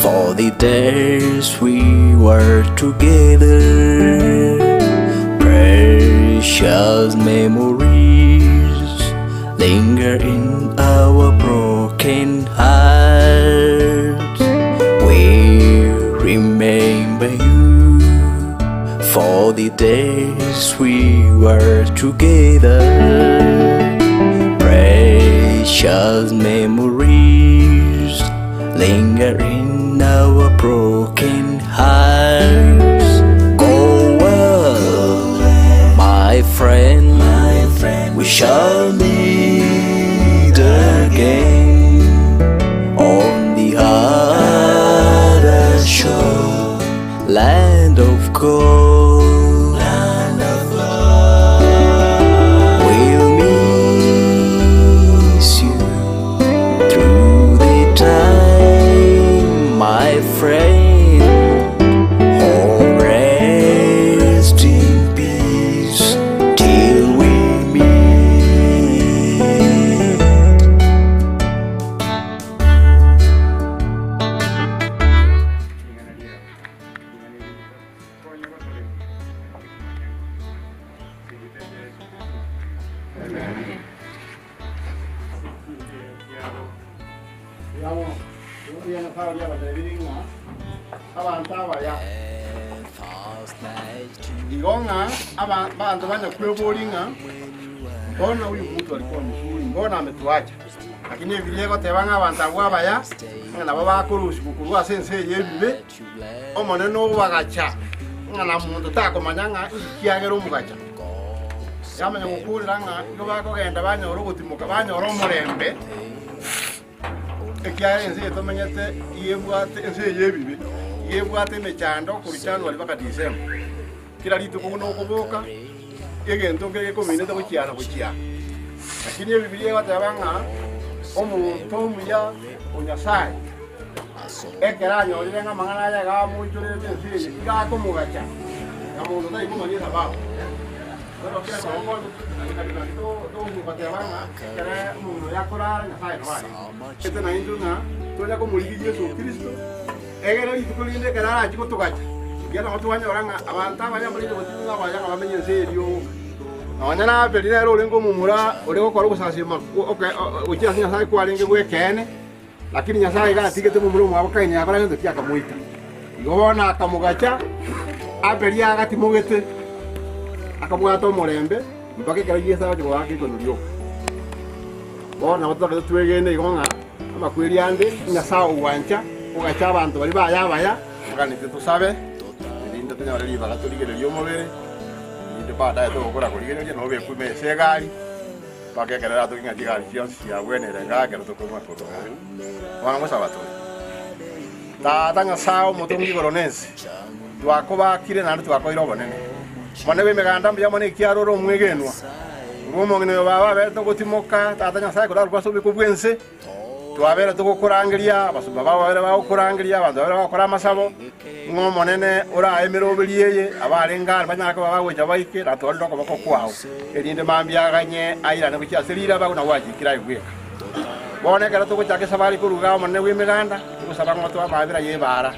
For the days we were together, precious memories linger in our broken hearts. We remember you for the days we were together. Precious memories linger in our broken hearts. Go well, my friend, my friend. We shall meet again on the other shore, land of gold. Land of love. We'll miss you through the time, my friend. Oh, rest in peace till we meet. Abanto abaya igo ng'a abanto banyakweboria ng'a mbona huyu mtu alikuwa mzuri, mbona ametuacha? Lakini Ebibilia egoteba ng'a abanto abwo abaya ng'a nabo bakorusigwa korwa ase ense eye y'ebibe, Omonene obagacha ng'a na monto takomanya ng'a ekiagera omogacha. Yamanya gokurera ng'a igo bakogenda banyora ogotimoka, banyora omorembe, ekiagera ense eye tomenyete iga ebwate ense eye y'ebibe, iga ebwate emechando korwa January mpaka December. Kera rituko buna okoboka, egento nkere gekominete gochia na gochia. Lakini Ebibilia egoteba ng'a omonto omuya o Nyasae, ekero anyorire ng'a amang'ana aya iga amoichorerete ense eye, iga akomogacha, na monto tari komanya esababu. Bono kera ekero togoteba ng'a ekero omonto oyo akorara, Nyasae nabo arenge. Ete naintwe ng'a tonya komorigia Yeso Kristo, Egere rituko rinde ekero arachie gotogacha, ekiagera nabo twanyora ng'a abanto abaya mbarenge gotiga ng'a abaya ng'a bamenye ense eye rioka. Nonya na Abeli nere orenge omomura ore gokora ogosasiima gochia ase Nyasae kwarenge gw'ekeene, lakini Nyasae iga atigete momura omwabo Kaini akora gento ki? Akamoita. Igo bono akamogacha Abeli agatimogete, akabwata omorembe mpaka ekero Yeso agocha goaka ekonu rioka. Bono nabo totagete twegene igo ng'a Amakweri ande, Nyasae ogwancha ogacha abanto baria baye abaya. Toganete tosabe, erinde tonyore ribaga torigererie omobere, erinde baadaye togokora korigereria nabo obekwe ime ase egari, mpaka ekero eratoke ng'a chigari chionsi chiabwenire igaa ekero tokoigwa korwa igaa. Bono ngosaba tore, Tata Nyasae omotongi igoro na ense, twakobakire naende twakoire obonene. Omonene bw'emeganda mbuya mono ekiagera ore omwegenwa. Korwa omong'ina oyo baba aberete ogotimoka, Tata Nyasae korarokwa ase obiko bw'ense, Twabere togokorangeria, abasomba bao babere bagokorangeria, abanto babere bagokora amasabo, ng'a Omonene orae emeroberi eye, abarenge are banyare koba bagocha baike, na twarire okoboko kwao, erinde mambia aganye airane gochia ase riraba buna gwachikire aye bweka. Bono ekero togochaka esabari korwa igaa Omonene bw'Emeganda, togosaba ng'a otoe amaabera y'ebaara,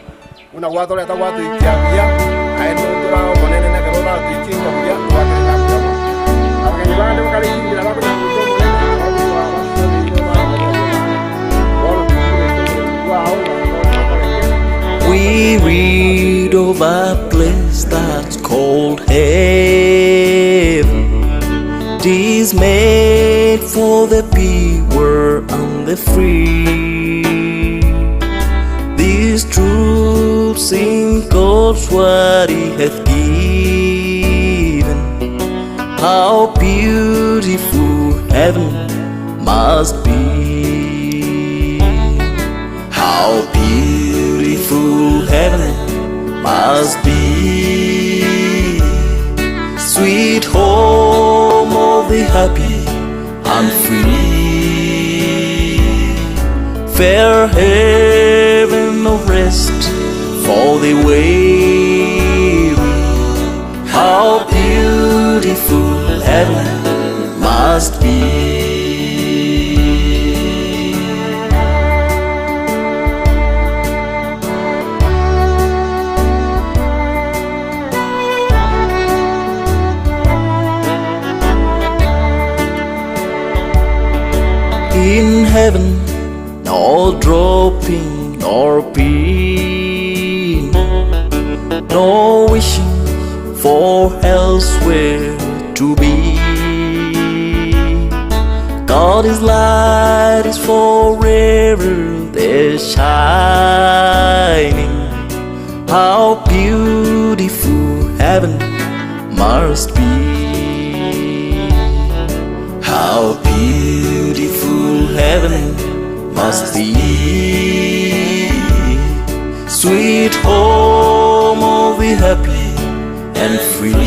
buna gwatoreta gwatoikia buya, aye notore Omonene, na ekero oratoikie inka buya, toakere ng'a mbuya mono. Abageni bande bakare inchera bakonyara gocha Omonene, nabarabwo twabasabeire obae Bono tokumete oboremu bwao, na tokoreke. We read of a place that's called heaven. 'Tis made for the pure and the free. These truths in God's word he hath given. How beautiful heaven must be. How beautiful heaven must be. Sweet home of the happy and free. Fair haven of rest for the weary. How beautiful heaven must be. heaven, nor drooping nor pain, nor wishing for elsewhere to be. God is light is forever there shining. How beautiful heaven must be. How beautiful heaven must be. Sweet home of the happy and free.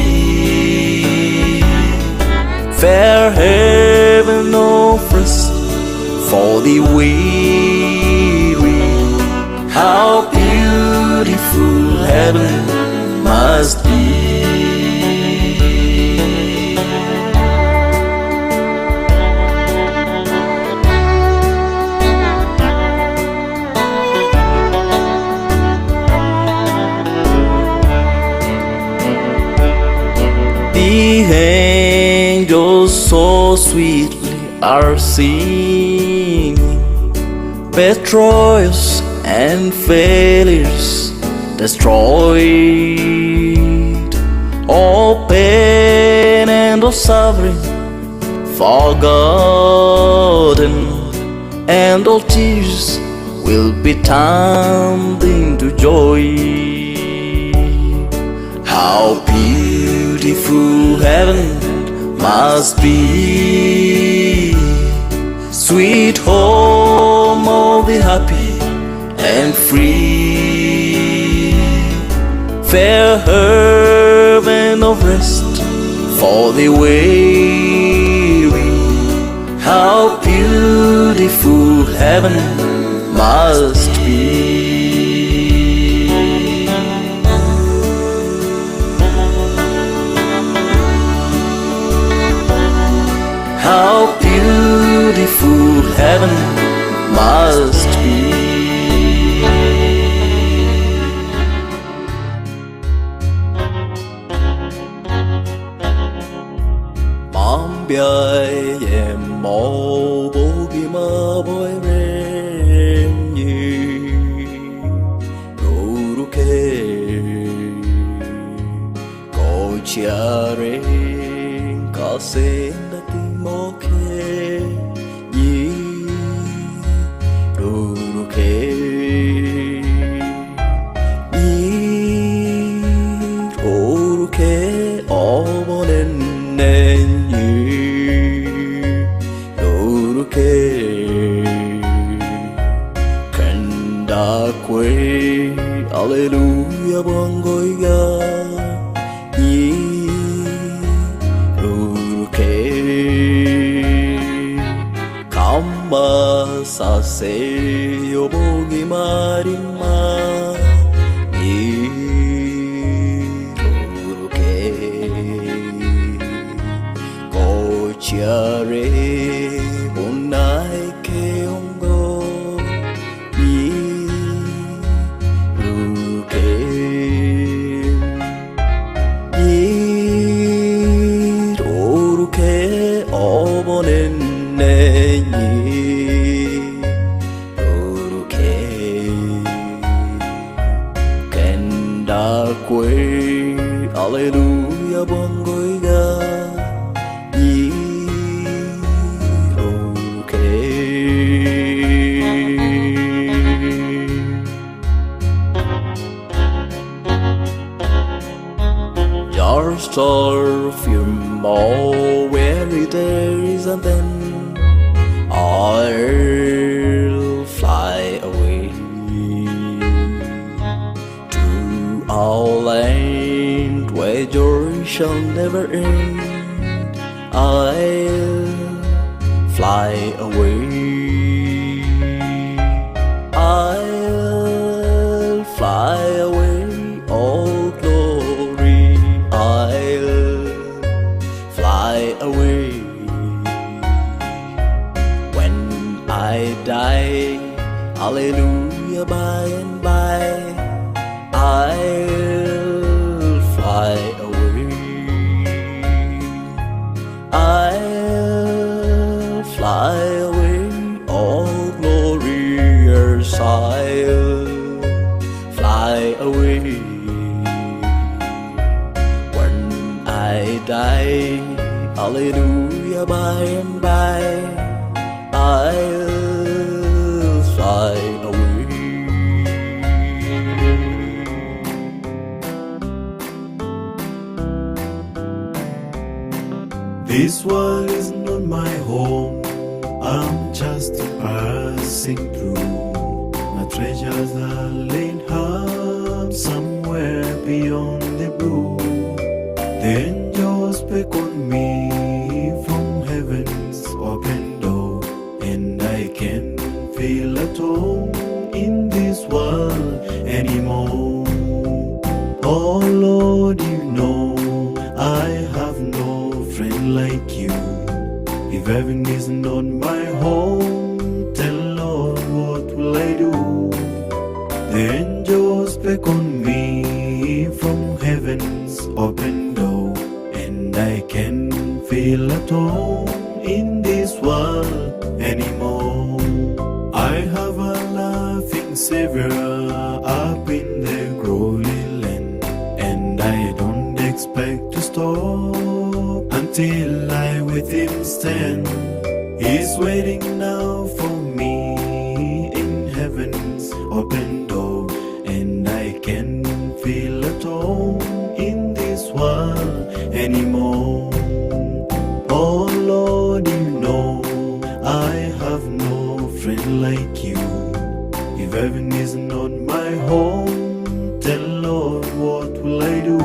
Fair haven of rest for the weary. How beautiful heaven must be. The angels so sweetly are singing, betrayals and failures destroyed, all pain and all suffering forgotten, and all tears will be turned into joy. How beautiful heaven must be. Sweet home of the happy and free. Fair haven of rest for the weary. How beautiful heaven must be. How beautiful heaven must be. Mambia mo bogi ma boy renyi Goruke Gochiare kasenda timoke Yi Ruruke Iroruke obonenne Yoruke Kenda kwe Alleluia bongoiga Iroruke Kamba sase yobogi marima Iroruke Gochiare bonai ke ongo Iruke Iroruke obonenne Iroruke Kenda kwe Alleluia bongoiga Iroruke Your star few more weary days and then I'll fly away to our land where joy shall never end. I'll fly away. I'll fly away, oh glory. I'll fly away. When I die, hallelujah, by and by, I'll fly away. I'll fly away, Hallelujah, by and by I'll find a way. This world is not my home. I'm just passing through. My treasures are laid up somewhere beyond the blue. The angels beckon me from heaven's open door, and I can feel at home in this world anymore. Oh Lord, you know I have no friend like you. If heaven is not my home, then Lord, what will I do? The angels beckon me from heaven's open door, and I can feel at home in this world anymore. I have a laughing Savior up in the glory land, and I don't expect to stop until I with him stand. He's waiting now for me in heaven's open door, and I can feel at home in this world anymore. Oh Lord, you know I have no friend like you. If heaven is not my home, then Lord, what will I do?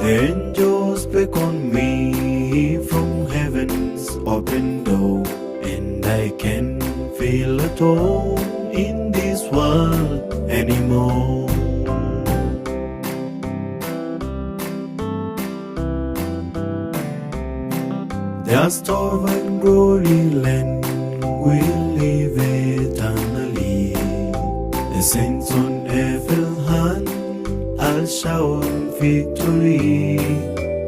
The angels beckon me from heaven's open door, and I can feel at home in this world anymore. Dust of and glory land will live eternally. The saints on every hand I'll shout victory.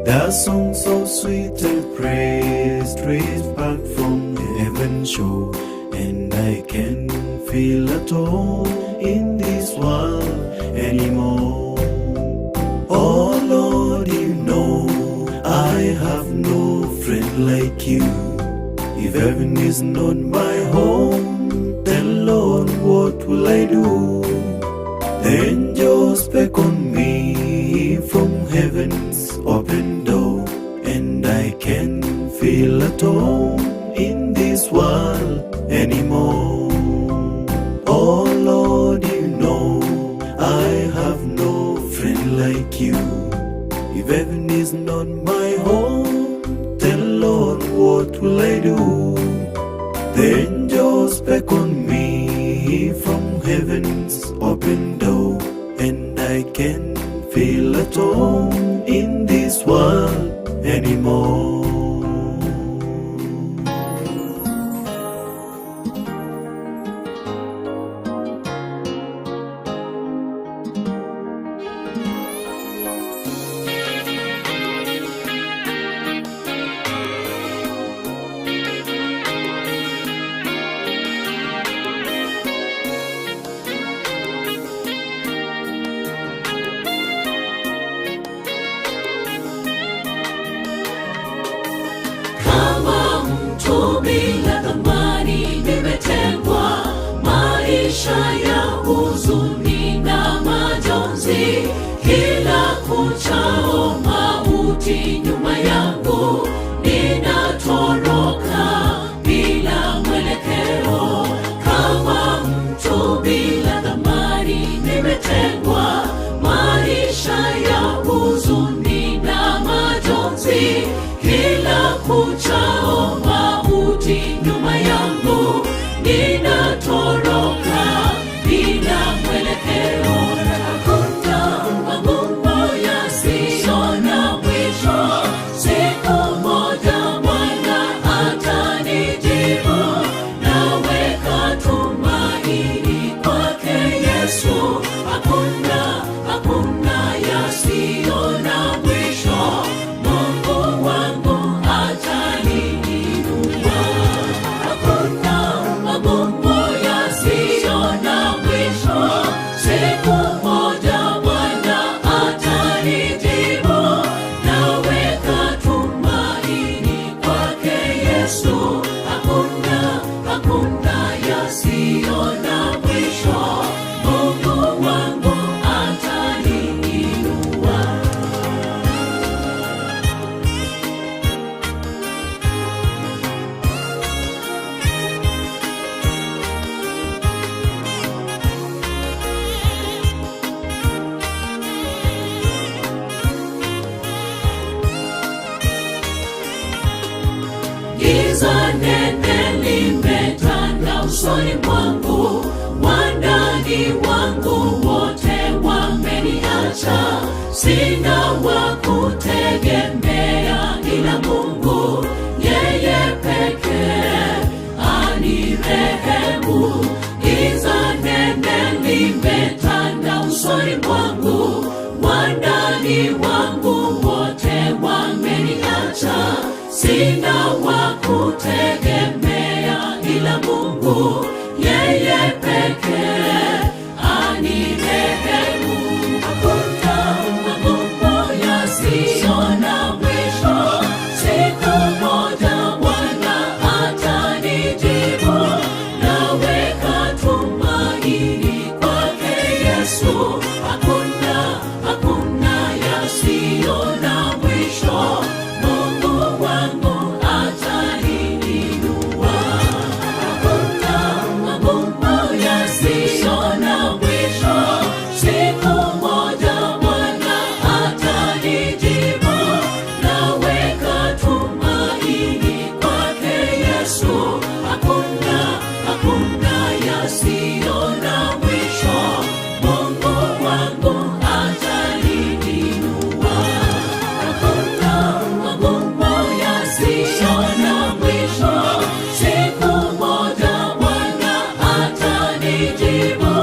The song so sweet and praise straight back from heaven shore, and I can feel at home in this world anymore. Oh Lord, you know I have no friend like you. If heaven is not my home, then Lord, what will I do? The angels beckon me from heaven's open door, and I can feel at home in this world anymore. Oh Lord, you know I have no friend like you. If heaven is not my home, then Lord, what will I do? The angels beckon me from heaven's open door, and I can feel at home in this world anymore. Kama mtu bila thamani nimetengwa, maisha ya huzuni na majonzi, kila kuchao mauti nyuma yangu, ninatoroka bila mwelekeo. Kama mtu bila thamani nimetengwa, maisha ya huzuni na majonzi, kila kuchao mauti nyuma yangu, ninatoroka bila mwelekeo. Hakuna wa usoni mwangu, wandani wangu wote wameniacha, sina wa kutegemea ila Mungu, yeye pekee anirehemu. Giza nene limetanda usoni mwangu, wandani wangu wote wameniacha, sina wa kutegemea ila Mungu, yeye pekee anirehemu. Hakuna magumu yasiyo na mwisho, siku moja Bwana atanijibu. Naweka tumaini kwake Yesu, hakuna hakuna yasiyo na mwisho, Mungu wangu ataniinua. Hakuna magumu yasiyo na mwisho, siku moja Bwana atanijibu. Naweka tumaini kwake Yesu, hakuna hakuna yasiyo na mwisho, Mungu wangu ataniinua. Hakuna magumu yasiyo na mwisho, siku moja Bwana atanijibu.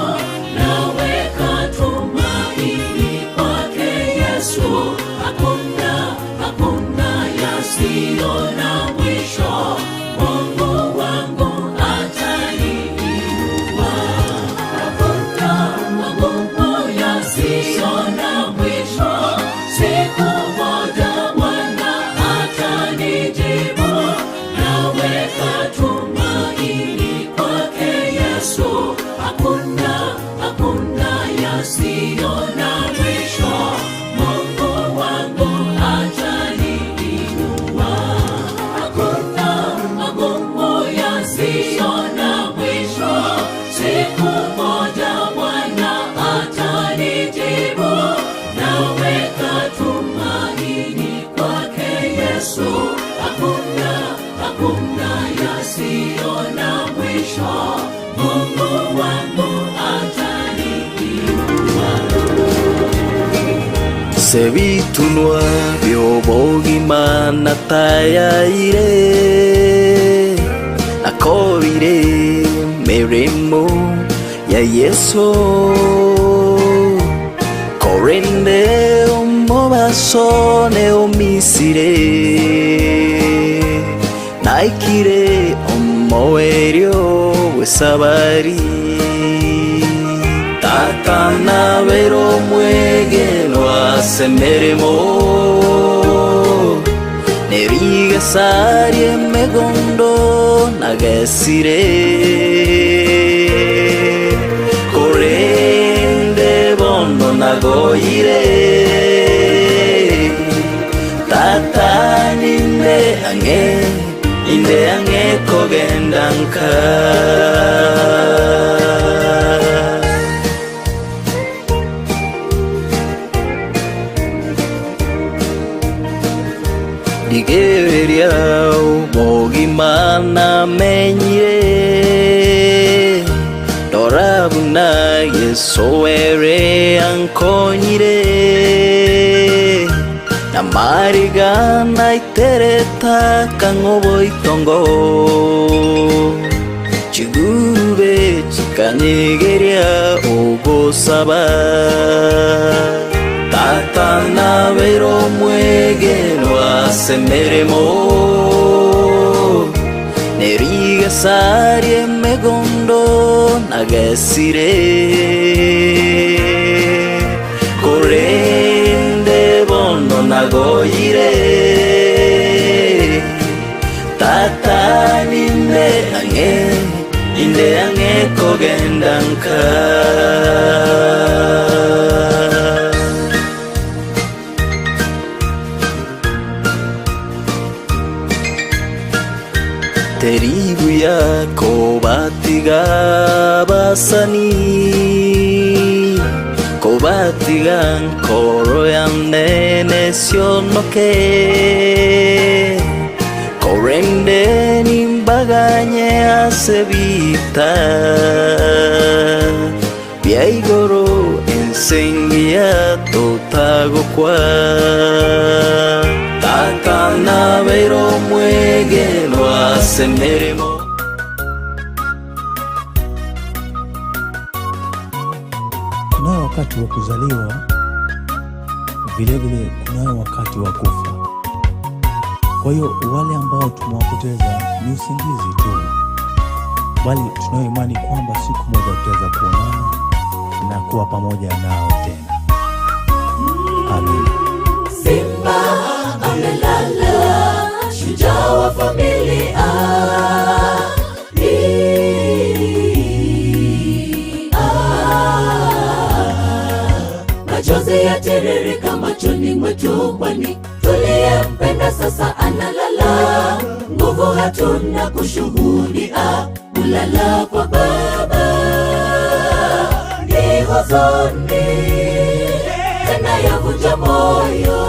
Naweka tumaini kwake Yesu, hakuna hakuna yasiyo na mwisho, Mungu wangu ataniinua. Hakuna magumu yasiyo na mwisho, siku moja Bwana atanijibu. Naweka tumaini kwake Yesu, hakuna hakuna yasiyo na mwisho, Mungu wangu ataniinua. Hakuna magumu yasiyo na mwisho, siku moja Bwana atanijibu. Naweka tumaini kwake Yesu, hakuna hakuna yasiyo na mwisho, Mungu wangu ataniinua. Sebitunwa by'obogima natayaire nakorire mirimo ya Yesu korende omubaso neomisire naikire omoerio bw'esabari Tata nabero mwegenwa semeremo Nerigesarie megondo nagesire Korende bono nagoire Tata ninde ange inde ange kogenda nka Ndigereria ubogima namenyire ndorabuna Yesu were ankonyire namariga naitereta kang'oboitongo chigube chikanyegeria ogosaba tata nabero mwegenwa semeremo nerigesarie megondo nagesire korende bono nagoyire tata ninde ang'e inde ang'e kogenda nka Teribu yako batiga basani Kobatiga nkoro yane sionoke Korende nimba Tobaganye ase ebiita bia igoro, ense engiya totagokwa. Tata nabeire omwegenwa ase emeremo. Kunayo wakati wa kuzaliwa, vilevile kunayo wakati wa kufa. Kwa hiyo wale ambao tumewapoteza ni usingizi tu, bali tunayo imani kwamba siku moja tutaweza kuonana na kuwa pamoja nao tena. Amin. Simba amelala, shujaa wa familia. Machozi yatiririka machoni mwetu, kwani tuliyempenda sasa analala. Nguvu hatuna kushuhudia kulala kwa Baba ni huzuni tena yavunja moyo.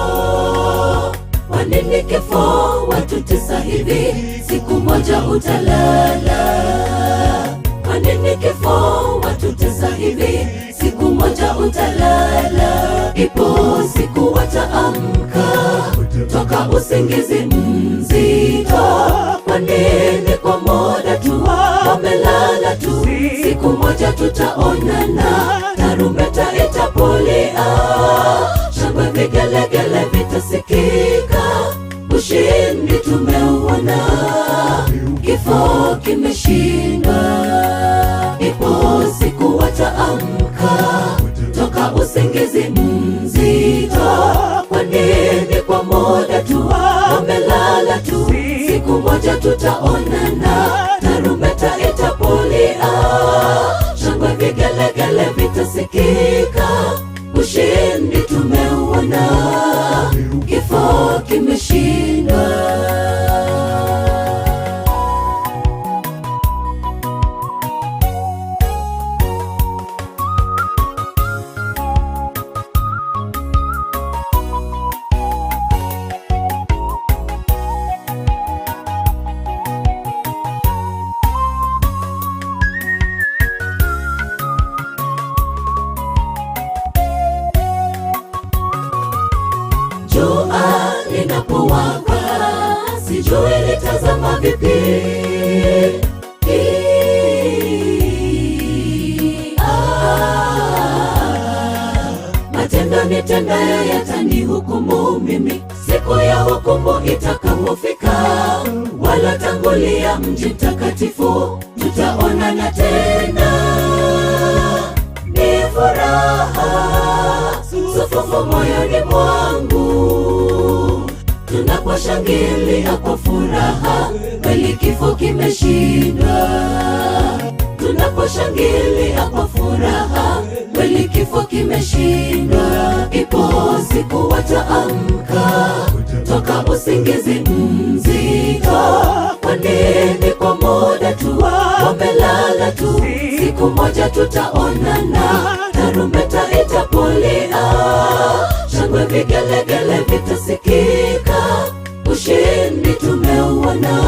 Kwa nini kifo watutesa hivi? Siku moja utalala. Kwa nini kifo watutesa hivi? Siku moja utalala. Ipo siku wataamka toka usingizi mzito. Kwa nini kwa muda tu wamelala tu? Siku moja tutaonana, tarumbeta itapulia, shangwe vigelegele vitasikika, ushindi tumeuona, kifo kimeshindwa. Ipo siku wataamka toka usingizi mzito. Kwa nini kwa muda tu wamelala tu? Siku moja tutaonana, tarumbeta itapulia, shangwe vigelegele vitasikika, ushindi tumeuona, kifo kimeshindwa. Jua linapowaka, sijui litazama vipi. Matendo nitendayo yatanihukumu mimi siku ya hukumu itakapofika. Walotangulia mji mtakatifu, tutaonana tena. Ni furaha sufufu moyoni mwangu tunaposhangilia kwa furaha, kweli kifo kimeshindwa. Tunaposhangilia kwa furaha, kweli kifo kimeshindwa. Ipo siku wataamka toka usingizi mzito. Kwa nini kwa muda tu wamelala tu? Siku moja tutaonana, tarumbeta itapulia, shangwe vigelegele vitasikika, ushindi tumeuona,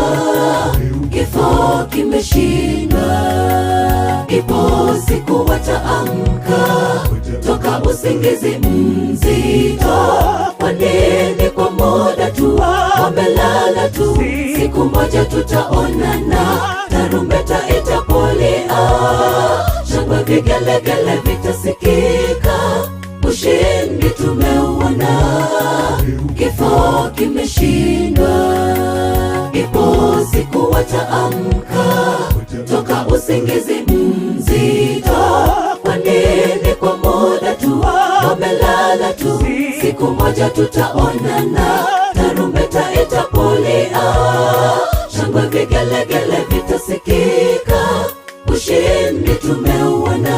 kifo kimeshindwa. Ipo siku wataamka toka usingizi mzito. Kwa nini kwa muda tu wamelala tu? Siku moja tutaonana, tarumbeta itapulia, shangwe vigelegele vitasikika, ushindi tumeuona, kifo kimeshindwa. Ipo siku wataamka toka usingizi mzito. Kwa nini kwa muda tu wamelala tu? Siku moja tutaonana, tarumbeta itapulia, shangwe vigelegele vitasikika, ushindi tumeuona,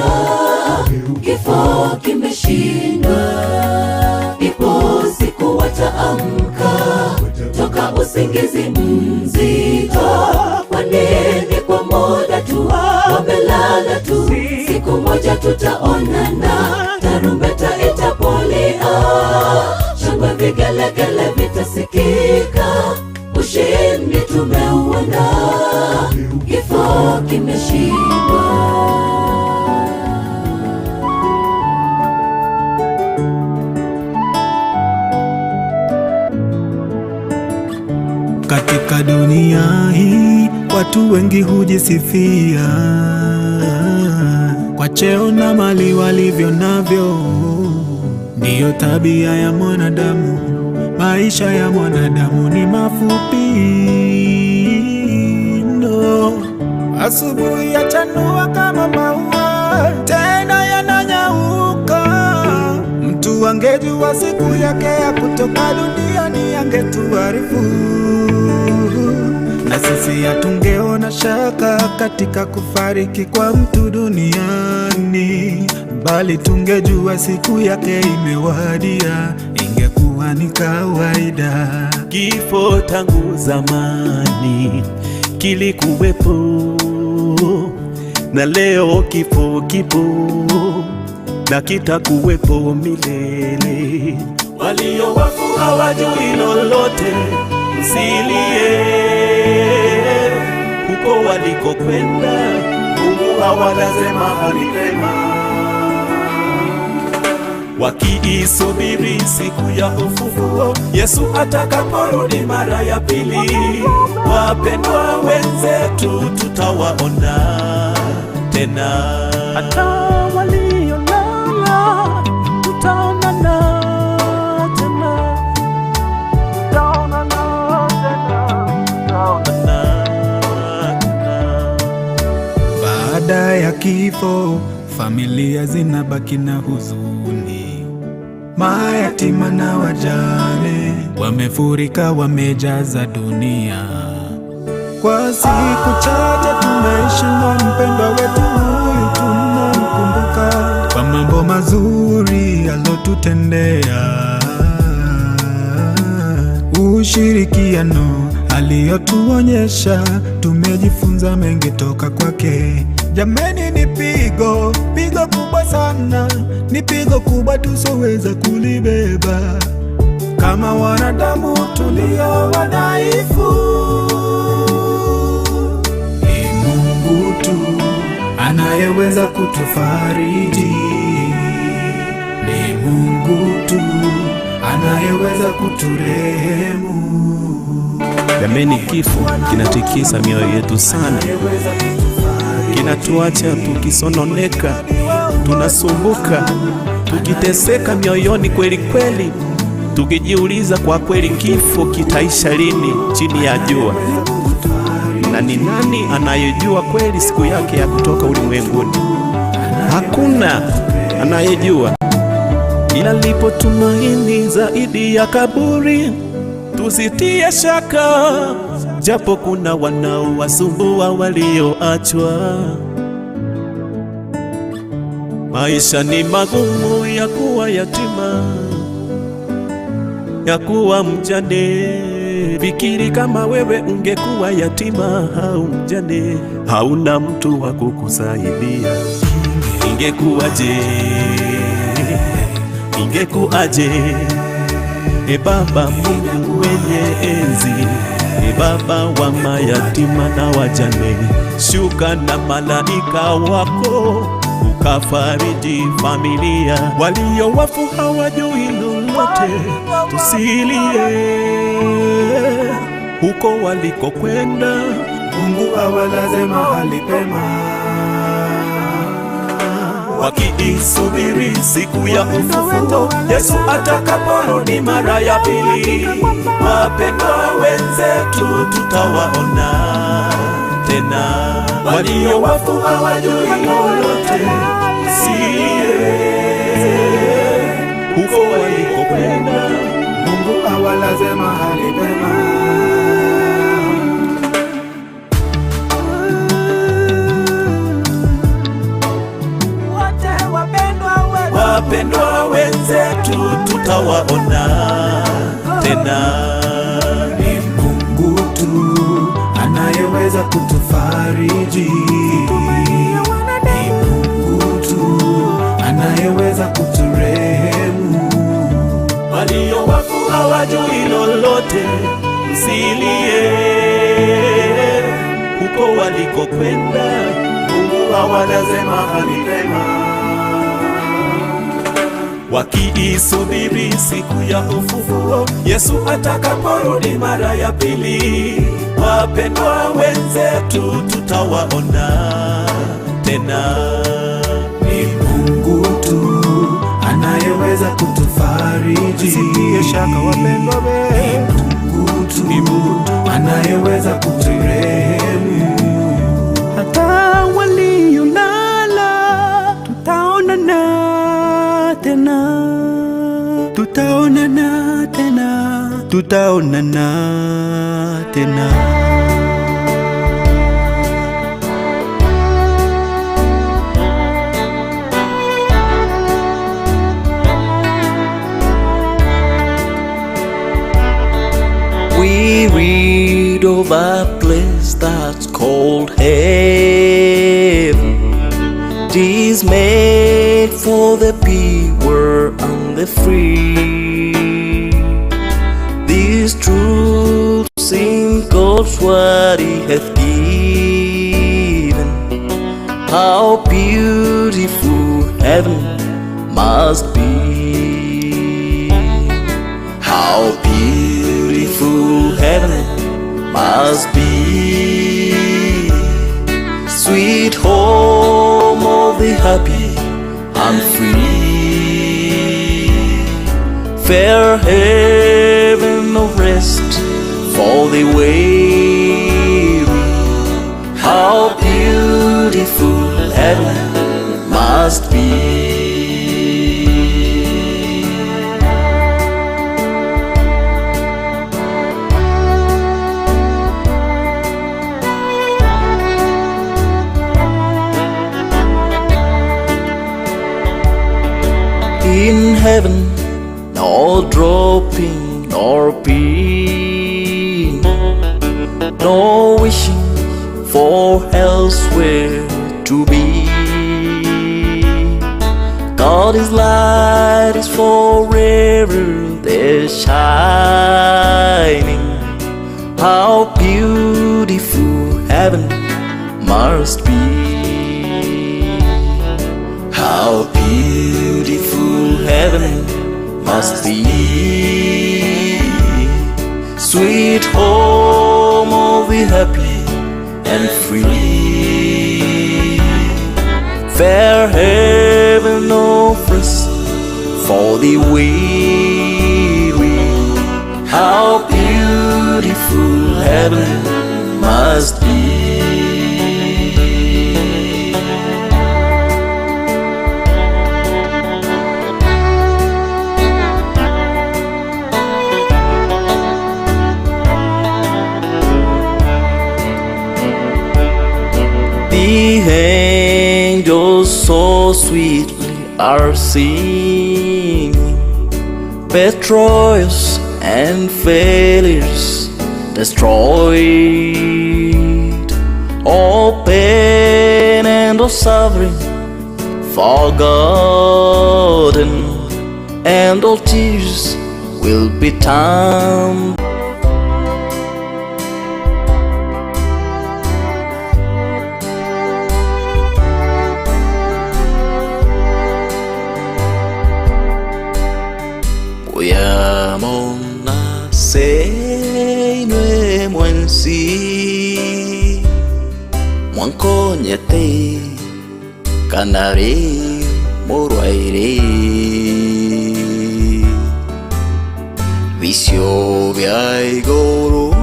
kifo kimeshindwa. Ipo siku wataamka toka usingizi mzito. Kwa nini kwa muda tu wamelala tu? Siku moja tutaonana, tarumbeta itapulia, shangwe vigelegele vitasikika, ushindi tumeuona, Katika dunia hii watu wengi hujisifia kwa cheo na mali walivyo navyo. Ndiyo tabia ya mwanadamu, maisha ya mwanadamu ni mafupi mno. Asubuhi yachanua kama maua, tena yananyauka. Mtu angejua siku yake ya kutoka duniani angetuarifu, na sisi hatungeona shaka katika kufariki kwa mtu duniani, bali tungejua siku yake imewadia, ingekuwa ni kawaida. Kifo tangu zamani kilikuwepo, na leo kifo kipo na kitakuwepo milele. Walio wafu hawajui lolote, msilie huko walikokwenda, Mungu awalaze mahali pema wakiisubiri siku ya ufufuo, Yesu atakaporudi mara ya pili. Wapendwa wenzetu, tutawaona tena, hata waliolala tutaonana tena, tutaonana tena, tutaonana tena. Baada ya kifo, familia zinabaki na huzuni, mayatima na wajane wamefurika, wamejaza dunia. Kwa siku chache tumeishi na mpendwa wetu huyu, tunamkumbuka kwa mambo mazuri alotutendea, ushirikiano aliyotuonyesha, tumejifunza mengi toka kwake. Jameni, ni pigo pigo kubwa sana, ni pigo kubwa tusoweza kulibeba kama wanadamu tulio wadhaifu. Ni Mungu tu anayeweza kutufariji, ni Mungu tu anayeweza kuturehemu. Jameni, kifo kinatikisa mioyo yetu sana, kinatuacha tukisononeka, tunasumbuka, tukiteseka mioyoni kweli kweli, tukijiuliza kwa kweli, kifo kitaisha lini chini ya jua? Na ni nani anayejua kweli siku yake ya kutoka ulimwenguni? Hakuna anayejua, ila lipo tumaini zaidi ya kaburi. Tusitie shaka, japo kuna wanaowasumbua walioachwa. Maisha ni magumu ya kuwa yatima, ya kuwa mjane. Fikiri kama wewe ungekuwa yatima au mjane, hauna mtu wa kukusaidia, ingekuwaje? Ingekuwaje? E Baba Mungu mwenye enzi, e Baba wa mayatima na wajane, shuka na malaika wako ukafariji familia. Walio wafu hawajui lolote, tusilie huko walikokwenda. Mungu awalaze mahali pema. Wakiisubiri siku ya ufufuo, Yesu atakaporudi mara ya pili. Wapendwa wenzetu, tutawaona tena. Walio wafu hawajui lolote, siye huko walikokwenda. Mungu awalaze mahali pema. Wapendwa wenzetu, tutawaona tena. Ni Mungu tu anayeweza kutufariji. Ni Mungu tu anayeweza kuturehemu. Walio wafu hawajui lolote, msilie huko walikokwenda. Mungu awalaze mahali pema. Wakiisubiri siku ya ufufuo, Yesu atakaporudi mara ya pili. Wapendwa wenzetu, tutawaona tena. Ni Mungu tu anayeweza kutufariji. Tusitie shaka wapendwa wetu, Mungu tu anayeweza kuturehemu. Hata waliolala tutaonana tena, tutaonana tena, tutaonana tena. We read of a place that's called heaven. Tis made for the pure and the free. These truths in God's word He hath given. How beautiful heaven must be. How beautiful heaven must be. Sweet home of the happy and free. Fair haven of rest for the weary. How beautiful heaven must be. In heaven, no dropping nor pain, no wishing for elsewhere to be. God is light is forever there shining. How beautiful heaven must be. How beautiful heaven must be. Sweet home of the happy and free. Fair haven of rest for the weary. How beautiful heaven must be. The angels so sweetly are singing, betrayals and failures destroyed, all pain and all suffering forgotten, and all tears will be time. Uyamona seinwe mwensi mwankonyete kanare morwaire Visio bia igoro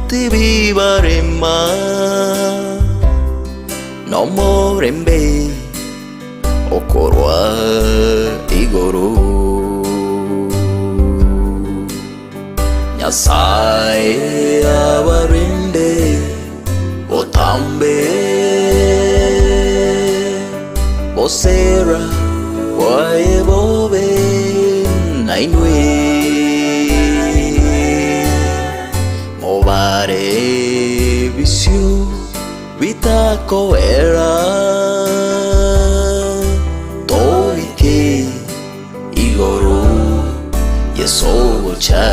tibibarema no morembe okorwa igoro Nyasaye abarinde otambe bosera waye bobe nainwe mobare bisio bitakoera toike igoro yesogocha.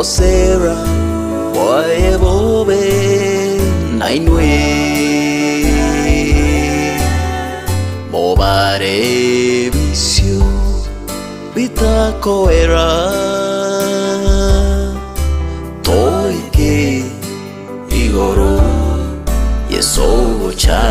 Obosera bwaye bobe nainwe, mobare ebisio bitakoera, toike igoro Yeso ogocha.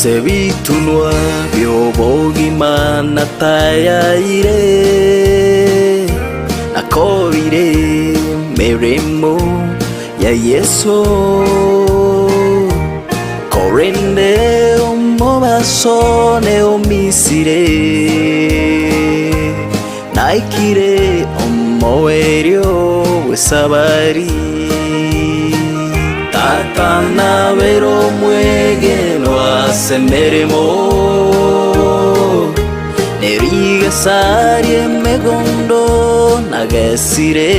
Sebitunwa bi'obogima natayaire, nakorire meremo ya Yeso, korende omobaso neomisire, naikire omoerio bw'esabari. Tata nabere omwegenwa ase emeremo, nerigesa ri'emegondo nagesire.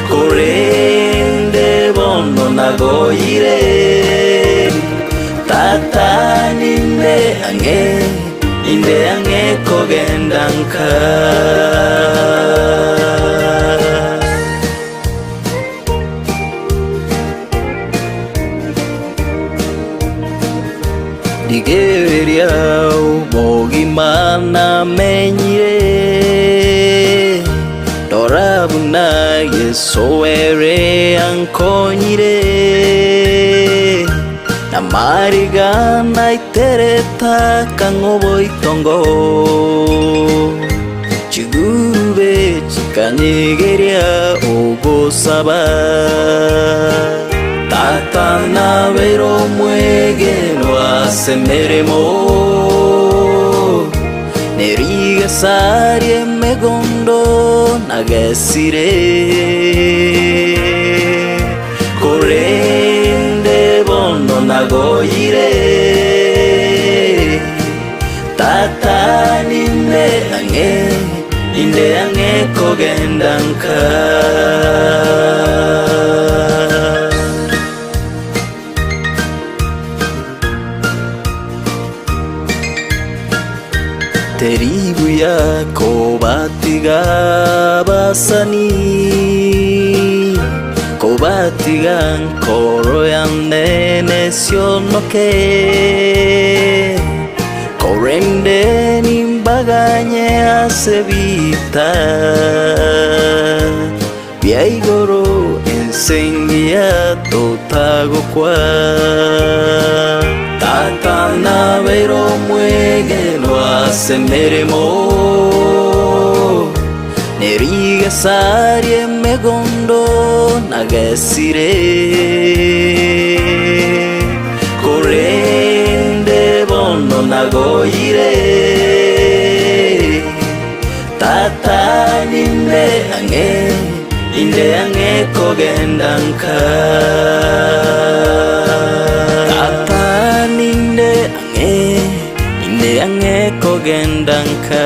Korende bono nagoyire, Tata ninde ang'e, ninde ang'e kogenda nka. Rigereria obogima namenyire, rora buna Yeso ere ankonyire, Namariga naiterete akang'a oboitongo, chigurube chikanyegeria ogosaba. Tata nabeire omwegenwa ase emeremo, nerigesa ri'emegondo nagesire. Korende bono nagoyire, Tata ninde ang'e, ninde ang'e kogenda nka. Teri buya kobatiga abasani, kobatiga nkoro yane nesionoke, korende nimbaganye ase ebiita bia igoro ense engiya totagokwa. Tata nabeire omwegenwa ase emeremo, nerigesa ri'emegondo nagesire. Korende bono nagoyire, Tata ninde ang'e, ninde ang'e kogenda nka. Tata ninde ang'e, ninde ang'e kogenda nka.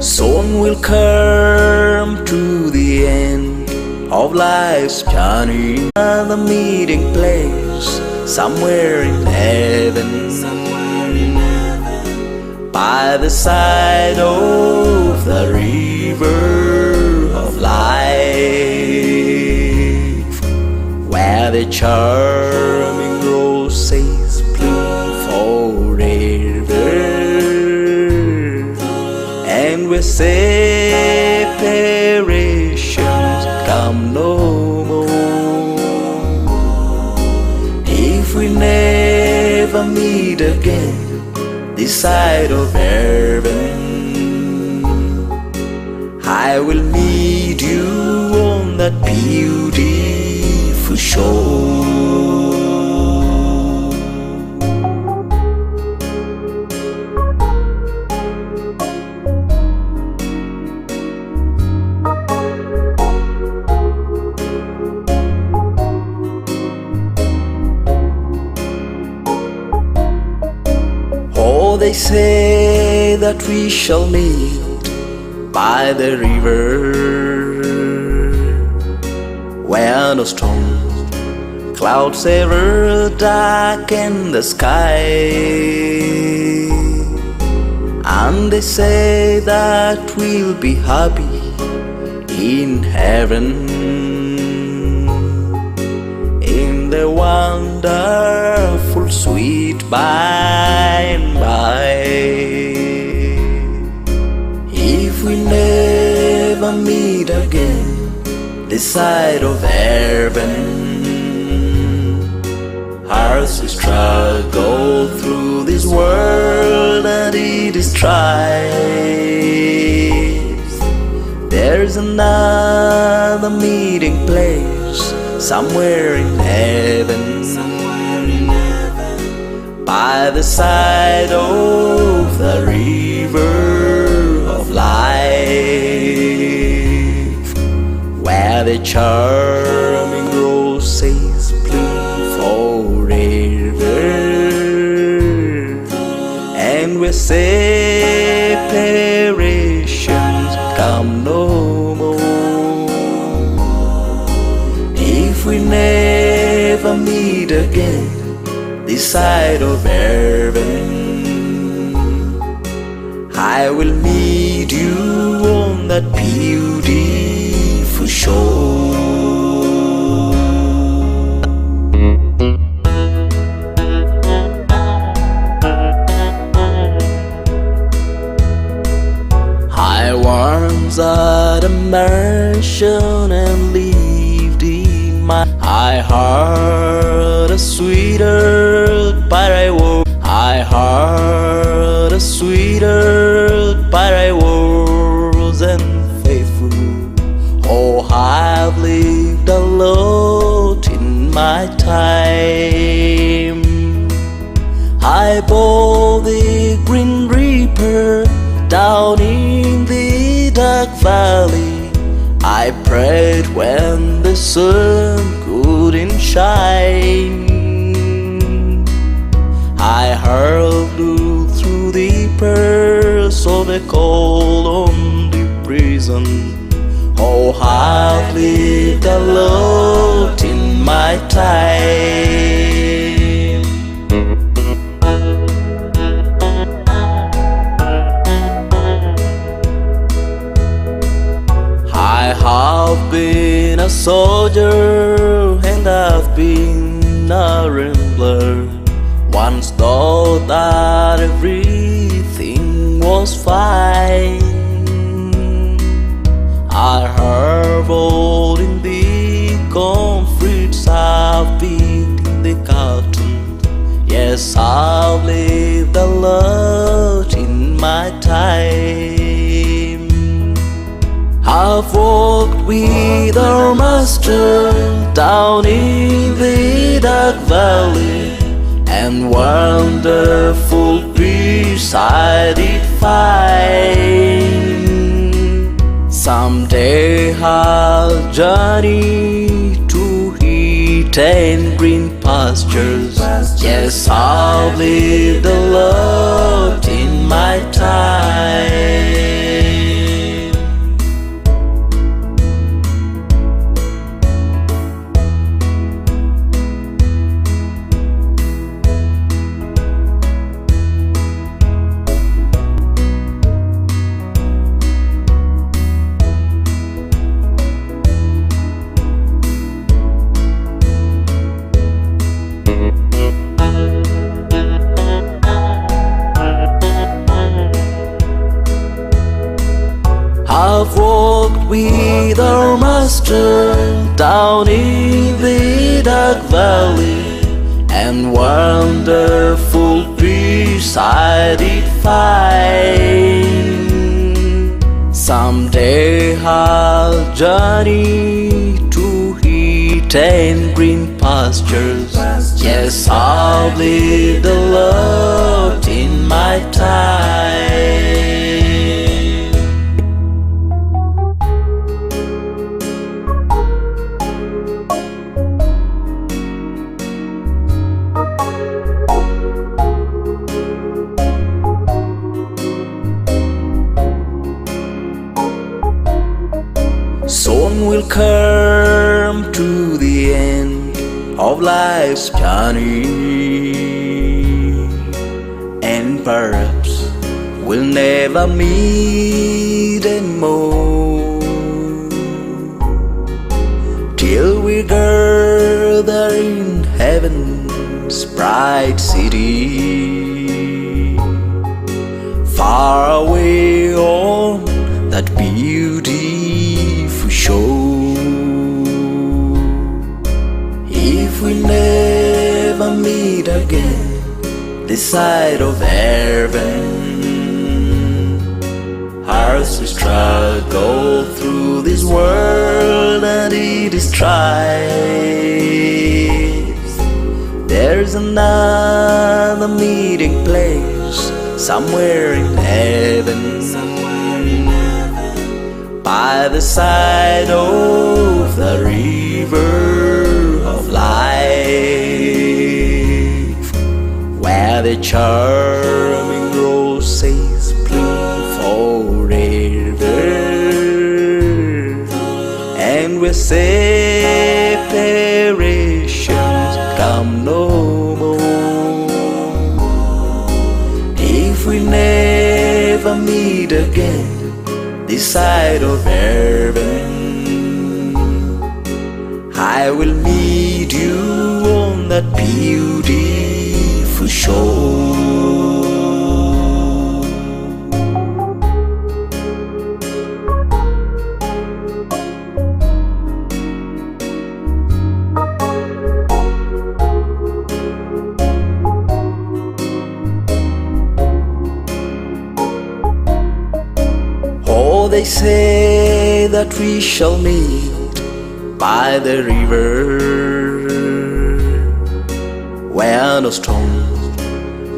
Soon we'll come to the end of life's journey, the meeting place somewhere in heaven, by the side of the river of life, where the charming roses bloom forever, and where separations come no more. If we never meet again this side of heaven, I will meet you on that beautiful shore. they say that we shall meet by the river where no storm clouds ever darken the sky. And they say that we'll be happy in heaven in the wonderful sweet by and by. If we never meet again, this side of heaven, hearts will struggle through this world and it is tried. There's another meeting place somewhere in heaven. By the side of the river of life, where the charming roses bloom forever, and where separations come no more. If we never meet again, this side of heaven, I will meet you on that beautiful shore. I once had a mansion and lived in my. I heard a sweeter but I was. I heard a sweeter but I wasn't faithful. Oh, I've lived a lot in my time. I bore the green reaper down in the dark valley. I prayed when the sun couldn't shine. I hurled through the prayers of a cold on the prison. Oh, I've lived a lot in my time. I have been a soldier and I've been a rambler. Once thought that everything was fine. I heard in the cornfields, I've been in the cotton. Yes, I've lived a lot in my time. I've walked with our master down in the dark valley, and wonderful peace I did find. Someday I'll journey to heat and green pastures. Yes, I'll live the lot in my time. I've walked with our master down in the dark valley, and wonderful peace I did find. Someday I'll journey to heat and green pastures. Yes, I'll live the lot in my time. we'll come to the end of life's journey, and perhaps we'll never meet anymore till we gather in heaven's bright city, far away on that beautiful shore. If we never meet again, this side of heaven, hearts will struggle through this world and it is tried. There's another meeting place somewhere in heaven, by the side of the river of life, where the charming roses bloom forever, and where separations come no more. If we never meet again, this side of heaven, I will meet you on that beautiful shore. Oh, they say that we shall meet by the river where no storm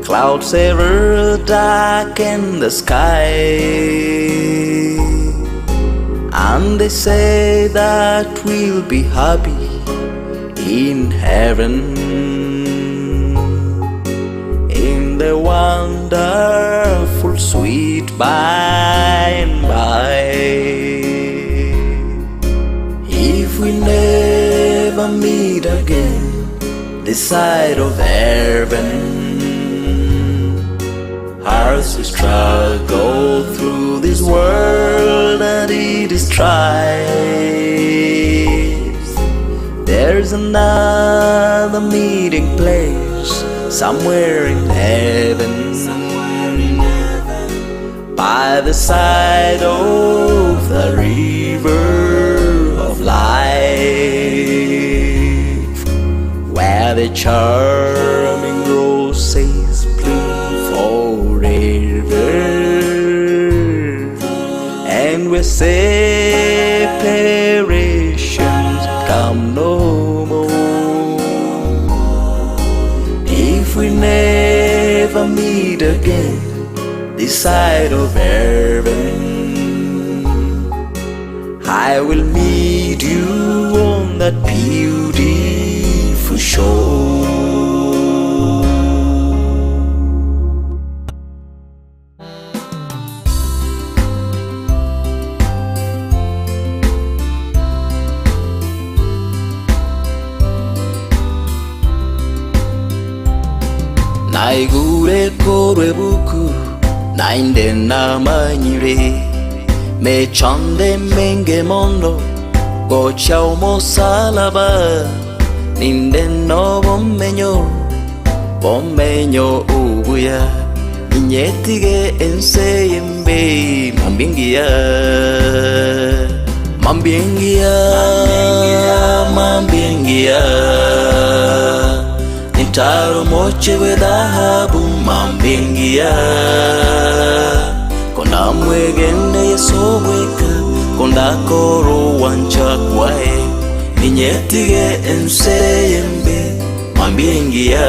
clouds ever darken the sky. And they say that we'll be happy in heaven, in the wonderful sweet by and by. If we never meet again, this side of heaven, hearts will struggle through this world and it is tried. There's another meeting place somewhere in heaven, by the side of the river of life, where the charming roses bloom forever, and where separations come no more. If we never meet again, this side of heaven, I will meet you on that beautiful shore. Naigure korwe buku nainde namanyire mechande menge mono gocha omosalaba ninde no bomenyo bomenyo ubuya inyetige ense yembe mambingia mambingia mambingia Nitaro moche we dhahabu mambingia kona mwegene Yesu bweka konda koro wancha kwae ninyetige ense yembe mambingia.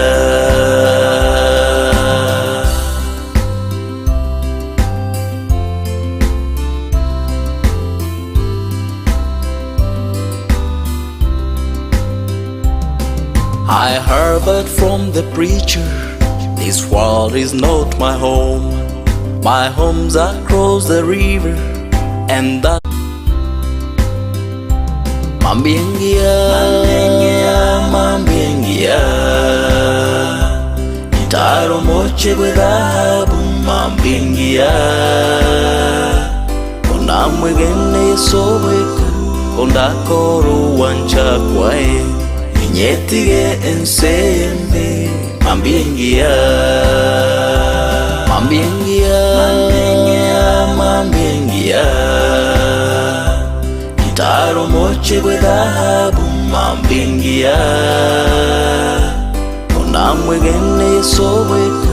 I heard but from the preacher, this world is not my home. My home's across the river, and that. Mambia engiya, mambia engiya, Ntaro moche bw'edhahabu, mambia engiya, Onamwegene Yeso bweka, ondakora owancha kwaye, Inyetige ense embe, mambia engiya, Mambia engiya, mambia engiya, Ntaro moche bw'edhahabu, mambia engiya, Onamwegene Yeso bweka,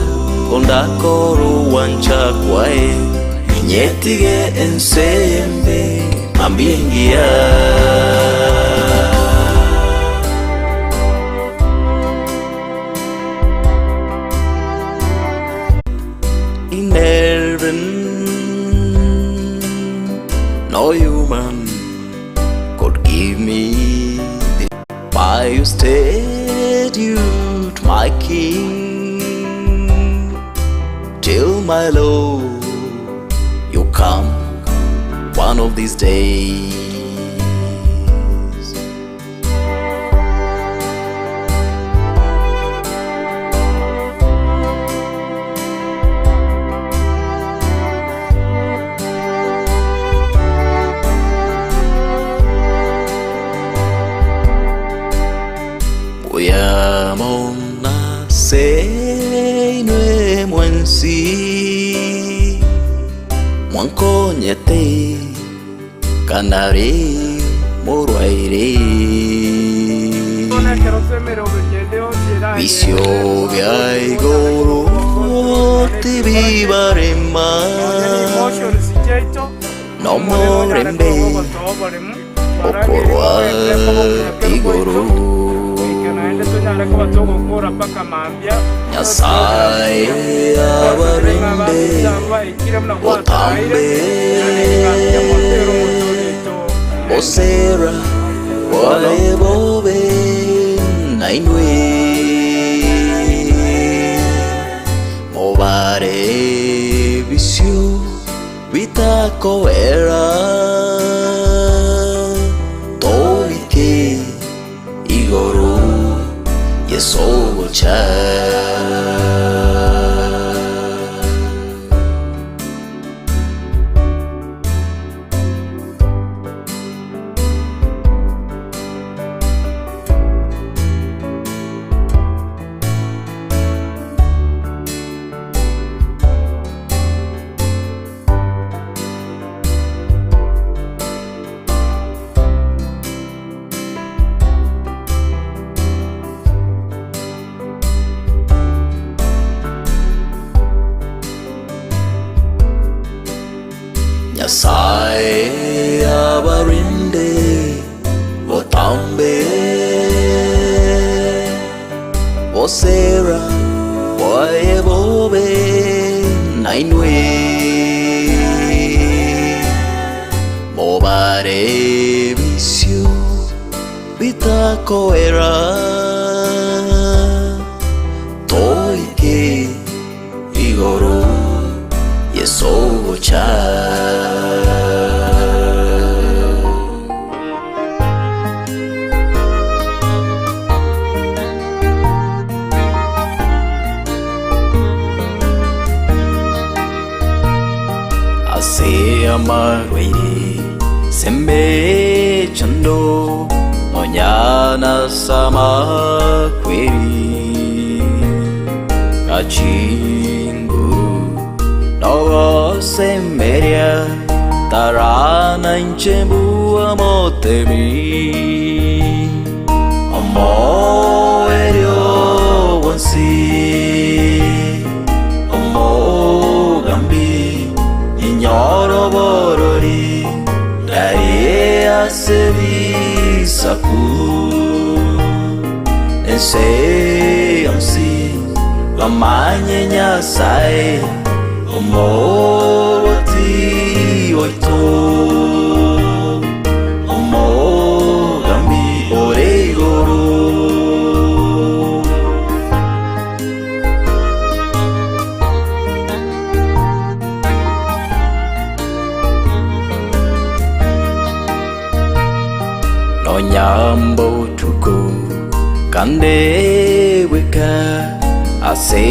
ondakora owancha kwaye, Inyetige ense embe, mambia engiya. In heaven, no human could give me the by your statute, my King, till my Lord you come one of these days. Oyamona seinwe mwensi mwankonyete kanare morwaire Bisio bya igoro tibibarema no morembe okorwa igoro Nyasaye abarinde otambe osera wale bobe nainwe mobare bisio bitakoera toike igoro yesogocha. Nyasaye abarinde botambe bosera bwaye bobe nainwe mobare bisio bitakoera toike igoro yesogocha. Ase amarwaire sembe chando onyana sama kweri kachinguru nogosemeria tarana inchembua motemi omoerio wonsi omogambi inyoroborori ndaye asebisaku ense yonsi bamanye Nyasaye omoroti oito omogambi ore igoro. Nyambotuko kande bweka ase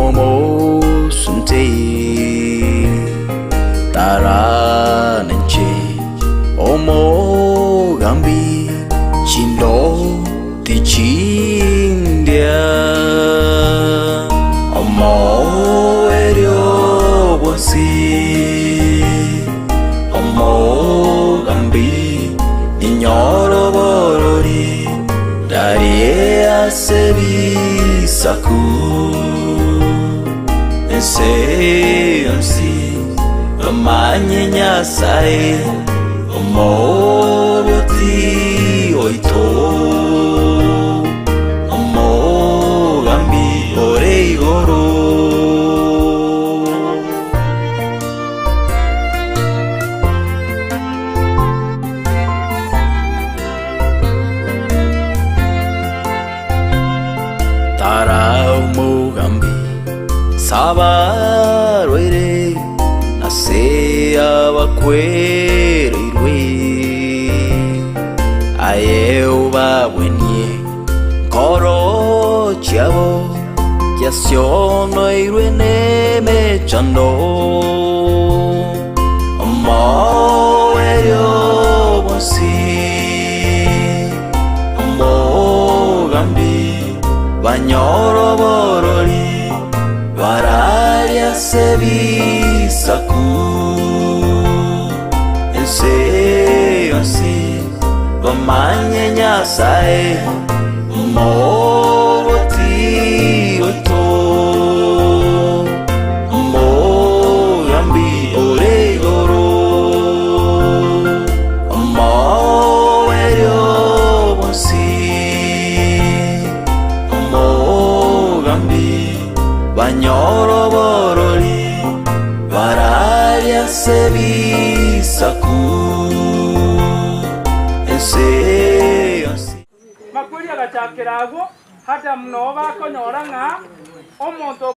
omosunte Taranenche omogambi chindoti chindia Omoerio bwonsi omogambi inyoroborori darie ase bisaku ense yonsi bamanye Nyasaye omobioti oito omogambi ore igoro. Tara omogambi sabarwaire nase abakwereirwe aye obabwenie nkoro chiabo chiasionoirwe nemechando omoerio bonsi omogambi banyoroborori bararia ase bisaku ense yonsi bamanye Nyasaye omoboti oito omogambi ore igoro omoerio bonsi omogambi banyoroborori bararia ase bisaku ense yonsi. Makweri agachakera agwo, Adamu noo bakonyora ng'a omonto.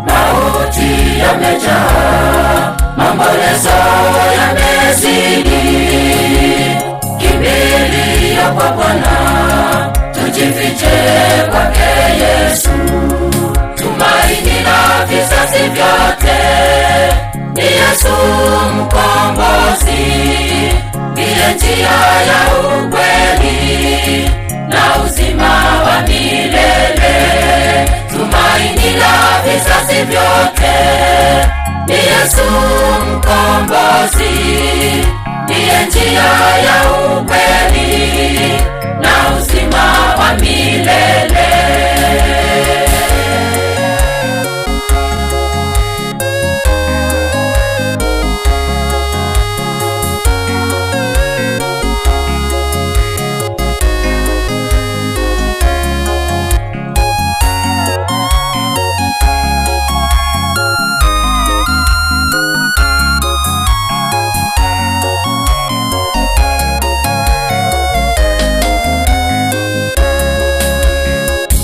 Mauti yamejaa, maombolezo yamezidi. Kimbilio kwa Bwana, tujifiche kwake Yesu. Tumaini la vizazi vyote ni Yesu Mkombozi, ndiye njia ya ukweli na uzima wa milele. Tumaini la vizazi vyote ni Yesu Mkombozi, ndiye njia ya ukweli na uzima wa milele.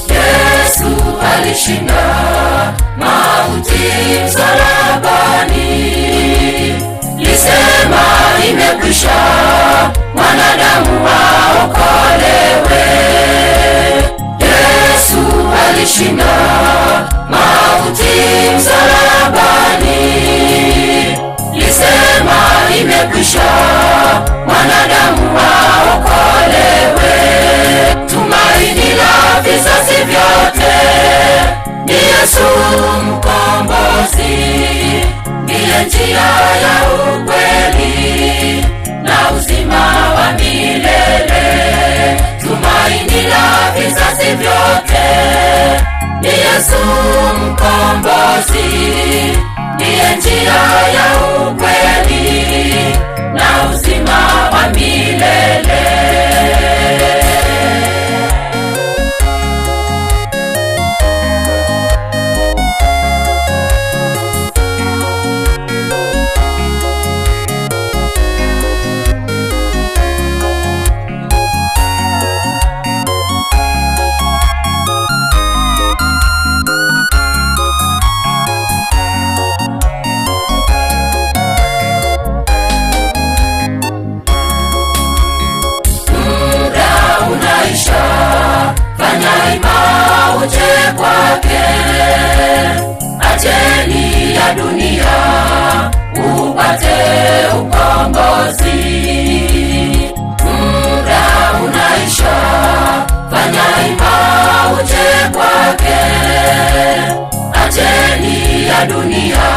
Yesu alishinda mauti msalabani, lisema imekwisha, mwanadamu aokolewe. Yesu alishinda mauti msalabani, lisema imekwisha, mwanadamu aokolewe. Tumaini la vizazi vyote ni Yesu Mkombozi, ndiye njia ya ukweli na uzima wa milele. Tumaini la vizazi vyote ni Yesu Mkombozi, ndiye njia ya ukweli na uzima wa milele. uje kwake, acheni ya dunia upate ukombozi. Muda unaisha, fanya ima uje kwake, acheni ya dunia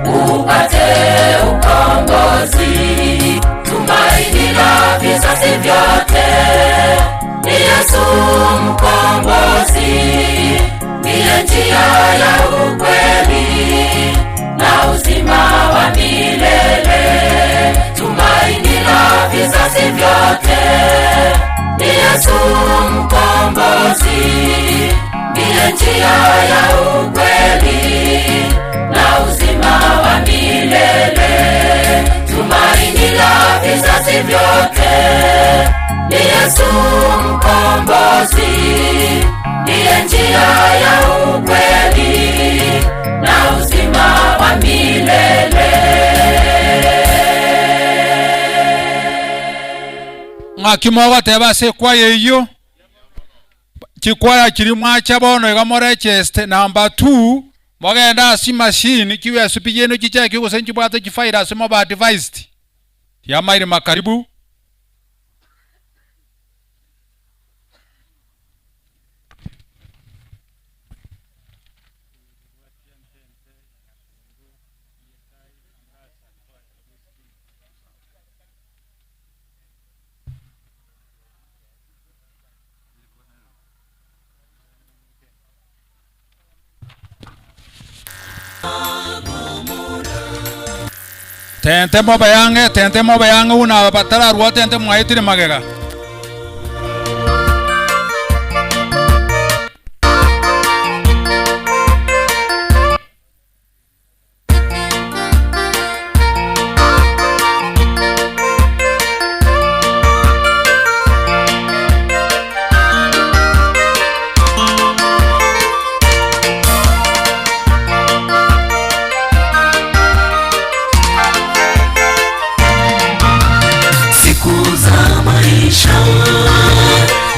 upate ukombozi. Tumaini la vizazi vyote ni Yesu mkombozi, ndiye njia ya ukweli na uzima wa milele. Tumaini la vizazi vyote ni Yesu mkombozi, ndiye njia ya ukweli na uzima wa milele. Tumaini la vizazi vyote ni Yesu mkombozi, ndiye njia ya ukweli na uzima wa milele. Ng'aki mogoteba ase ekwaya eyio, chikwaya chiria mwacha bono iga morecheste number two, mogende ase emashini chiuSB chiaino chicheke gose nchibwate chivirus mobe advised. Tiamaire makaribu. Tente mobe ang'e, tente mobe ang'e buna aba batararua tente mwaetire magega. Siku za maisha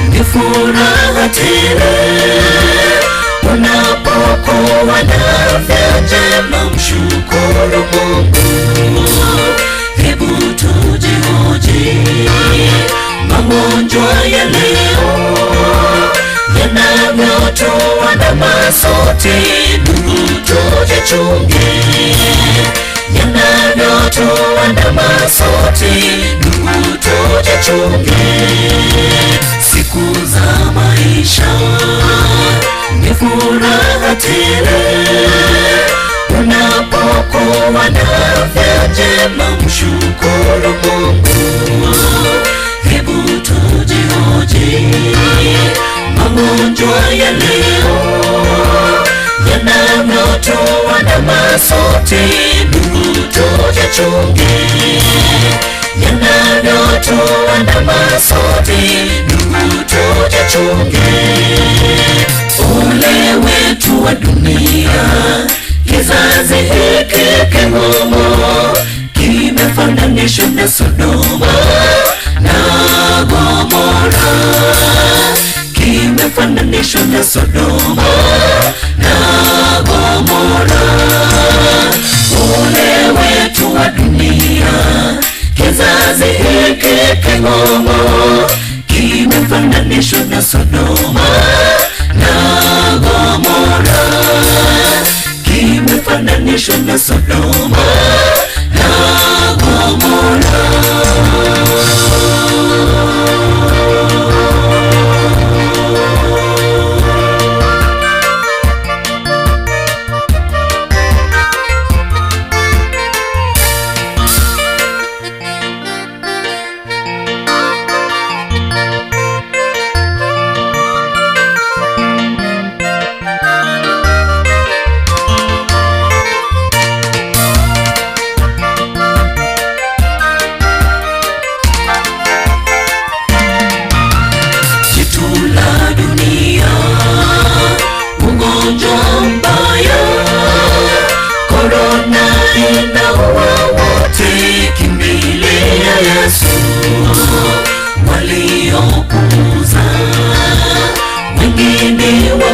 ni furaha tele, unapokuwa na afya njema, mshukuru Mungu. Hebu tujihoji, magonjwa ya leo yanavyotuandama sote, ndugu tujichunge yanavyotuandama sote, ndugu tujichunge. Siku za maisha ni furaha tele, unapokuwa na afya njema, mshukuru Mungu. Hebu tujihoji, magonjwa ya leo yanavyotuandama sote, ndugu tujichunge. Yanavyotuandama sote, ndugu tujichunge. Ole wetu wa dunia, kizazi hiki kigumu kimefananishwa na Sodoma na Gomora, kimefananishwa na Sodoma na Gomora. Ole wetu wa dunia, kizazi hiki kigumu kimefananishwa na Sodoma na Gomora, kimefananishwa na Sodoma na Gomora. Jitu la dunia, ugonjwa mbaya, korona inaua wote, kimbilia Yesu. Waliopuuza wengine wa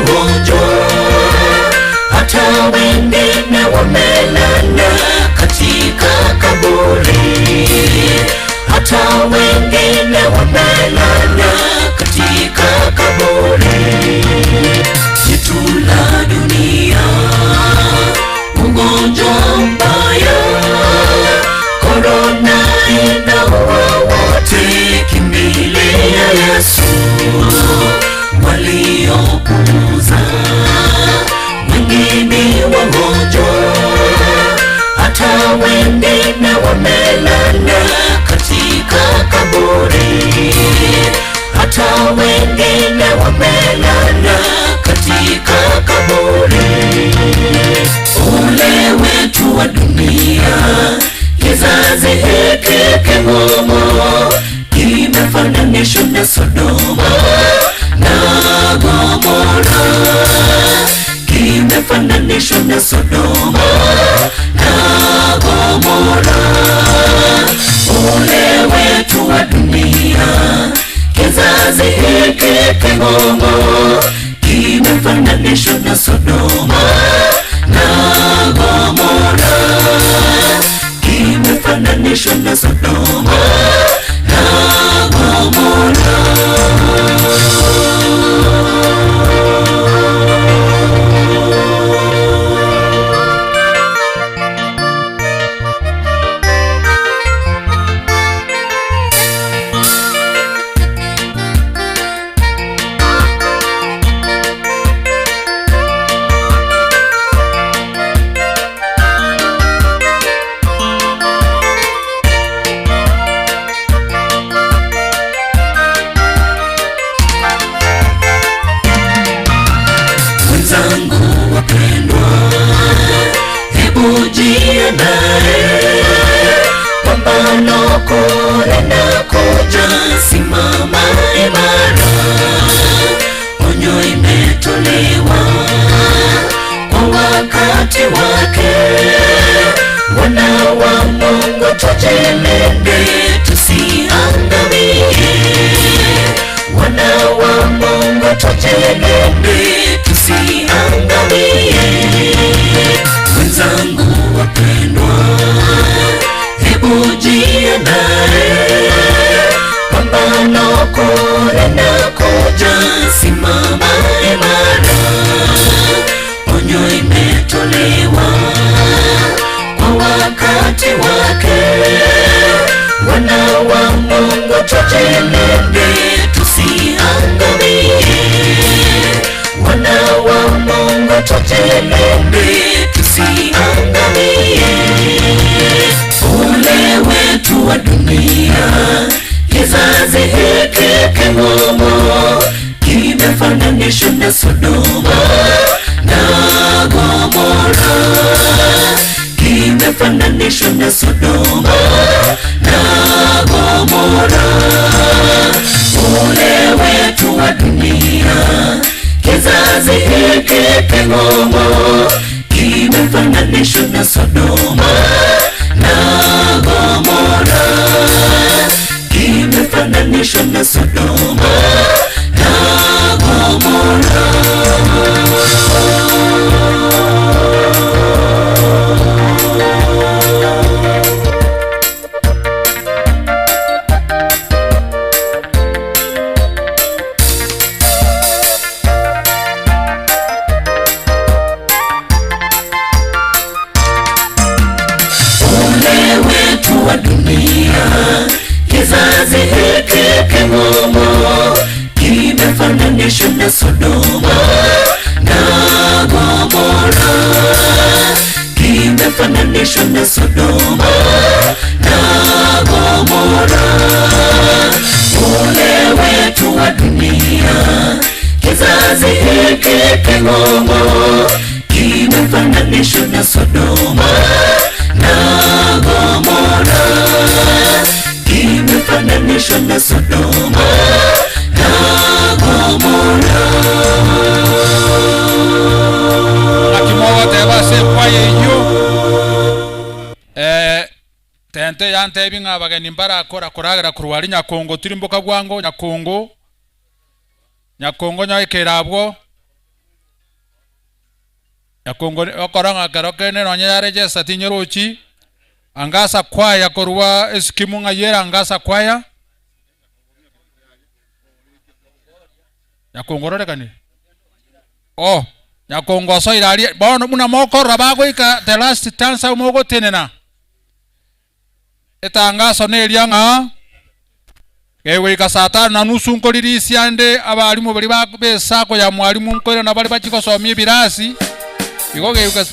Kimefananishwa na Sodoma na Gomora. Ole wetu wa dunia, kizazi hiki king'ong'o kimefananishwa na Sodoma na Gomora, kimefananishwa na Sodoma na Gomora. Wenzangu wapendwa, hebu jiandae, pambano kuu linakuja, simama imara. Onyo imetolewa kwa wakati wake, wana wa Mungu tujilinde, tusiangamie. Wana wa Mungu tujilinde, tusiangamie. Wenzangu wapendwa, hebu jiandae, pambano kuu linakuja, simama imara. Onyo imetolewa kwa wakati wake, wana wa Mungu tujilinde, tusiangamie. Wana wa Mungu tujilinde, tusiangamie. Ole wetu wa dunia, kizazi hiki king'omo kimefananishwa na Sodoma na Gomora, kimefananishwa na Sodoma na Gomora. Ole wetu wa dunia, kizazi hiki king'omo kimefananishwa na Sodoma na Gomora, kimefananishwa na Sodoma na Gomora. Ole wetu wa dunia, kizazi hiki king'omo kimefananishwa na Sodoma na Gomora, kimefananishwa na Sodoma na Gomora. Ole wetu wa dunia, kizazi hiki king'omo kimefananishwa na Sodoma na Gomora, kimefananishwa na Sodoma na Gomora. Akimogoteba ase ekwaya eywo eh, tente yantebi ng'a abageni mbarakora koragera korwa aria nyakongo tirimboka bwango nyakongo nyakongo nyoekere abwo nyakongo okora ng'a kero kende nonye yare chesa tinyerochi angasa kwaya korwa esikimu ng'a yera angasa kwaya nyakongo rorekani oh nyakongo osoire aria bono buna mokorora bagoika the last chance mogotenena etangaso neria ng'a gegoika saa tano na nusu nkoririsia nde abarimu bari ba besako ya mwarimu nkoira na bari bachigosomia ebirasi igo gegoika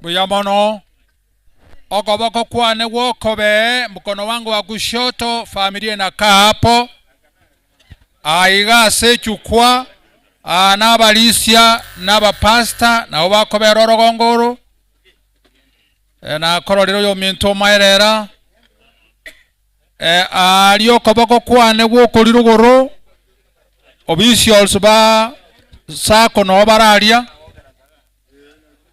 Mbuya mono. Okoboko kwane gw'okobee, mkono wangu wa kushoto, familia inakaa hapo. Aiga ase ejukwa, aa nabarisia na abapastor nabo bakobera orogongo oro. Eh, nakororire oyominto omoerera. Eh, aaria okoboko kwane gw'okoria rogoro, officials ba sacco noo bararia.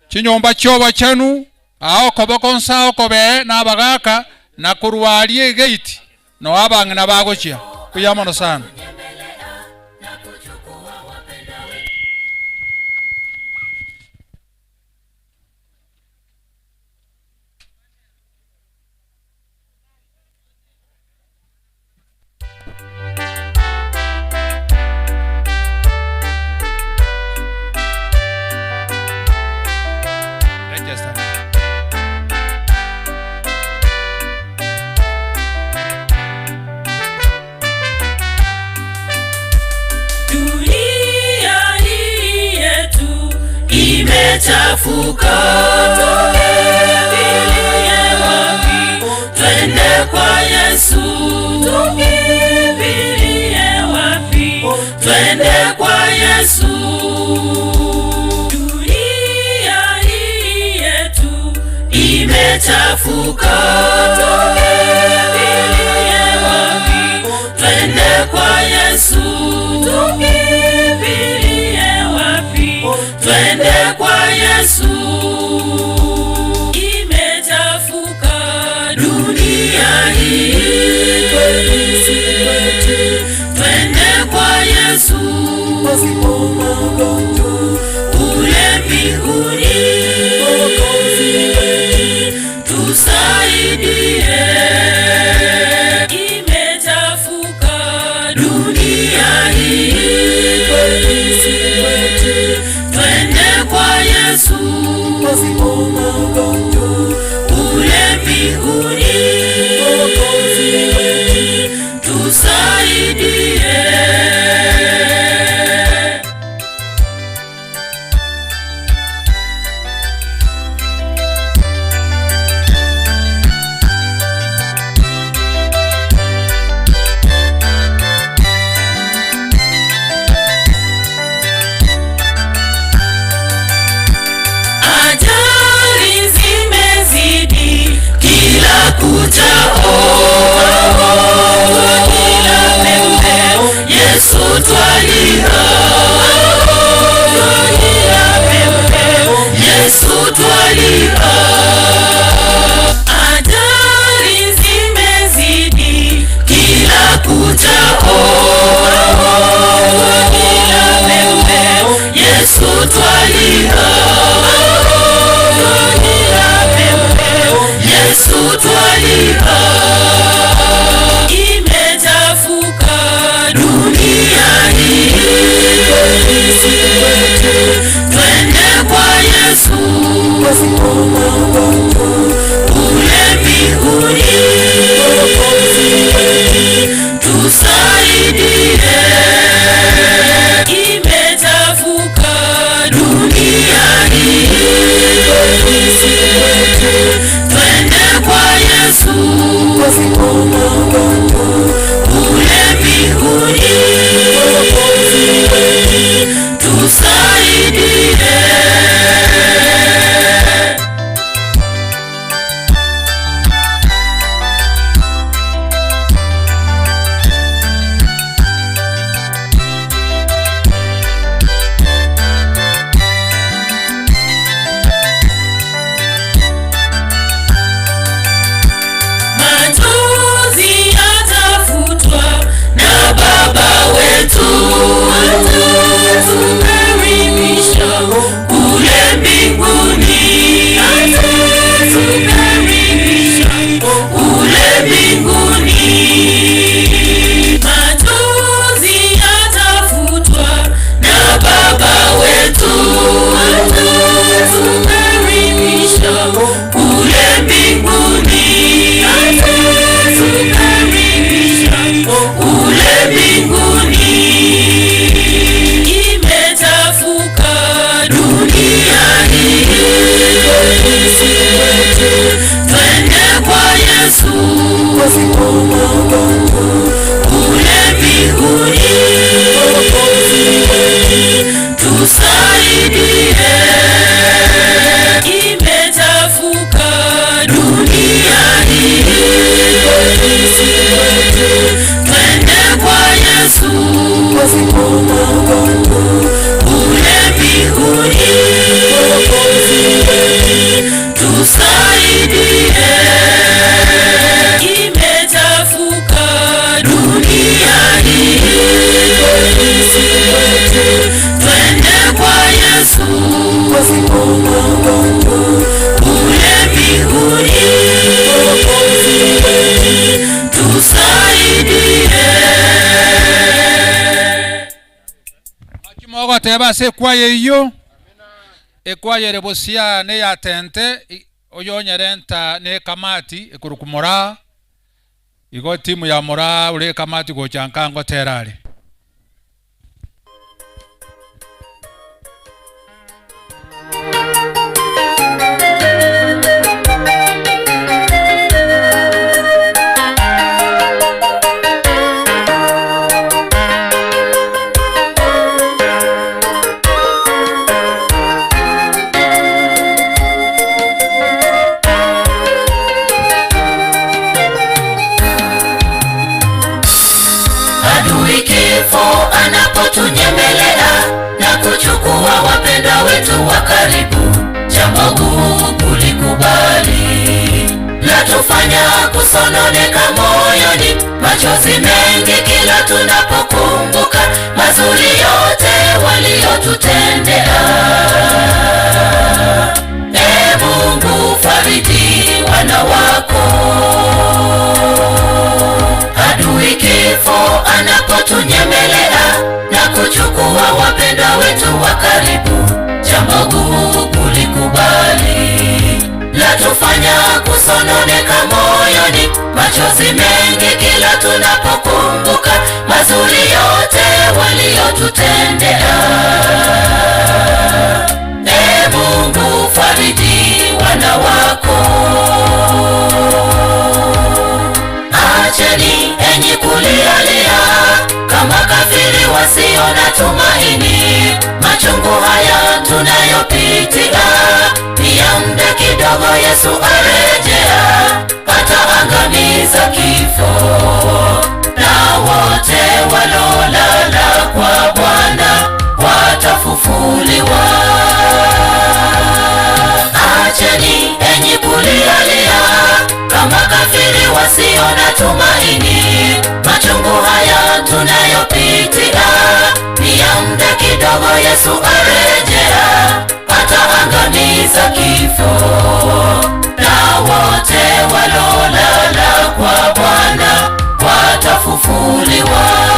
Chinyomba chi'obochenu, aa okoboko nsa okobee na abagaaka, na korwa aria egate noo abang'ina bagochia. Mbuya mono sana. Register. Dunia hii yetu imechafuka, tukimbilie wapi? Twende kwa Yesu. Tukimbilie wapi? Twende kwa Yesu. Dunia hii yetu imechafuka, tukimbilie wapi? Twende kwa Yesu. Tukimbilie wapi? Twende kwa Yesu. Imechafuka dunia hii, twende kwa Yesu. Kule mbinguni tusaidie. Imechafuka dunia hii, twende kwa Yesu. Kule mbinguni tusaidie. Ajali zimezidi kila kuchao, kila pembe, Yesu twalia. Kila pembe, Yesu twalia. Ajali zimezidi kila kuchao, kila pembe, Yesu twalia. Kila pembe, Yesu twalia. Imechafuka dunia hii, twende kwa Yesu. Kule mbinguni tusaidie. Imechafuka dunia hii, twende kwa Yesu. Kule mbinguni tusaidie. Kule mbinguni tusaidie. Imechafuka dunia hii, twende kwa Yesu kule mbinguni tusaidie. Imechafuka dunia hii, twende kwa Yesu kule mbinguni tusaidie. Mogoteba ase ekwaya eywo ekwaya ere bosia ne yatente oyonyerenta ne ekamati ekorokwa moraa igo timu ya moraa ore ekamati gocha nka ngotera are. Adui kifo anapotunyemelea na kuchukua wapendwa wetu wa karibu, jambo gumu kulikubali, latufanya kusononeka moyoni, machozi mengi kila tunapokumbuka mazuri yote waliyotutendea. E Mungu, fariji wana wako adui kifo anapotunyemelea na kuchukua wapendwa wetu wa karibu, jambo gumu kulikubali, latufanya kusononeka moyoni, machozi mengi kila tunapokumbuka mazuri yote waliyotutendea. E Mungu, fariji wana wako. Acheni enyi kulialia kama kafiri wasio na tumaini. Machungu haya tunayopitia ni ya muda kidogo, Yesu arejea, ataangamiza kifo na wote walolala kwa Bwana watafufuliwa. Acheni enyi kulialia kama kafiri wasio na tumaini. Machungu haya tunayopitia ni ya muda kidogo, Yesu arejea, ataangamiza kifo na wote walolala kwa Bwana watafufuliwa.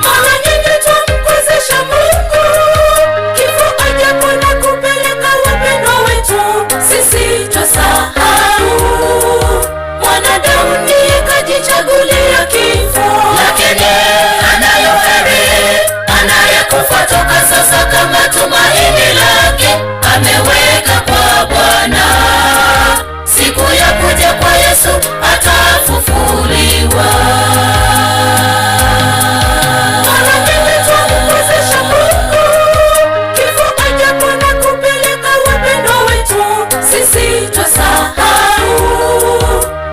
Mara nyingi twamkwezesha Mungu, kifo ajapo na kupeleka wapendwa wetu, sisi twasahau. Mwanadamu ndiye kajichagulia kifo, lakini anayo heri anayekufa toka sasa, kama tumaini lake ameweka kwa Bwana. Siku ya kuja kwa Yesu atafufuliwa. Mara nyingi twamkwezesha Mungu, kifo ajapo na kupeleka wapendwa wetu, sisi twasahau.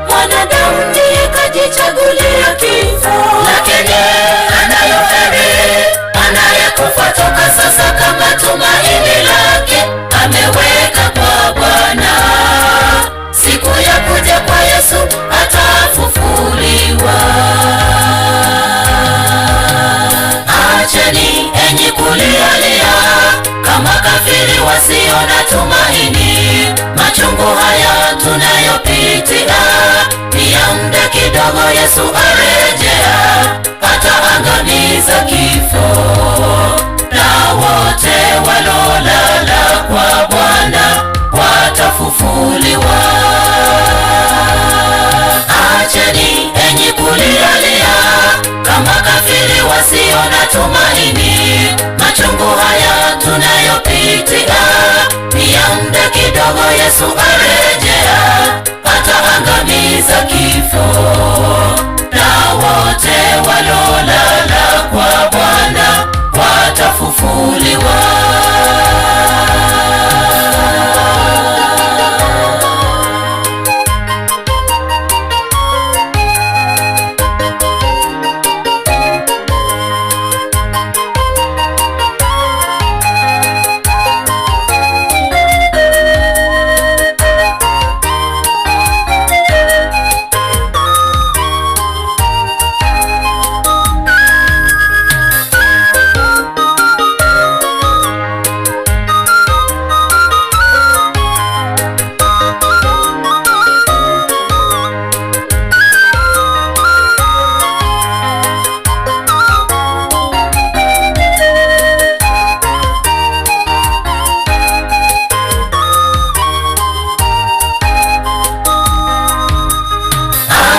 Mwanadamu ndiye kajichagulia kifo, lakini anayo heri anayekufa toka sasa, kama tumaini lake ameweka kwa Bwana. Siku ya kuja kwa Yesu atafufuliwa. Acheni enyi kulialia kama kafiri wasio na tumaini. Machungu haya tunayopitia ni muda kidogo Yesu arejea, ataangamiza kifo na wote walolala kwa Bwana watafufuliwa. Acheni enyi kulialia kama kafiri wasio na tumaini, machungu haya tunayopitia ni ya muda kidogo, Yesu arejea, ataangamiza kifo na wote walolala kwa Bwana watafufuliwa.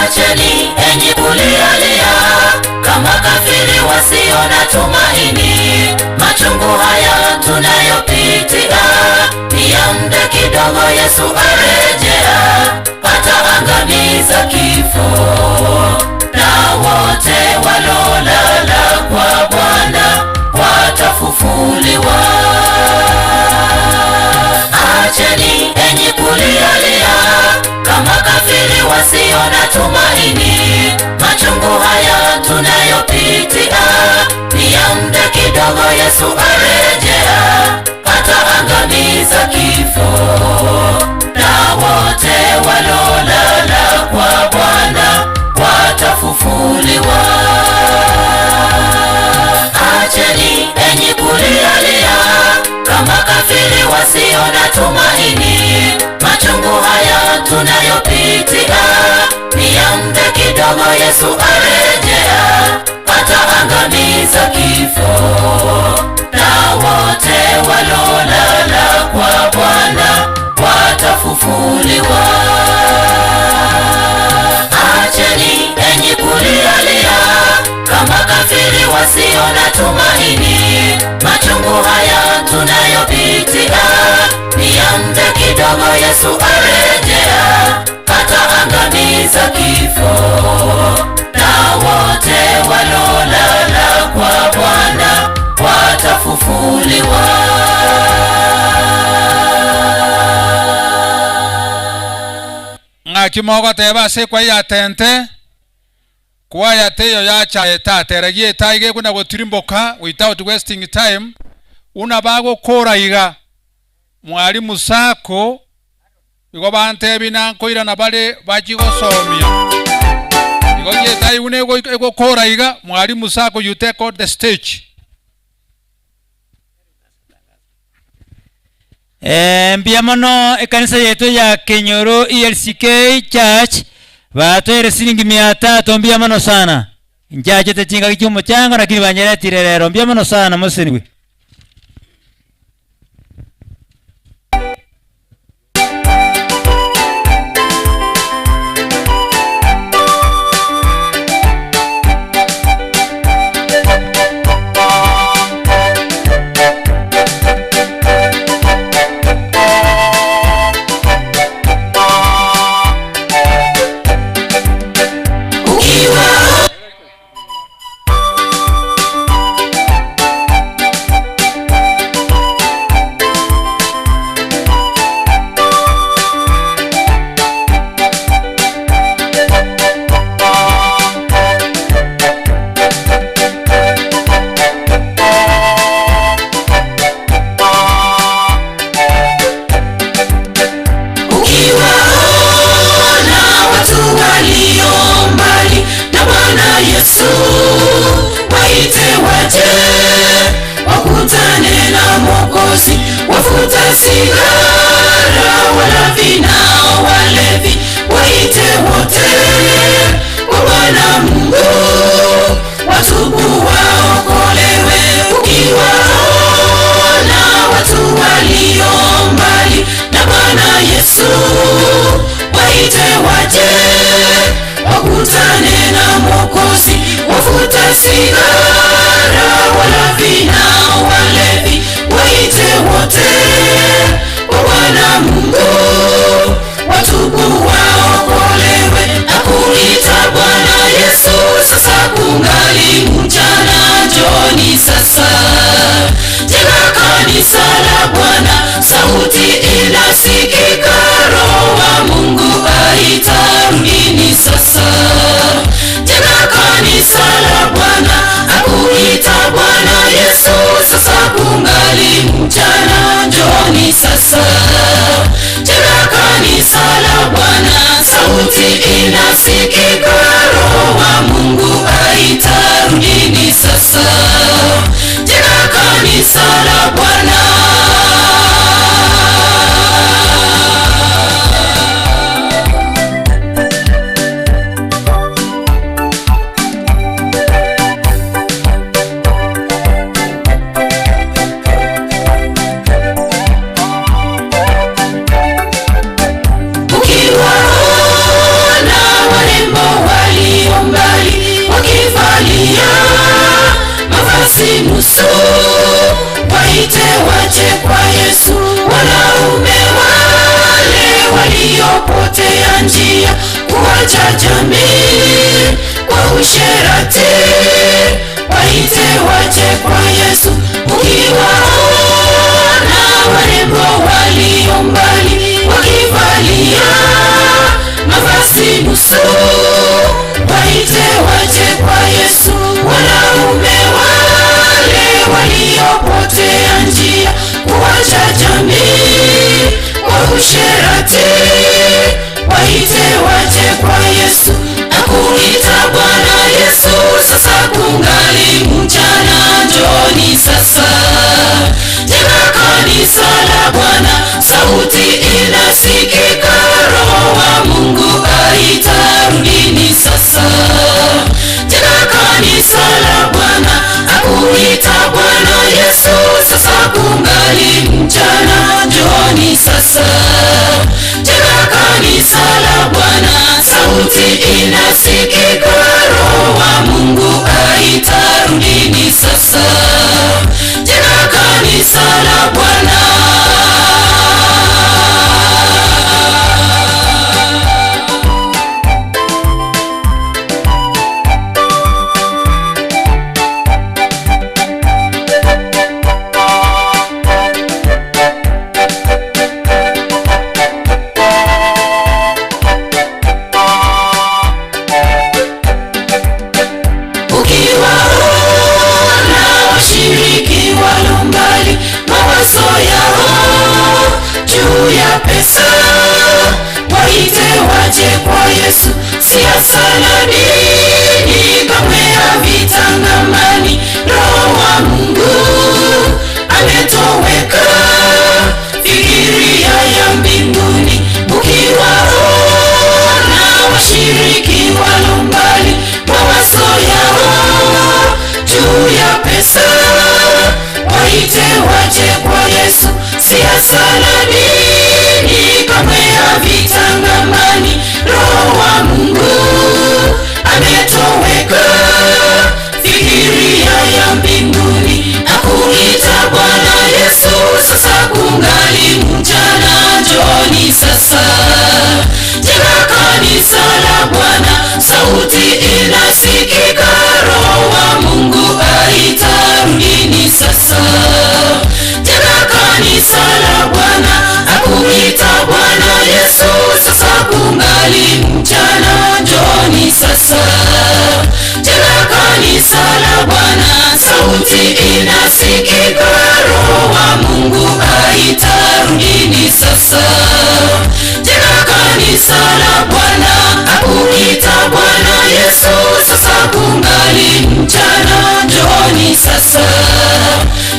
Acheni enyi kulialia kama kafiri wasio na tumaini, machungu haya tunayopitia ni ya muda kidogo, Yesu arejea, ataangamiza kifo na wote walolala kwa Bwana watafufuliwa. Acheni enyi kulialia kama kafiri wasio na tumaini, machungu haya tunayopitia ni ya muda kidogo, Yesu arejea, ataangamiza kifo na wote walolala kwa Bwana watafufuliwa. Acheni enyi kulialia kama kafiri wasio na tumaini, machungu haya tunayopitia ni ya muda kidogo, Yesu arejea, ataangamiza kifo na wote walolala kwa Bwana watafufuliwa. Acheni enyi kulialia kama kafiri wasio na tumaini, machungu haya tunayopitia ni ya muda kidogo, Yesu arejea, ataangamiza kifo na wote walolala kwa Bwana watafufuliwa. Ng'aki mogoteba ase kwaya tente kwaya teyo yachaeta teragie taige kuna gotirimboka without wasting time una bagokora iga mwalimu sako igo bantebi nankoirana bare bachigosomia igo gietai une egokora iga mwalimu sako you take out the stage. Mbia mono ekanisa yetu ya Kenyoro ELCK Church batwere siringi 300 mbia mono sana nchachete chingaki chia omochango lakini banyeretire rero mbia mono sana mosenigwe. Ukiwa Sigara, walafi na walevi, waite wote kwa Bwana Mungu, watubu waokolewe. Akuita Bwana Yesu, sasa kungali mchana, njooni sasa. Jenga kanisa la Bwana, sauti inasikika, Roho wa Mungu aita, rudini sasa. Jenga kanisa la Bwana, akuita Bwana Yesu, sasa kungali mchana, njooni sasa. Jenga kanisa la Bwana, sauti inasikika, Roho wa Mungu aita, rudini sasa. Jenga kanisa la Bwana. Ukiwaona warembo walio mbali wakivalia mavazi nusu, waite waje kwa Yesu. Wanaume wale waliopotea njia, kuacha jamii kwa usherati, waite waje kwa Yesu. Ukiwaona warembo walio mbali wakivalia mavazi nusu, waite waje kwa Yesu. Wanaume wale waliopotea njia, kuacha jamii kwa usherati, waite waje kwa Yesu. Akuita Bwana Yesu, sasa kungali mchana, njooni sasa. Jenga kanisa la Bwana, sauti inasikika, Roho wa Mungu aita, rudini sasa. Jenga kanisa la Bwana, akuita Bwana Yesu, sasa kungali mchana, njooni sasa. Jenga kanisa la Bwana, sauti inasikika, Roho wa Mungu aita, rudini sasa. Jenga kanisa la Bwana. Ukiwaona washiriki walio mbali, mawazo yao juu ya pesa, waite waje kwa Yesu. Siasa na dini kamwe havitangamani, Roho wa Mungu ametoweka, fikiria ya mbinguni. Ukiwaona washiriki walio mbali, mawazo yao juu ya pesa, waite waje kwa Yesu. Siasa na dini kamwe havitangamani, Roho wa Mungu ametoweka, fikiria ya mbinguni. Akuita Bwana Yesu, sasa kungali mchana, njooni sasa. Jenga kanisa la Bwana, sauti inasikika, Roho wa Mungu aita, rudini sasa. Jenga kanisa la Bwana, akuita Bwana Yesu, sasa kungali mchana, njooni sasa. Jenga kanisa la Bwana, sauti inasikika, Roho wa Mungu aita, rudini sasa. Jenga kanisa la Bwana, akuita Bwana Yesu, sasa kungali mchana, njooni sasa.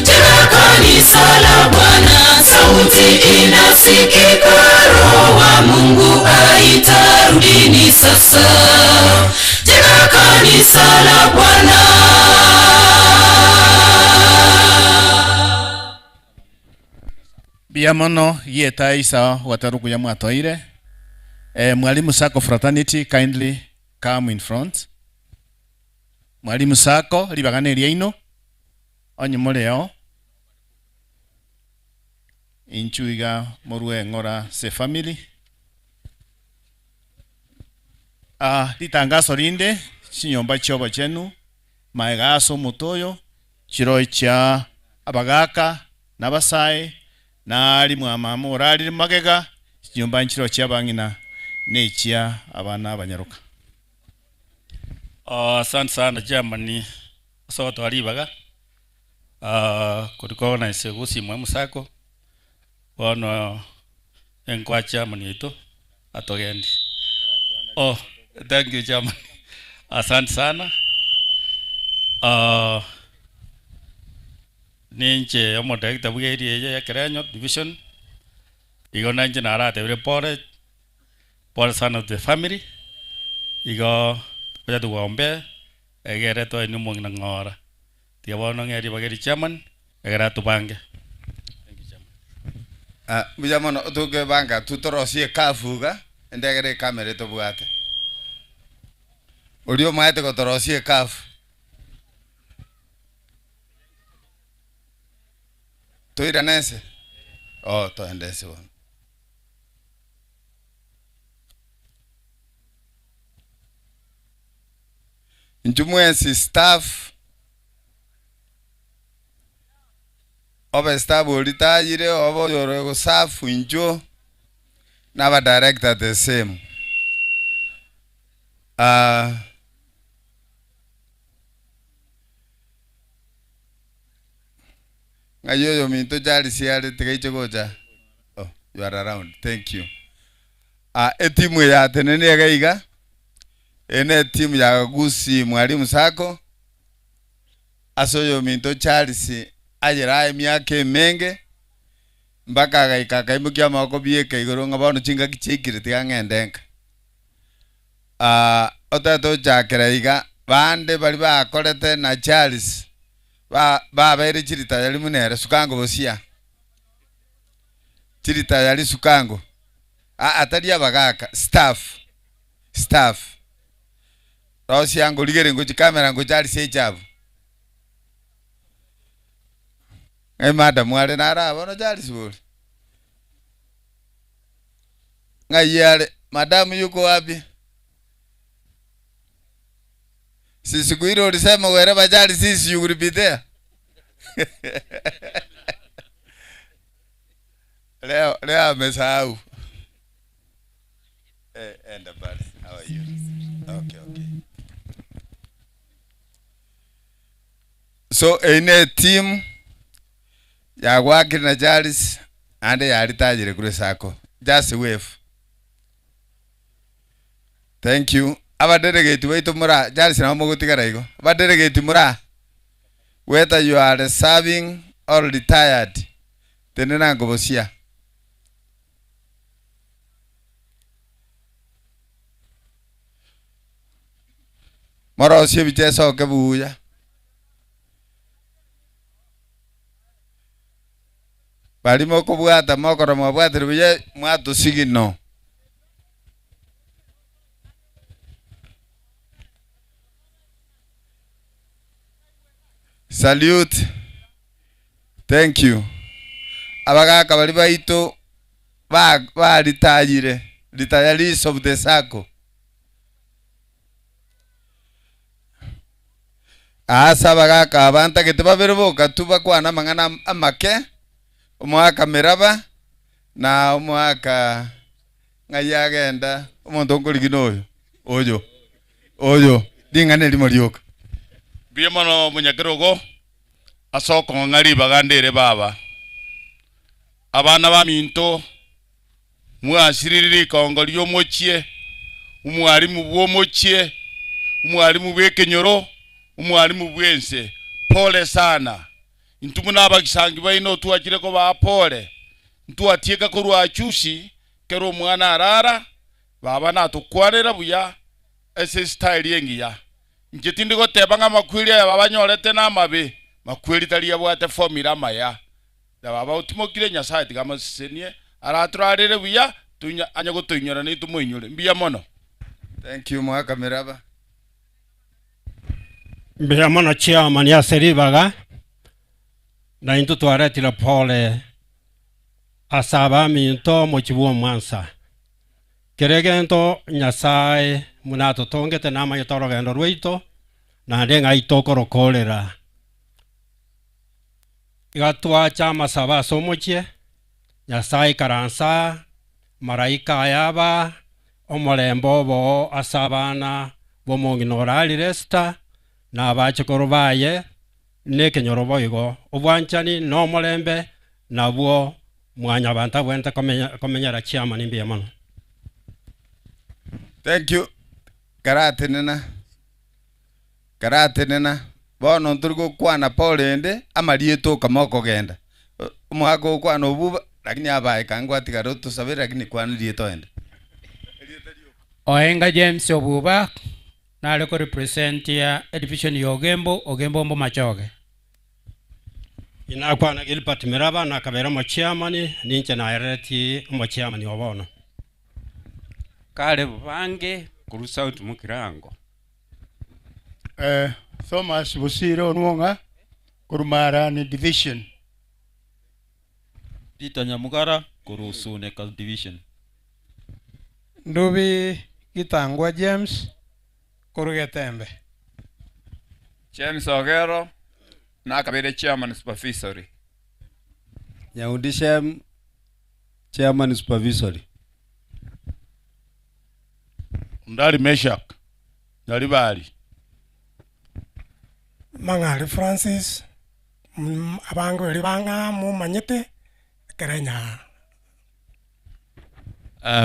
Jenga kanisa la Bwana, sauti inasikika, Roho wa Mungu aita, rudini sasa. Jenga kanisa la Bwana. Mbuya mono gieta isa gwatarukuya mwatoire. Eh, Mwalimu Sacco Fraternity kindly come in front. Mwalimu Sacco, ribaga neriaino, onye moreo, inchuo iga morue ng'ora ase efamiri. Ah, ritangaso rinde, chinyomba chi'obochenu, magega ase omote oyo, chiroe chia abagaaka na abasae, na aria mwamama orarire magega, chinyomba nchireo chi'abang'ina na echia abana abanyaroka. Asante sana chairman ase ogotoa ribaga ko recognize Gusii Mwalimu Sacco bono enkoa chairman oito atogendi. Oh, thank you chairman. Asante sana. Ninche omodirector bwa area eye ya Kerenyo division igo nainche naratebire pole Pole sana to the family, igo togocha togombe egere toenie omong'ina ng'ora. Tiga bono ng'e ribaga eri chairman egere atobange. Thank you chairman. Ah, mbuya mono tokebanga tu torosie ekafu iga endegere ekamera etobwate. Oria omaete gotorosia ekafu. Toirane ense? Oh, toende ense bono. Inchuo mwensi staff, obe staff oritayire obe oyore gosafu inchuo, na aba director the same. Ah, ng'ai oyominto Charles are tiga aiche gocha? Oh, you are around, thank you. Ah, etimu eye yatenenire iga iga, eye ne etimu ya Gusii Mwalimu Sacco, ase oyominto Charles ayere aye emiaka emenge, mpaka agaika akaimokia amaboko bieka igoro ng'a bono chingaki chiaikire tiga ng'ende nka. Ah, otagete gochakera iga, bande baria bakorete na Charles, ba babeire chiritayari buna ere, sukango bosia. Chiritayari sukango. Aa tari abagaka, staff, staff. Rosia ngorigereria ngochia camera ngocha aria ase echabu. Ng'ai madam are naro aa bono Charles bori? Ng'ai are? Madam yuko wapi? Si siku ile ulisema wherever Charles is you will be there. Leo leo amesahau. Eh, enda pale. How are you? Okay, okay. So eine team yagwakire na Charles ande yaritagire kure sako. Just wave. Thank you. Abadelegate baito mura Charles nabo mogotigara igo. Abadelegate mura whether you are serving or retired Tenena nkobosia. Morosie ebicha esoke buya. Baria mokobwata mokorora mwabwatire buya mwatosigino. Salute. Thank you. Abagaka baria baito ba baritayire, retirees of the sacco. Ase abagaka aba ntagete babere boka tu bakwane amang'ana amake, omoaka Miraba na omoaka ng'ai agenda omonto nkorigina oyo oyo oyo ring'ana erimo rioka. Mbuya mono omonyakerogo Ase okong'a ribaga ndire baba. Abana baminto, mwasiriri rikongo ri'omochie, omwalimu bw'omochie, omwalimu bw'ekenyoro, omwalimu bw'ense. Pole sana. Intwe buna abagisangi baino twachire kobaa pole. Ntwatieka korwa achusi, kera omwana arara, baba natokwanera buya ase esitaeli engiya. Inche tindi goteba ng'a amakweri aya babanyorete namabe, makweri tari abwate formula amaya. Na baba otimokire Nyasae tiga amosesenie, aratorarere buya, tonya anye gotoinyora naintwe tomoinyore. Mbuya mono. Thank you Mwaka Miraba. Mbuya mono chiamani ase ribaga, na intwe twaretire pole ase abaminto omochie bw'omwansa. Kera egento Nyasae buna atotongete namanyete orogendo rwaito, naende ng'ai tokorokorera. Iga twacha amasabo ase omochie, Nyasae ikaransa aa, malaika aye aba, omorembe oboo ase abana b'omong'ina orarire Esita, na abachokoro baye, na ekenyoro boigo. Obwanchani na omorembe nabwo mwanyabanto abwenerete komenyera chiamani mbuya mono. Thank you. Karatenena, karatenena. Bono ntori gokwana pa rende amarieta okama okogenda. Omogaka ogokwana obuba, lakini abae kango atigare otosabere lakini kwana erieta oende. Oenga James Obuba nare ko representia edivision ya Ogembo, Ogembo Mbomachoge. Inakwana Gilbert Miraba nakabera omochairman, ninche naereretie omochairman o bono. Kare bange korwa South Mugirango. Eh, Thomas Bosire Onwong'a korwa Marani Division. Peter Nyamugara korwa Suneka Division. Ndubi Gitangwa James korwa Getembe. James Ogero nakabeire chairman supervisory. Nyaundi Shem chairman supervisory. Ondari Meshak, Nyaribari. Mang'ari Francis, abange baria bang'a momanyete, ekero enyaa.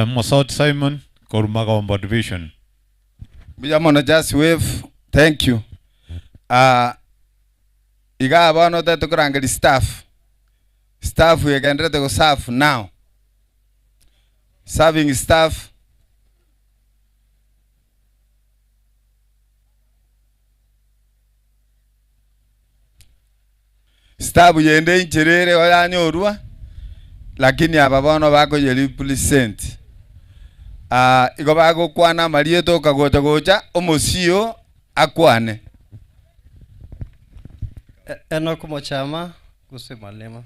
Mosoti Simon korwa Magombo Division. Mbuya mono just wave thank you ah igaa bono otagete korangeria staff staff egenderete go serve now serving staff Staff yende inchera ere oyanyorwa lakini aba bono bakoye represent ah igo bagokwana amarieta okagocha gocha omosio akwane. Enock Mochama, Gusii Mwalimu.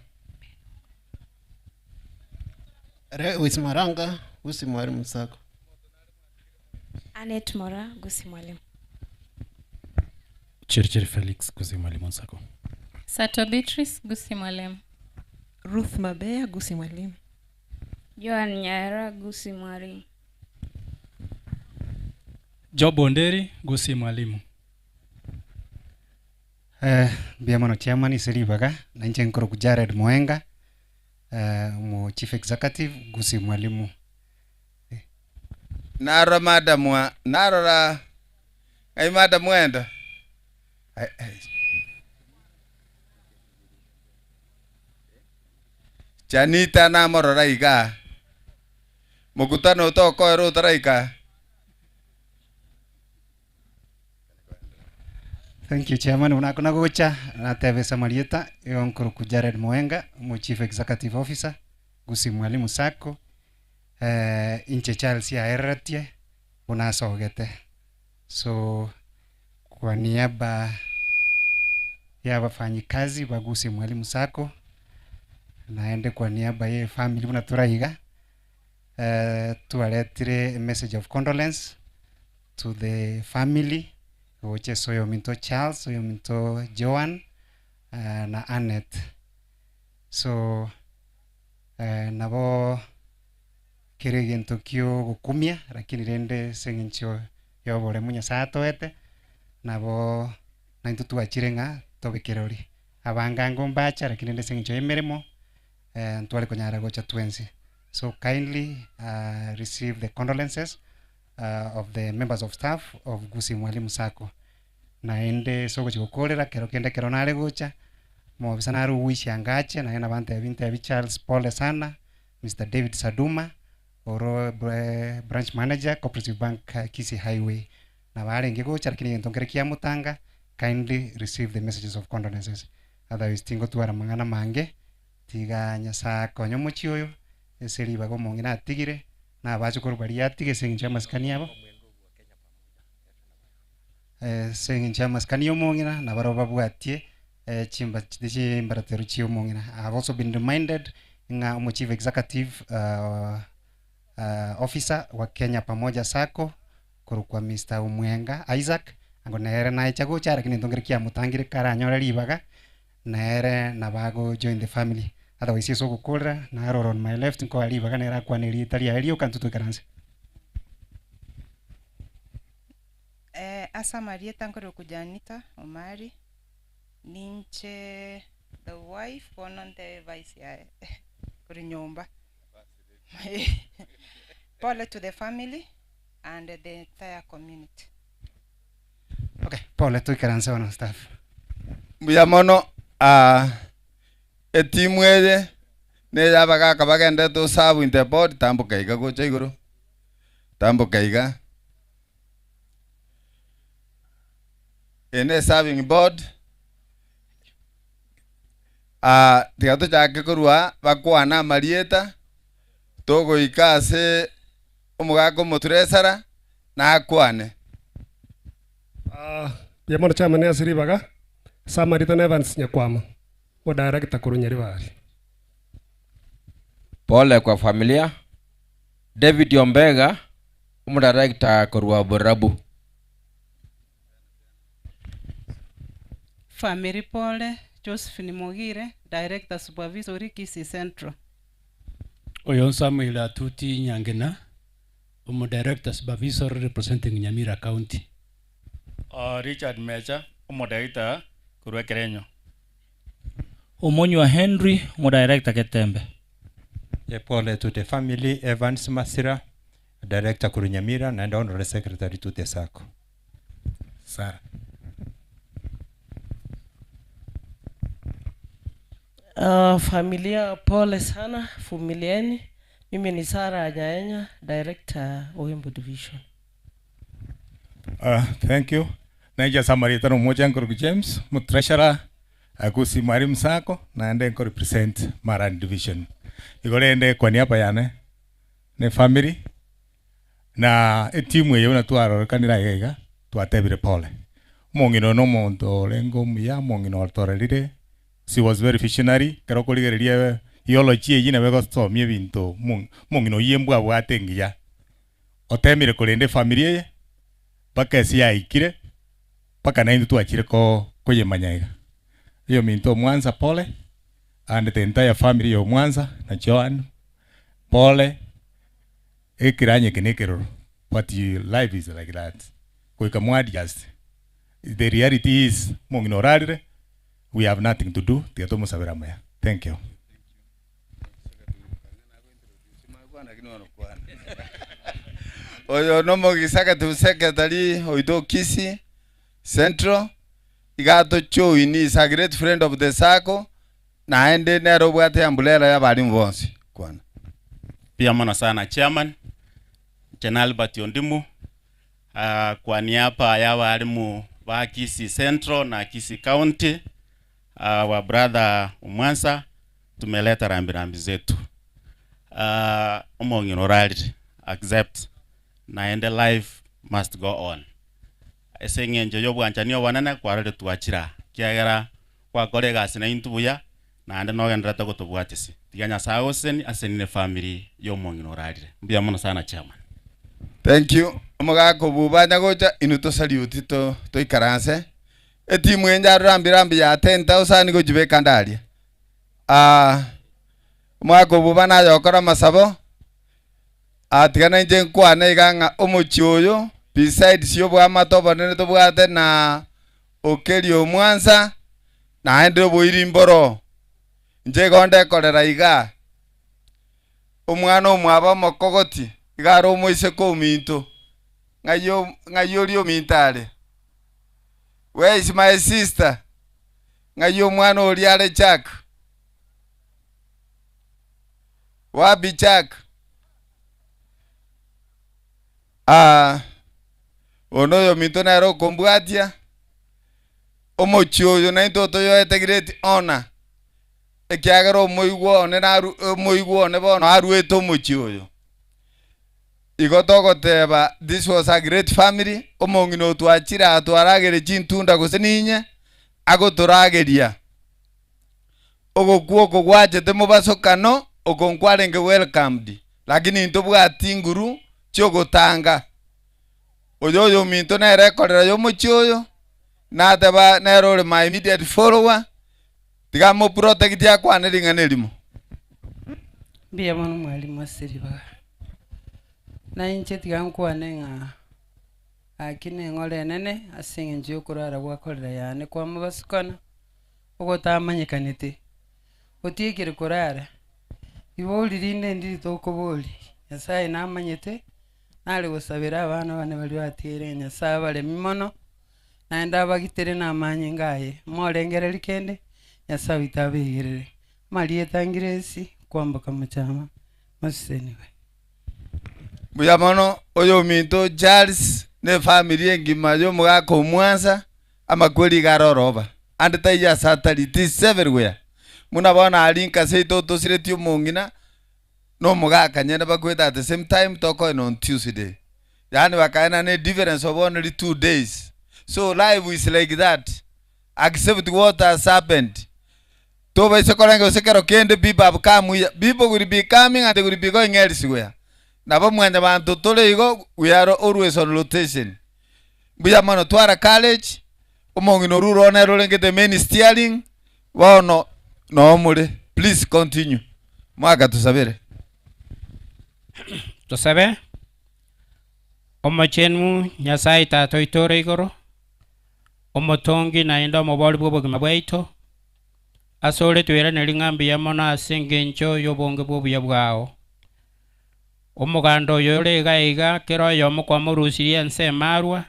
Lewis Maranga, Gusii Mwalimu Sacco. Anet Mora, Gusii Mwalimu. Chirchir Felix, Gusii Mwalimu Sacco. Sato Beatrice, Gusii Mwalimu. Ruth Mabea, Gusii Mwalimu. Joan Nyaera, Gusii Mwalimu. Job Onderi, Gusii Mwalimu. Eh, mbuya mono chairman ase ribaga, na inche nkorokwa Jared Moenga, eh, omo chief executive Gusii Mwalimu. Narora madam wa narora ng'ai madam wenda Ai, ai. Janita namorora igaa mokutano otokoera otaraika Thank you chairman, buna akona gocha natebesa amarieta, igo nkorokwa Jared Moenga, omo chief executive officer Gusii Mwalimu Sacco, eh, inche Charles yaereretie buna asogete so kwa niaba ya wafanyikazi ba Gusii Mwalimu Sacco naende kwa niaba ye family buna toraiga eh, twaretire a message of condolence to the family gocha ase oyominto Charles, oyominto Joan eh, na Annet so eh, nabo kere egento kiogokumia lakini rende ase eng'encho ya oboremu Nyasaye atoete nabo naintwe twachire ng'a tobe kerori. Abange ango mbacha lakini rende ase eng'encho ya emeremo eh, ntware konyara gocha twensi. So kindly uh, receive the condolences uh, of the members of staff of Gusii Mwalimu Sacco. Naende ase ogochia gokorera kero kende ekero nare gocha, mobisa nare ogoisia angache naye nabantebi ntebi Charles pole sana, Mister David Saduma oro branch manager Cooperative Bank Kisii Highway. Nabo arenge gocha lakini egento nkere kiamotanga, kindly receive the messages of condolences. Otherwise tingotwara amang'ana amange, tiga Nyasaye akonye omochie oyo, ase ribaga omong'ina atigire, na abachokoro baria atige ase eng'encho y'amasikani abo. Ase eng'encho y'amasikani y'omong'ina, nabarabwo babwatie chimba chimbaratero chi'omong'ina. I have also been reminded ng'a omo chief executive officer wa Kenya Pamoja Sacco korokwa Mister Omwenga Isaac, ango nere naecha gocha lakini intwe nkere kiamotangire karanyore ribaga, nere nabo ago join the family. Otherwise ase ogokorera, narora on my left nkoa ribaga nere akwane erieta riaye rioka intwe toikaranse. Eh, ase amarieta nkorokwa Janita Omari, ninche the wife bono ntebe vice yaye korwa nyomba. Pole to the family and the entire community. Okay, pole toikaranse bono staff. Mbuya mono ah, etimu eye neye abagaka bagendete osabu in the board tamboka iga gocha igoro tamboka iga Eye ne serving board ah, tiga tochake korwa bakwane amarieta togoika ase omogaka omotresara nakwane. Ah, mbuya mono chairman ase ribaga, ase amarieta na Evans Nyakwama, omodirector korwa Nyaribari. Pole kwa familia. David Ombega, omodirector korwa Borabu. Family pole, Josephine Mogire, Director Supervisory Kisii Central. Oyo Samuel Atuti Nyangena, Omo-Director Supervisory representing Nyamira County. Richard Mecha, Omo-Director korwa Ekerenyo. Omonywa Henry, Omo-Director Getembe. Pole to the family, Evans Masira, Director korwa Nyamira, naende Honorary Secretary to the Sacco. Sarah. Familia pole sana, vumilieni. Mimi ni Sarah Anyaenya, Director Ogembo Division. Thank you. Naija Samaritan omocha nkoroku James, mu treasurer Gusii Mwalimu Sacco naende nko represent Marani Division. Igo rende kwa niaba yane ne family na etimu eye buna twarorekanire iga iga twatebire pole. Omong'ina oyo na omonto orenge omuya, omong'ina otorerire, she was very visionary, ekero okorigereria eulogy eywo nabo egosomia ebinto omong'ina oyio mbwabwate engiya. Otemire korenda efamiri eye mpaka ase yaikire mpaka naintwe twachire ko koyemanya iga. Oyominto omwansa pole and the entire family ya omwansa na Joan pole ekiranya eke nekeroro but life is like that goika mwa adjust. The reality is omong'ina orarire we have nothing to do tiga tomosabere amaya. Thank you. Oyo nomogisagete secretary oito Kisii Central iga atojoin is a great friend of the sacco naende nere obwate umbrella y'abalimu bonsi. Kwana. Mbuya mono sana chairman, inche na Albert Ondimu, ah, kwa niaba ya abalimu ba Kisii Central na Kisii County, ah, wa brother Omwansa tumeleta rambirambi zetu. Ah, omong'ina orarire, accept naende life must go on. Ase eng'encho y'obwanchani obonene kwarorire twachire aa, ekiagera gwakora egasi naintwe buya, naende nogendererete gotobwatisia. Tiga Nyasae agosesenie asesenie nefamiri y'omong'ina orarire. Mbuya mono sana chairman. Thank you. Omogaka obuba gocha inwe tosaliuti to toikaranse. Etimu enye arora rambi ya 10000 gochibeka ndaria. Ah, omogaka obuba nayokora amasabo. Ah, tiga nainche nkwane iga ng'a omochie oyo besides y'obwamate obonene tobwate na okeria omwansa naende oboiri mboro. Inche igo ndekorera iga omwana omwabo omokogoti iga are omoiseke ominto ng'ai ng'ai oria ominto are where is my sister ng'ai omwana oria are Jack wapi Jack ah ono oyominto nere okombwatia omochie oyo naintwe otoyoete great honor ekiagera omoigwa one naru omoigwa one bono aruete omochie oyo. Igo togoteba this was a great family, omong'ina otwachire aa twarageire chintunda gose ninye, agotorageria. Ogokwa oko gwachete mobasokano, oko nkwarenge welcomed, lakini ntobwati nguru chiogotanga. Oyo oyominto nere ekorera yomochie oyo, nateba nere ore my immediate follower, tiga amoprotect akwane ring'ana erimo. Mbuya mono mwalimu ase ribaga. Na inche tiga nkwane ng'a gaki neng'ora enene ase eng'encho yokorara gwakorera yane kwamobasukana, ogotamanyekanete, otiekire korara, ribori rinde ndiri tokoboria, Nyasaye namanyete, nare gosabera abana bane baria batigaire ng'a Nyasaye abaremie mono, naende abagitere na amanyinga aye, morengereria kende, Nyasaye oito abaigerere. Amarieta Ngiresi, kwamboka mochama, moseseniwe. Mbuya mono oyominto Charles na efamiri engima y'omogaka omwansa, amakweri iga are oroba, ande taiyo ase atari, it is everywhere. Buna bono aria inka seito tosiretie omong'ina na omogaka nyene bakwete at the same time tokoenda on Tuesday. Yaani bakaenana edifference of only 2 days. So life is like that, accept what has happened. Tobaisa korenge gose kero kende people have come here, people will be coming and they will be going elsewhere. Nabo mwanyabanto tore igo, we are always on rotation. Mbuya mono twara courage, omong'ina orure one ere orenge the main steering, bono noo more. Please continue. Mwaka tusabere. Tosabe. Omochenu Nyasaye Tata oito ore igoro, omotongi naende omobori bw'obogima bwaito, ase ore tweiraneri ng'a mbuya mono ase engencho y'obonge bw'obuya bwao. Omoganda oyo ore iga iga kera oyomo kwamorusirie ense emarwa,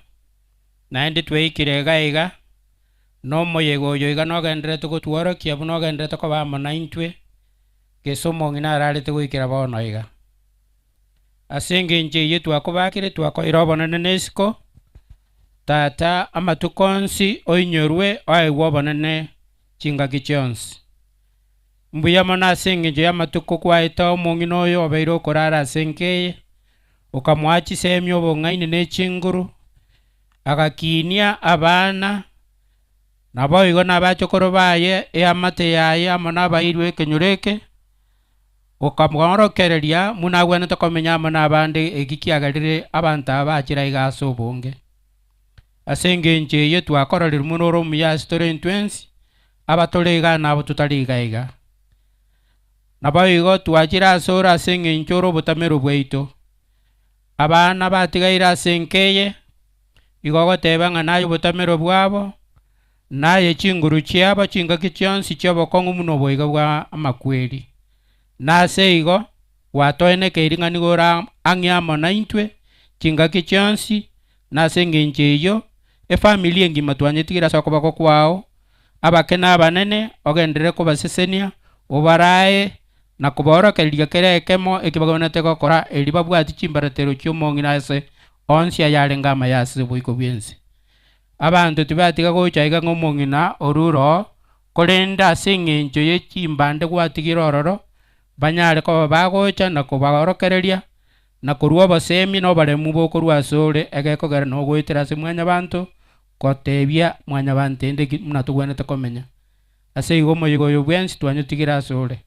naende tweikire iga iga, na omoyega oyo iga nogenderete gotworokia buna ogenderete koba amo naintwe, gese omong'ina ararete goikera bono iga. Ase engencho eyio twakobakire twakoira obonene na isiko, Tata, amatuko onsi oinyorwe oegwe obonene chingaki chionsi. Mbuya mono ase engencho y'amatuko kwaete omong'ina oyo obeire okorara ase enka eye, okamoa chisemi obong'aini ne chinguru, agakinia abana, naboigo nabachokoro baye, eamate yaye amo nabairwe ekenyoro eke, Okamworokereria buna agwenerete komenya amo nabande eki kiagerire abanto aba bachire aiga ase obonge. Ase engencho eyio twakororire buna ore omuya ase tore intwensi, abatore iga na abwo totari iga iga. Naboigo twachire asore ase engencho ore obotamero bwaito. Abana batigaire ase enka eye, igo ogoteba ng'a naye obotamero bwabo, Naye chinguru chiabo chingaki chionsi chi'obokong'u buna oboigo bwa amakweri. Na ase igo gwatoenekeiri ng'a nigo ore ang'e amo naintwe chingaki chionsi, na ase engencho eyio efamiri engima twanyetigire ase okoboko kwao, abake na abanene, ogenderere kobasesenia, obarae, na kobaorokereria kera ekemo eki bagwenerete gokora, erio babwati chimbaratero chi'omong'ina ase onsi ayarenge amaya ase oboiko bw'ense. Abanto tibatiga gocha aiga ng'a omong'ina orure oo, korende ase engencho ye chimbande gwatigire ororo, banyare koba bagocha na kobaorokereria, na korua obosemi na oboremu bokorwa asore, egekogera nogoetera ase mwanyabanto gotebia mwanyabanto ende ki buna togwenerete komenya. Ase igo omoyega oyo bwensi twanyotigire asore.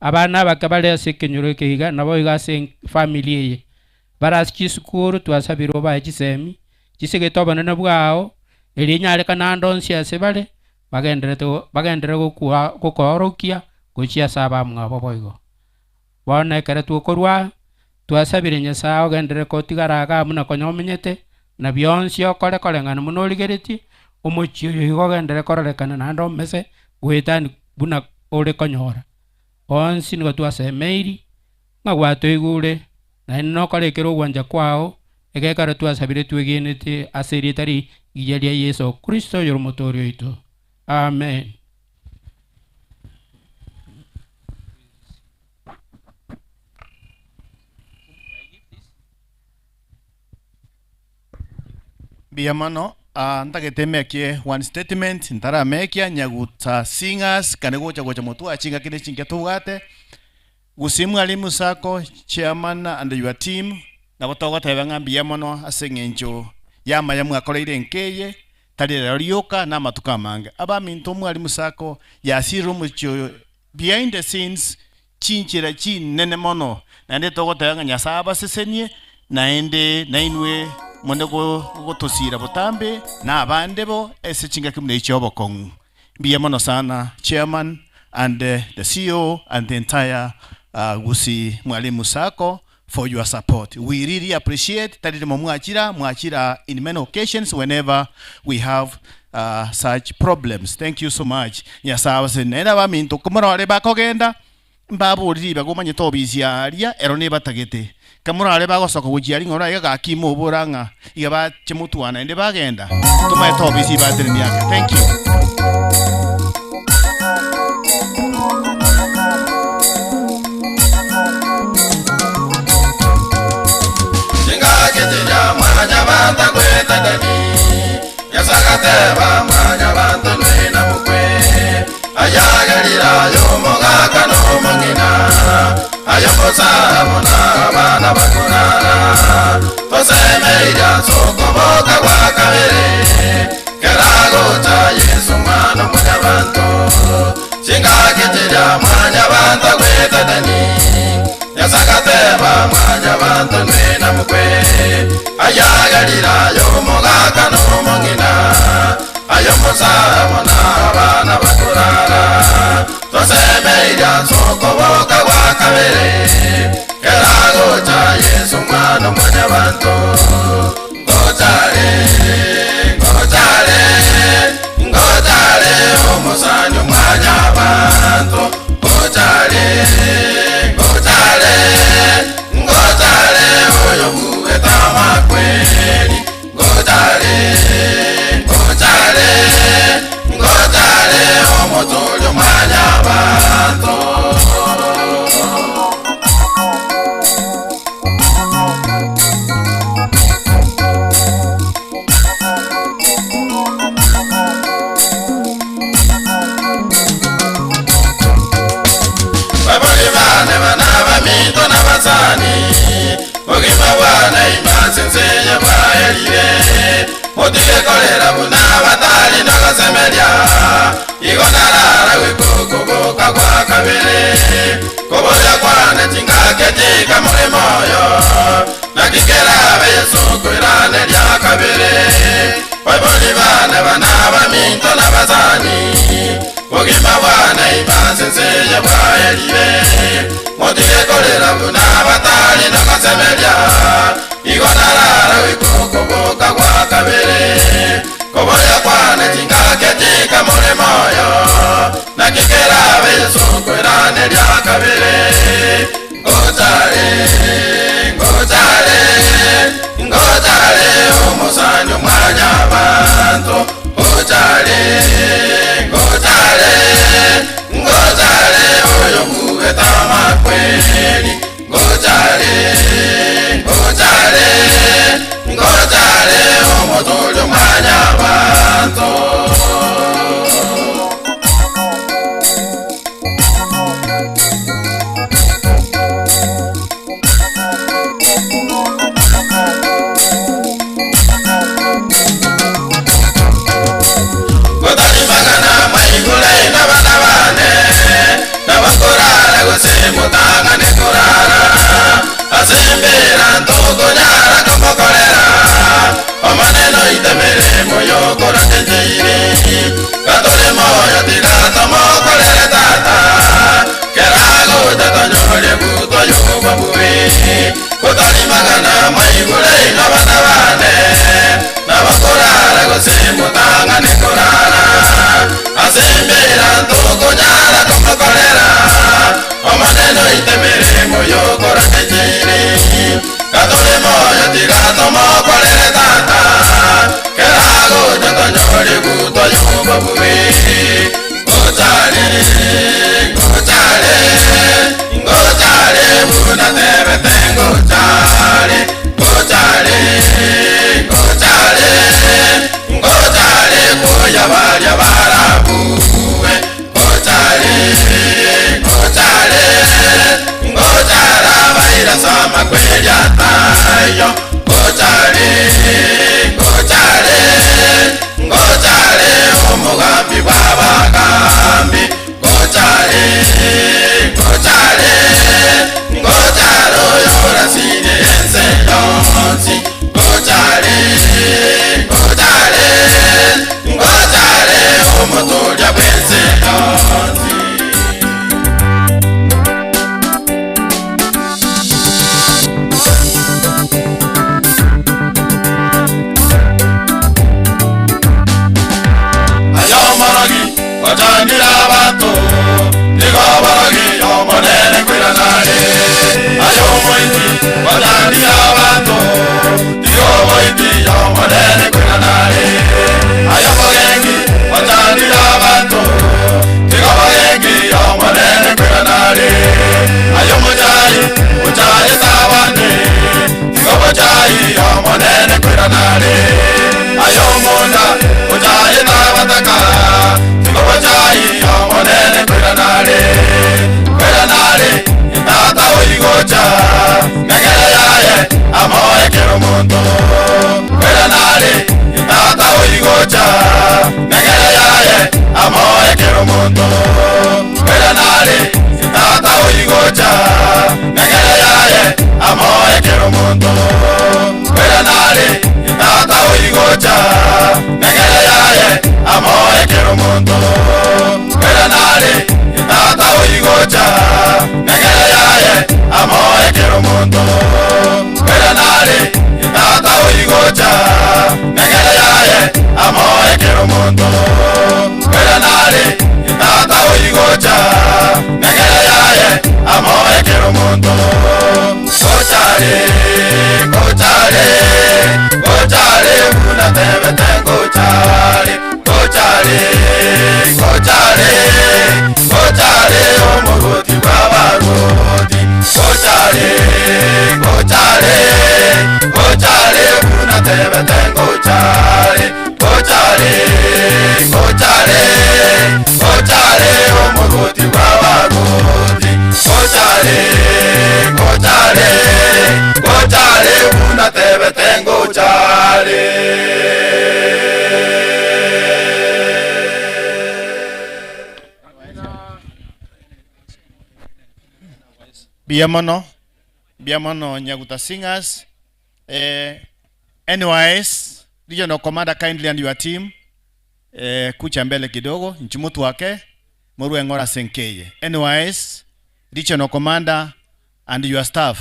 Abana abake bare ase ekenyoro eke iga, naboigo ase efamiri eye, bare ase chisukuru, twasabire obae chisemi, chisegete obonene bwao, erio enyarekane ande onsi ase bare, bagenderete bagenderere gokwa gokoorokia gochia ase abamwabo boigo. Bono ekero twokorwa aa, twasabire Nyasae ogenderere kotigara igaa buna konya omenyete, na bionsi okore koreng'ana buna origeretie, omochie oyo igo ogenderere kororekana naende omese goetani buna ore konyora. Onsi nigo twasemeiri, ng'a gwatoigure, naende nokore ekero ogwancha kwao, egekero twasabire twegenete ase erieta rigiya ria Yeso Kristo oyore Omotoori oito. Amen. Mbuya mono, ah, ntagete mekie one statement ntaramekia Nyaguta Singers kane gocha gocha motwe chingaki ne chinke tobwate. Gusii Mwalimu Sacco chairman and your team. Nabo togoteba ng'a mbuya mono ase eng'encho y'amaya mwakoreire enka eye, tari rero rioka, na amatuko amange. Abaminto Mwalimu Sacco yasirire omochie oyo behind the scenes chinchera chinene mono, naende togoteba ng'a Nyasae abasesenie, naende nainwe monde gotosira botambe na abande bo ase chingaki buna echi chi'obokong'u. Mbuya mono sana chairman and the CEO and the entire Gusii Mwalimu Sacco for your support. We really appreciate tari rimo mwachira, mwachira in many occasions whenever we have such problems. Thank you so much. Nyasae abasesenie. Naende abaminto komorore bakogenda mbaborire ribaga omanyete obisi aria ero nebatagete. Kamorare bagosoka gochia aria ng'a ore aiga gaki imobora ng'a iga bache motwana naende bagenda tomaete obisi ibateneni ake. Thank you. Chingaki chiria mwanyabanto agwetanani, Yeso agateba mwanyabanto nwina mokwe, Ayagerire aye omogaka na omong'ina, aye omosabo na abana bakorara, Tosemeirie ase okoboka gwa kabere, keragocha Yeso Omwana-o-mwanyabanto. Chingaki chiria mwanyabanto agwetanani, Yeso agateba mwanyabanto nwina mokwe, Ayagerire aye omogaka na omong'ina, aye omosabo na abana bakorara, Tosemeirie ase okoboka gwa kabere, keragocha Yeso Omwana-o-mwanyabanto. Ngochare, ngochare, ngochare, omosani o mwanyabanto. Ngochare, ngochare, ngochare, oyo buete amakweri. Ngochare, ngochare, ngochare, omotori o mwanyabanto. Babori bane bana baminto na basani, bogima bwane imase nseye bwaerire, motige korera buna batari na gosemeria, igo narara gwikokoboka gwa kabere, koboria kwane chingake chika muri moyo, naki kerabe Yesu koirane ria kabere. Babori bane bana baminto na basani, bogima bwane imase nseye bwaerire, motige korera buna batari na gosemeria, igo narara gwikokoboka gwa kabere, koboria kwane chingake chika muri moyo, naki kerabe Yesu koirane ria kabere. Ngochare, ngochare, ngochare, omosani o mwanyabanto. Ngochare, ngochare, ngochare, oyo buete amakweri. Ngochare, ngochare, ngochare, omotori o mwanyabanto. Gotarimagana mwaigure na bana bane, nabakorara gose mutang'ane korara, ase embera ntokonyara komokorera, omaneno itemere moyokora kenjeire, gatore moyo tiga tomokorere tata, keragocha tonyore butwa yobwa bube. Gotarimagana mwaigure na bana bane, nabakorara gose mutang'ane korara, ase embera ntokonyara komokorera, omaneno itemere moyokora kenjeire, gatore moyo tiga tomokorere tata, keragocha tonyore butwa yobwa bube. Ngochare, ngochare, ngochare, buna tebete ngochare, ngochare, ngochare, ngochare, koya baria barabuwe. Ngochare, ngochare, ngochara baira sama kweria tayo. oigocha negere yaye amoekero omonto Oiranare tata oigocha negere yaye amoekero omonto Oiranare tata oigocha negere yaye amoekero omonto Oiranare tata oigocha negere yaye amoekero omonto Oiranare tata oigocha negere yaye amoekero omonto Oiranare tata oigocha negere yaye amoekero omonto Gochare gochare gochare buna tebete gochare gochare gochare gochare omorwoti bw'abarwoti gochare gochare gochare buna tebete gochare gochare gochare gochare omorwoti bw'abarwoti gochare gochare gochare buna tebete gochare. Mbuya mono, mbuya mono Nyaguta Singers. Eh, NYS, Regional Commander kindly and your team, eh, kucha mbele kidogo, nchimutwake, morue ng'ora ase nkeye. NYS, Regional Commander and your staff.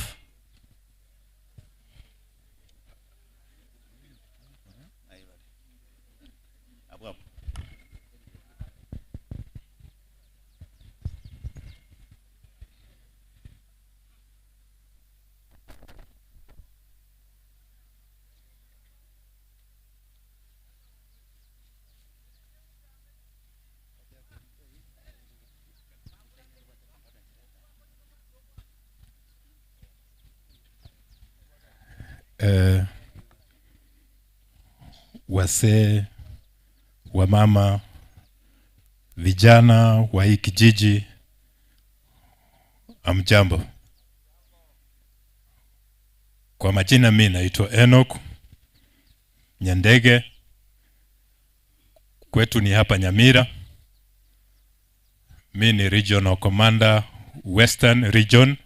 Eh, wasee, wamama, vijana wa hii kijiji, amjambo. Kwa majina mi naitwa Enoch Nyandege, kwetu ni hapa Nyamira. Mi ni regional commander Western Region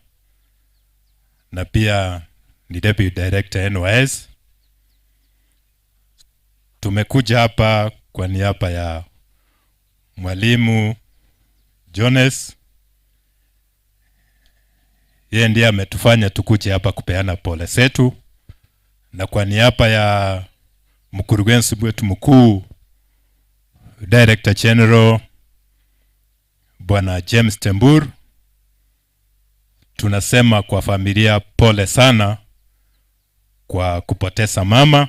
na pia ni deputy director NYS. Tumekuja hapa kwa niaba ya mwalimu Jones. Yeye ndiye ametufanya tukuje hapa kupeana pole zetu, na kwa niaba ya mkurugenzi wetu mkuu Director General Bwana James Tembur, tunasema kwa familia pole sana kwa kupoteza mama,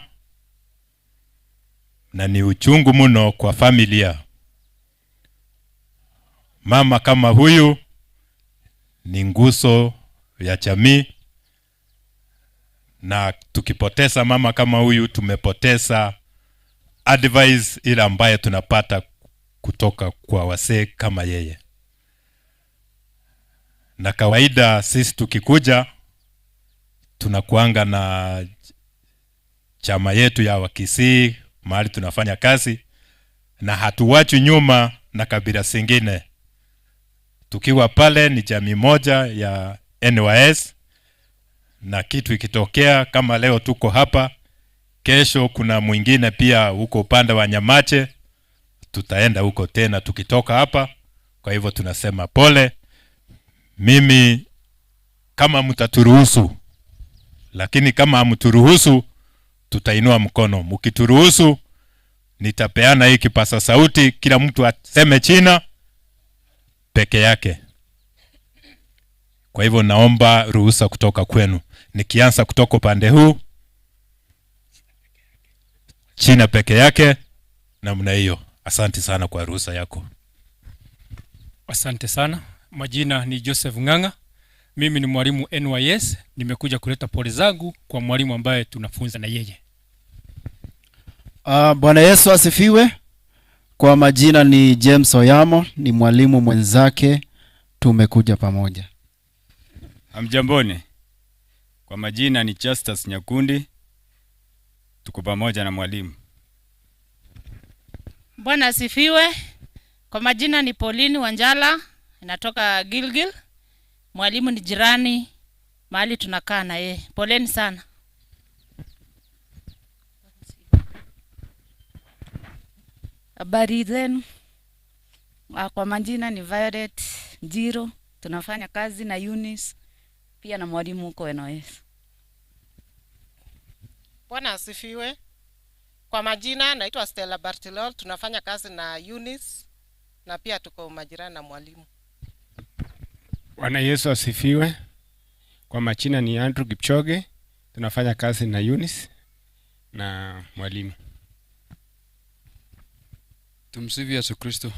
na ni uchungu mno kwa familia. Mama kama huyu ni nguzo ya jamii, na tukipoteza mama kama huyu tumepoteza advice ile ambayo tunapata kutoka kwa wasee kama yeye. Na kawaida sisi tukikuja tunakuanga na chama yetu ya Wakisii mahali tunafanya kazi, na hatuwachwi nyuma na kabila zingine. Tukiwa pale ni jamii moja ya NYS, na kitu ikitokea kama leo tuko hapa, kesho kuna mwingine pia huko upande wa Nyamache, tutaenda huko tena tukitoka hapa. Kwa hivyo tunasema pole. Mimi kama mtaturuhusu, lakini kama hamturuhusu tutainua mkono. Mkituruhusu nitapeana hii kipasa sauti, kila mtu aseme China peke yake. Kwa hivyo naomba ruhusa kutoka kwenu, nikianza kutoka upande huu, China peke yake, namna hiyo. Asante sana kwa ruhusa yako. Asante sana. Majina ni Joseph Ng'ang'a. Mimi ni mwalimu NYS. Nimekuja kuleta pole zangu kwa mwalimu ambaye tunafunza na yeye. Bwana Yesu asifiwe. Kwa majina ni James Oyamo, ni mwalimu mwenzake, tumekuja pamoja. Hamjamboni. Kwa majina ni Justus Nyakundi, tuko pamoja na mwalimu. Bwana asifiwe. Kwa majina ni Pauline Wanjala, natoka Gilgil. Mwalimu ni jirani mahali tunakaa na yeye. Poleni sana. Habari zenu. Ah, Kwa majina ni Violet Njiro, tunafanya kazi na Eunice pia na mwalimu huko NYS. Bwana asifiwe. Kwa majina naitwa Stella Bartilol, tunafanya kazi na Eunice na pia tuko majirani na mwalimu. Bwana Yesu asifiwe. Kwa majina ni Andrew Kipchoge, tunafanya kazi na Eunice na mwalimu. Tumsifu Yesu Kristo.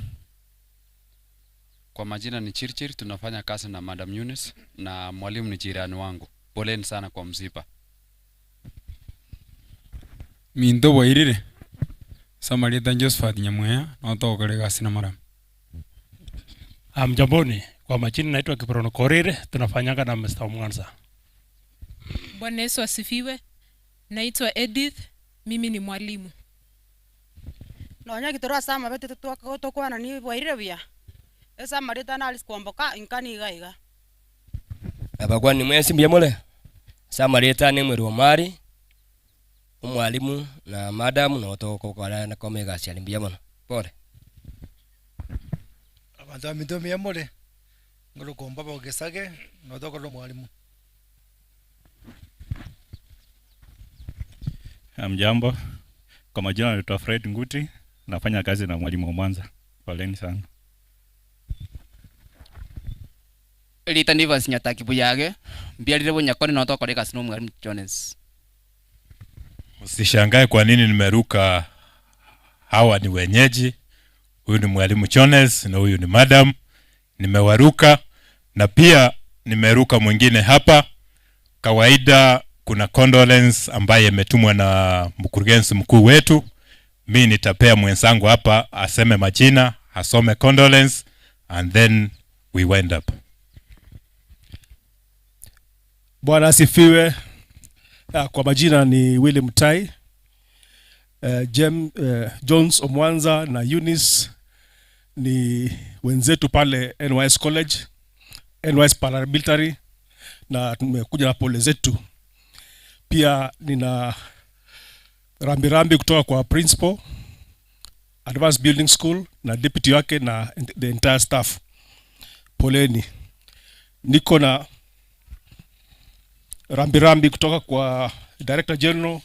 Kwa majina ni Chirchir, tunafanya kazi na Madam Eunice na mwalimu ni jirani wangu. Poleni sana kwa msiba. Minto bwairire samarieta Josephat Nyamweya notogokora egasi na madam. Amjamboni, kwa majina naitwa Kiprono Korir, tunafanyanga na Mr. Mwanza. Bwana Yesu asifiwe. Naitwa Edith, mimi ni mwalimu. Nonya gitoro ase amabete tokwanani bwairire buya ase amareta nari kwamboka inka niga iga. Abakwani mwesi mbuya more ase amareta ne mweri Omari omwalimu na madam no togokora na koma egasi aria mbuya mono pole. Abanto baminto mbuya more ngorokomba bogesage notokorora omwalimu. Hamjambo, kwa majina naitwa Fred Nguti, nafanya kazi na mwalimu wa Mwanza. Poleni sana. Rita Nivas Nyataki Buyage, mbiarire Bunyakoni no tokora egasi na omwalimu Jones. Usishangae kwa nini nimeruka. Hawa ni wenyeji, huyu ni mwalimu Jones na huyu ni madam. Nimewaruka na pia nimeruka mwingine hapa. Kawaida kuna condolence ambaye imetumwa na mkurugenzi mkuu wetu. Mi nitapea mwenzangu hapa aseme majina, asome condolence and then we wind up. Bwana asifiwe. Kwa majina ni Willy Mutai. Jones Omwanza na Eunice ni wenzetu pale NYS College, NYS Paramilitary, na tumekuja na pole zetu. Pia nina rambirambi kutoka kwa principal Advanced Building School na deputy wake na the entire staff. Poleni. Niko na rambirambi kutoka kwa Director General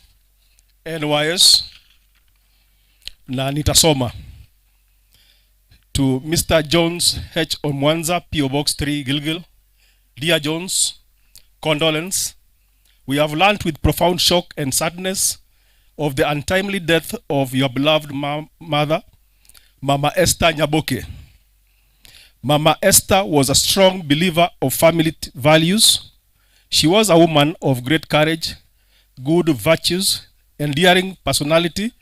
NYS na nitasoma. To Mr. Jones H. Omwanza, P.O. Box 3, Gilgil. Dear Jones, condolence. We have learned with profound shock and sadness of the untimely death of your beloved mother, Mama Esther Nyaboke. Mama Esther was a strong believer of family values. She was a woman of great courage, good virtues, endearing personality,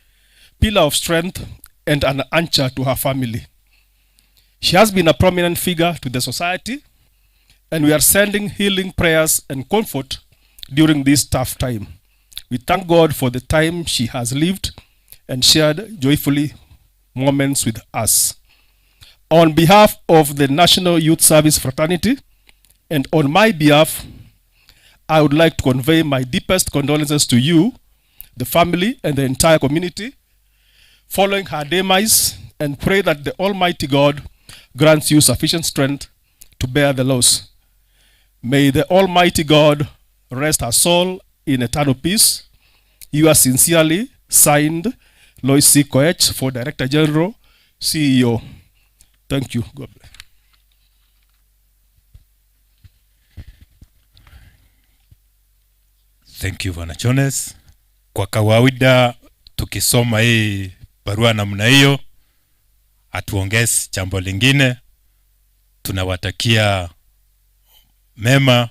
pillar of strength, and an anchor to her family. She has been a prominent figure to the society, and we are sending healing prayers and comfort during this tough time. We thank God for the time she has lived and shared joyfully moments with us. On behalf of the National Youth Service Fraternity, and on my behalf, I would like to convey my deepest condolences to you, the family, and the entire community following her demise, and pray that the Almighty God grants you sufficient strength to bear the loss. May the Almighty God rest her soul in eternal peace. You are sincerely signed, Lois C. Koech, for Director General, CEO. Thank you. God bless. Thank you, Bwana Jones. Kwa kawaida tukisoma hii barua namna hiyo, hatuongezi jambo lingine. Tunawatakia mema,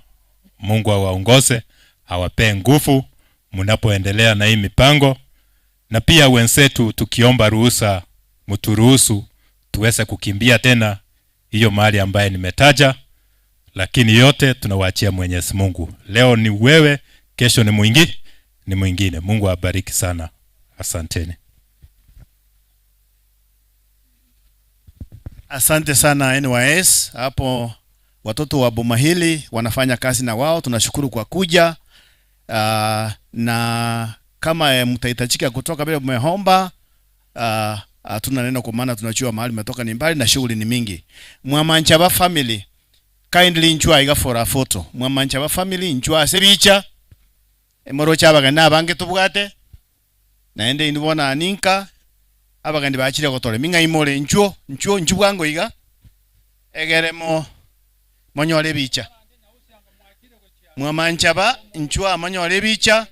Mungu awaongoze, awapee nguvu mnapoendelea na hii mipango, na pia wenzetu tukiomba ruhusa, mturuhusu tuweze kukimbia tena hiyo mahali ambaye nimetaja, lakini yote tunawaachia Mwenyezi Mungu. Leo ni wewe, kesho ni mwingine. Mungu awabariki sana. Asanteni. Asante sana NYS, hapo watoto wa boma hili wanafanya kazi na wao, tunashukuru kwa kuja. Na kama mtahitajika kutoka vile mmehomba, hatuna neno kwa maana tunajua mahali mmetoka ni mbali na shughuli ni mingi. Mwamanchaba family kindly njua iga for a photo. Mwamanchaba family njua sebicha emorocha abageni abange tubwate naende inwe bono aninka abageni bachire gotora eming'ai more nchuo nchuo nchu bwango iga egere mo monyore ebicha. Mwamanchaba nchuo monyore ebicha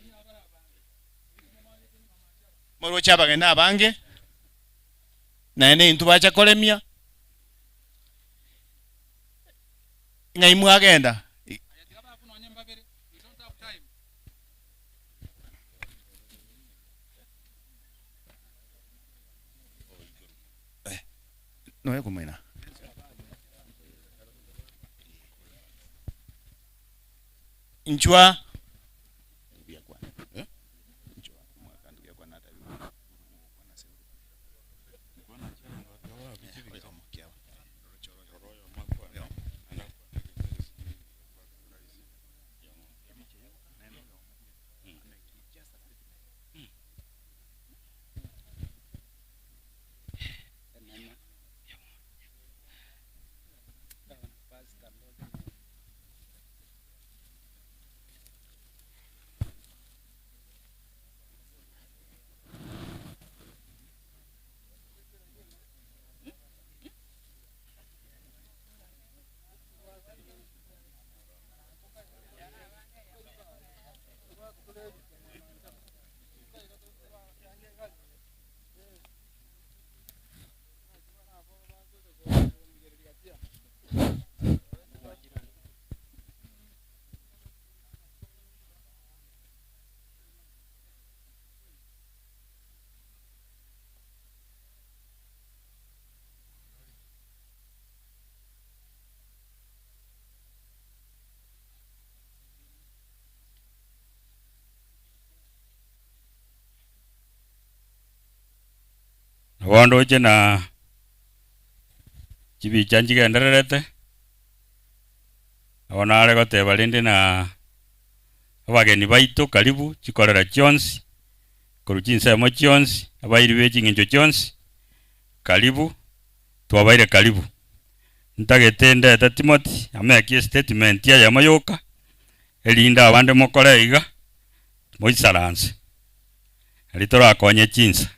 moroche abageni abange naende intwe bacha koremia ng'ai mwagenda. Noe komoina. Inchwa. Bondo oche na chibicha nchigendererete nabo nare goteba rende na abageni baito karibu chikorera chionsi korwa chinsemo chionsi abairi be ching'encho chionsi karibu twabaire karibu ntagete ndete Timothy amekie statement eyemo yoka erinde abande mokore iga moisaranse eri torakonye chinsa.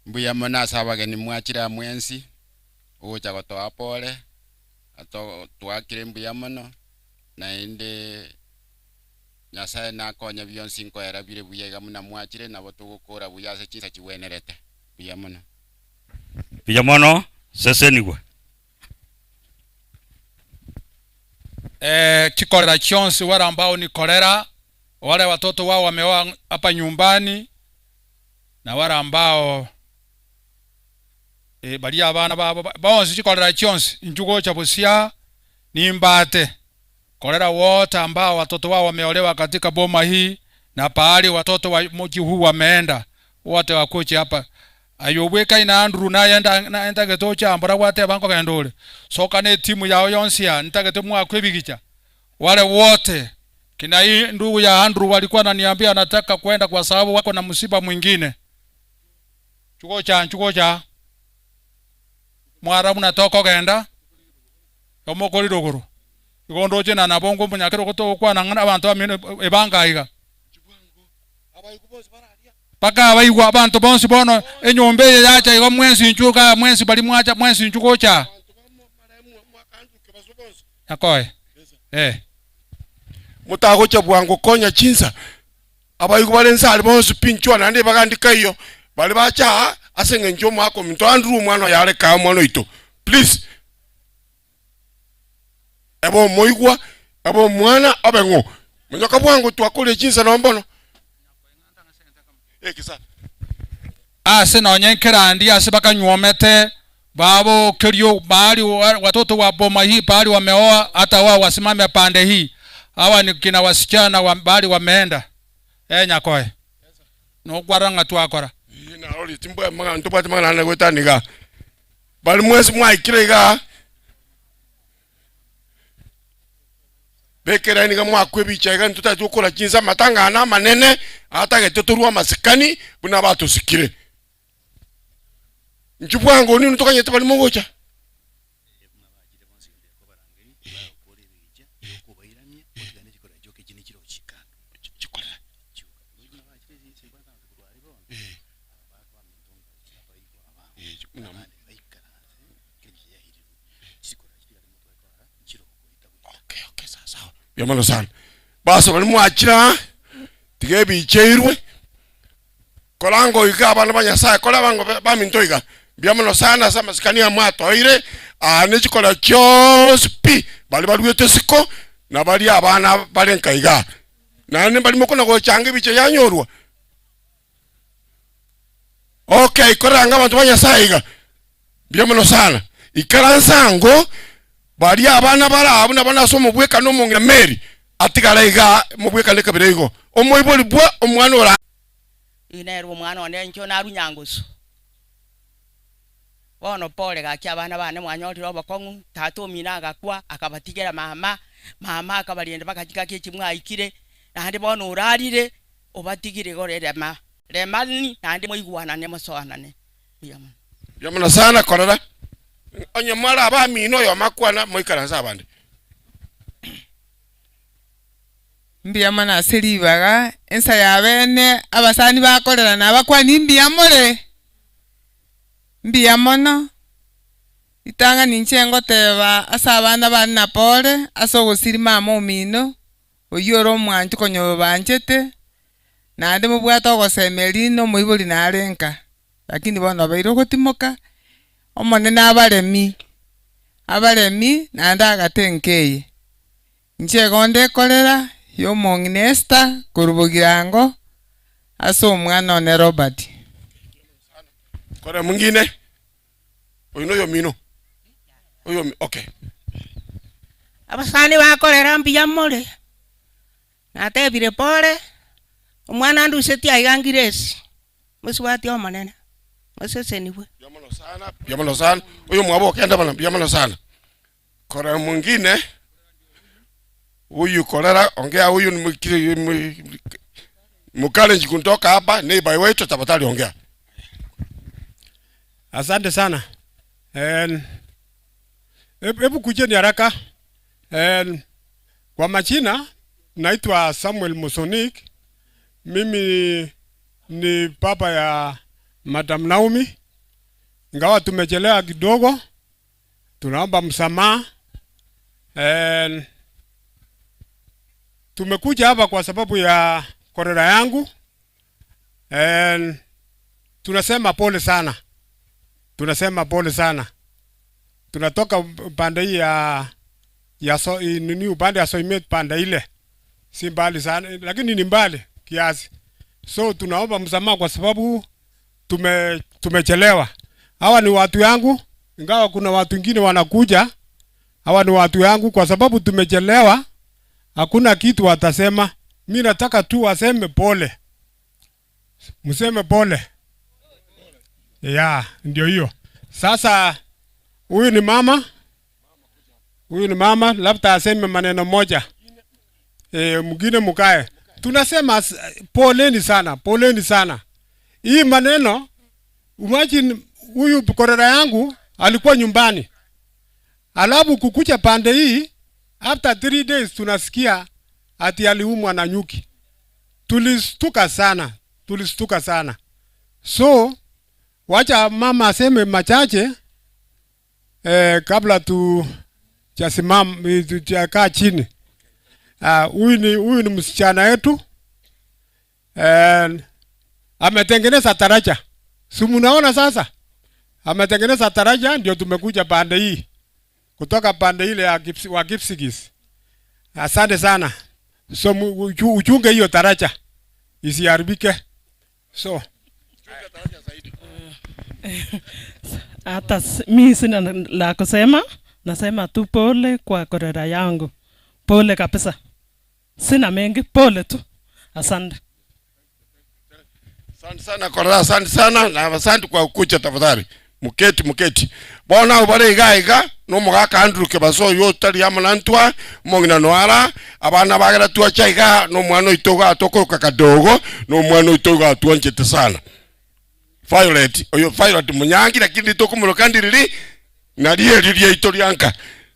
Mbuya mono ase abageni mwachire mwensi ogocha gotoa pole ato twakire mbuya mono naende Nyasaye nakonya bionsi nkoera bire buya iga muna mwachire nabo togokora buya ase chinsa chigwenerete mbuya mono. Mbuya mono sesenigwe. Chikorera chionsi wale ambao ni korera, wale watoto wao wameoa hapa nyumbani na wale ambao baria abana babo bonsi chikorera chionsi inchugocha busia nimbate korera wote ambao watoto wao wameolewa katika boma hii na pahali watoto wa mji huu wameenda wote wakuche hapa ayobweka ina Andrew nayenda naenda getocha ambora gwate banko gendole soka ne timu yao yonsi ya ntagete mwakwe bigicha wale wote kina hii ndugu ya Andrew walikuwa ananiambia anataka kwenda kwa sababu wako na msiba mwingine. Chukocha chukocha mwarabu natoko genda omokori rogoro igondo na nabongo munyakero gotokwana ng'ana abantu amino ebanga iga paka abaigwa abantu bonsi bono enyomba eye yacha igo mwensi nchuka mwensi bali mwacha mwensi nchukocha nakoe mutagocha bwango konya chinsa abaigwa bare nsari bonsi pinchwa nande bagandika iyo bali bacha ase ng'encho omwaka ominto Andrew omwana oyo areka omwana oito please ebo omoigwa ebo omwana abe ng'o monyoka bwango twakore chinsa nombono ekisa ase nonye nkerandi ase bakanywomete babo kerio bahali watoto wa boma hii pahali wameoa hata wao wasimame pande hii. Hawa ni kina wasichana wa bahali wameenda. Nyakoe. Nokwarora ng'a twakora. Narori timbwati mang'ana ntobwati mang'ana ande goetania igaa. Bari mwensi mwaikire igaa, beka eraini iga mwakwa ebicha iga ntotagete gokora chinsa amatanga aya namanene, atagete torwe amasikani buna abatosikire. Inchuo bwango nini tokanyete bari mogocha. Mbuya mono sana. Base baria mwachire aa, tiga ebicha eirwe, kora ngoika abana ba Nyasaye, kora abango baminto iga, mbuya mono sana ase amasikani aya mwatoeire, aa ne chikora chionsi pi, baria baruete isiko, na baria abana bare nka igaa. Naende mbari mokona gochanga ebicha yanyorwa. Okay, korera anga abanto ba Nyasaye iga, mbuya mono sana. Ikaransa ango, baria abana bare abwo nabana ase omobwekano omong'ina Mary, atigare igaa mobwekano ekabira igo. Omoibori bwa omwana ora. Oyo nere omwana one inche narue nyangusu. Bono pole gaki abana bane mwanyorire obokong'u, tata omino agakwa akabatigera mama, mama akabarenda mpaka chingaki echi mwaikire, naende bono orarire obatigire igoro erema remani naende moigwanane mosoanane. Mbuya mono. Mbuya mono sana korora onye mware abamino oyomo akwana moikaranse abande. Mbuya mono ase ribaga, ensa ya bene, abasani bakorera nabakwani mbuya more? Mbuya mono, ritang'ani inche ngoteba ase abana bane na pore ase ogosiria mama omino, oyio ore omwanchi konya oyobanchete, naende mobwate ogosemeria na omoibori nare nka, lakini bono obeire ogotimoka, Omonene abaremi, abaremi naende agate enka eye. Inche igo ndekorera y'omong'ina Esther korwa bogirango ase omwana one Robert. Kore mwingine oyo noyomino oyomi okay. Abasani bakorera mbuya more, natebire pore, omwana andusetie aiga ngiresi, mosubati omonene, mosesenigwe. Mbuya mono sana oyo mwabo okende bono mbuya mono sana. Kore mwingine huyu korera ongea huyu ni mkalenjin kutoka hapa neighbor wetu tafadhali ongea. Asante sana. Hebu kujeni haraka. Kwa majina naitwa Samuel Musonik. Mimi ni baba ya Madam Naomi. Ingawa tumechelewa kidogo, tunaomba msamaha. Tumekuja hapa kwa sababu ya korera yangu. Tunasema pole sana, tunasema pole sana. Tunatoka pande hii ya, ya so, nini upande ya Soimet pande ile si mbali sana, lakini ni mbali kiasi. So tunaomba msamaha kwa sababu tumechelewa. Hawa ni watu yangu, ingawa kuna watu wengine wanakuja. Hawa ni watu yangu, kwa sababu tumechelewa, hakuna kitu watasema. Mi nataka tu waseme pole, mseme pole. Ya, ndio hiyo. Sasa huyu ni mama, huyu ni mama, labda aseme maneno moja. Mwingine mkae. Tunasema poleni sana, poleni sana. Hii maneno, imagine huyu korera yangu alikuwa nyumbani. Alafu kukucha pande hii, after 3 days tunasikia ati aliumwa na nyuki. Tulistuka sana, tulistuka sana. So wacha mama aseme machache kabla tu chasimam, tuchakaa chini. Huyu ni msichana wetu. Ametengeneza taraja. Si mnaona sasa? Ametengeneza taraja, ndio tumekuja pande hii. Kutoka pande ile ya wa Kipsigis. Asante sana. So uchunge hiyo taraja isiharibike. So hata mi sina la kusema, nasema tu pole kwa korera yangu. Pole kabisa. Sina mengi, pole tu. Asante. Asante sana Korera, asante sana na asante kwa kukucha tafadhali. Muketi muketi. Bono abwo bare iga iga na omogaka Andrew Kebaso oywo otari amo na ntwa, omong'ina Noara, abana bagera twacha iga na omwana oito iga tokoroka kadogo na omwana oito iga atwanchete sana. Violet, oyo Violet Munyangi lakini tokomoroka ndiriri nario erio riaito rianka.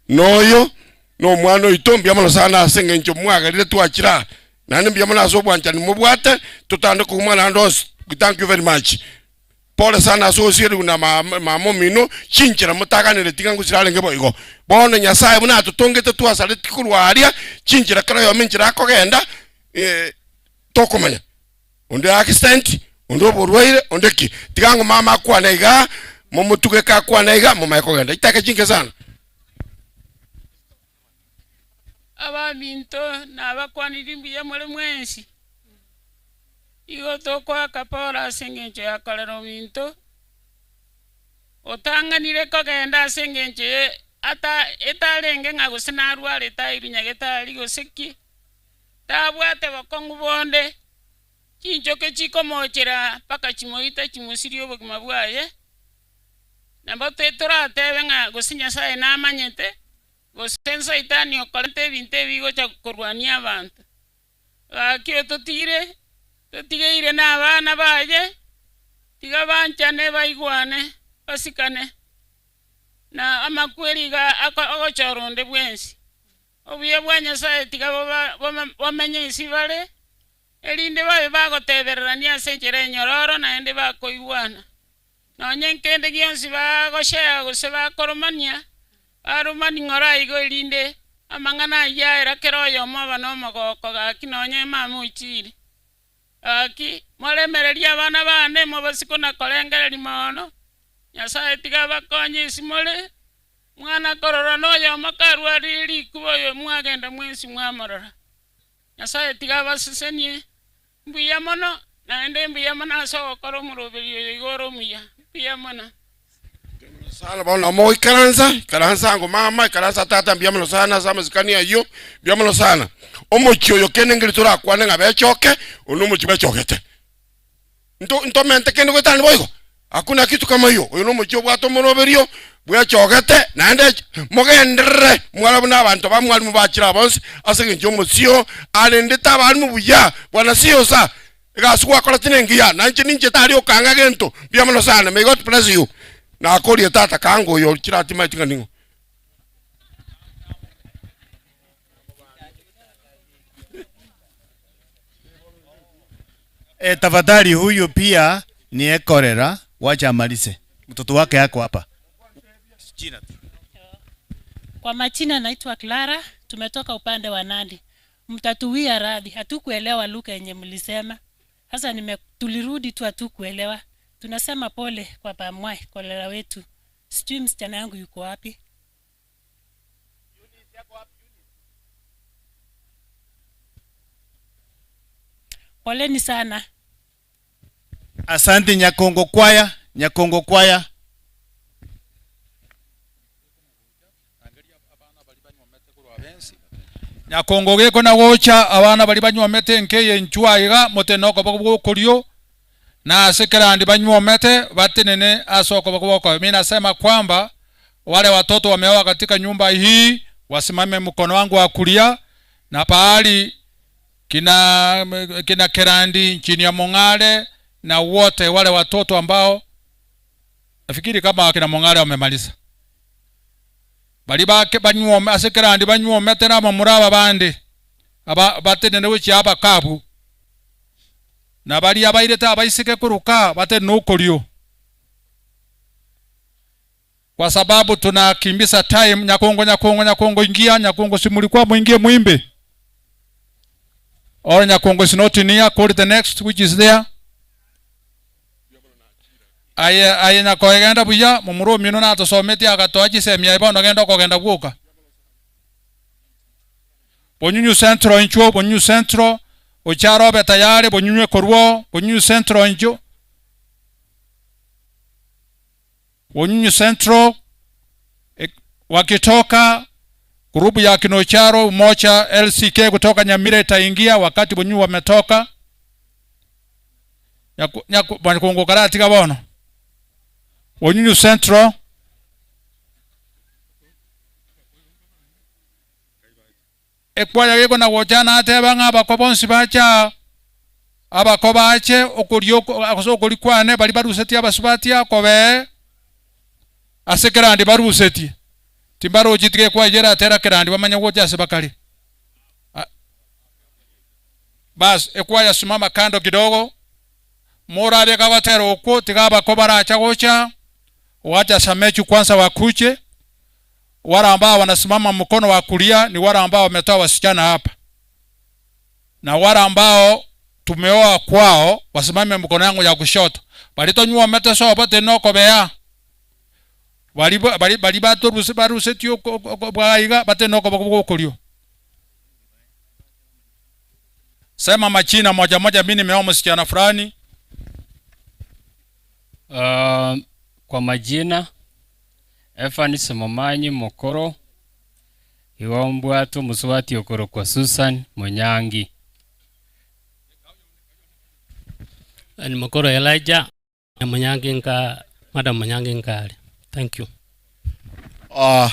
Na oyo na omwana oito mbuya mono sana ase eng'encho mwagerire twachire aa. Naende mbuya mono ase obwanchani mobwate, totande kogumwa naende onsi. We thank you very much. Pole sana ase ogosierigwa na mama omino, chinchera motaganereti ng'a ngosira arenge boigo. Bono Nyasae buna atotongete twasareti korwa aria, chinchera kera oyomo enchera akogenda, tokomanya. Onde accident, onde oborwaire, onde ki. Tiga ng'o mama akwane igaa, momotugeke akwane iga, momanye kogenda. Chidakika chinke sana. Abaminto nabakwanirie mbuya more mwensi. Igo tokoaka pole ase engencho ya korera ominto, otang'anire kogenda ase engencho ye ata etarenge ng'a gose narwarete airwe nyagetari gose ki, tabwate bokong'u bonde, chinchoke chikomochera mpaka chimoita chimosirie obogima bwaye. Nabo toratebe ng'a gose Nyasae namanyete, Gose Saitani okorenta ebinto ebi gocha korwania abanto. Gaki ototigire, totigeire nabana baye, tiga banchane baigwane, basikane. Na amakweri iga agochora onde bwensi. Obuya bwa Nyasae tiga bomenye inse bare, erinde babe bagotebererania ase enchera enyororo naende bakoigwana. Nonye nkende gionsi bagoshea gose bakoromania, baromani ng'ora igo erinde amang'ana ayio aera kera oyomo oba nomogooko gaki nonye mama ochiire. Gaki, moremererie abana baane mobasiko na korengereria mono, Nyasae tiga abakonye ase more, mwana korora noyomo karwarire rikuba oyo mwagenda mwensi mwamorora. Nyasae tiga abasesenie, mbuya mono, naende mbuya mono ase ogokora omoroberio oyo igo ore omuya. Mbuya mono. Sana bono nabo mogoikaransa, ikaransa ango mama, ikaransa tata, mbuya mono sana ase amasikani ayio, mbuya mono sana. Omochie oyo kende nkeri torakwane ng'a bechoke, oyo nomochie bwechogete. Nto ntomente kende goetania boigo? Hakuna kitu kama hiyo. Oyo nomochie obwate omoroberio bwechogete, naende mogenderere mware buna abanto ba mwalimu bachire aba bonsi, ase engencho y'omosio arendete abalimu buya. Bwana sio sa egasi gwakorete nengiya, na inche ninche tari okanga gento. Mbuya mono sana. May God bless you. Nakorie tata kanga oyo chiratimaeti ng'a ning'o. E, tafadhali huyu pia ni ekorera, wacha amalize. Mtoto wake ako hapa. Jina tu. Kwa majina naitwa Clara, tumetoka upande wa Nandi. Mtatuwia radhi, hatukuelewa lugha yenye mlisema. Sasa nime tulirudi tu hatukuelewa. Tunasema pole kwa Bamwai, kolera wetu. Sijui msichana yangu yuko wapi. Poleni sana. Asante Nyakongo kwaya, Nyakongo kwaya. Nyakongo gekona gocha abana baria banywomete enka eye inchuo aiga motene okoboko bw'okorio na ase kerandi banywomete batenene ase okoboko bw'okobe. Mi nasema kwamba wale watoto wameoa katika nyumba hii wasimame mkono wangu wa kulia na pahali kina, kina kerandi chini ya Mong'are na wote wale watoto ambao nafikiri kama kina Mong'are wamemaliza bari bake banywome ase kerandi banywomete na abamura aba bande aba batenene gochia abakabu na baria abairete abaiseke koruka batenene okorio kwa sababu tunakimbiza time. Nyakongo, Nyakongo, Nyakongo, ingia Nyakongo, si mulikuwa muingie muimbe. Or Nyakongo is not in here, call the next which is there. Aye aye nyakoe genda buya momura omino natosometie agatoa chisemi aye bono genda okogenda gwoka. Bonyunyu Central inchuo Bonyunyu Central ochare obe tayari Bonyunyu ekorwa Bonyunyu Central inchuo Bonyunyu Central wakitoka grupu ya Kinocharo Umoja LCK kutoka Nyamira itaingia wakati Bonyunyu wametoka. Nyaku- nyaku- Nyakungu karatiga bono. Onyunyu Central. Ekwaya gekona gocha nateba ng'a abakwa bonsi bache aa, abakwa bache okoria oko ase okoria kwane baria barusetie abasubati akobee, ase kerandi barusetie, timbarochi tiga ekwaya eyio eratera kerandi bamanye gocha ase bakare. Bas, ekwaya simama kando kidogo, morabeke agotera okwo tiga abakwa baracha gocha, wacha Samechu kwanza wakuje. Wale ambao wanasimama mkono wa kulia ni wale ambao wametoa wasichana hapa, na wale ambao tumeoa kwao wasimame mkono yangu ya kushoto. Bari tonyuomete sobo tinokobea bari bari bari batoruse barusetie bwaiga batinokoba gokorio. Sema majina moja moja, mimi nimeoa msichana fulani. Kwa majina Evans Momanyi Mokoro, igo mbwate omosubati okorokwa Susan Monyangi. Ni Mokoro Elijah Monyangi nka Madam Monyangi nkare. Thank you. Ah,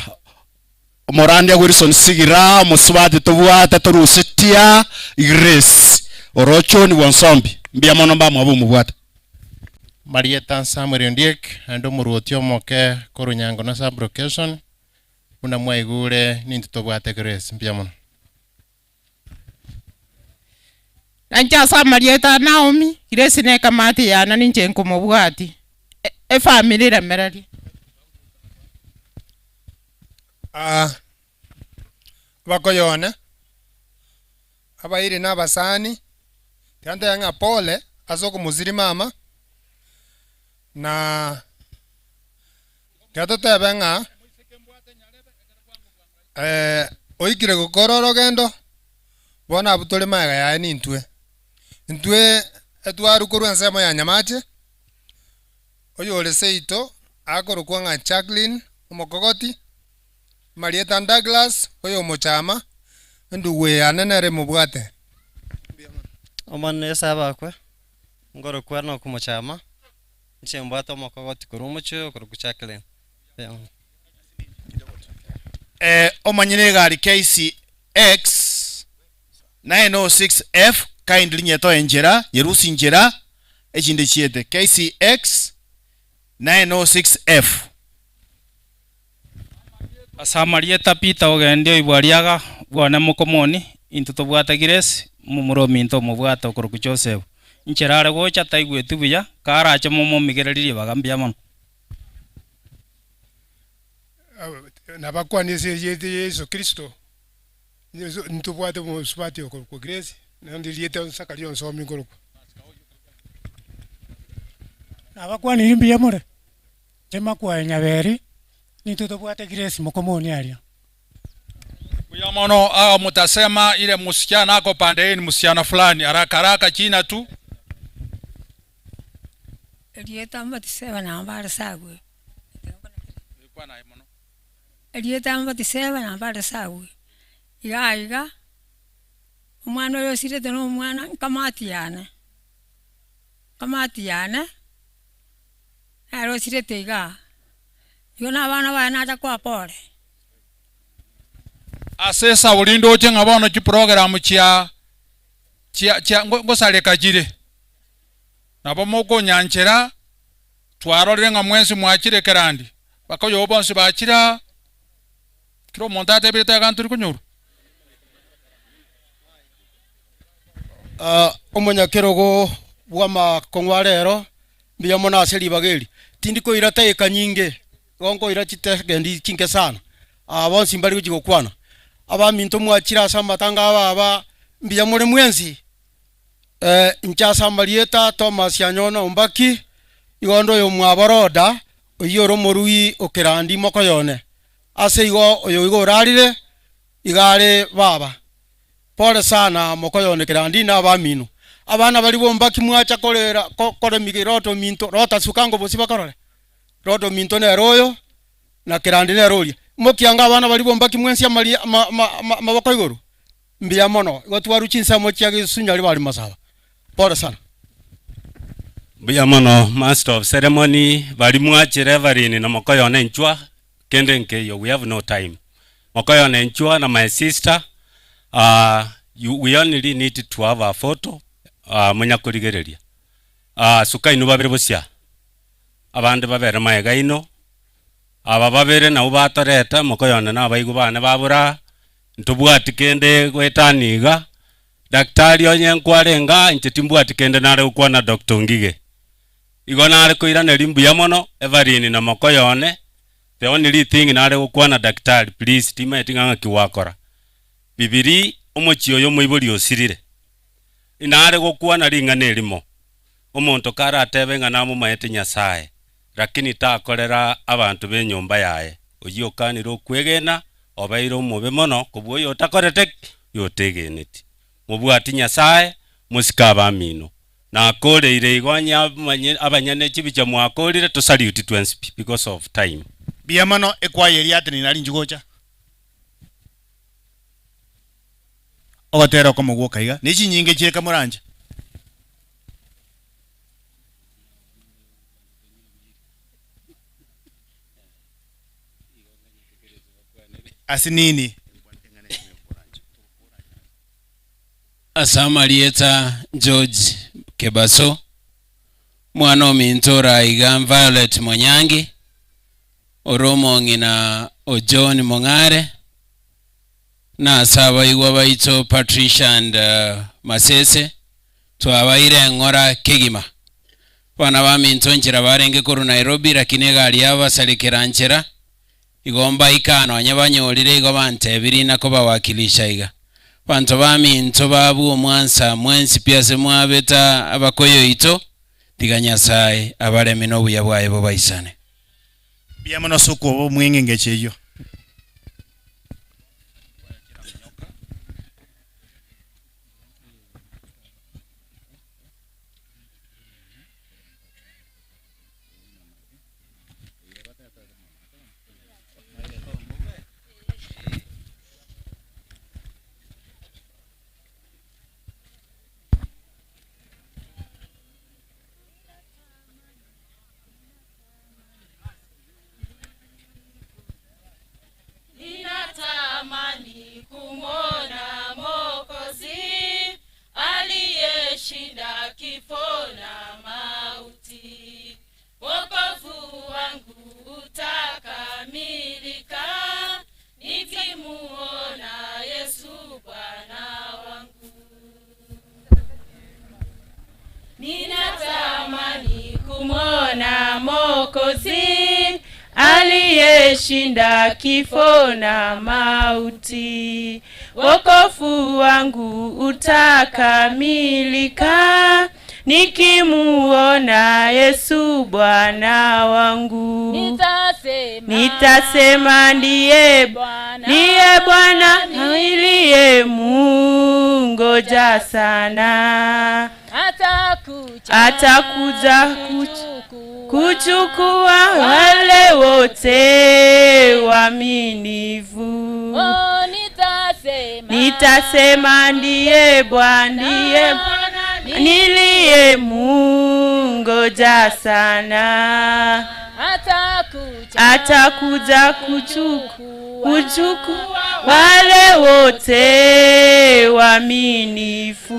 omorandia Wilson Sigira, omosubati tobwate torusetia Grace orochoni bwonsombi. Mbuya mono mbamwabo omobwate. Marieta Samuel Ondiek, naende omoruoti omoke korwa Nyangono sub-location, buna mwaigure nintwe tobwate Grace. Mbuya mono. Nainche ase amarieta a Naomi, Grace ne ekamati yane ninche nkomobwatia, efamiri eremererie. Aa, abakoyone, abairi na abasani, tiga ntebe ng'a pole ase okomosiri mama, na tiga totebe ng'a oikire gokora orogendo, bono abwo tore magega yaye nintwe. Intwe etwarwa korwa ensemo ya Nyamache, oyore seito akorokwa ng'a Jacqueline omokogoti, Marieta Douglas oyomochama, endugu eyane nere emobwate. Omonene Yeso abakwe, ngorokwa nokomochama, inche mbwate omokogoti korwa omochie oyo okorokwa Jacqueline. Omanyene egari KCX 906F kindly nyetoe nchera, nyerusie nchera, echinde chiete KCX 906F. Ase amarieta Peter ogendia oibwa riaga bwane mokomoni, intwe tobwate Grace, momura ominto omobwate okorokwa Joseph. Inchera are gocha taigweti buya, karache momomigererie ribaga mbuya mono. Nabakwanie ase erieta ria Yeso Kristo, ntobwate omosubati okorokwa Grace, naende erieta nsaka rionsomi nkorokwa. Nabakwanirie mbuya more? Inche makwaye nyaberi, nintwe tobwate Grace mokomoni aria. Mbuya mono aa mutasema ile musichana ako pande hii ni musichana fulani haraka haraka china tu. Erieta Batiseba nabo are sagwe. Erieta Batiseba nabo are sagwe. Iga iga, omwana oyo osirete na omwana nkamati yane. Nkamati yane, nere osirete igaa. Igo na abana baye nacha koa pore. Ase esauri ndoche ng'a bono chiprogramu chia chia chia ngosareka chire. Nabo mokonyanchera, twarorire ng'a mwensi mwachire kerandi, bakoyobo bonsi bachire aa, kera omonto atebire tega ntori konyorwa. Omonyakerogo bw'amakong'u a rero, mbuya mono ase ribaga eri. Tindi koira daika nyinge, igo nkoira chitegendi chinke sana. Aba bonsi mbari gochia gokwana. Abaminto mwachire ase amatanga a baba, mbuya more mwensi? Inche ase amarieta Thomas Anyona Ombaki, igo onde oyomwabo Roda, oyio ore omorugi o Kerandi mokoyone. Ase igo oyo igo orarire, iga are baba. Pole sana mokoyone Kerandi na abamino. Abana baria b'Ombaki mwacha korera koremia Roda ominto, Roda suka ango bosio bakorore. Roda ominto nere oyo, na Kerandi nere oria. Mokianga abana baria b'Ombaki mwensi amaria amaboko igoro. Mbuya mono, igo twarwa chinsemo chia gesunyari bare masaba. Pole sana. Mbuya mono master of ceremony, baria mwachire Everine na mokoyona enchwa, kende nkeiyo, we have no time. Mokoyona enchwa na my sister, ah, you, we only need to have a photo, ah, monyakorigereria. Ah, suka inwe babere bosia, abande babere magega ino, aba babere nabwo batoreta, mokoyona na abaigwa bane babura aa, ntobwati kende goetania iga, Daktari onye nkwarenge aa, inche timbwati kende nare gokwana Doctor Ongige. Igo nare koiraneria mbuya mono, Everine na mokoyo one, the only thing nare gokwana daktari please timaeti ng'a ng'aki gwakora. Bibiri omochie oyo omoibori osirire. Inare gokwana ring'ana erimo, omonto karatebe ng'a namomaete Nyasaye, lakini takorera abanto b'enyomba yaye, oyio okanire okwegena, obeire omobe mono kobua oyotakorete ki? Oyotegeneti. Mobwati Nyasaye, mosike abamino. Nakoreire igo onye abanyene chibicha mwakorire, tosariuti twensi pi because of time. Mbuya mono ekwaya eria yatenenire aria inchuo gocha. Ogotera okomo gwoka iga, ne chinyinga echi reka moranche. Ase nini? Ase amarieta George Kebaso, omwana ominto ore aiga Violet Monyangi, ore omong'ina o John Mong'are, na ase abaigwa baito Patricia and Masese, twabaire eng'ora kegima. Abana baminto nchera barenge korwa Nairobi lakini egari yabo basarekera nchera, igo mbaika nonye banyorire igo bantebirie nakobawakilisha iga. Abanto baminto babue omwansa mwensi pi ase mwabeta abakoyo oito, tiga Nyasae abaremi nobuya bwaye bobaisane. Mbuya mono ase okwoba omweng'e engecho eyio. Ninatamani kumwona Mwokozi aliyeshinda kifo na mauti. Wokovu wangu utakamilika nikimuona Yesu Bwana wangu. Ninatamani kumwona Mwokozi aliyeshinda kifo na mauti. Wokovu wangu utakamilika nikimuona Yesu Bwana wangu. Nitasema, Nitasema ndiye ndiye Bwana niliyemungoja sana. Atakuja, Atakuja kuchukua wale wote waaminifu. Oh, nitasema, Nitasema ndiye Bwana, ndiye niliyemungoja sana. Atakuja, Atakuja kuchukua wale wote waaminifu.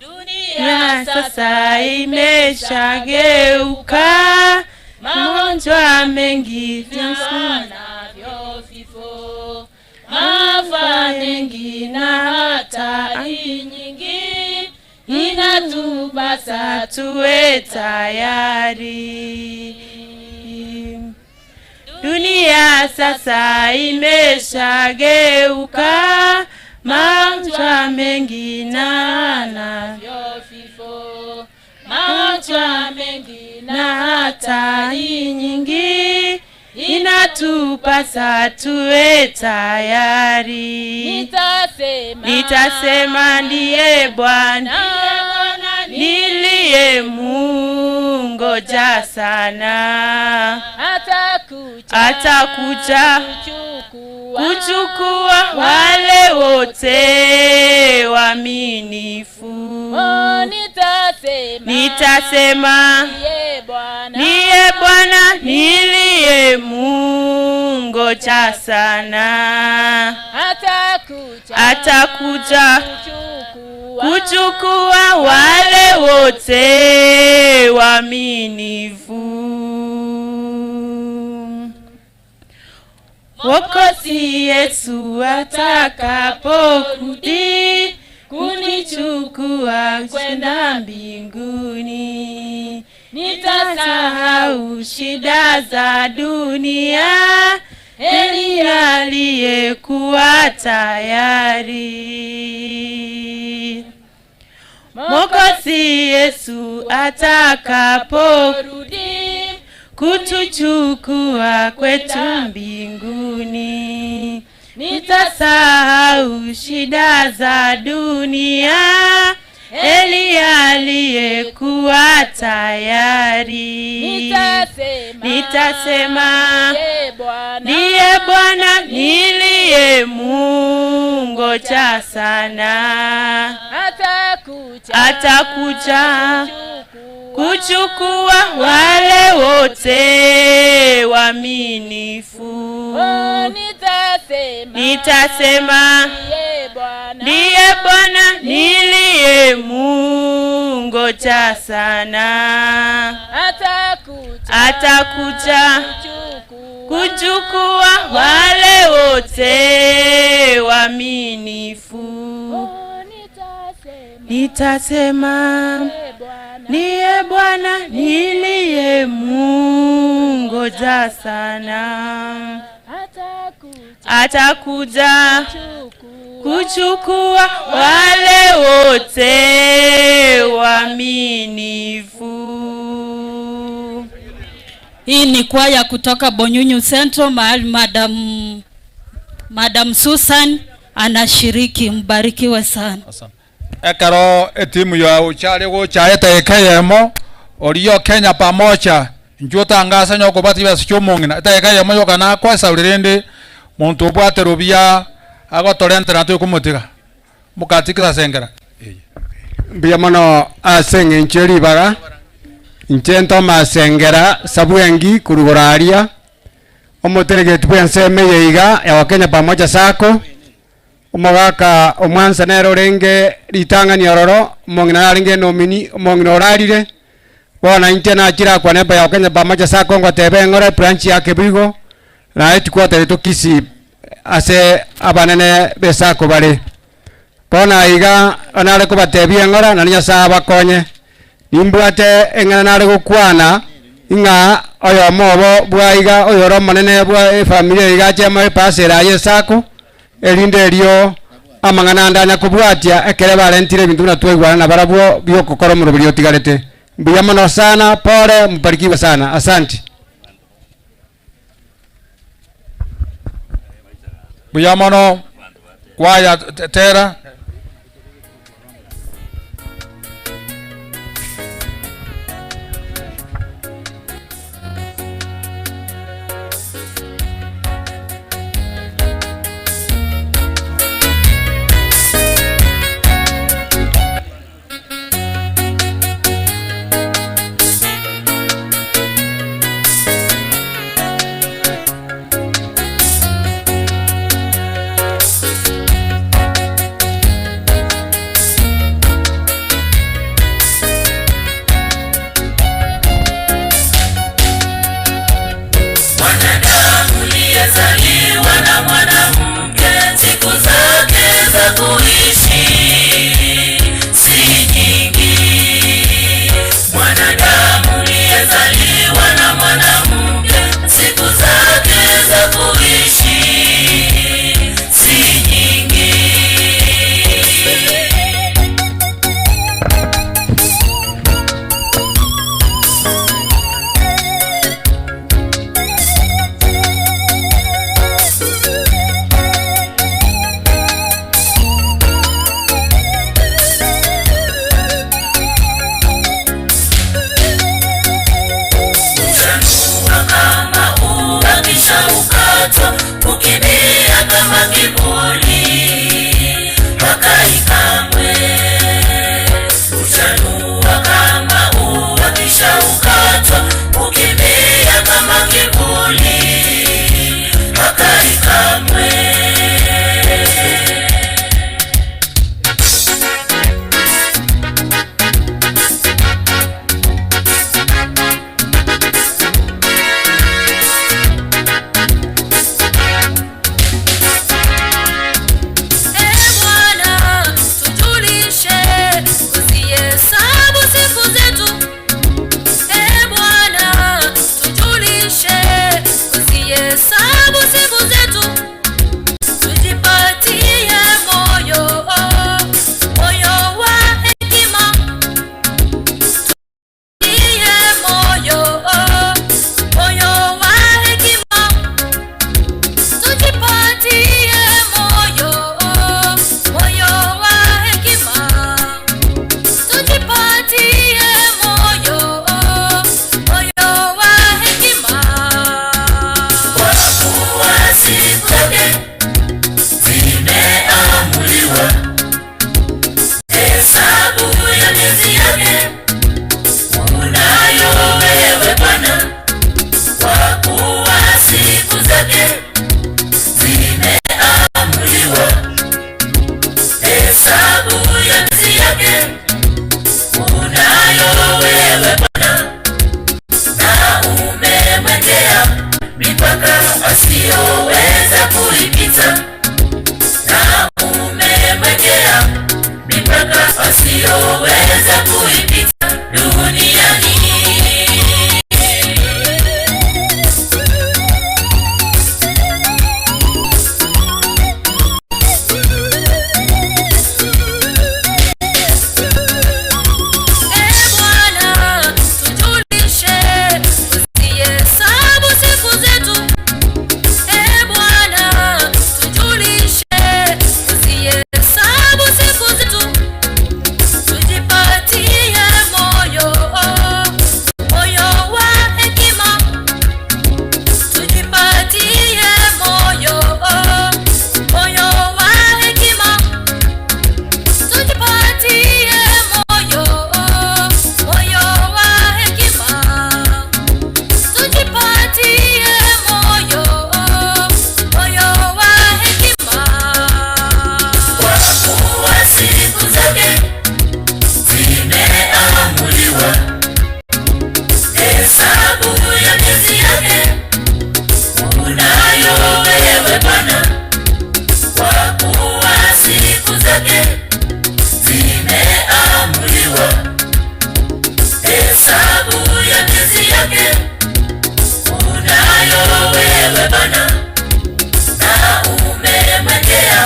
Dunia sasa imeshageuka, magonjwa mengi navyo vifo, maafa mengi na hatari nyingi, inatupasa tuwe tayari. Dunia sasa imeshageuka, magonjwa mengi na navyo vifo, magonjwa mengi na hatari nyingi, inatupasa tuwe tayari. Nitasema, Nitasema ndiye Bwana niliyemungoja sana. Atakuja, Atakuja kuchukua wale wote waaminifu. Oh, nitasema, Nitasema ndiye Bwana, ndiye Bwana niliye mungoja sana, atakuja atakuja kuchukua wale wote waaminifu. Mwokozi Yesu atakaporudi kunichukua kwenda mbinguni, nitasahau shida za dunia, heri aliyekuwa tayari. Mwokozi Yesu atakaporudi kutuchukua kwetu mbinguni, nitasahau shida za dunia, heri aliyekuwa tayari. Nitasema, Nitasema ndiye Bwana, ndiye Bwana niliye mungoja sana, atakuja atakuja kuchukua wale wote waaminifu. Oh, nitasema, Nitasema ndiye Bwana, ndiye Bwana niliye mungoja sana, atakuja atakuja kuchukua wale wote waaminifu. Nitasema ndiye Bwana niliye mungoja sana, atakuja kuchukua wale wote waaminifu. Hii ni kwaya kutoka Bonyunyu Central mahali Madam, Madam Susan anashiriki. Mbarikiwe sana. Ekero etimu ya uchari gochaete ekeyemo orio Kenya pamoja inchuo tangasa nyoko bati basi chomong'ina eteka eyemo yoka nakwesa rindi muntu obwate rubia agotorentera twikomotiga mukatikisasengera mbuya mono ase eng'encho eribaga inche ntomasengera sabwengi korugora aria omoteregeti bwa ensemo eye iga ya Wakenya Pamoja Sacco omogaka omwansa nere orenge ritang'ani ororo omong'ina narenge enomini omong'ina orarire bono inche nachire akwa nemba ya Wakenya Pamoja Sacco ngoteba eng'ore branch ya Kebigo naye tikwateretwo Kisii ase abanene be Sacco bare bono iga onare kobatebia eng'ora na Nyasaye abakonye nimbwate eng'ana nare gokwana ing'a oyomo obo bwaiga oyoro omonene bwa efamiri iga achema epasera aye esako erinde erio amang'ana ande anya kobwatia ekere barentire ebinto buna twaigwana na barabwo biokokora omorobori otigarete mbuya mono sana pole mbarikiwe sana asante buya mono kwaya tera Hesabu ya miezi yake unayo wewe Bwana, kwa kuwa siku zake zimeamuliwa. Hesabu ya miezi yake unayo wewe Bwana, na umemwekea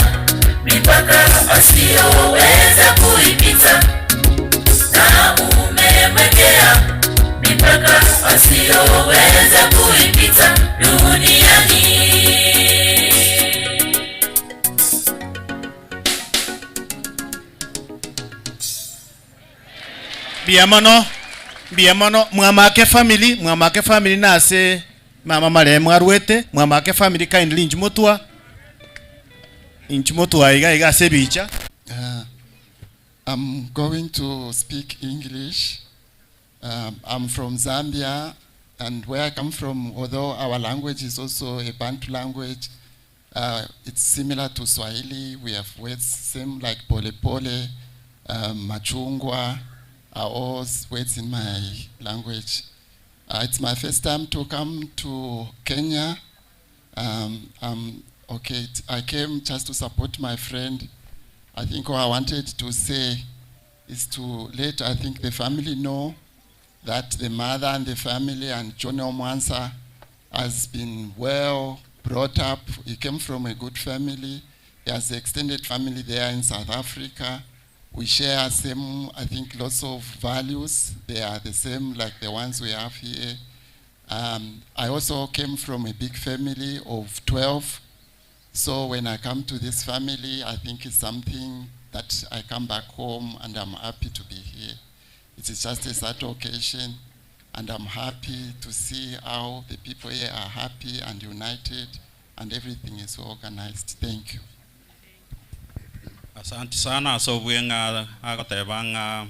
mipaka asiyoweza kuipita, na umemwekea mipaka asiyoweza kuipita duniani. Mbuya mono, mbuya mono. Mwamake family, mwamake family nase mama maremwa arwete mwamake family kindly inchimotwa inchimotwa iga iga ase ebicha. I'm going to speak English. I'm from Zambia, and where I come from, although our language is also a Bantu language, it's similar to Swahili. We have words same like pole pole, machungwa, are all words in my language. It's my first time to come to Kenya. Okay, I came just to support my friend. I think what I wanted to say is to let, I think, the family know that the mother and the family and John Omwansa has been well brought up. He came from a good family. He has extended family there in South Africa. We share same, I think, lots of values. They are the same like the ones we have here. I also came from a big family of 12. So when I come to this family, I think it's something that I come back home and I'm happy to be here. It is just a sad occasion, and I'm happy to see how the people here are happy and united, and everything is organized. Thank you. Asante sana ase obweng'a agoteba ng'a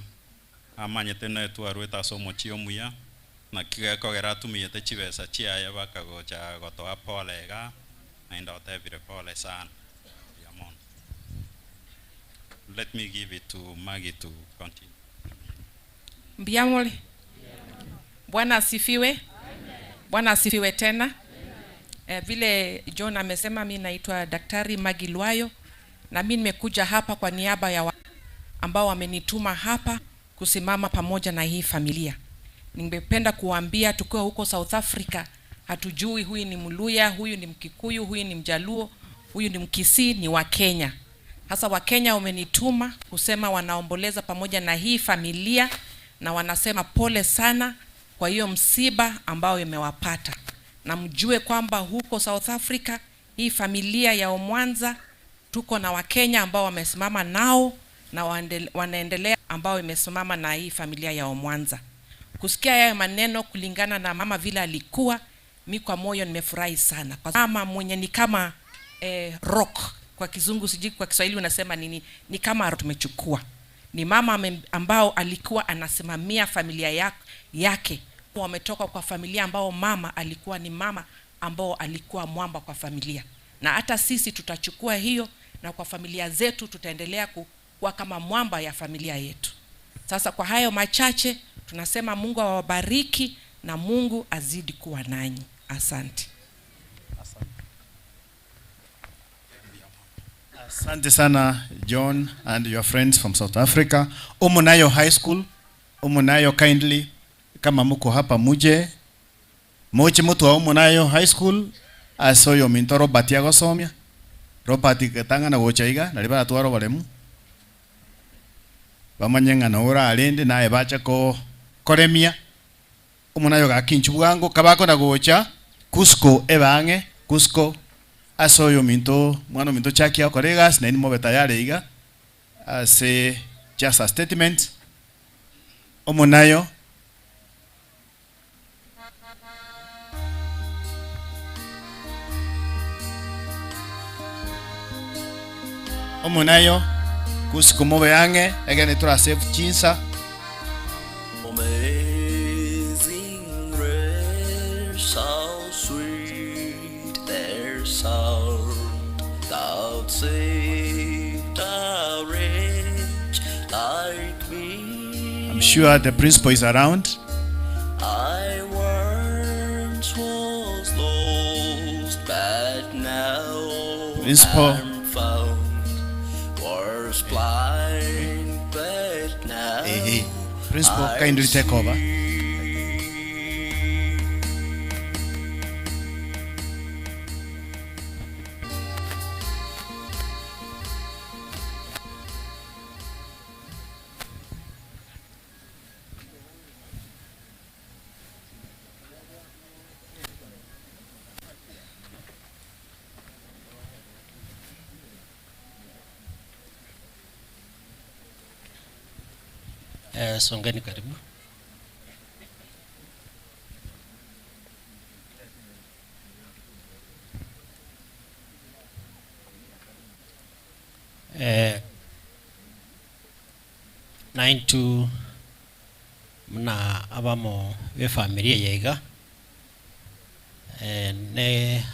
amanyete netwarwete ase omochie omuya naki gekogera atumiete chibesa chiaye bakagocha gotoa pole iga naende otebire pole sana mbuya mono. Let me give it to Maggie to continue. Mbiamole. Bwana asifiwe. Bwana asifiwe tena. Vile John amesema, mi naitwa Daktari Maggie Lwayo na mi nimekuja hapa kwa niaba ya ambao wamenituma hapa kusimama pamoja na hii familia. Ningependa kuwaambia tukiwa huko South Africa hatujui huyu ni Mluya, huyu ni Mkikuyu, huyu ni Mjaluo, huyu ni Mkisii, ni wa Kenya. Sasa Wakenya wamenituma kusema wanaomboleza pamoja na hii familia na wanasema pole sana kwa hiyo msiba ambao imewapata, na mjue kwamba huko South Africa hii familia ya Omwanza tuko na Wakenya ambao wamesimama nao na wanaendelea ambao imesimama na hii familia ya Omwanza. Kusikia hayo maneno kulingana na mama vile alikuwa, mi kwa moyo nimefurahi sana. Kwa mama mwenye ni kama rock kwa kizungu, sijui kwa Kiswahili unasema nini, ni kama tumechukua. Ni mama ambao alikuwa anasimamia familia yake. Wametoka kwa familia ambao mama alikuwa ni mama ambao alikuwa mwamba kwa familia. Na hata sisi tutachukua hiyo na kwa familia zetu tutaendelea kuwa kama mwamba ya familia yetu. Sasa kwa hayo machache tunasema Mungu awabariki na Mungu azidi kuwa nanyi. Asante. Asante sana John and your friends from South Africa. Umunayo High School, Umunayo kindly, kama muko hapa muje. Moche mutu wa Umunayo High School, asoyo minto Robert yagosomia. Robert getanga na gocha iga, nari baratwara baremu. Bamanye ng'a ora arende naye bacha ko koremia. Umunayo gakinchu bwango kabako na gocha Cusco ebange Cusco asoyo minto mwana minto chaki akoregas na nimo tayari iga ase just a statement. Omonayo. Omonayo Cusco mobe ange egene tura save chinsa. Amazing grace, how sweet their sound, that saved a wretch like me. I'm sure the principal is around. I Principal. And found was blind, but now Ehe. Principal, I kindly take over. Songeni karibu. 92 muna abamo befamilia yaiga ne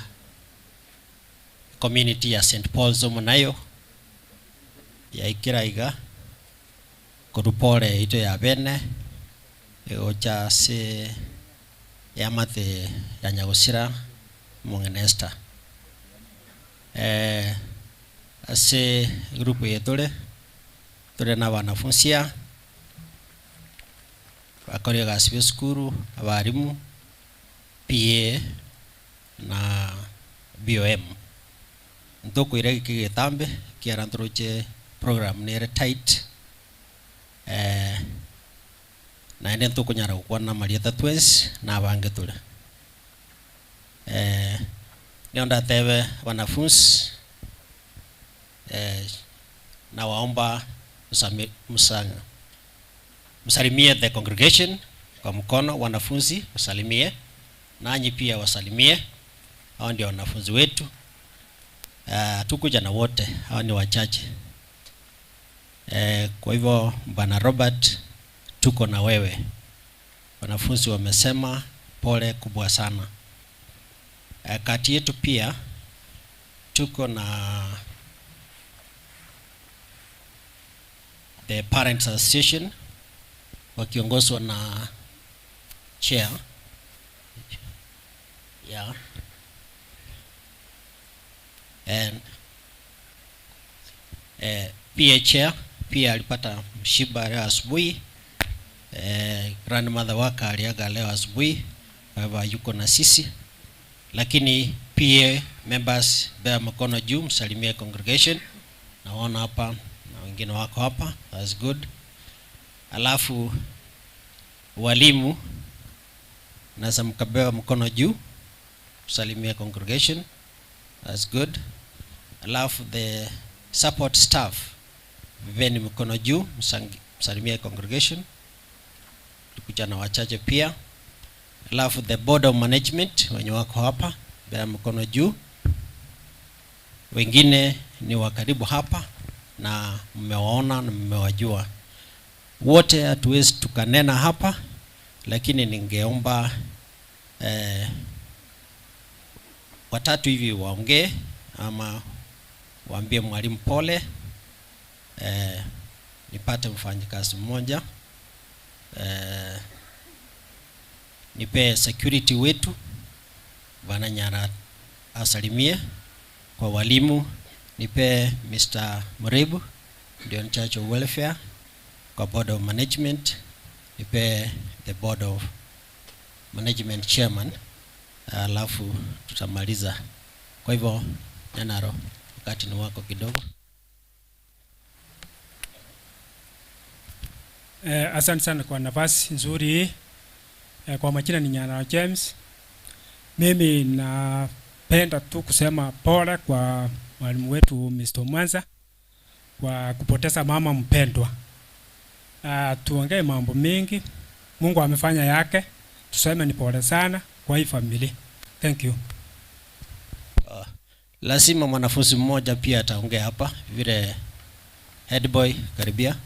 community ya St Paul's omunayo yaikira iga korupore ito ya bene egocha ase yamate ya nyagusira mong'ina Esther ase group yetore tore na wanafunzi bakore gasi be sukuru abarimu PA na BOM ntokwira giki getambe kiara ntoroche program nere tight naende ntokunyara gokwana marieta twens na abange tore nio ndatebe wanafunzi nawaomba msalimie the congregation kwa mkono. Wanafunzi wasalimie, nanyi pia wasalimie. Hao ndio wanafunzi wetu. Tukuja na wote, hao ni wachache. Kwa hivyo Bwana Robert, tuko na wewe. Wanafunzi wamesema pole kubwa sana. Kati yetu pia tuko na the Parents Association wakiongozwa na chair yeah. And PA chair pia alipata mshiba leo asubuhi. Grandmother wake aliaga leo asubuhi, kwa hivyo yuko na sisi. Lakini PA members, bea mkono juu, msalimie congregation. Naona hapa na wengine wako hapa, that's good. Alafu walimu naweza mkabewa mkono juu, msalimie congregation, that's good. Alafu the support staff, bebeni mkono juu, msalimie congregation. Tukuja na wachache pia. Alafu the board of management wenye wako hapa, beba mkono juu. Wengine ni wa karibu hapa na mmewaona na mmewajua wote. Hatuwezi tukanena hapa, lakini ningeomba watatu hivi waongee ama waambie mwalimu pole. Nipate mfanyikazi mmoja, nipe security wetu Bwana Nyara asalimie. Kwa walimu nipe Mr. Muribu ndio in charge of welfare. Kwa board of management nipe the board of management chairman, alafu tutamaliza. Kwa hivyo Nyanaro, wakati ni wako kidogo. Asante sana kwa nafasi nzuri hii. Kwa majina ni Nyanaro James. Mimi napenda tu kusema pole kwa mwalimu wetu Mr. Mwanza kwa kupoteza mama mpendwa. Tuongee mambo mingi. Mungu amefanya yake. Tuseme ni pole sana kwa hii familia. Thank you. Lazima mwanafunzi mmoja pia ataongea hapa vile head boy karibia.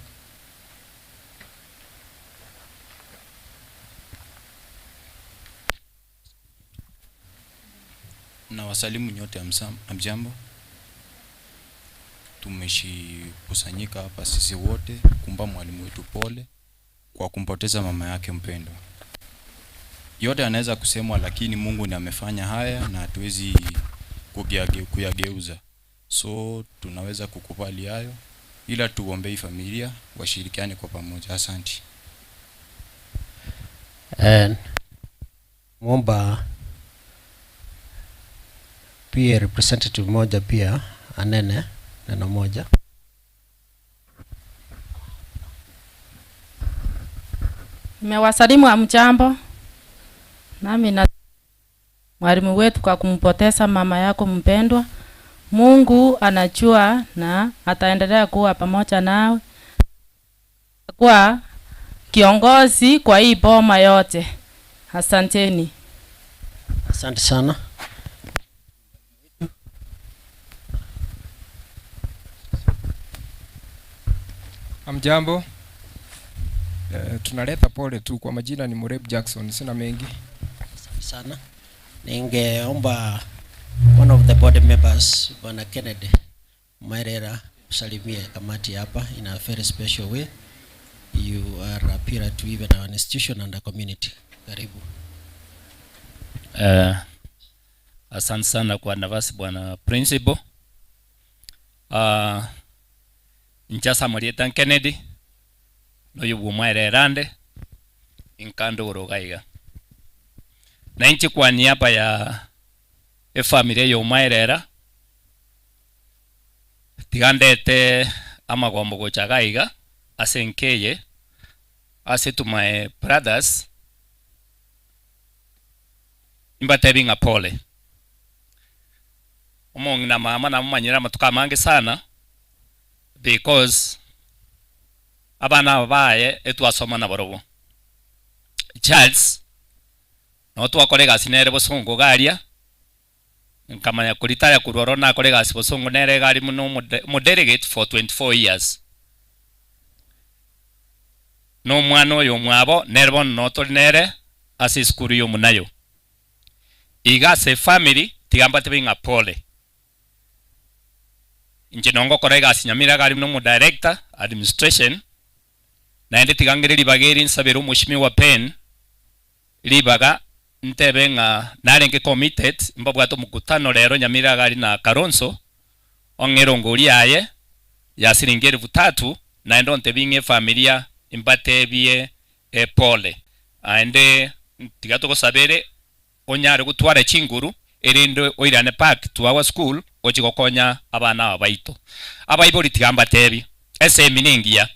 Na wasalimu nyote, hamjambo. Tumeshikusanyika hapa sisi wote kumpa mwalimu wetu pole kwa kumpoteza mama yake mpendwa. Yote anaweza kusemwa, lakini Mungu ndiye amefanya haya na hatuwezi kuyageuza. So tunaweza kukubali hayo, ila tuombee familia washirikiane kwa pamoja. Asanti. And mwomba pia representative moja pia anene neno moja. Nimewasalimu hamjambo. Nami na mwalimu wetu kwa kumpoteza mama yako mpendwa. Mungu anajua na ataendelea kuwa pamoja nawe, kuwa kiongozi kwa hii boma yote. Asanteni. Asante sana. Amjambo. Tunaleta pole tu kwa majina ni Mureb Jackson, sina mengi. Asante sana. Ningeomba one of the board members Bwana Kennedy Mairera usalimie kamati hapa in a very special way. You are a pillar to even our institution and the community. Karibu. Asante sana kwa nafasi bwana principal. Nchasa Marieta Kennedy noyo bumwaererande inkando gorogaiga na inchi kwa niaba ya efamilia yomaerera tigandete amagombo gocha gaiga ase nkeye ase to my brothers imbatebi ng'a pole omong'ina mama namomanyire amatuko amange sana because abana aba baye etwasoma naborobo Charles no twakora egasi nere bosongo garia nkamanya kuritaya korwa oro nakora egasi bosongo nere egari muno omodelegate for 24 years na omwana oyo omwabo nere bono notori nere ase esukuru ya omonayo iga ase efamily tiga mbatebe ng'a pole inche nongokora egasi nyamira iga ari buna omodirector administration naende tiga ng'ire ribaga eri nsabere omoshimiwa Pen ribaga ntebe ng'a narenge committed mbabwate omokutano rero nyamira iga ari na Kalonzo ong'e erongori yaye ya siringi elfu tatu naende ontebie ng'a efamilia mbatebie pole aende tiga togosabere onyare gotwara chinguru erinde oirane back to our school gochi gokonya abana aba baito. Abaibori tiga mbatebie esemi nengiya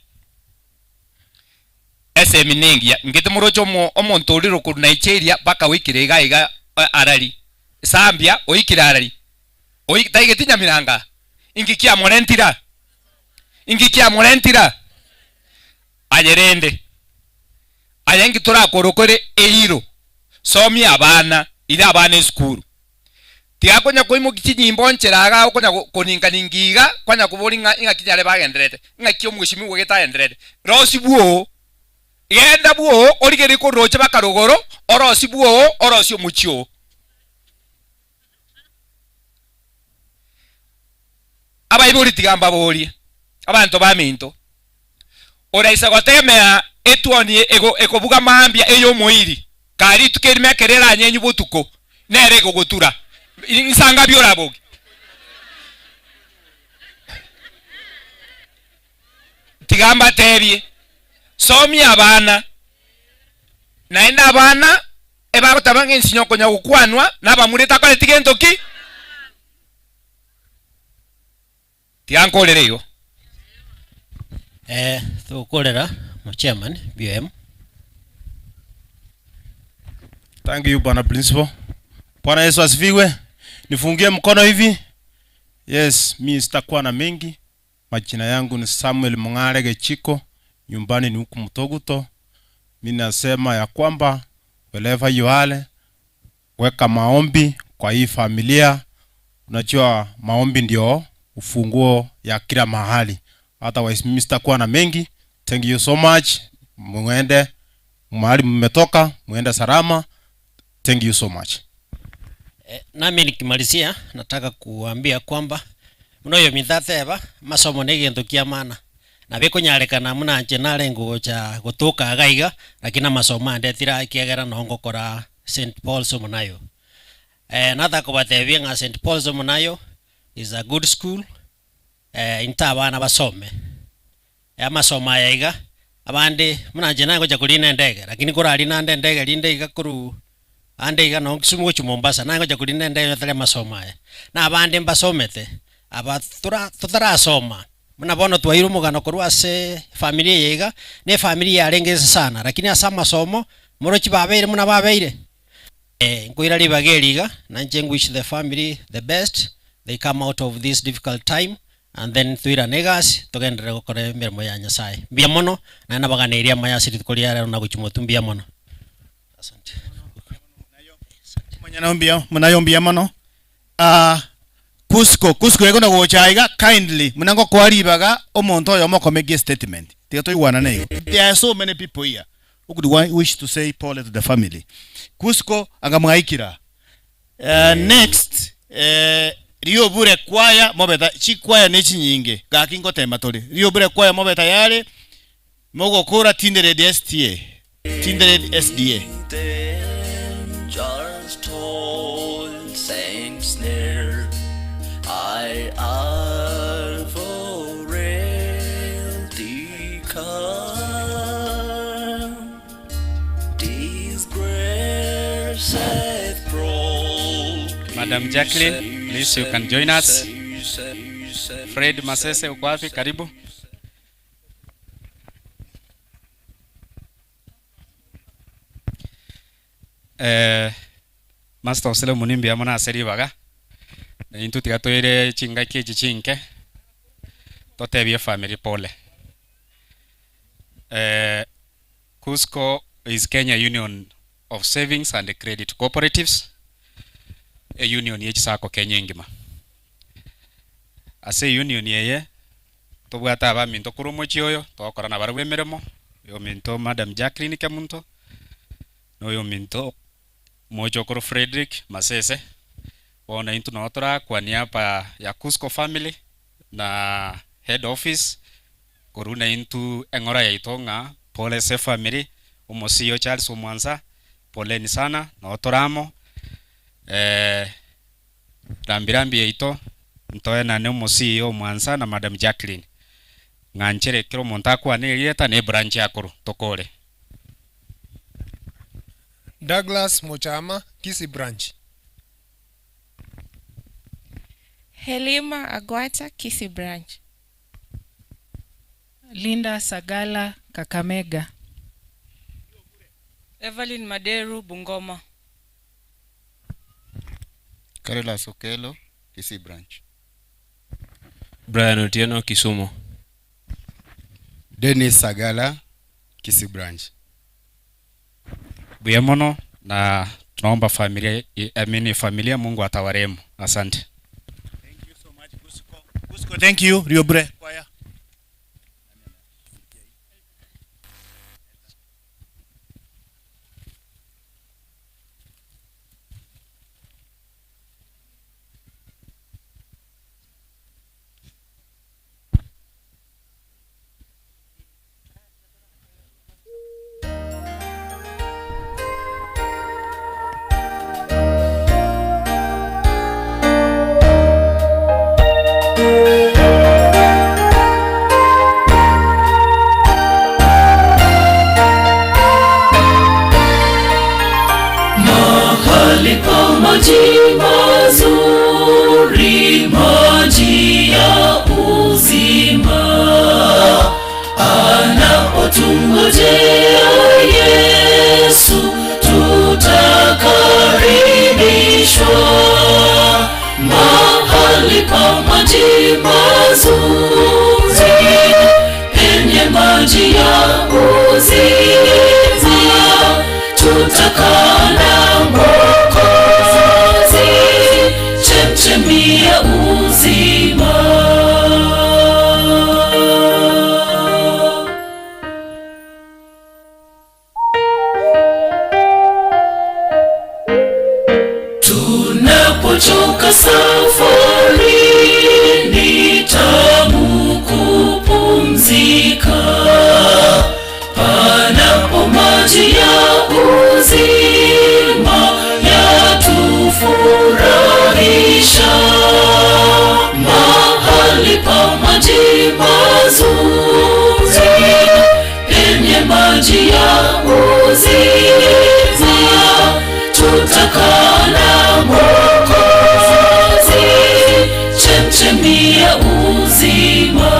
esemi nengiya ngete moroche omo omonto orire korwa Nigeria mpaka oikire iga iga arari Zambia oikire arari oi taigeti Nyamiranga inki kiamorentira inki kiamorentira aye rende aye inki torakorokore eiro somia abana ira abana esukuru tiga konya koimokia chinyimbo nchera iga okonya koninganinga iga kwanya koboria ng'a ing'aki nyare bagenderete ng'aki omweshimiwa gete agenderete rosi bwoo genda bwoo origererie koroche baka rogoro orosi bwoo orosie omochie oo. Abaibori tiga mbaborie abanto baminto oraisa gotegemea etuoni ego ekobuga mambia ey'omoiri kare rituko erimo ekero eranyenywe botuko nere egogotura insangabi oraboke. Tiga mbatebie somia abana naende abana ebagoteba ng'a ensinyo okonya gokwanwa nabamura etakoreti gento ki? Tiga nkorere igo. Eh, togokorera chairman BOM. Thank you Bwana Principal. Bwana Yesu asifiwe. Nifungie mkono hivi. Yes, mi sitakuwa na mengi. Majina yangu ni Samuel Mung'are Gechiko, nyumbani ni huku Mtoguto. Mi nasema ya kwamba wherever you are, weka maombi kwa hii familia. Unajua maombi ndio ufunguo ya kila mahali. Otherwise mimi sitakuwa na mengi. Thank you so much. Muende mahali mmetoka, muende salama. Thank you so much. Nami nikimalizia nataka kuambia kwamba munoyo mithatheba masomo ni gintu kia maana na bikunyarekana muna nche nare ngucha gutuka gaiga lakini masomo andetira kiegera no ngokora St Paul's munayo nataka kubatebia ng'a St Paul's munayo Is a good school, into abana basome amasomo aya iga, abande buna inche naye ngocha korina endege, lakini korarina ande endege rinde iga korwa ande iga noo Kisumu gochia Mombasa, naye ngocha korina endege tari amasomo aya. Na abande mbasomete, aba tora totarasoma, buna bono twairwe omogano korwa ase efamiri eye iga, na efamiri yarenge inse sana, lakini ase amasomo, morochi babeire buna babeire. Nkoira ribaga eri iga, na inche wish the family the best, they come out of this difficult time, and then toirane egasi, togenderere gokora emeremo ya Nyasaye. Mbuya mono, naende nabaganeirie amaya ase rituko ria rero na gochia motwe mbuya mono. Asante. Monyene mbuya munayo mbuya mono. Ah, Cusco, Cusco ego na gocha iga kindly muna ngokoa ribaga omonto oyomo okomegia statement. Tiga toigwanane igo. There are so many people here who could wish to say pole to the family. Cusco anga mwaikira. Next riobure kwaya mobe ta chikwaya ne chinyinge gaki ngotema tore. Riobure kwaya mobe tayari mogokora Tinderet STA. Tinderet SDA. Dangers, toils, and snare, I have already come. Disgrace hath broke Madam Jacqueline, please you can join us. Fred Masese uko wapi? Karibu. Master of Ceremony mbuya mono ase ribaga, na intwe tiga toire chingaki echi chinke, totebie family pole. Cusco is Kenya Union of Savings and Credit Cooperatives, a union ye chisacco Kenya engima. Ase union eye, tobwate abaminto korwa omochie oyo, togokora nabarabwo emeremo, oyo ominto Madam Jacqueline Kemunto, na oyo ominto mochokoro Frederick Masese. Bono intwe nabo torakwania hapa ya Cusco family na head office, korwa na intwe eng'ora yaito ng'a pole ase efamily, omosio Charles Omwansa, poleni sana, nabo toramo. Rambirambi yaito, ntoenane omosio Omwansa na Madam Jacqueline. Ng'anchere kera omonto akwane erieta na ebranch yakorwa, tokore. Douglas Mochama, Kisii branch. Helima Agwata, Kisii branch. Linda Sagala, Kakamega. Evelyn Maderu, Bungoma. Carlos Okelo, Kisii branch. Brian Otieno, Kisumu. Dennis Sagala, Kisii branch. Mbuya mono na tunaomba familia, I mean familia Mungu atawarehemu. Asante. Thank you so much, Cusco. Cusco, thank you. Riobre Choir. Mahali pa maji mazuri, maji ya uzima, anapotungojea Yesu tutakaribishwa. Mahali pa maji mazuri, penye maji ya uzima, tutakaa na Mwokozi, chemchemi ya uzima. Tunapochoka safarini, tamu kupumzika, panapo maji ya uzima yatufurahisha. maji mazuri, penye maji ya uzima, tutakaa na Mwokozi, chemchemi ya uzima.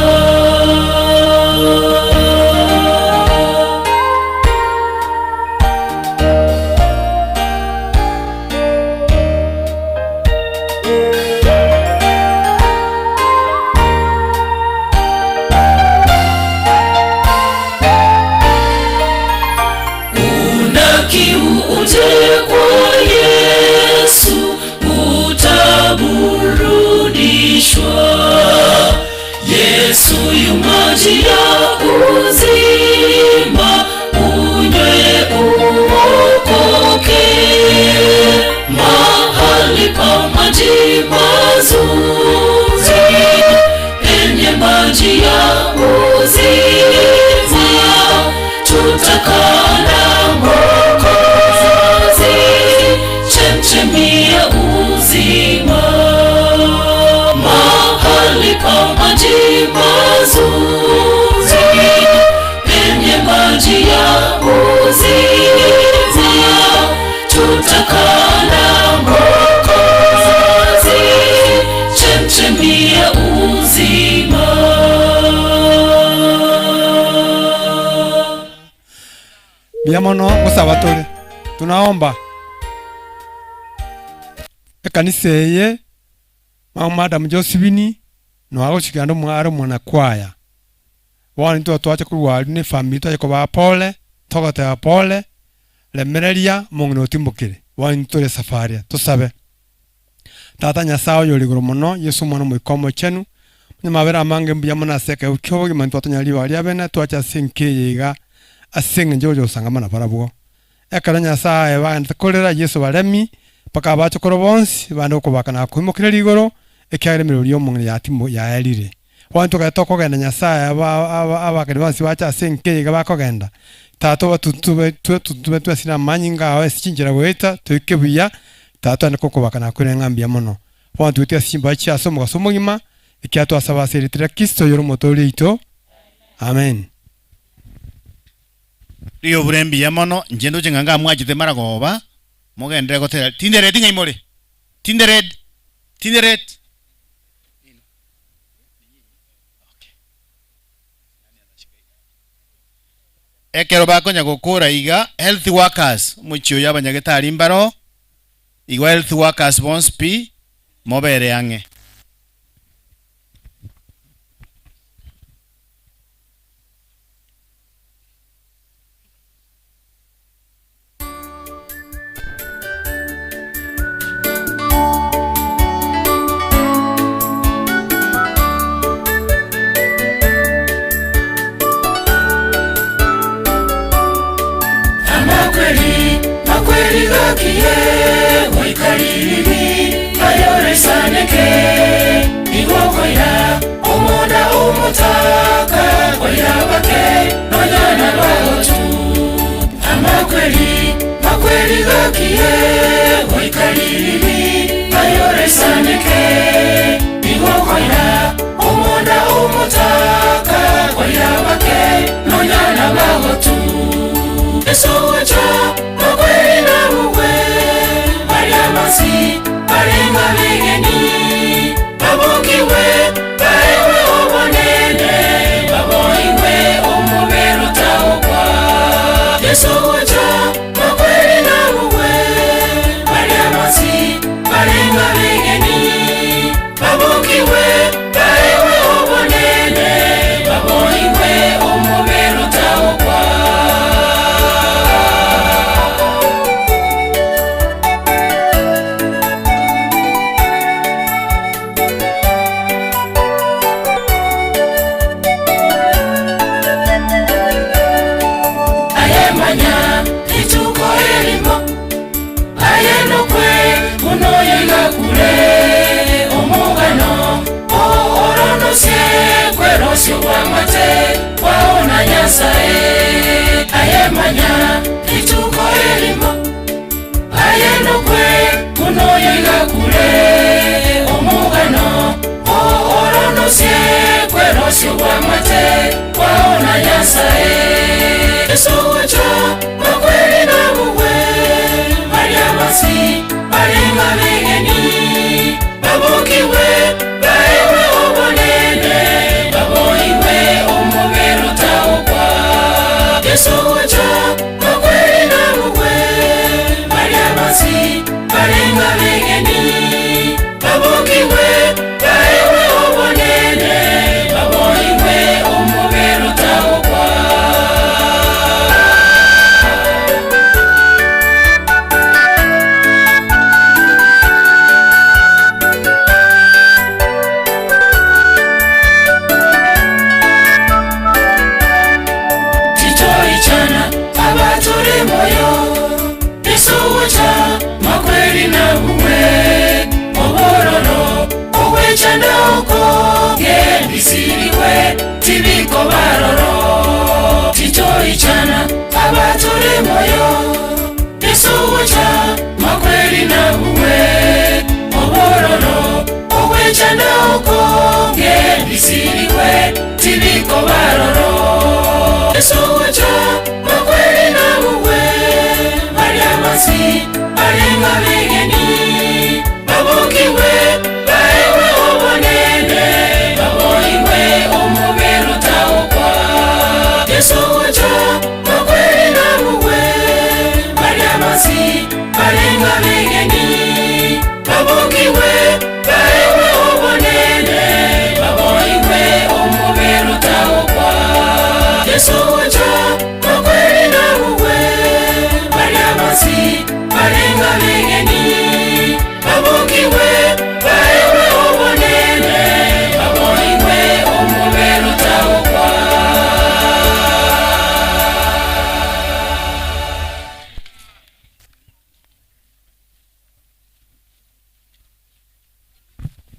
Una kiu uje kwa Yesu, utaburudishwa. Yesu yu maji ya uzima, unywe uokoke. Mahali pa maji mazuri, penye maji ya uzima, tutakaa na Mwokozi, chemchemi ya uzima. Mahali pa maji mazuri, penye maji ya uzima, tutakaa na Mwokozi, chemchemi ya uzima. Mbuya mono gosaba tore, tunaomba ekanisa eye mama Madam Josephine no agochikia ande are omwanakwaya. Bono intwe twacha korwa aria na efamiri twacha kobaa pole, togoteba pole, remereria omong'ina otimbokire. Bono intwe tore esafari tosabe. Tata Nyasaye oyore igoro mono, Yeso Omwana Omoika Omochenu, onye mabera amange mbuya mono ase ekeegwa kia obogima intwe twatonyora ribaga ria bene twacha ase enka eye iga ase eng'encho ogocha gosanga nabarabwo. Ekero Nyasaye bagenderete korera Yeso baremi, mpaka abachokoro bonsi bande gokobaka na koimokereria igoro, ekiagera emerero y'omong'ina yatimo yaerire. Bono tokagenda tokogenda Nyasaye aba aba abakani bonsi bache ase enka eye iga bakogenda, Tata obatutube twetutume twensi na amanyinga ao ase chinchera goeta, toike buya, Tata one kokobaka na korera ng'a mbuya mono. Bono togotiga ase chimbache chia ase omogaso omogima, ekiagera twasaba ase erieta ria Kristo oyore Omotoori oito. Amen. Riobure mbuya mono, inche ndoche ng'a ngamwachete maragoba, mogenderere gotera, Tindereti ng'ai more? Tindered? Tindered? Ekero bakonya gokora iga, health workers, omochie oyo abanyagetari mbaro, igo health workers bonsi pi, mobere ang'e. Amakweri, makweri gakiye, goika ririri, ayoraisaneke, nigo okoira omonda omotaka, koira bake, nonya nabagotu. Amakweri, makweri gakiye, goika ririri, ayoraisaneke, nigo okoira omonda omotaka, koira bake, nonya nabagotu. Yeso gocha, makweri nabugwe, baria bonsi barenge abegeni, babokigwe, baegwe obonene, baboigwe omobere otagokwa. Yeso gocha, makweri nabugwe, baria bonsi barenge abegeni, babokigwe, baegwe obonene, baboigwe omobere otagokwa. Ase obwamate kwao na Nyasae. Yeso gocha makweri nabugwe, baria bonsi barenge abegeni babokigwe baegwe obonene, baboigwe omobere otagokwa. Yeso gocha makweri nabugwe, baria bonsi barenge abegeni babokigwe baegwe obonene, baboigwe omobere otagokwa. Titoichana abatore moyo, Yesu gocha makweri nabugwe, obororo ogwechanda okonge bisiriwe tibiko baroro. Titoichana abatore moyo, Yesu gocha makweri nabugwe, obororo ogwechanda okonge bisiriwe tibiko baroro. Yesu gocha makweri nabugwe, baria bonsi barenge abegeni babokigwe baegwe obonene, baboigwe omobere otagokwa. Yesu gocha makweri nabugwe, baria bonsi barenge abegeni babokigwe baegwe obonene, baboigwe omobere otagokwa. Yesu gocha makweri nabugwe, baria bonsi barenge abegeni babokigwe baegwe obonene, baboigwe omobere otagokwa.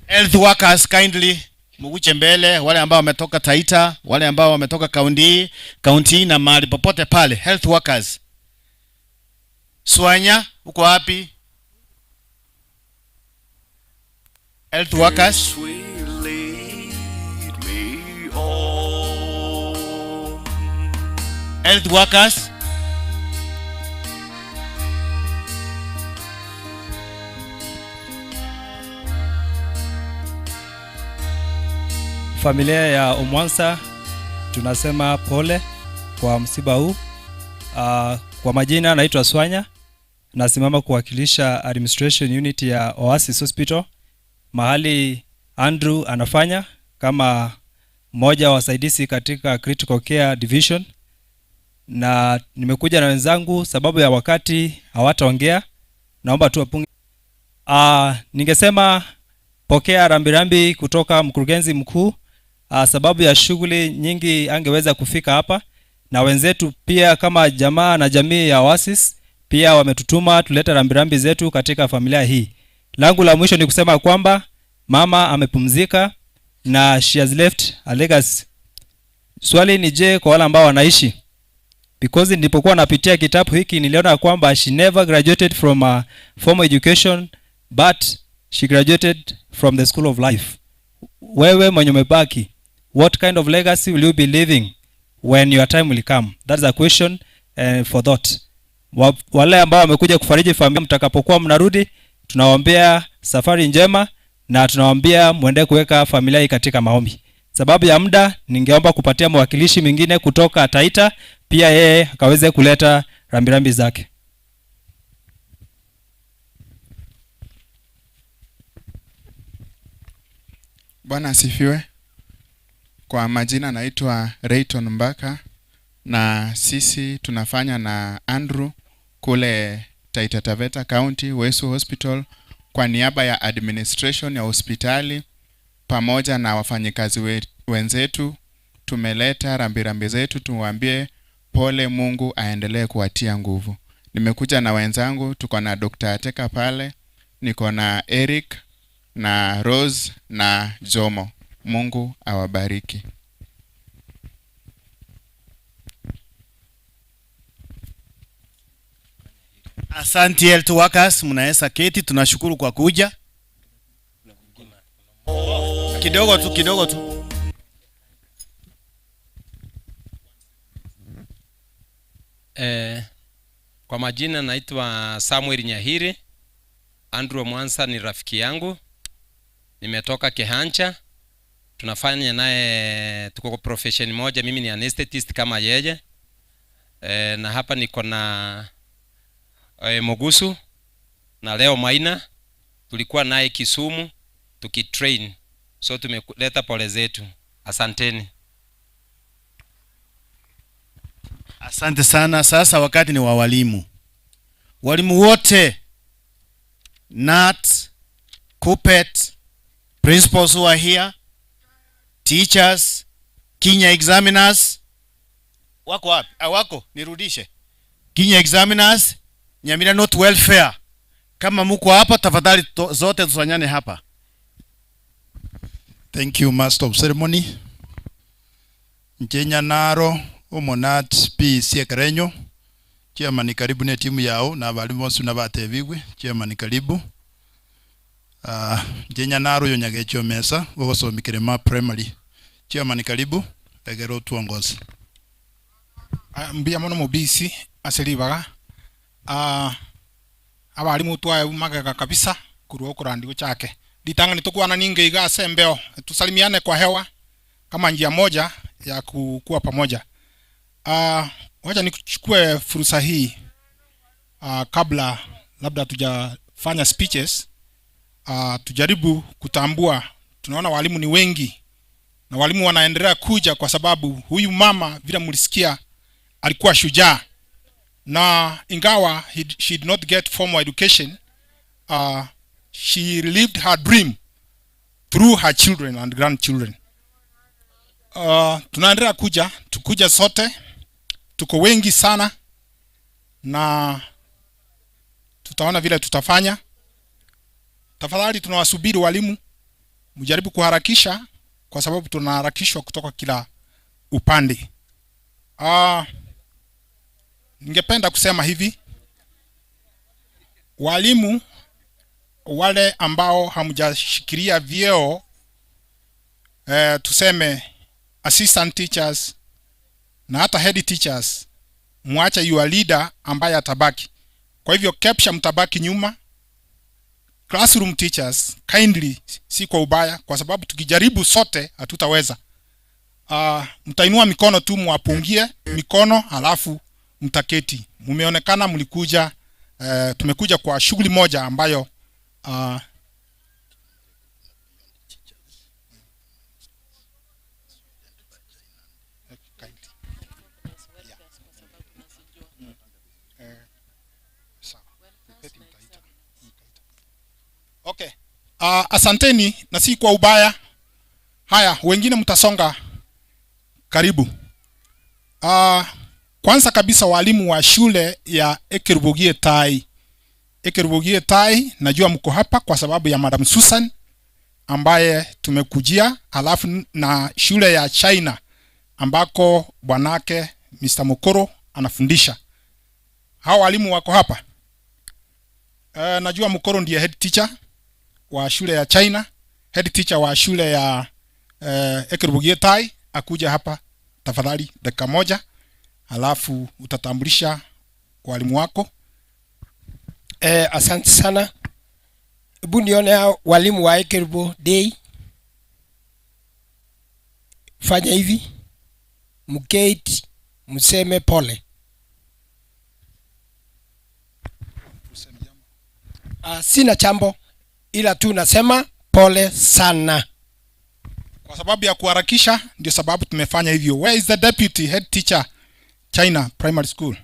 Health workers kindly mukuje mbele, wale ambao wametoka Taita, wale ambao wametoka kaunti hii, kaunti hii na mahali popote pale. Health workers. Swanya, uko wapi? Health workers. Health workers. Familia ya Omwansa tunasema pole kwa msiba huu. Kwa majina naitwa Swanya, nasimama kuwakilisha administration unit ya Oasis Hospital, mahali Andrew anafanya kama mmoja wa wasaidizi katika critical care division, na nimekuja na wenzangu, sababu ya wakati hawataongea, naomba tu wapunge. Ningesema pokea rambirambi kutoka mkurugenzi mkuu. Sababu ya shughuli nyingi angeweza kufika hapa, na wenzetu pia kama jamaa na jamii ya Oasis pia wametutuma tulete rambirambi zetu katika familia hii. Langu la mwisho ni kusema kwamba mama amepumzika na she has left a legacy. Swali ni je, kwa wale ambao wanaishi, because nilipokuwa napitia kitabu hiki niliona kwamba she never graduated from a formal education but she graduated from the school of life. Wewe mwenye umebaki, what kind of legacy will you be leaving when your time will come? That's a question for thought. Wale ambao wamekuja kufariji familia, mtakapokuwa mnarudi, tunawaombea safari njema na tunawaambia muende kuweka familia hii katika maombi. Sababu ya muda, ningeomba kupatia mwakilishi mwingine kutoka Taita, pia yeye akaweze kuleta rambirambi zake. Bwana asifiwe. Kwa majina naitwa Rayton Mbaka na sisi tunafanya na Andrew kule Taita Taveta County Wesu Hospital kwa niaba ya administration ya hospitali pamoja na wafanyikazi wenzetu. Tumeleta rambirambi zetu, tuwaambie pole, Mungu aendelee kuwatia nguvu. Nimekuja na wenzangu, tuko na Dr. Ateka pale, niko na Eric na Rose na Jomo. Mungu awabariki. Asante health workers, mnaweza keti, tunashukuru kwa kuja. Kidogo tu, kidogo tu. Eh, kwa majina naitwa Samuel Nyahiri. Andrew Mwansa ni rafiki yangu, nimetoka Kehancha, tunafanya naye, tuko kwa profession moja, mimi ni anesthetist kama yeye. Eh, na hapa niko na eh, Mogusu na leo Maina, tulikuwa naye Kisumu tukitrain, so tumeleta pole zetu. Asanteni. Asante sana. Sasa wakati ni wa walimu, walimu wote KNUT, KUPPET, principals who are here, teachers, Kenya examiners wako wapi? Ah, wako nirudishe. Kenya examiners, Nyamira North Welfare, kama muko hapa tafadhali to, zote tusanyane hapa. Thank you, Master of Ceremony. Inche Nyanaro, omonat PEC Ekerenyo, Chairman karibu ne timu yao na abalimu bonsi buna batebigwe, Chairman karibu. Ah, inche Nyanaro oyo Nyagechi Omesa, ogosomia Kerema Primary. Chairman karibu, egere otwongoze. Ah, mbuya mono mobisi ase ribaga. Ah, abalimu twaebu magega kabisa korwa okorandia gochake. Ritang'ani tokwana ninge iga ase embeo, tusalimiane kwa hewa kama njia moja ya kukua pamoja. Wacha nichukue fursa hii kabla labda tujafanya speeches, tujaribu kutambua, tunaona walimu ni wengi na walimu wanaendelea kuja kwa sababu huyu mama vile mlisikia alikuwa shujaa, na ingawa she did not get formal education, she lived her dream through her children and grandchildren. Tunaendelea kuja, tukuja sote, tuko wengi sana na tutaona vile tutafanya. Tafadhali tunawasubiri walimu, mjaribu kuharakisha kwa sababu tunaharakishwa kutoka kila upande. Ningependa kusema hivi, walimu wale ambao hamjashikilia vyeo, tuseme assistant teachers na hata head teachers, mwache your leader ambaye atabaki. Kwa hivyo KEPSHA mtabaki nyuma. Classroom teachers kindly, si kwa ubaya, kwa sababu tukijaribu sote hatutaweza. Mtainua mikono tu mwapungie mikono halafu mtaketi. Mumeonekana mlikuja, tumekuja kwa shughuli moja ambayo Okay. Asanteni na si kwa ubaya. Haya, wengine mtasonga karibu. Kwanza kabisa walimu wa shule ya Ekerubogie Tai. Ekerubogie Tai, najua mko hapa kwa sababu ya Madam Susan ambaye tumekujia, alafu na shule ya China ambako bwanake Mr. Mokoro anafundisha. Hao walimu wako hapa. Najua Mokoro ndiye head teacher wa shule ya China, head teacher wa shule ya Ekerubogie Tai, akuja hapa tafadhali dakika moja, alafu utatambulisha walimu wako. Asante sana. Hebu nione hao walimu wa Ekerubo Day. Fanya hivi, mketi mseme pole. Sina chambo ila tu nasema pole sana. Kwa sababu ya kuharakisha ndio sababu tumefanya hivyo. Where is the deputy head teacher China Primary School?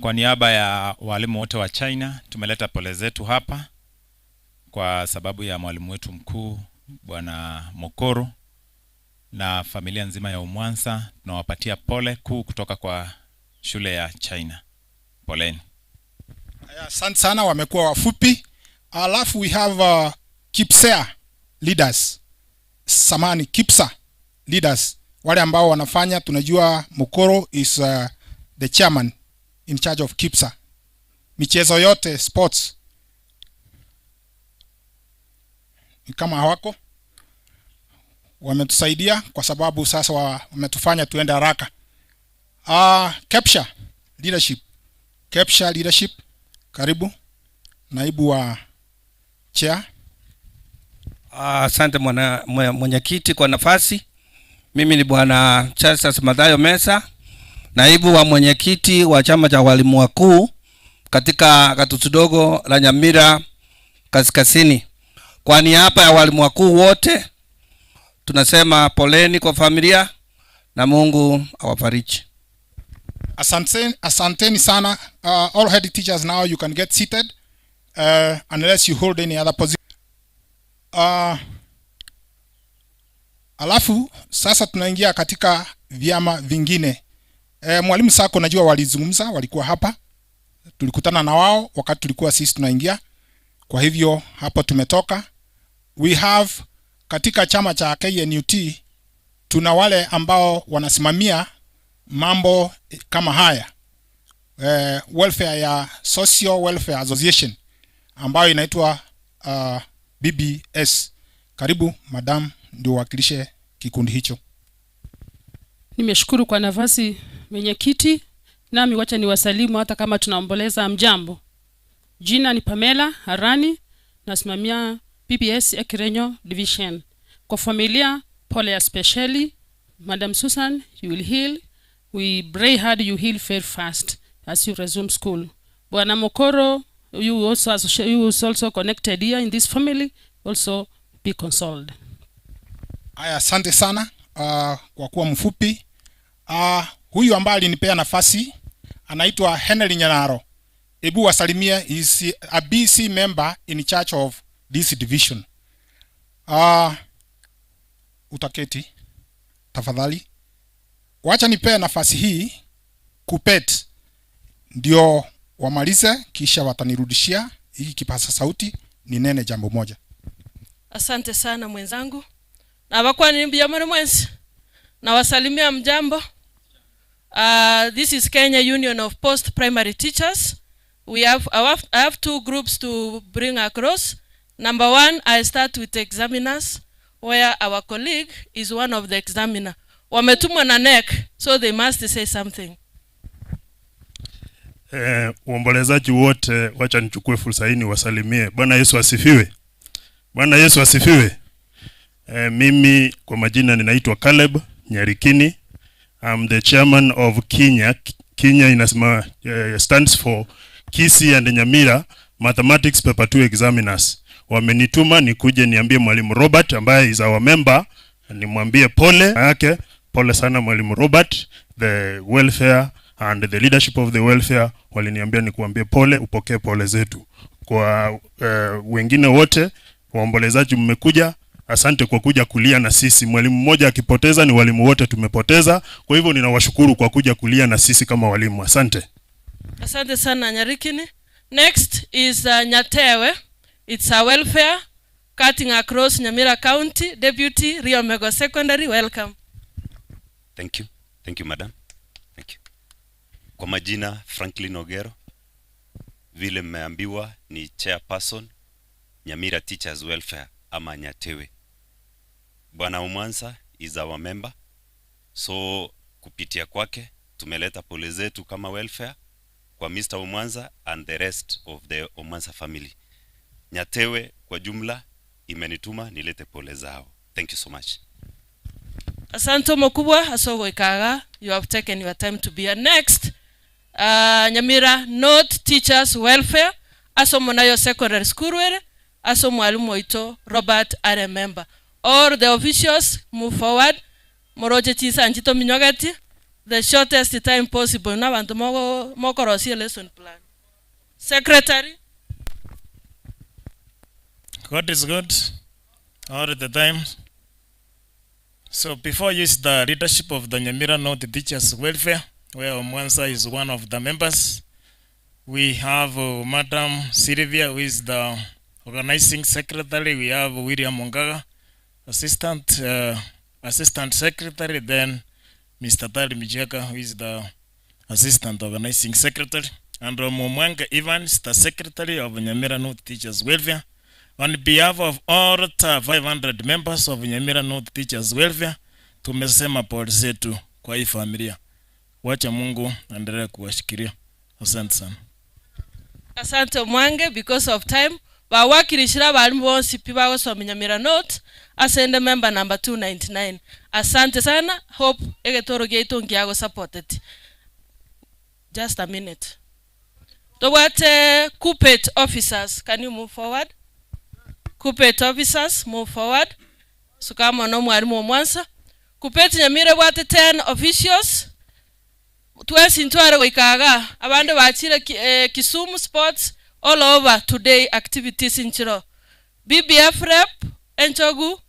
Kwa niaba ya walimu wote wa China tumeleta pole zetu hapa kwa sababu ya mwalimu wetu mkuu Bwana Mokoro na familia nzima ya Omwansa. Tunawapatia pole kuu kutoka kwa shule ya China. Poleni. Aya, asante sana, wamekuwa wafupi. Alafu we have KIPSEA leaders. Samani, KIPSA leaders. Wale ambao wanafanya, tunajua Mokoro is the chairman in charge of KIPSA. Michezo yote sports. Ni kama hawako. Wametusaidia kwa sababu sasa wametufanya tuende haraka. KEPSHA leadership. KEPSHA leadership, karibu naibu wa chair. Asante mwenyekiti kwa nafasi. Mimi ni Bwana Charles Mathayo Mesa, naibu wa mwenyekiti wa chama cha walimu wakuu katika gatuzi dogo la Nyamira Kaskazini. Kwa niaba ya walimu wakuu wote tunasema poleni kwa familia na Mungu awafariji. Asanteni, asanteni sana. All head teachers now you can get seated unless you hold any other position. Alafu sasa tunaingia katika vyama vingine. Mwalimu Sacco najua walizungumza, walikuwa hapa. Tulikutana na wao wakati tulikuwa sisi tunaingia. Kwa hivyo hapo tumetoka. We have katika chama cha KNUT tuna wale ambao wanasimamia mambo kama haya. Welfare ya Social Welfare Association ambayo inaitwa BBS. Karibu madam, ndio wakilishe kikundi hicho. Nimeshukuru kwa nafasi mwenyekiti, nami wacha niwasalimu hata kama tunaomboleza. Mjambo. Jina ni Pamela Harani, nasimamia BBS Ekerenyo Division. Kwa familia, pole ya specially. Madam Susan, you will heal. We pray hard you heal very fast as you resume school. Bwana Mokoro, you also associate, you is also connected here in this family, also be consoled. Aya, asante sana kwa kuwa mfupi. Huyu ambaye alinipea nafasi anaitwa Henry Nyanaro. Ebu wasalimie, is a BC member in charge of this division. Utaketi tafadhali. Wacha nipee nafasi hii Kuppet ndio wamalize, kisha watanirudishia hiki kipaza sauti ninene jambo moja. Asante sana mwenzangu. Na bakwa ni mbia mwensi. Na wasalimia mjambo. This is Kenya Union of Post Primary Teachers. I have two groups to bring across. Number one, I start with examiners, where our colleague is one of the examiner. Wametumwa na KNEC, so they must say something. Waombolezaji wote, wacha nichukue fursa hii niwasalimie. Bwana Yesu asifiwe. Bwana Yesu asifiwe. Mimi kwa majina ninaitwa Caleb Nyarikini. I'm the chairman of Kenya. Kenya inasema stands for Kisii and Nyamira Mathematics Paper 2 Examiners. Wamenituma nikuje niambie Mwalimu Robert ambaye is our member, nimwambie pole yake. Pole sana Mwalimu Robert, the welfare and the leadership of the welfare waliniambia nikuambie pole, upokee pole zetu. Kwa wengine wote waombolezaji mmekuja, asante kwa kuja kulia na sisi. Mwalimu mmoja akipoteza ni walimu wote tumepoteza. Kwa hivyo ninawashukuru kwa kuja kulia na sisi kama walimu. Asante. Asante sana Nyarikini. Next is Nyatewe. It's a welfare cutting across Nyamira County. Deputy Rio Mego Secondary, welcome. Thank you. Thank you, madam. Thank you. Kwa majina Franklin Ogero, vile mmeambiwa ni chairperson Nyamira Teachers Welfare ama Nyatewe. Bwana Omwansa is our member, so kupitia kwake tumeleta pole zetu kama welfare kwa Mr. Omwansa and the rest of the Omwansa family. Nyatewe kwa jumla imenituma nilete pole zao. Thank you so much. Asante mkubwa, asogo ikaga. You have taken your time to be here. Next, Nyamira North Teachers Welfare, asomo nayo secondary school were, aso mwalimu oito Robert are member. All the officials move forward. Moroche chisa nchito minyogeti. The shortest time possible. Na bantu moko rosie lesson plan. Secretary. God is good all the time. So before you use the leadership of the Nyamira North Teachers Welfare, where Omwansa is one of the members, we have Madam Sylvia, who is the organizing secretary. We have William Mongaga, assistant secretary. Then Mr. Tali Mijeka, who is the assistant organizing secretary. And Omwanga Evans, the secretary of Nyamira North Teachers Welfare. On behalf of all the 500 members of Nyamira North Teachers Welfare, tumesema pole zetu kwa hii familia. Wacha Mungu aendelee kuwashikilia. Asante sana. Asante Omwange because of time bawakilishire abalimu bonsi pi bagosomia Nyamira North ase ende member number 299. Asante sana hope egetoro giaito ngiagosupporteti. Just a minute. Tobwate Kuppet officers, can you move forward? Kuppet officers, move forward. Suka amo na omwalimu Omwansa. Kuppet Nyamira ebwate 10 officials. Twensi ntware goika igaa, abande bachire Kisumu sports all over today activities nchiro. BBF rep Enchogu,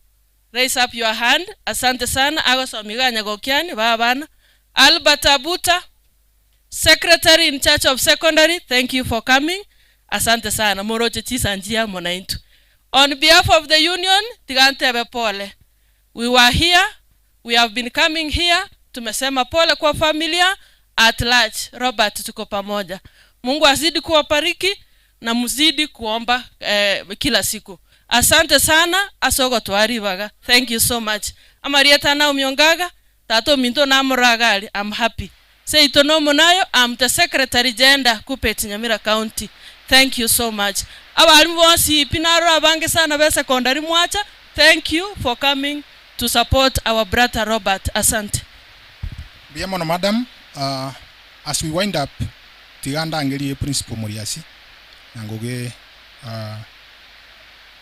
raise up your hand. Asante sana agosomia iga Nyagokiani ba abana. Albert Abuta, secretary in charge of secondary, thank you for coming. Asante sana moroche chisanchi amo naintwe. On behalf of the union, tiga ntebe pole. We were here, we have been coming here, tumesema pole kwa familia at large. Robert, tuko pamoja. Mungu azidi kuwabariki na mzidi kuomba kila siku. Asante sana, asogo twaribaga. Thank you so much. Amarieta na umyongaga, tato minto na muragali. I'm happy. Seito no munayo, I'm the secretary gender Kuppet Nyamira County. Thank you so much. Abalimu bonsi pinaro abange sana be secondary mwacha. Thank you for coming to support our brother Robert. Asante. Mbuya mono madam. As we wind up, tiga ndangerie principal Muriasi na ngoge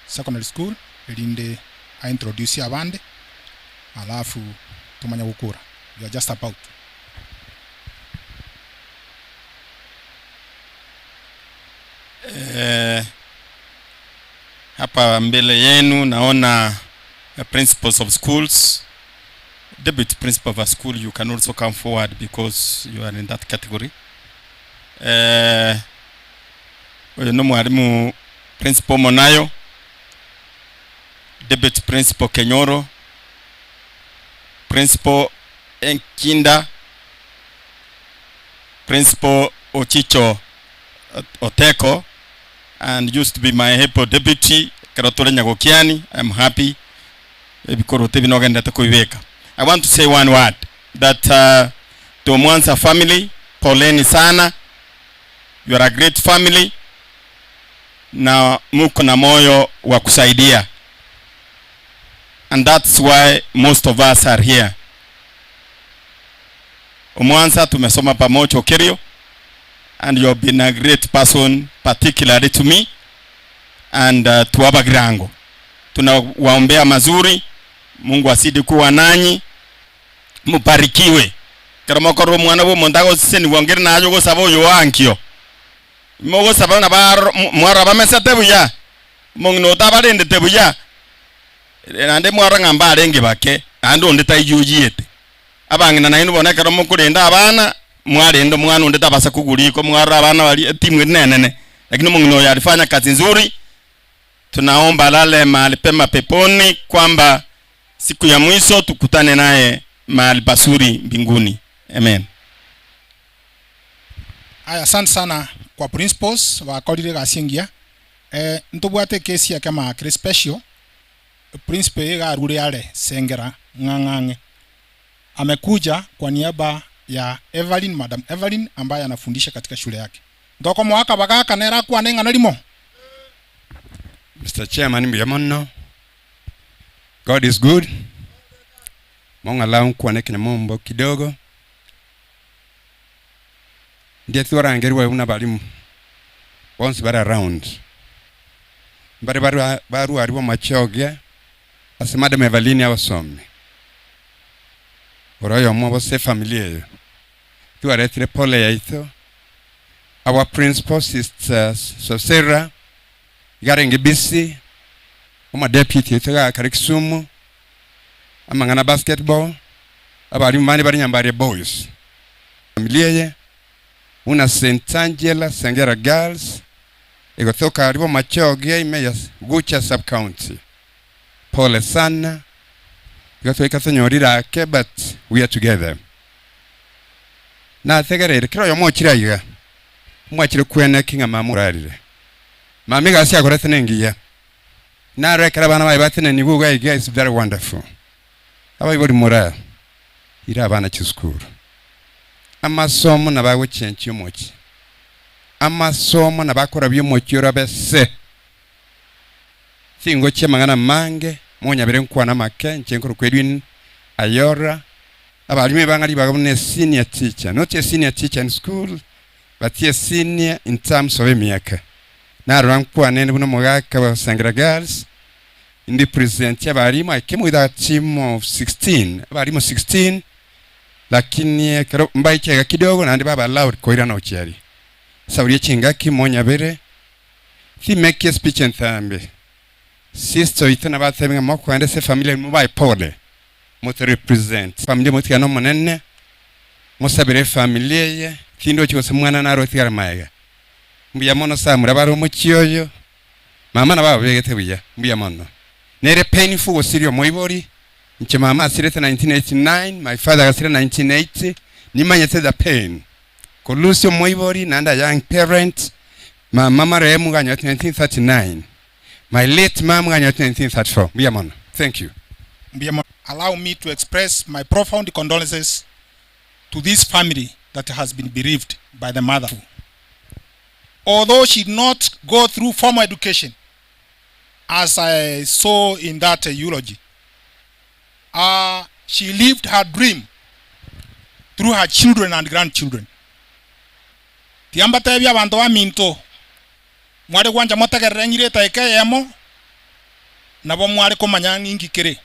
secondary school erinde a introduce abande alafu tumanye gokora. We are just about. Hapa mbele yenu naona principals of schools, deputy principal of a school, you can also come forward because you are in that category. Oyo no mwalimu principal Monayo, deputy principal Kenyoro, principal Enkinda, principal Ochicho Oteko, and used to be my head deputy Karotore Nyagokiani. I'm happy ebikorote binogendete kuibeka. I want to say one word that to Mwanza family, poleni sana. You are a great family na muko na moyo wa kusaidia, and that's why most of us are here. Mwanza tumesoma pamoja Okerio, and you have been a great person particularly to me and to Abagrango. Tunawaombea mazuri, Mungu azidi kuwa nanyi, mubarikiwe. Kero mokoro mwana bo monto agoseseniwa ngere naye ogosaba oyo wankio. Mogosaba na baro mwaro bamesete buya. Mong'ina otabarendete buya. Naende mwaro ng'a mbarenge bake, naende onde taijujiete. Abang'ina nainwe bono ekero mokorenda abana, mwarenda omwana onde tabasa kogurikwa, mwaro abana bari etimu eri nenene. Lakini omong'ina oyo alifanya kazi nzuri. Tunaomba alale mahali pema peponi, kwamba siku ya mwisho tukutane naye mahali pazuri mbinguni. Amen. Aya, asante sana kwa principals bakorire gasi engiya. Ntobwate kesi yake makere special. Principal iga arure are Sengera Ng'ang'ang'e. Amekuja kwa niaba ya Evelyn, Madam Evelyn ambaye anafundisha katika shule yake. Ndoko mwaka bagaka nera kwa nenga nalimo. Mr. Chairman, mbuya mono. God is good. Mongalau kuone kinyamombo kidogo. Ndiye twarangerwa una balimu. Bonsi bara round. Mbare baru baru aribo machoge. Ase Madam Evelyn abasome. Oroyo mo bose familia yo. Twaretire pole yaito. Our principal sister Sosera Garenge busy. Oma deputy etoga kare Kisumu. Amangana basketball. Abalimu bandi bari Nyambare boys. Familia ye. Una St. Angela Sengera Girls. Igotoka aribo machoge ime ya Gucha sub county. Pole sana. Igatwika tunyorira ake, but we are together. Na tegerere kiro yo mochira iga. Mwachire kwene kinga mamurarire. Mami gasi akorete nengiya. Naro ekero abana baye batenenigwe iga iga is very wonderful. Abaibori mora ire abana chisukuru. Amasomo nabo agochenchia omochie. Amasomo nabo akorabia omochie orabe se. Tingochia amang'ana amange, monyabere nkwane amake, inche nkorokwa Edwin Ayora, abalimu ebang'a ribaga buna a senior teacher, not a senior teacher in school, but a senior in terms of emiaka. Narora nkwane buna omogaka bwa Sengera Girls, indi present abalimu, I came with a team of 16, abalimu 16, lakini ekero mbaiche iga kidogo naende baba allowed koirana gochia aria. Sauri echingaki monyabere, Timeki espeech entambe. Sister oito nabatebi ng'a mokoenda ase efamiri eye mobae pole, moto represent famiri motigane omonene, mosabere efamiri eye, tindochi gose mwana naro otigare maega. Mbuya mono Samura bare omochie oyo, mama nabo ababegete buya, mbuya mono. Nere painful gosiria omoibori, inche mama asirete 1989, my father agasira 1980, nimanyete the pain. Ko lose omoibori naende a young parent, Mama marehemu ganyorete 1939, my late mum ganyorete 1934. Mbuya mono. Thank you. Mbuya mono. Allow me to express my profound condolences to this family that has been bereaved by the mother. Although she did not go through formal education, as I saw in that eulogy, uh, she lived her dream through her children and grandchildren. Tiga mbatebie abanto baminto, mware gwancha motegerere ng'ire etaika eyemo, nabo mware komanya ninki kere.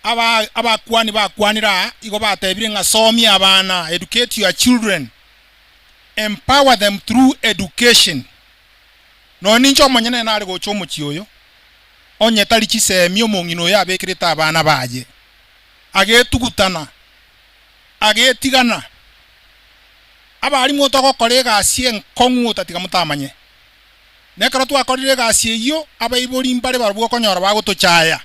Aba abakuani bakwanire aa igo batebire ng'a somia abana, educate your children, empower them through education. Nonya ninche omonyene nare gocha omochie oyo, onye tari chisemi omong'ina oyo abekerete abana baye, agetugutana, agetigana. Abarimu togokora egasi enkong'u otatiga motamanye. Na ekero twakorire egasi eyio, abaibori mbare barabwo okonyora bagotochaya.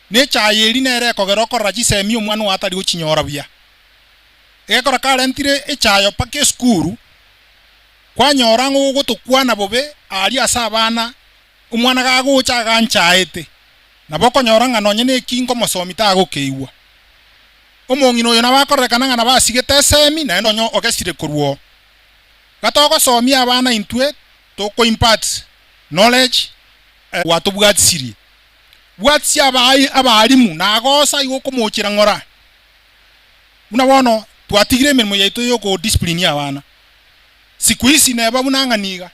Na echaye eri nere ekogera okorora chisemi omwana oo atari gochinyora buya. Egekora karentire echayo mpaka esukuru, kwanyora ng'a ogotokwana bobe aria ase abana, omwana gagocha aganchaete, nabo okonyora ng'a nonye neki nkomosomi tagokeigwa. Omong'ina oyo nabo akororekana ng'a nabo asigete esemi, naende onye ogesire korwa oo. Gatogosomia abana intwe toko impart knowledge gwatobwatisirie. Bwatisia abalimu nagosa igo okomochera ng'ora. Buna bono twatigire emeremo yaito yoko discipline abana. Siku hizi neba buna ng'a niga.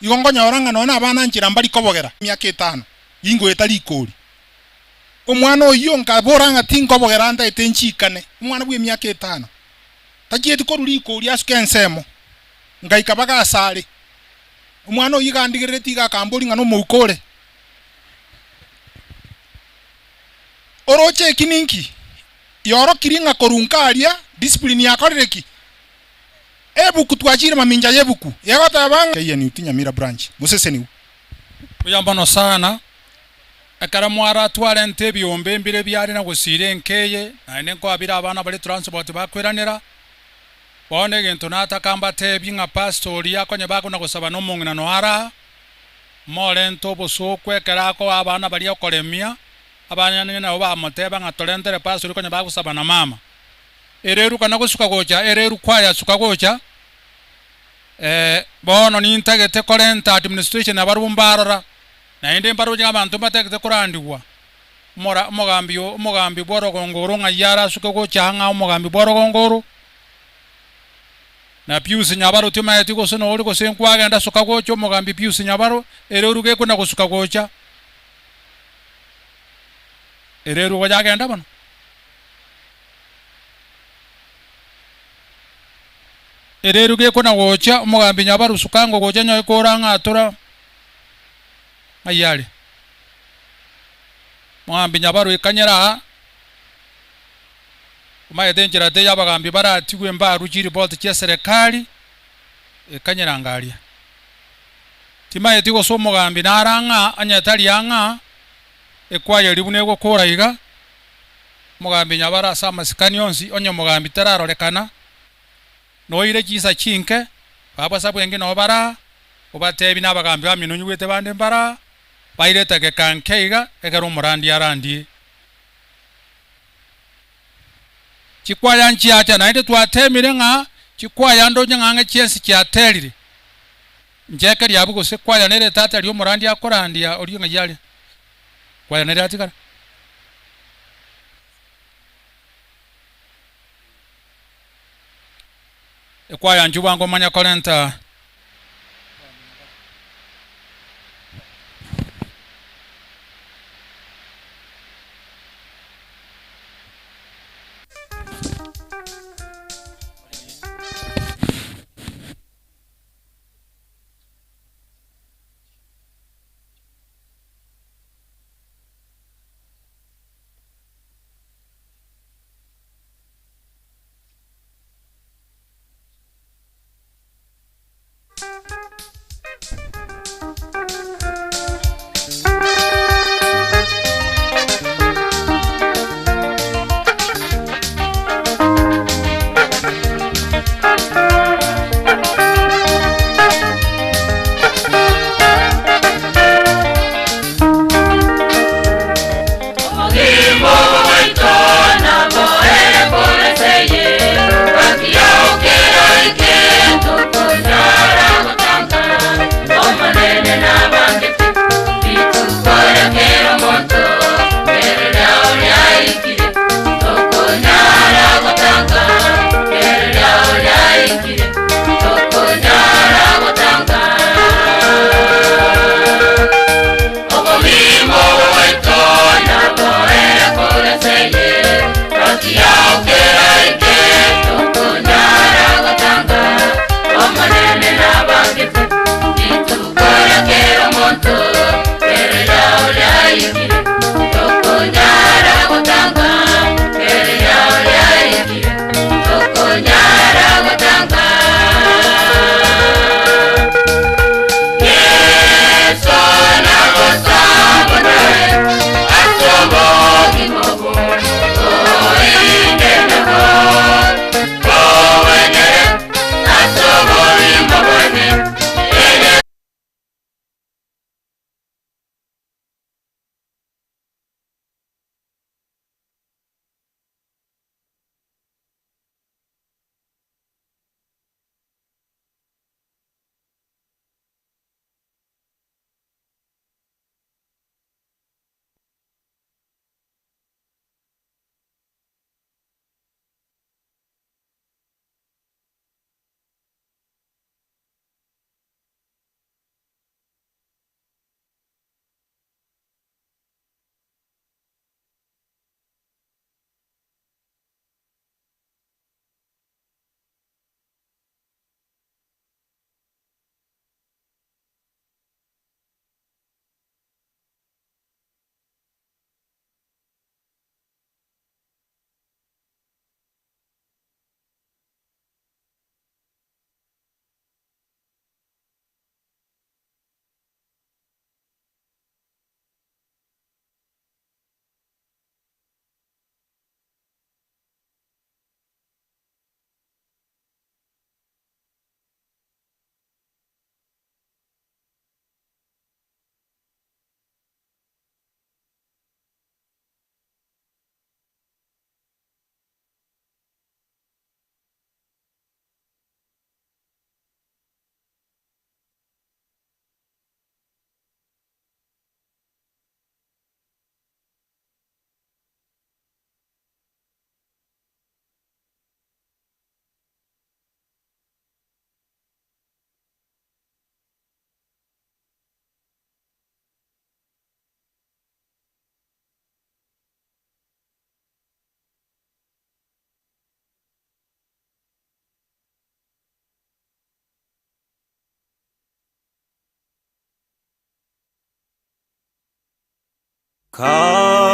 Igo nkonyora ng'a nonya abana nchera mbari kobogera emiaka etano ingoeta rikori. Omwana oyio nkabora ng'a tinkobogera ntaete nchikane, omwana bw'emiaka etano, tachieti korwa rikori asuke ensemo, ngaika baga asare. Omwana oyio iga andigereretie iga akamboria ng'a nomouko ore. Oroche eki ninki? Yorokirie ng'a korwa nkaria discipline yakorire ki? Ebuku twachire mamincha y'ebuku egoteba ng'a KNUT Nyamira Branch, mosesenigwe. Mbuya mono sana. Ekero mwaratwarente ebiombe mbire biare na gosiira enka eye, naende nkoabire abana baria transport bakweranera. Bono egento nataka mbatebie ng'a pastor oria akonye bakona gosaba nomong'ina noe ara, morente obosooku ekero akoa abana baria okoremia, abanyene nabo bamoteba ng'a torentere pastor oria konya bagosaba na mama. Ereru kana gosuka gocha, ereru kwaya suka gocha, bono nintagete korenta administration abarabwo mbarora. Naende mbaroche abanto mbatagete korandigwa, omora omogambi omogambi bw'orogongo oro ng'ai arasuke gocha ang'e omogambi bw'orogongo oro? Na Pius Nyabaro timaeti gose nori gose nkwagenda suka gocha omogambi Pius Nyabaro, ere oruge ekona gosuka gocha. Ere erugo yagenda bono. Ere erugo ekona gocha omogambi Nyabaro suka ango gocha nyoe kore ang'e atura. Ng'ai are? Mogambi nyabarwe ekanyera aa, omanyete enchera teiyo abagambi baratigwe mbarwe chiripoti chia eserekari, ekanyera ngaria. Timanyeti gose omogambi nare ang'a onye tari ang'a, ekwaya eria buna egokora iga, omogambi nyabare ase amasikani onsi, onye omogambi tararorekana, noire chinsa chinke, babasa bwenge nabo bare aa. Obatebi na abagambi bamino nyigwete bande mbara bairete gekanke iga ekero omorandi arandie. Chikwaya nchiacha naende twatemire ng'a chikwaya ndonye ng'a ng'e chiensi chiaterire. Nchekeri abwo gose kwaya nere tata ria omorandi akorandia oria ng'ai are. Kwaya nere atigara. Ekwaya nchwo bwango omanya korenta.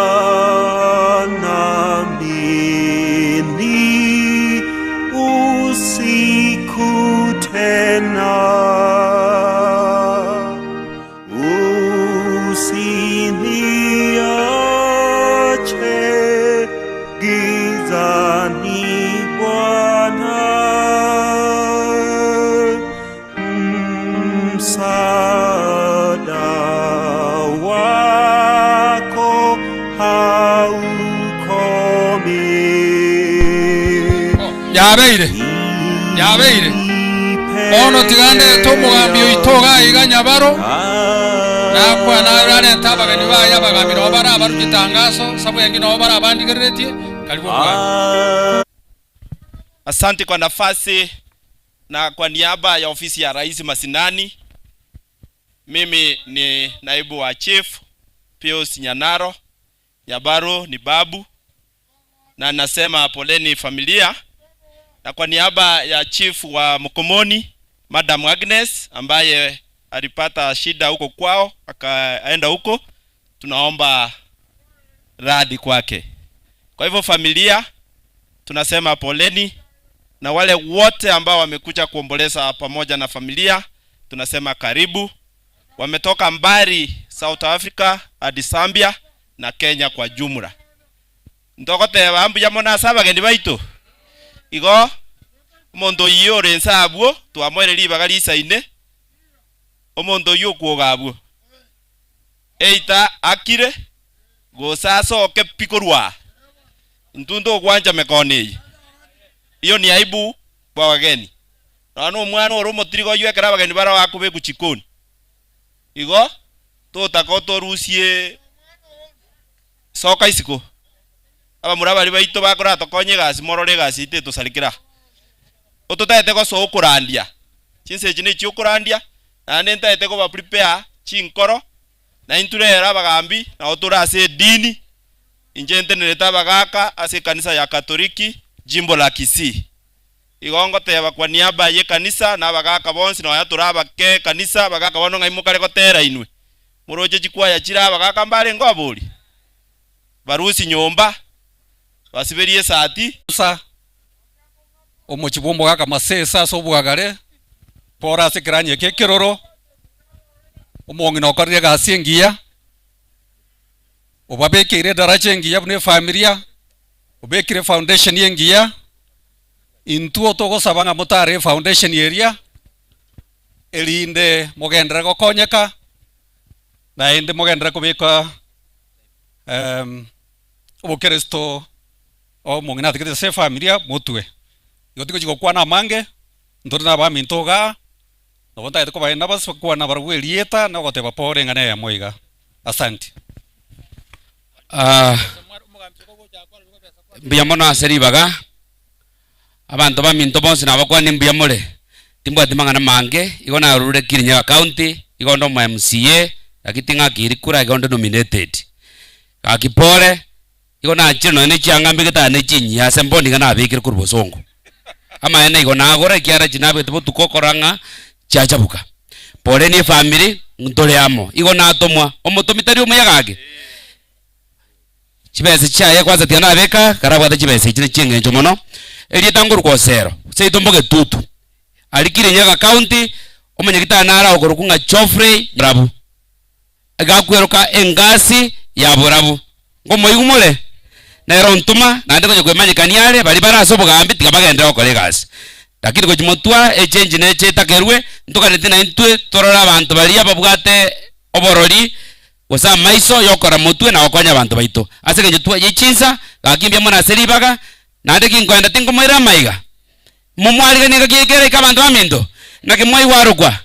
Kaa nami usiku tena, usiniache gizani Bwana, msaada Yabeire. Bono tiga ndete omogambi oito iga iga Nyabaro, nakwane ararente abageni baye abagambi nabo bare abarue chitangaso, Sabwengi nabo bare abandigereretie, karibu omogambi. Asante kwa nafasi na kwa niaba ya ofisi ya Rais Masinani, mimi ni naibu wa chief Pius Nyanaro. Nyabaro ni babu na nasema poleni familia, na kwa niaba ya chief wa Mkomoni Madam Agnes ambaye alipata shida huko kwao akaenda huko, tunaomba radhi kwake. Kwa hivyo familia, tunasema poleni, na wale wote ambao wamekuja kuomboleza pamoja na familia tunasema karibu. Wametoka mbali South Africa hadi Zambia na Kenya kwa jumla. Ntogoteba mbuya mono ase abageni baito igo omonto oyio ore nse abwo twamoire ribaga risaine omonto oyio okwoga abwo eita akire gose asoke pi korwa aa intwe ntogwancha mekono eye iyo ni aibu kwa wageni nonya na omwana ore omotirigo oyio ekero abageni baroo akobekwa chikoni igo totaka otorusie soka isiko abamura baria baito bakoratokonya egasi morore egasi yaito etosarekere aa ototagete gosoa okorandia chinsa echi ne chiokorandia naende ntagete koba prepare chinkoro na intwe rero abagambi nabo tore ase edini inche ntenerete abagaka ase ekanisa ya Katoliki jimbo la Kisii. Igo ngoteba kwa niaba y'ekanisa na abagaaka bonsi, nonya tore abake ekanisa, abagaaka bono ng'ai mokare gotera inwe? Moroche chikwaya chire abagaaka mbarenge oboria? Barusie nyomba, basiberie esati. Musa, omochie bw'omogaka Masesa ase obwagare, bore ase ekeranya eke ekeroro, omong'ina okorire egasi engiya, obabekeire edaracha engiya buna efamilia, obekire efoundation engiya. Intwo togosaba ng'a motare efoundation eria, erinde mogenderere gokonyeka, naende mogenderere kobeka obokeresto omong'ina atigete ase efamilia motwe. Igo tigochi gokwana amange, ntore na abaminto igaa, nabo ntagete kobaenda base bakwane nabarabwo erieta na ogoteba pore eng'ana eyemo iga. Asanti. Mbuya mono ase ribaga, abanto baminto bonsi nabakwanie mbuya more, timbwati mang'ana mange, igo narure Kirinyaga county, igo onde omo MCA, lakini ting'akiri kura igo onde nominated. Gaki pore, igo nachire nonye ne chianga mbegete aa ne chinyiya ase mbono iga nabekire korwa bosongo. Amaene igo nagora ekiagera chinabegete botuko korora ng'a chiachabuka. Pore ne efamiri, ntore amo, igo natomwa, omotomi tari omuya gaki? Chibesa chiaye kwanza tiga nabeka, karabwate chibesa echi nechieng'encho mono, erieta nkorokwa Osero, seito mbogetutu, aria Kirinyaga county, omonyagitari nare okorokwa ng'a Geoffrey Borabu, iga akweroka engasi ya Borabu, nkomoigwa more? Nere ontoma, naende konya kwemanyekania are, baria bare ase obogambi tiga bagenderere gokora egasi. Lakini gochia motwa echange neche etakerwe, ntoganeti naintwe torore abanto baria babwate oborori gose amaiso y'okora motwe na gokonya abanto baito. Ase engencho twa ye chinsa, gaki mbuya mono ase ribaga, naende ginkoenda tinkomoirera amaiga. Momwariganie engaki eye kera ike abanto baminto, naki mwaigwa arokwa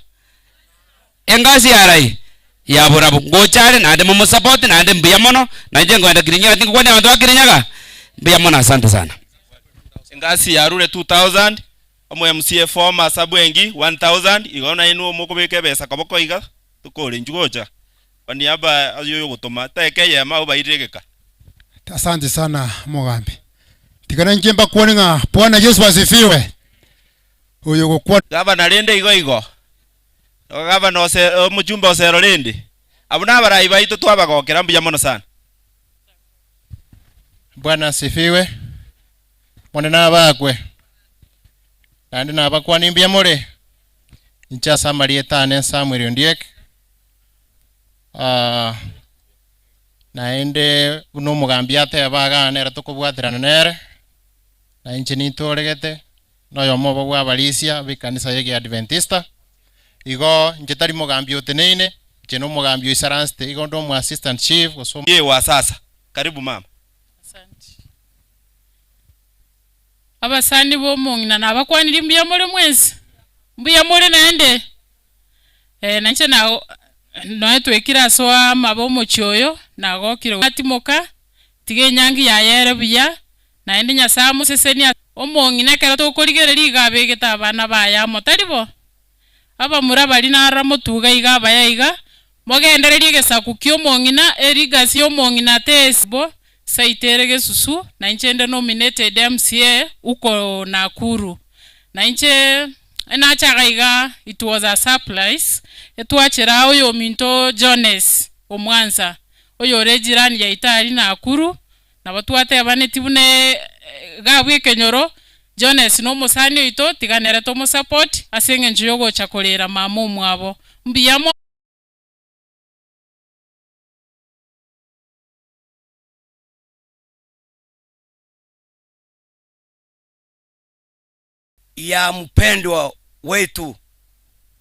engasi ya rai ya borabu. Ngocha are naende momosapoti naende mbuya mono, na inche nkoenda Kirinyaga tingokwania abanto ba Kirinyaga, mbuya mono asante sana. Engasi yarure 2000, omo MCA former Sabwengi 1000, igo nainwe mokobeka ebesa koboko iga. Tokore inchuo gocha kwa niaba y'oyogotoma, teke eyemo abwo bairire egeka. Asante sana omogambi. Tiga nainche mbakwane ng'a Bwana Yesu asifiwe. Oyo ogokwana. Gavana rende igo igo, gavana ose omochumbe Osero rende, abwo nabarai baito twabagokera mbuya mono sana. Bwana asifiwe. Monene abakwe. Naende nabakwanie mbuya more. Inche ase amarieta ane Samuel Ondiek, ah, naende buna omogambi ateba igaa nere tokobwaterana nere, na inche nintoregete, na oyomo obo bwa abarisia b'ekanisa ya Egeadventista. Igo inche tari mogambi oteneine, inche na omogambi oisaransete, igo nde omo assistant chief gose Ye wa sasa. Karibu mama. Asante. Abasani b'omong'ina nabakwanirie mbuya more mwensi? Mbuya more naende? Eh, nainche na noe twekire ase amabe omochie oyo, nagokire natimoka, tiga enyangi yaye ere buya, naende Nyasae amosesenie. Omong'ina ekero tokorigereria iga abegete abana baye amo, tari bo? Abamura baria narora motuga iga abaya iga, mogendererie egesaku ki'omong'ina, erigasi y'omong'ina tesi bo, seito ere gesusu, na inche inde nominated MCA uko Nakuru. Na inche enachaga iga it was a surprise, etwachera oyominto Jones Omwansa, oyore ejirani yaito aria Nakuru, Nabo twatebanetie buna iga abwo ekenyoro, Jones nomosani oito, tiga nere tomosupport ase eng'encho yogocha korera mama omwabo. Mbuya mono. Ya mpendwa wetu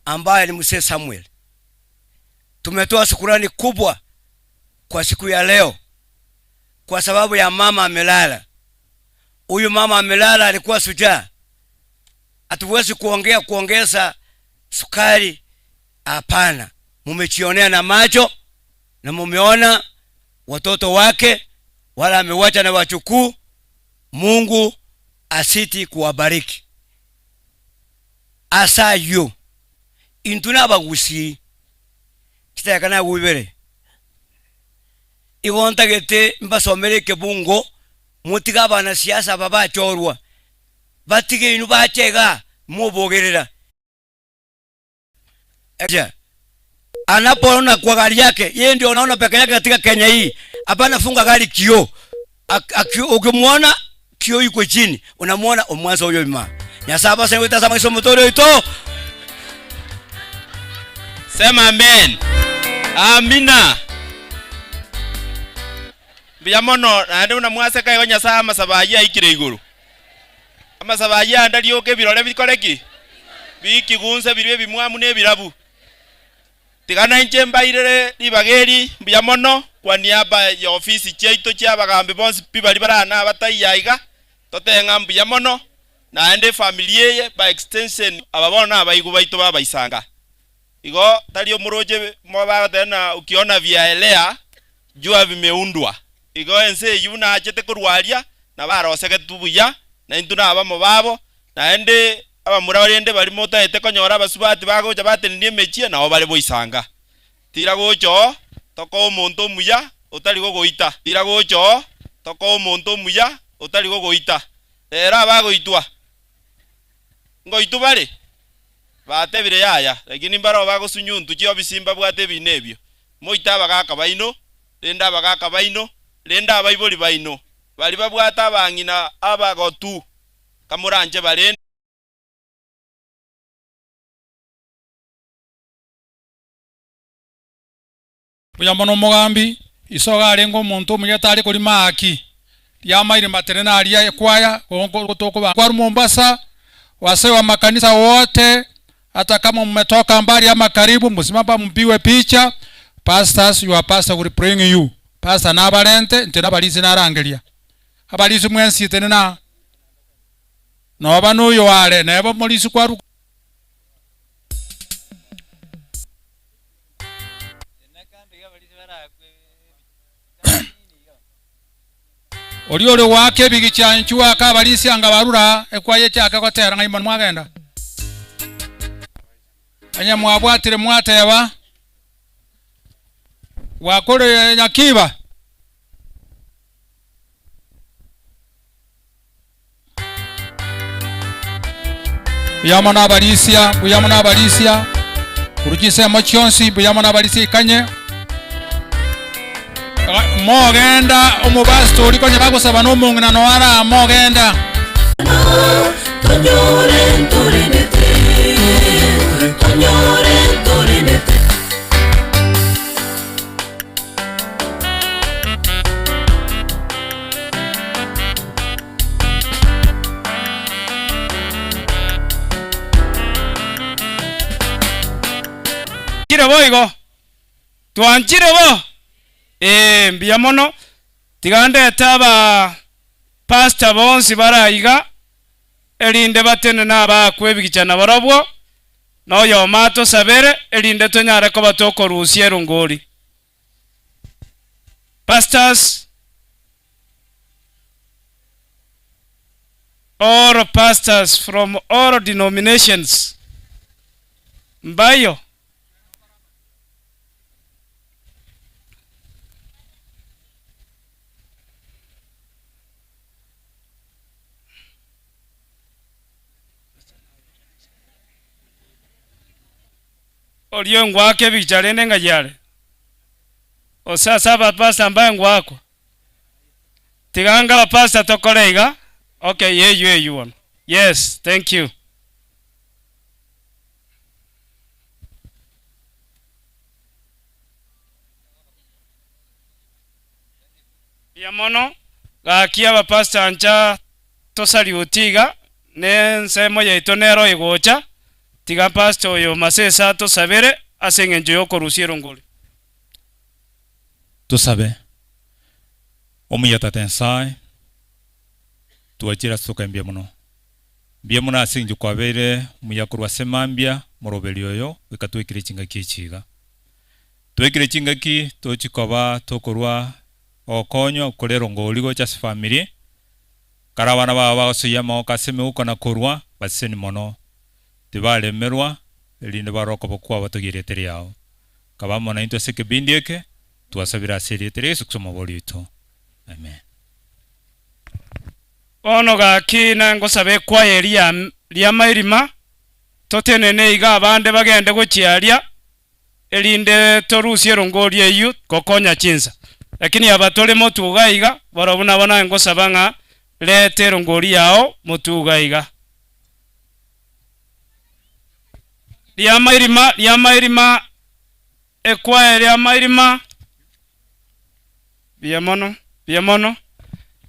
ambaye ni Mzee Samuel. Tumetoa shukurani kubwa kwa siku ya leo kwa sababu ya mama amelala. Huyu mama amelala alikuwa shujaa. Hatuwezi kuongea kuongeza sukari, hapana. Mumejionea na macho na mumeona watoto wake wala amewacha na wachukuu. Mungu asiti kuwabariki. Ase ayio, intwe nabagusii, chidakika nagwo ibere, igo ntagete mbasomere ekebungo, motige abanasiasa aba bachorwa, batige inwe bache igaa, mobogerera. Eja. Anapoona kwa gari yake, yeye ndio anaona peke yake katika Kenya hii. Hapana funga gari kioo. Ukimwona kioo iko chini, unamwona omwansa oyo ima. Nyasaye abasenge goitasa amaiso omotore oito. Sema amen. Amina. Mbuya mono naende buna mwaseka igo Nyasaye amasabo ayio aikire igoro. Amasabo ayio ande rioka ebirore bikore ki? Bikigunse biria ebimwamu na ebirabu. Tiga nainche mbairere ribaga eri mbuya mono kwa niaba ya ofisi chiaito chia abagambi bonsi pi baria bare aa abataiyo aiga, totebe ng'a mbuya mono, naende efamiri eye by extension aba bono nabaigwa baito babaisanga. Igo tari omoroche bagoteba ng'a ukiona viaelea jua vimeundwa. Igo ense eyio buna achete korwa aria, nabo arosegetwe buya, na intwe nabamo babo, naende abamura rende baria motaete konyora abasubati bagocha batenenia emechie, nabo bare boisanga. Tira gocha oo, tokoe omonto omuya, otari gogoita. Tira gocha oo, tokoe omonto omuya, otari gogoita. Rero abagoitwa, ngoitwa bare? Batebire yaya, lakini mbarabwo bagosunyuntwa chiofisi mbabwate ebina ebio. Moite abagaaka baino, rende abagaaka baino, rende abaibori baino, baria babwate abang'ina abagotu, kamoranche barende. Mbuya mono omogambi, iso iga arenge omonto omuya tare korima haki riamaire matere naria ekwaya tokoba kwarwa Mombasa wasee wa makanisa wote hata kama mmetoka mbali ama karibu msimame mpigwe picha pastors your pastor will bring you pastor nabarente inche nabarisi narangeria abarisi mwensi tenena noba noyo are neba omorisi kwarwa. Oria ore goaka ebigicha inchuo ake abarisia anga barura ekwaya echake gotera ng'a imo mwagenda. Onye mwabwatire mwateba, Gwakorire nyakiba. Mbuya mono abarisia, mbuya mono abarisia, korwa chinsemo chionsi, mbuya mono abarisia ikanye. Mogenda omopastor konya bagosaba na omong'ina noyo ara mogenda. Tonyore ntorendete, tonyore ntorendete. Twanchire boigo? Twanchire bo? Ee, mbuya mono. Tiga ndete aba pastor bonsi bare aiga. Erinde batenene abaakwe ebigicha nabarabwo, na oyomo atosabere, erinde tonyare koba tokorusia erongori. Pastors, all pastors from all denominations, mbayo. Oria ongwaka ebigicha rende ng'ai are? Gose ase abapastor mbaye ngwakwa? Tiga anga abapastor tokore iga, okay eywo eywo bono. Yes, thank you. Mbuya mono, gaki abapastor ncha tosaliuti iga, ne ensemo yaito nero egocha, tiga pastor oyo Masese atosabere ase eng'encho yokorusia erongori. Tosabe. Omuya Tata Nyasae, twachire ase tokae mbuya mono. Mbuya mono ase eng'encho kwabeire omuya korwa ase mambia moroberi oyo goika twekire chingaki echi iga. Twekire chingaki tochi koba tokorwa ogokonywa kore erongori gocha ase family, kare abana babo bagosoyia amagoko ase emeuko na korwa baseseni mono, tibaremerwa, erinde barore okoboko kwabo batogie erieta riao. Kaba amo naintwe ase ekebindi eke, twasabire ase erieta ria Yeso Kristo omobori oito. Amen. Bono gaki nengosaba ekwaya eria ri'amairima, totenene iga abande bagende gochia aria, erinde torusie erongori eyio gokonya chinsa. Lakini aba tore motuga iga, barobwo nabo naye ngosaba ng'a reta erongori yao motuga iga. Riamairima, riamairima, ekwaya riamairima, mbuya mono, mbuya mono.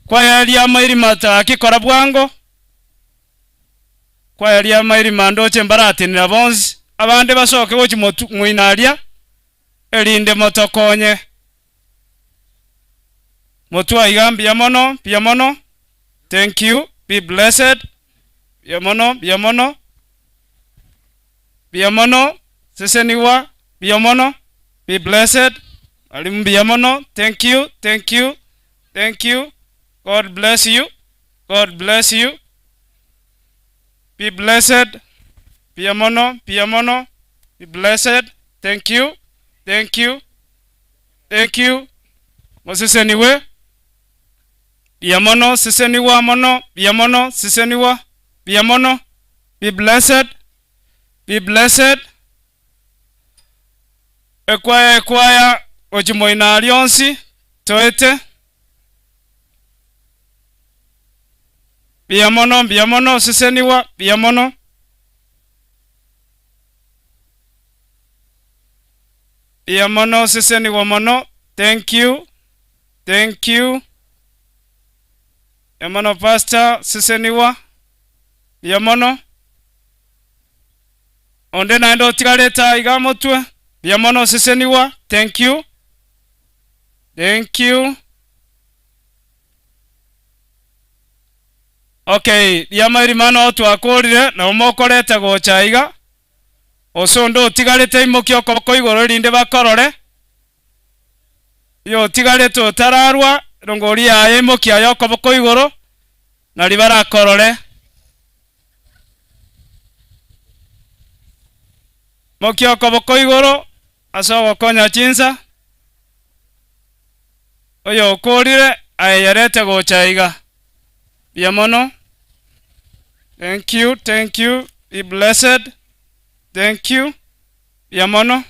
Kwaya riamairima gaki kora bwango. Kwaeria amairima ndoche mbaratenena bonsi, abande basoke gochia moina aria, erinde motokonye. Motwe aiga mbuya mono, mbuya mono, thank you, be blessed, mbuya mono, mbuya mono, mbuya mono, sesenigwa, mbuya mono, be blessed, mwalimu mbuya mono, thank you, thank you, thank you, God bless you. God bless you be blessed mbuya mono mbuya mono be blessed thank you thank you thank you mosesenigwe mbuya mono sesenigwa mono mbuya mono sesenigwa mbuya mono be blessed be blessed ekwaya ekwaya gochia moino aria onsi toete. Mbuya mono, mbuya mono, sesenigwa, mbuya mono. Mbuya mono, sesenigwa mono, thank you, thank you. Mbuya mono pastor, sesenigwa, mbuya mono. Onde naende otigarete aiga motwe, mbuya mono, sesenigwa, thank you, thank you. Okay, riama erimo noo twakorire, nabo mokoreta gocha aiga, gose onde otigarete aimokie okoboko igoro erinde bakorore, oyo otigarete otararwa, erongori yaye aimokie aye okoboko igoro, nari barakorore. Imokia okoboko igoro ase ogokonya chinsa. Oyokorire ayerete gocha iga. Mbuya mono. Thank you, thank you, be blessed. Thank you. Mbuya mono.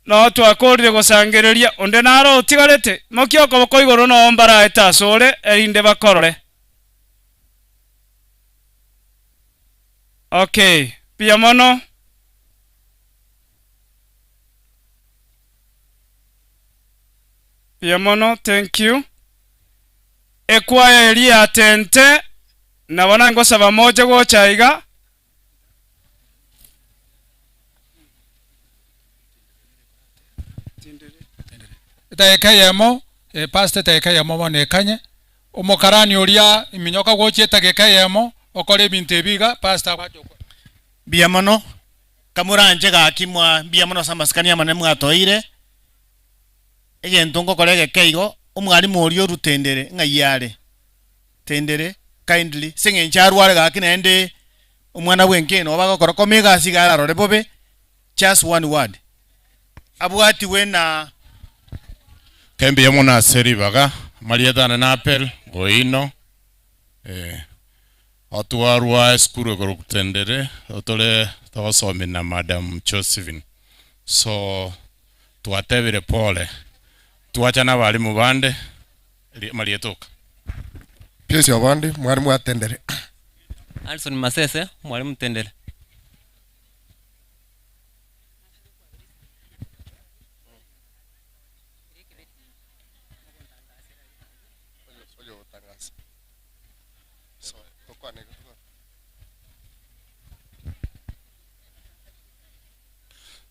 Noo twakorire gosangereria, onde naro otigarete? Imokia okoboko igoro noo mbaraete asore, erinde bakorore. Okay, mbuya mono. Mbuya mono, thank you. Ekwaya eria ya tente, nabo nangosaba moche gocha iga. Edageka eyemo. Pastor edageka eyemo bono ekanye, omokarani oria iminyoka gochia edageka eyemo okore ebinto ebi iga, pastor agwache okore. Mbuya mono, kamoranche gaki mwa mbuya mono ase amasikani amanene mwatoeire, egento ngokora egeke igo, omwalimu oria orutendere ng'ai are? Tendere, kindly, ase eng'encho arware gaki naende omwana bw'enka eye bagokora koma egasi iga ararore bobe, just one word. Abwatiwe na. Ke mbuya mono ase ribaga, amarieta ane na Abel Oino, eh, otwarwa esukuru ekorokwa Tendere, otore togosomia na Madam Josephine. So, twatebire pole, twacha na abalimu bande, amarieta oka. Pius Obondi, mwalimu wa Tendere. Alison Masese, mwalimu Tendere.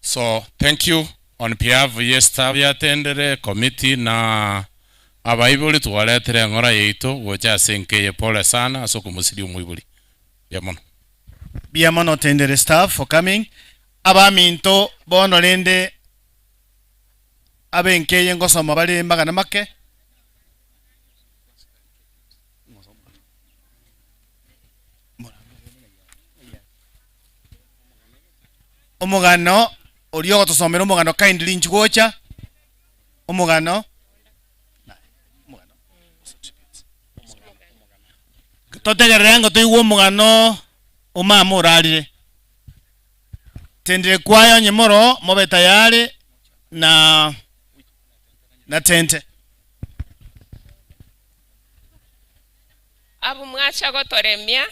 So thank you on behalf ye staff ya Tendere committee na abaibori twaretire eng'ora yaito gocha ase enka eye pole sana ase okomosiria omoibori. Mbuya mono. Mbuya mono Tendere staff for coming. Abaminto bono rende abe enka eye ngosoma bare magana make. Omogano oria ogotosomera omogano kindly inchu gocha omogano totegerere ango toigwe omogano omama orarire tendere kwaye onye moro mobe tayari na na tente. Abwo mwacha gotoremia,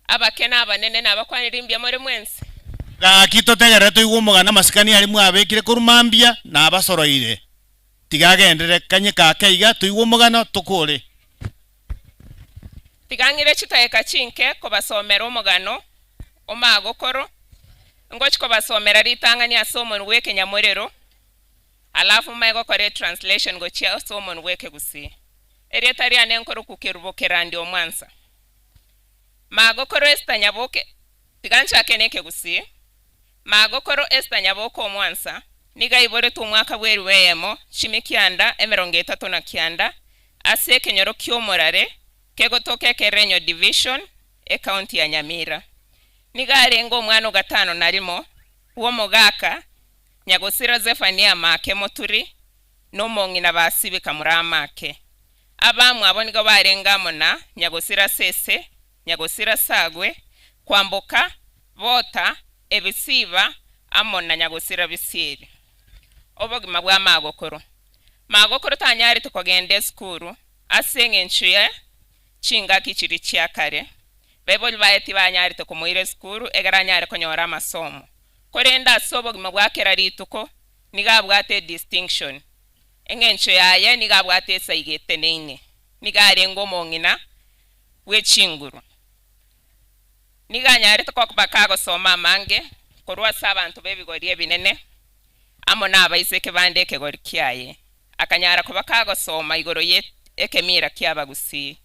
abake na abanene nabakwanire mbuya more mwensi. Gaki totegerere toigwe omogano amasikani aria mwabekire korwa mambia nabasoroire. Tiga agenderere kanye kake iga toigwe omogano tokore. Tiga ng'ire chidakika chinke kobasomera omogano omagokoro, ngochi kobasomera ritang'ani ase omonwa bw'ekenyamorero, alafu mae gokora etranslation gochia ase omonwa bw'ekegusii. Erieta riane nkorokwa Kerubo Kerandi Omwansa. Magokoro Esther Nyaboke, tiga nchake na ekegusii. Magokoro Esther Nyaboke Omwansa nigo aiboretwe omwaka bw'eribu eyemo, chimi kianda, emerongo etato na kianda, ase ekenyoro ki'Omorare, kegotoka Ekerenyo Division, ecounty ya Nyamira. Nigo arenge omwana o gatano na rimo bw'omogaka Nyagosira Zephania Make Moturi na omong'ina Basibika Muramake. Abamwabo nigo barenge amo na Nyagosira Sese, Nyagosira Sagwe, Kwamboka, Bota, Ebisiba, amo na Nyagosira Bisieri. Obogima bwa magokoro. Magokoro tanyarete kogenda esukuru ase eng'encho ye chingaki chiria chia kare. Baibori baye tibanyarete komoira esukuru egere anyare konyora amasomo. Korende ase obogima bwa kera rituko nigo abwate edistinction. Eng'encho yaye nigo abwate esaiga eteneine. Nigo arenge omong'ina bwe chinguru. Nigo anyarete koba kagosoma amange korwa ase abanto b'ebigori ebinene amo nabaiseke bande ekegori kiaye. Akanyara koba kagosoma igoro ye ekemira ki'abagusii.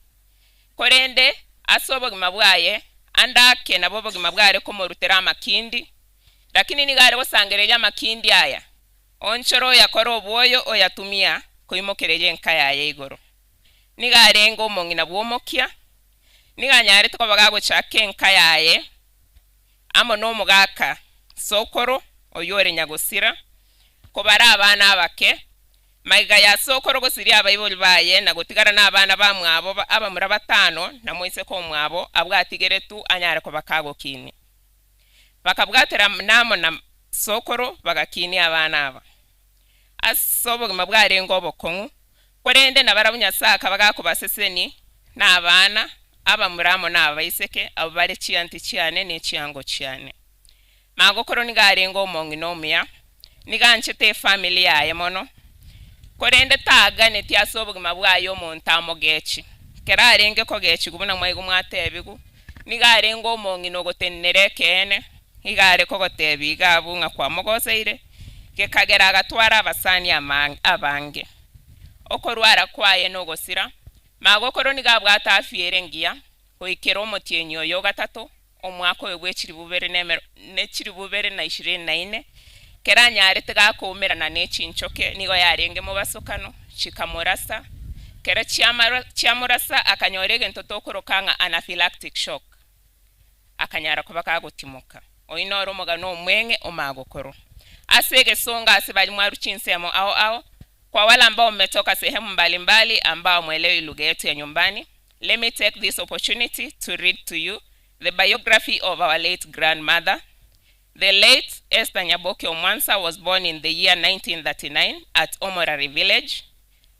Korende ase obogima bwaye ande ake nabo obogima bware komorutera amakindi, lakini nigo are gosangereria amakindi aya, onchore oyakore obwoyo oyatumia koimokereria enka yaye igoro. Nigo arenge omong'ina bw'omokia, nigo anyarete koba gagochaka enka yaye amo nomogaka Sokoro oyio ore nyagosira, kobara abana abake, Magega ya Sokoro gosiria abaibori baye na gotigara nabana bamwabo abamura batano na moiseke omwabo abwo atigeretwe anyare koba kagokinia. Bakabwatera namo na Sokoro bagakinia abana aba. Ase obogima bwarenge obokong'u, korende nabarabwo Nyasae akaba gakobaseseni nabana abamura amo nabaiseke abwo bare chianti chiane ne chiango chiane. Magokoro nigo arenge omong'ina omuya, nigo anchete efamiri yaye mono, korende taganeti ase obogima bwaye omonto amogechi. Ekero arenge kogechigwa buna mwaigwa mwatebigwa, nigo arenge omong'ina ogotenenera ekeene, iga are kogotebia iga abwo ng'a kwamogoseire, gekagera agatwara abasani abange. Okorwara kwaye nogosira, magokoro nigo abwate afya ere engiya, goikera omotienyi oyo o gatato, omwaka oyo bwe chilifu bibere na emero ne chilifu bibere na ishirini na ine, kero anyarete gakoumerana ne chinchoke, nigo yarenge mobasokano, chikamorasa, kero chiamara chiamorasa akanyora egento tokoroka ng'a anaphylactic shock, akanyara koba kagotimoka. Oyio noro omogano omweng'e o magokoro. Ase egesongo ase baria mwarwa chinsemo ao ao, kwa wale ambao mmetoka sehemu mbali mbali ambao hamuelewi lugha yetu ya nyumbani, let me take this opportunity to read to you the biography of our late grandmother. The late Esther Nyaboke Omwansa was born in the year 1939 at Omorari village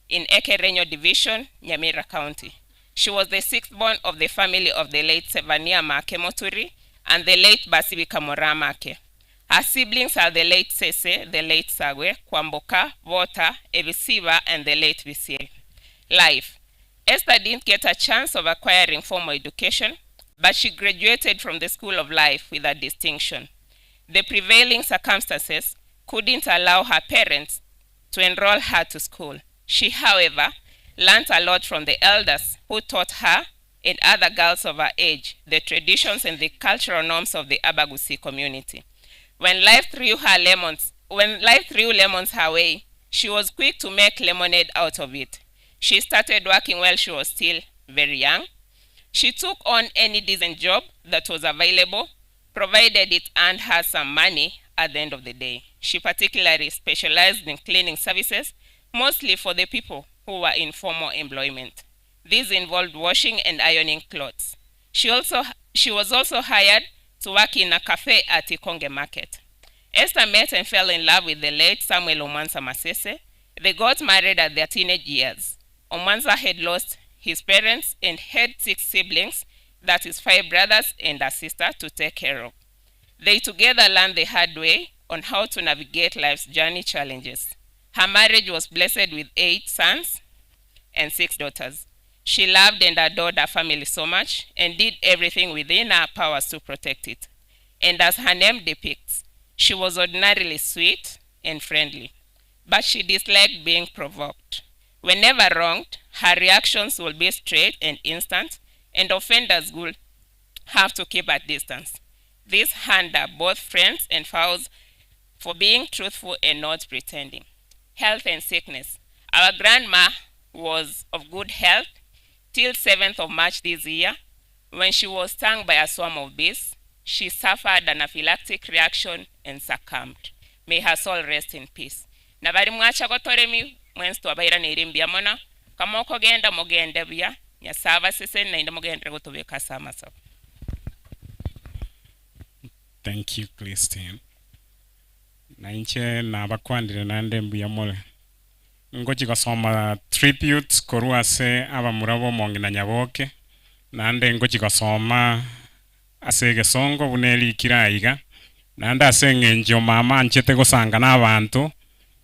in Ekerenyo division, Nyamira County. She was the sixth born of the family of the late Sevania Make Moturi and the late Basibi Kamora Make. Her siblings are the late Sese, the late Sagwe, Kwamboka, Vota, Ebisiba, and the late Bisieri. Life. Esther didn't get a chance of acquiring formal education, but she graduated from the School of Life with a distinction. The prevailing circumstances couldn't allow her parents to enroll her to school. She, however, learnt a lot from the elders who taught her and other girls of her age the traditions and the cultural norms of the Abagusi community. When life threw her lemons, when life threw lemons her way, she was quick to make lemonade out of it. She started working while she was still very young. She took on any decent job that was available, provided it earned her some money at the end of the day. She particularly specialized in cleaning services, mostly for the people who were in formal employment. This involved washing and ironing clothes. She, also, she was also hired to work in a cafe at Ikonge Market. Esther met and fell in love with the late Samuel Omwansa Masese. They got married at their teenage years. Omwansa had lost his parents and had six siblings, that is five brothers and a sister to take care of. They together learned the hard way on how to navigate life's journey challenges. Her marriage was blessed with eight sons and six daughters. She loved and adored her family so much and did everything within her powers to protect it. And as her name depicts, she was ordinarily sweet and friendly, but she disliked being provoked. Whenever wronged, her reactions would be straight and instant, and offenders would have to keep at distance. This handled both friends and foes for being truthful and not pretending. Health and sickness. Our grandma was of good health till 7th of March this year when she was stung by a swarm of bees. She suffered an anaphylactic reaction and succumbed. May her soul rest in peace. Na bari mwacha gotoremi mwensi twabairaneire mbuya mono kama okogenda mogende buya Nyasaye abaseseni naende mogenderere gotobeka ase amasabo. Thank you Christine. Na inche nabakwanire naende mbuya more. Ngochia gosoma tributes korwa ase abamura b'omong'ina Nyaboke, naende ngochia gosoma ase egesongo buna erikire aiga, naende ase eng'encho mama anchete gosanga na abanto,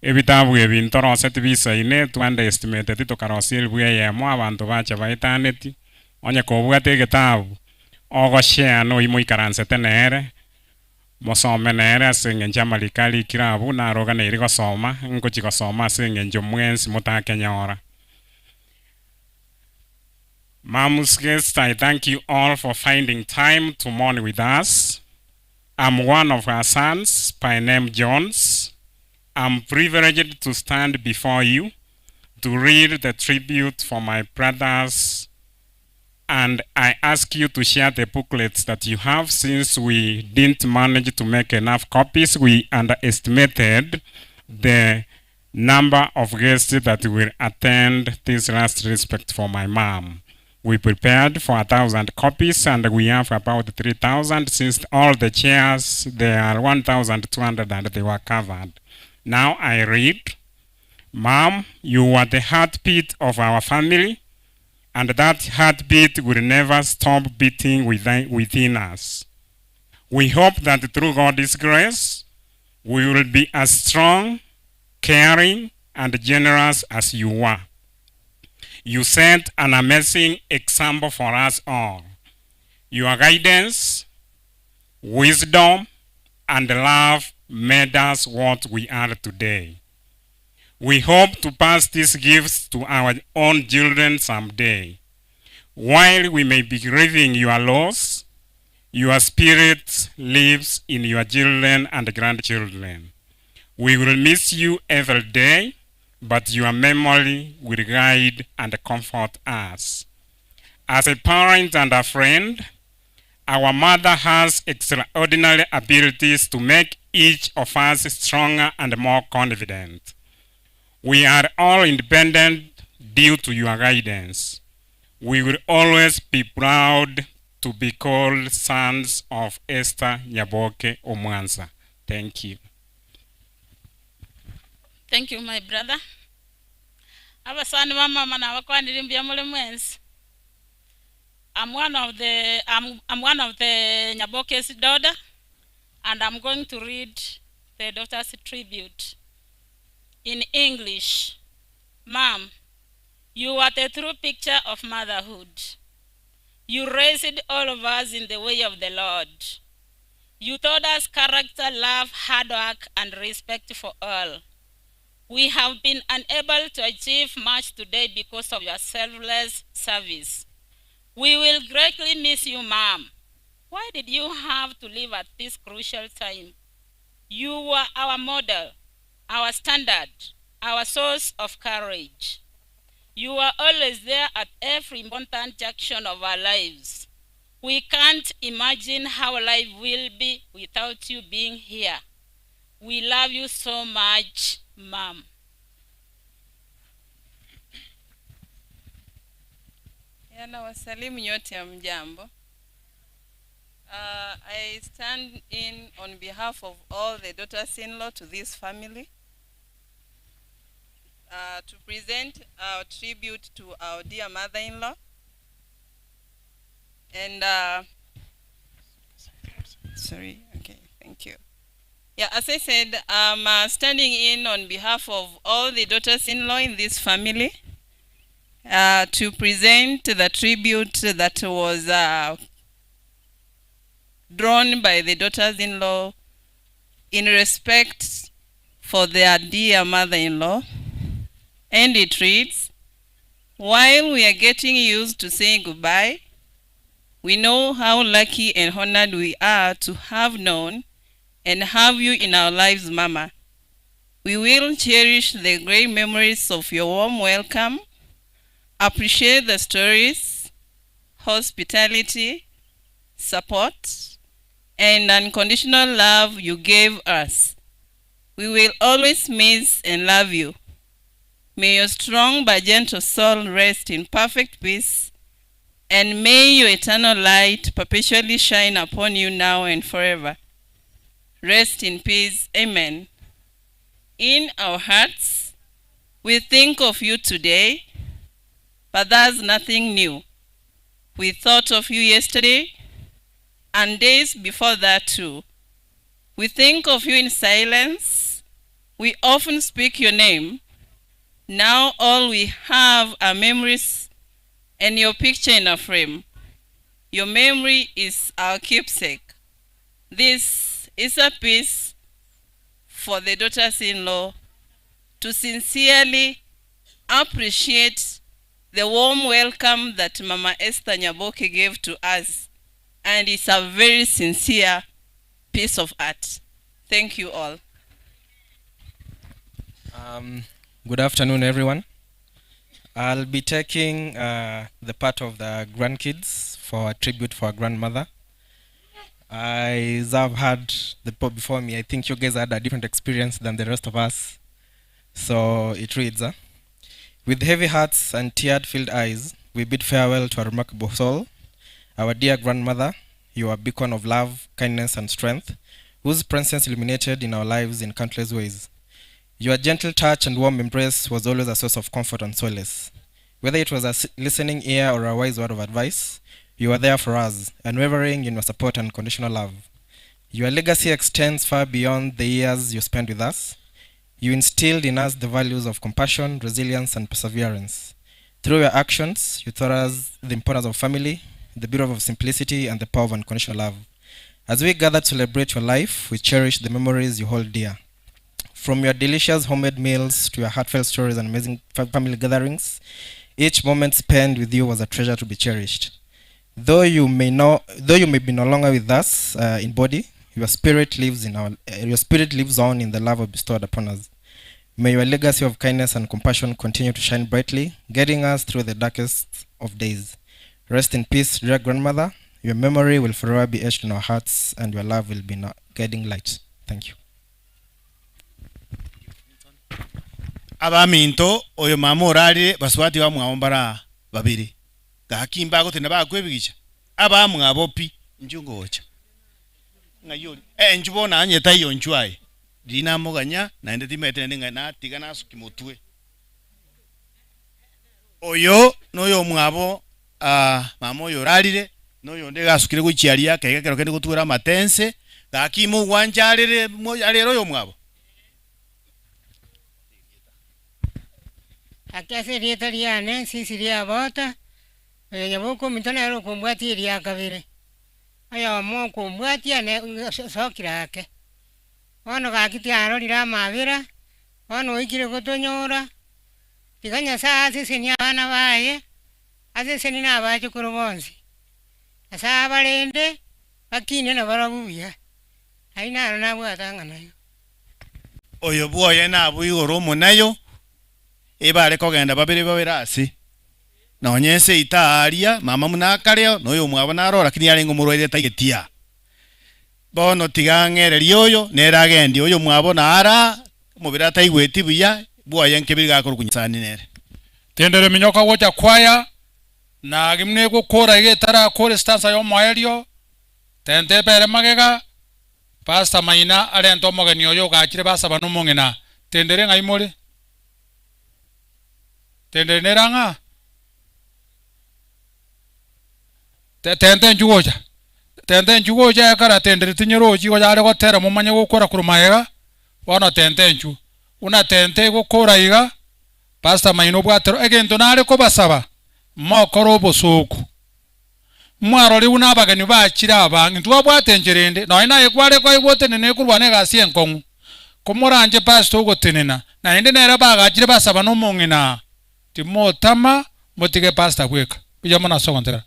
ebitabu ebi ntoroseti bisaine, twa underestimateti tokarosia elifu eyemo abanto bacha baetaneti, onye kobwate egetabu ogoshare noyio moikaransete nere, Mosome nere ase engencho amariko arikire abwo, naroganeiri gosoma, ngochia gosoma ase engencho mwensi motakenyora. Mom's guests, I thank you all for finding time to mourn with us. I'm one of her sons by name Jones. I'm privileged to stand before you to read the tribute for my brothers and I ask you to share the booklets that you have since we didn't manage to make enough copies. We underestimated the number of guests that will attend this last respect for my mom. We prepared for 1,000 copies and we have about 3,000 since all the chairs, there are 1,200 and they were covered. Now I read, Mom, you were the heartbeat of our family and that heartbeat will never stop beating within, within us. We hope that through God's grace, we will be as strong, caring, and generous as you were. You set an amazing example for us all. Your guidance, wisdom, and love made us what we are today. We hope to pass these gifts to our own children someday. While we may be grieving your loss, your spirit lives in your children and grandchildren. We will miss you every day, but your memory will guide and comfort us. As a parent and a friend, our mother has extraordinary abilities to make each of us stronger and more confident. We are all independent due to your guidance. We will always be proud to be called sons of Esther Nyaboke Omwansa. Thank you. Thank you my brother. Abasani ba mama nabakwanire mbuya more mwensi. I'm one of the I'm, I'm one of the Nyaboke's daughter and I'm going to read the daughter's tribute in English. Mom, you are the true picture of motherhood. You raised all of us in the way of the Lord. You taught us character, love, hard work, and respect for all. We have been unable to achieve much today because of your selfless service. We will greatly miss you, Mom. Why did you have to leave at this crucial time? You were our model, our standard, our source of courage. You were always there at every important junction of our lives. We can't imagine how life will be without you being here. We love you so much, Mom. Yana wasalimu nyote ya mjambo. I stand in on behalf of all the daughters-in-law to this family to present our tribute to our dear mother-in-law. And sorry, okay, thank you. Yeah, as I said, I'm standing in on behalf of all the daughters-in-law in this family to present the tribute that was drawn by the daughters-in-law in respect for their dear mother-in-law. And it reads, while we are getting used to saying goodbye, we know how lucky and honored we are to have known and have you in our lives, Mama. We will cherish the great memories of your warm welcome, appreciate the stories, hospitality, support, and unconditional love you gave us. We will always miss and love you. May your strong but gentle soul rest in perfect peace, and may your eternal light perpetually shine upon you now and forever. Rest in peace. Amen. In our hearts, we think of you today, but that's nothing new. We thought of you yesterday and days before that too. We think of you in silence. We often speak your name. Now all we have are memories and your picture in a frame. Your memory is our keepsake. This is a piece for the daughters-in-law to sincerely appreciate the warm welcome that Mama Esther Nyaboke gave to us. And it's a very sincere piece of art. Thank you all. Good afternoon, everyone. I'll be taking the part of the grandkids for a tribute for our grandmother. As I've had the people before me, I think you guys had a different experience than the rest of us. So it reads, with heavy hearts and tear-filled eyes, we bid farewell to a remarkable soul, our dear grandmother, your beacon of love, kindness, and strength, whose presence illuminated in our lives in countless ways. Your gentle touch and warm embrace was always a source of comfort and solace. Whether it was a listening ear or a wise word of advice, you were there for us, unwavering in your support and unconditional love. Your legacy extends far beyond the years you spent with us. You instilled in us the values of compassion, resilience, and perseverance. Through your actions, you taught us the importance of family, the beauty of simplicity, and the power of unconditional love. As we gather to celebrate your life, we cherish the memories you hold dear. From your delicious homemade meals to your heartfelt stories and amazing family gatherings, each moment spent with you was a treasure to be cherished. Though you may no, though you may be no longer with us in body, your spirit lives in our, your spirit lives on in the love bestowed upon us. May your legacy of kindness and compassion continue to shine brightly, guiding us through the darkest of days. Rest in peace, dear grandmother. Your memory will forever be etched in our hearts, and your love will be our guiding light. Thank you. Abaminto, oyo mama orarire, basubati bamwabo mbare aa babere, gaki mbagotenena bakwebigicha, abamwabo pi, inchuo ngocha. Ng'ai oria? Eh, inchuo bono onye taiyo inchuo aye. Riria namoganya, naende timaete naende ng'a natiga nasukia motwe. Oyo noyomwabo aa mama oyo orarire, na oyonde iga asukire gochia aria akaiga ekero kende gotwera amatense, gaki mogwancha arere mo arere oyomwabo. Gaki ase erieta riane, Sisiri Abota, oyo nyaboka ominto nere okombwatia eria kabere, oyomo okombwatia ne sokire ake. Bono gaki tiarorire amabera, bono oikire gotonyora, tiga Nyasaye asesenie abana baye, asesenie na abachokoro bonsi. Nyasaye abarende, bakine nabarabwo buya. Ayio naro nabwate ang'ana ayio. Oyo bwoye nabwo igoro omonayo, ebare kogenda babere babere ase. Nonya ense eito aaria, mama buna akareo, na oyomwabo naro, lakini arenge omorwaire taigeti aa. Bono tiga ang'ererie oyo, nere agendie oyomwabo naro aa, omobere ataigweti buya, bwoye nkebiri gakorokwa Nyasani nere. Tendere minyoka gocha kwaya, na agi buna egokora iga etarakore stanza y'omoerio, tente ebere magega, Pastor Maina arente omogeni oyo ogachire basaba nomong'ina. Tendere ng'ai more? Tendere nere ang'a? Tente inchuo gocha. Tente inchuo gocha ekero tendere tinyerochi igo yare gotera momanye gokora korwa magega, bono tente inchuo. Buna tente egokora iga, Pastor Maina obwate ro egento nare kobasaba, mokore obosooku. Mwarorire buna abageni bachire aba, intwabwate enchera ende, nonya naye kware koigwa otenene korwana egasi enkong'u. Komoranche pastor ogotenena, naende nere bagachire basaba nomong'ina aa, timotama motige pastor bweka. Mbuya mono ase ogontegera.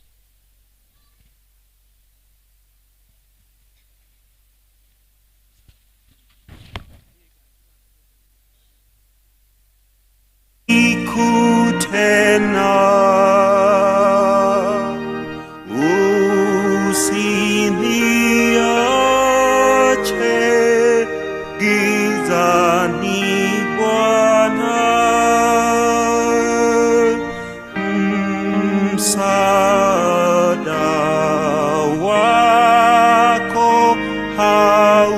Tena usiniache gizani Bwana, msaada wako haukomi.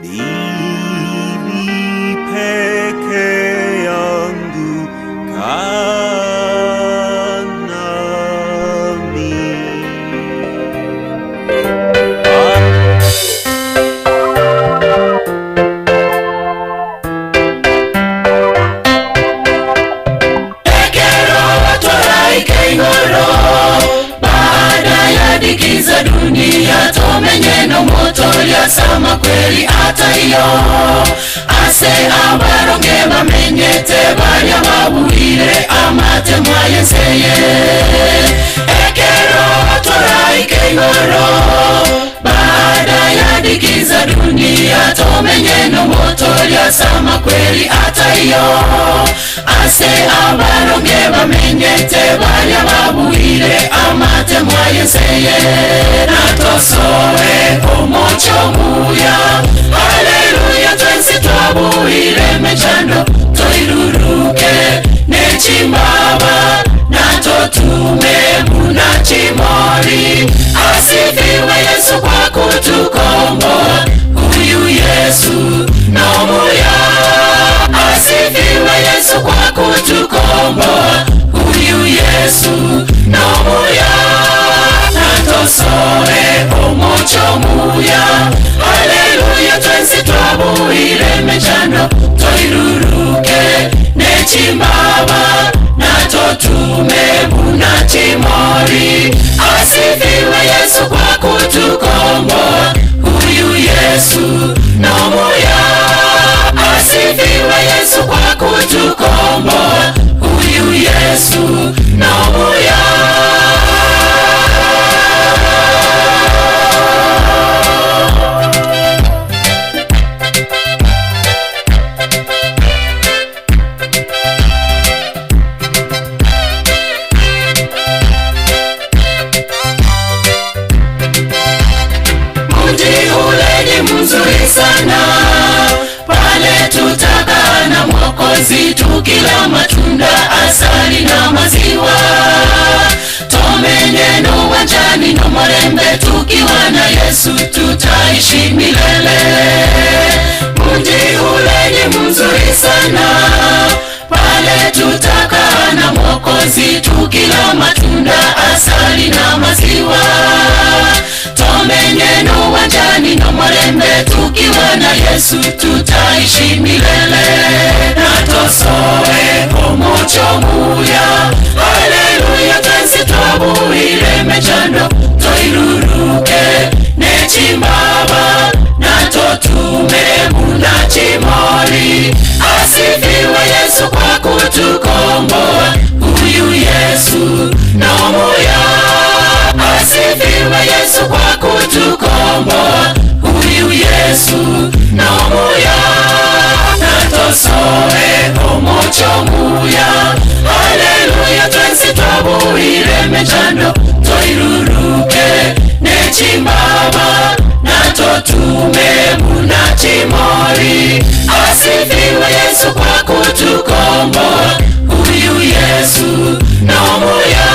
Mimi peke yangu kaa nami. Ekero toraike igoro baada ya dhiki za dunia tomenye nomotoria sama kweli ataiyo ase abaronge bamenyete baria baburire amatemwa yenseye ekero toraike igoro baada ya dhiki za dunia tomenye nomotoria sama kweli ataiyo ase abaronge bamenyete baria baburire amatemwa yenseye natosoe omocho muya haleluya twensi twabuire mechando toiruruke nechimbaba natotume munachimori asifiwe Yesu kwa kutukomboa huyu Yesu nomuya asifiwe Yesu kwa kutukomboa huyu Yesu nomuya natosoe omocho muya haleluya twensi twabuire mechando toiruruke nechimbaba natotume munachimori asifiwe Yesu kwa kutukomboa huyu Yesu nomuya. Mji ule ni mzuri sana, pale tutakaa na Mwokozi tukila matunda, asali na maziwa. Tomenye uwanjani no marembe, tukiwa na Yesu tutaishi milele. Mji ule ni mzuri sana, pale tutakaa na Mwokozi tukila matunda, asali na maziwa. Tomenye uwanjani no marembe, tukiwa na Yesu tutaishi milele. Natosoe omucho muya, haleluya, twensi twabuire mechando, toiruruke nechimbaba, natotume munachimori. Asifiwe Yesu kwa kutukomboa, huyu Yesu nomuya. Asifiwe Yesu kwa kutukomboa, huyu Yesu nomuya. Natosoe omucho muya, haleluya, twensi twabuire mechando, toiruruke nechimbaba, natotume munachimori. Asifiwe Yesu kwa kutukomboa, huyu Yesu nomuya.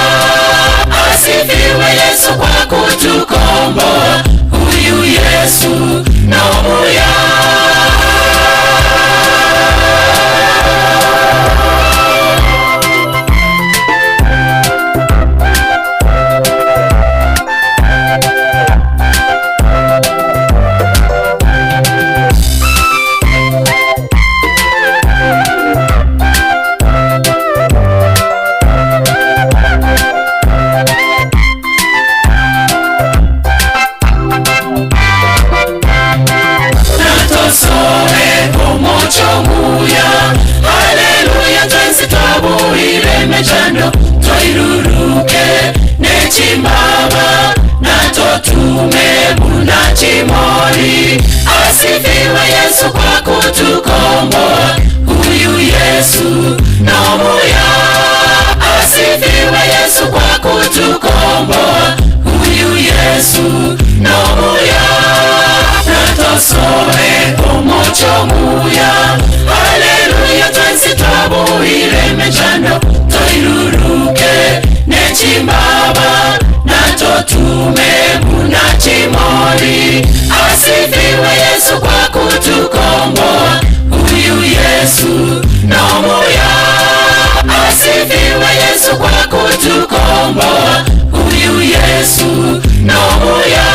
Asifiwe Yesu kwa kutukomboa, huyu Yesu nomuya. Natosoe omucho muya, haleluya, twensi twabuire mechando, toiruruke nechimbaba, natotume munachimori. Asifiwe Yesu kwa kutukomboa, huyu Yesu nomuya. Asifiwe Yesu kwa kutukomboa, huyu Yesu nomuya. Natosoe omucho muya, haleluya, twensi twabuire mechando, toiruruke nechimbaba, natotume munachimori. Asifiwe Yesu kwa kutukomboa, huyu Yesu nomuya. Asifiwe Yesu kwa kutukomboa, huyu Yesu nomuya.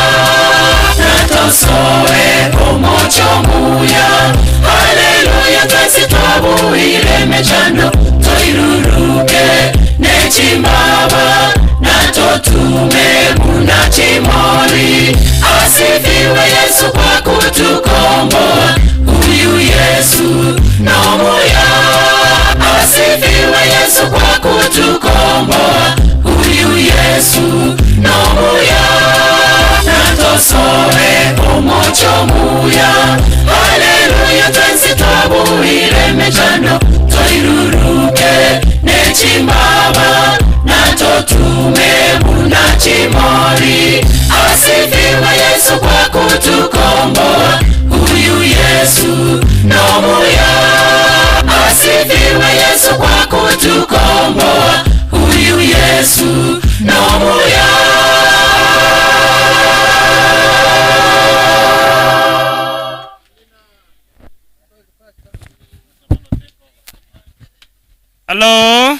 Natosoe omucho muya, haleluya, twensi twabuire mechando, toiruruke nechimbaba, natotume munachimori. Asifiwe Yesu kwa kutukomboa, huyu Yesu nomuya. Asifiwe Yesu kwa kutukomboa, huyu Yesu nomuya. Natosoe omucho muya, haleluya, twensi twabuire mechando, toiruruke nechimbaba, natotume munachimori. Asifiwe Yesu kwa kutukomboa, huyu Yesu nomuya. Asifiwe Yesu kwa kutukomboa, huyu Yesu nomuya. Halo,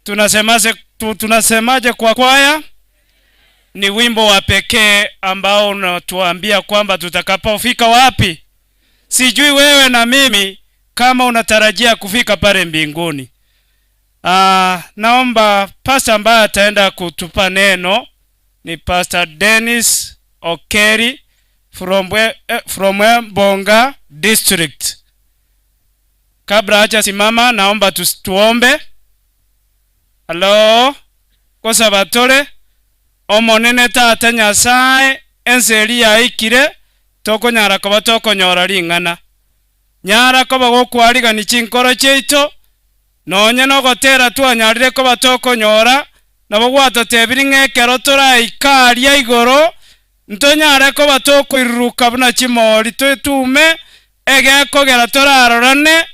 tunasemaje, tunasemaje kwa kwaya? Ni wimbo wa pekee ambao unatuambia kwamba tutakapofika wapi. Sijui wewe na mimi kama unatarajia kufika pale mbinguni. Naomba pastor ambaye ataenda kutupa neno ni Pastor Dennis Okeri from Bonga District. Kabla hajasimama, naomba tuombe. Hallo, Ngosaba tore, Omonene Tata Nyasae, ense eria yaikire, tokonyara koba tokonyora ring'ana. Nyara koba gokwarigani chinkoro chiaito, nonye nogotera twanyarire koba tokonyora, nabo gwatotebirie ng'a ekero toraike aria igoro, ntonyare koba tokoiruruka buna chimori twetume, egekogera torarorane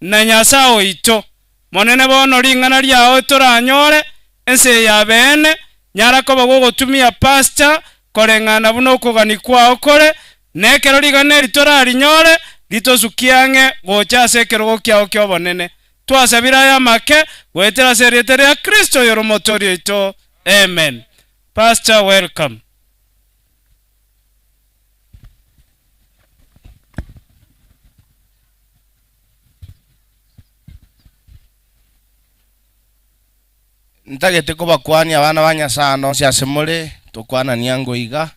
na Nyasae oito. Monene bono ring'ana riao toranyore, ense eye ya beene, nyara koba gogotumia pastor koreng'ana buna okogania kwao kore, na ekero rig'ana eri torarinyore, ritosukie ang'e gocha ase ekerogo kiao ki'obonene. Twasabire aya amake goetera ase erieta ria Kristo oyore Omotoori oito. Amen. Pastor welcome. Ntagete kobakwania abana ba Nyasae ande onsi ase more, tokwananie ango iga,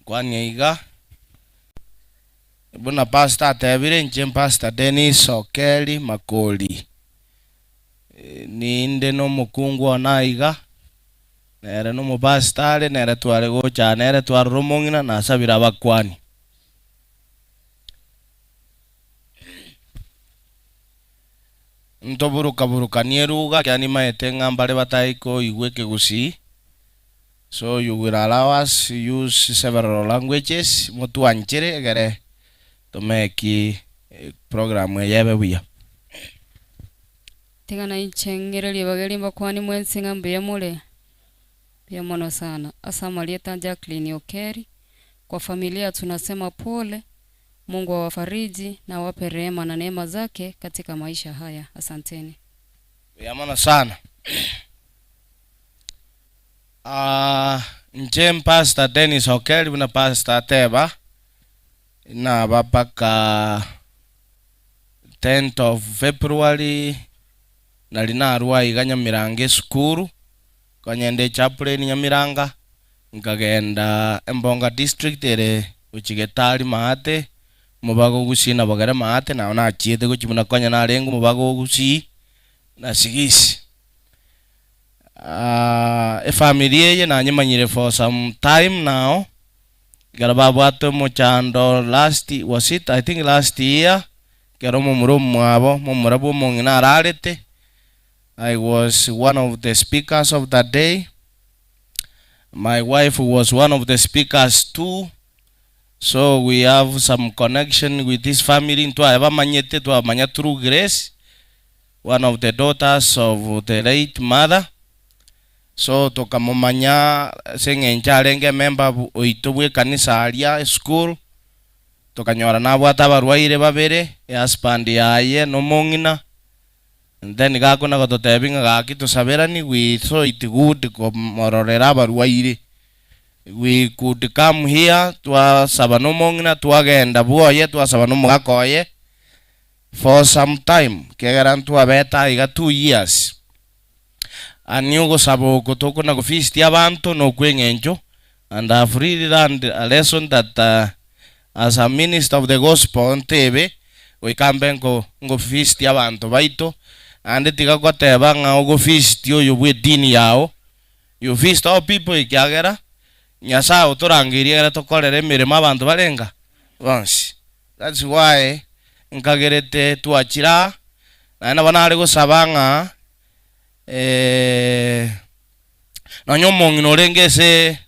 nkwanie iga. Buna pastor atebire, inche Pastor Dennis Okeri Makori. Ninde nomokungu one aiga, nere nomopastor are, nere tware gocha aa, nere twarora omong'ina, nasabire abakwanie. Ntoburuka-burukanie eruga, ekiagera nimaete ng'a mbare batai koigwa ekegusii, so you will allow us use several languages, motwanchere egere tomeki program eye ebe buya. Tiga nainche ng'ire ribaga eri mbakwanie mwensi ng'a mbuya more, mbuya mono sana. Ase amarieta Jacqueline Okeri, kwa familia tunasema pole, Mungu awafariji na awape rehema na neema zake katika maisha haya. Asanteni. Mbuya mono sana. Ah, inche Pastor Dennis Okeri buna pastor ateba, naba mpaka 10th of February nari narwa iga Nyamirango esukuru, Konyenda echaplain Nyamiranga, nkagenda Embonga district ere gochia Getari maate, omobago o Gusii na Bogere maate, nao nachiete gochia buna konya narenge omobago o Gusii na Sigisi. Efamiri eye nanyemanyire for some time now, ekero babwate omochando last was it I think last year, ekero omomura omwabo, momura bwa omong'ina ararete, I was one of the speakers of that day. My wife was one of the speakers too. So we have some connection with this family. Ntwabamanyete, twabamanya through Grace, one of the daughters of the late mother. So tokamomanya ase eng'encho arenge member oito bw'ekanisa aria eschool. Tokanyora nabwate abarwaire babere, ehusband yaye na omong'ina. And then gakona gototebia ng'a gaki tosaberani we saw it good komororera abarwaire. We could come here twasaba na omong'ina twagenda bwoye twasaba na omogaka oye for some time ekiagera ntwabete aiga 2 years. Ani ogosaba oko tokona gofeast abanto nokwa eng'encho and I've really learned a lesson that as a minister of the gospel ntebe goika mbe nko ngofeast abanto baito naende tiga goteba ng'a ogofeast oyo bwa edini yao, you feast all people ekiagera Nyasaye otorangeirie ekere tokorere emeremo abanto barenga bonsi. That's why nkagerete twachire aa naende nabo nare gosaba ng'a Nonya omong'ina orenge ase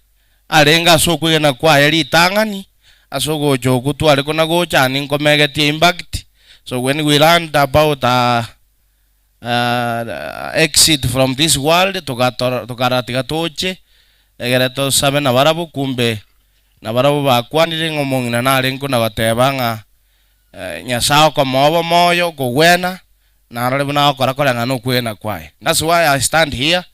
arenge ase okwegena kwaye ritang'ani, ase ogocha okwo tware kona gocha ani nkomegetie impact, so when we learned about her exit from this world togatora tokarora tiga toche egere tosabe nabarabwo kumbe nabarabwo bakwanire ng'a omong'ina narenge kona goteba ng'a Nyasae okomoa obomoyo okogwena Narore buna agokora koreng'ana nokwegena kwaye. That's why I stand here,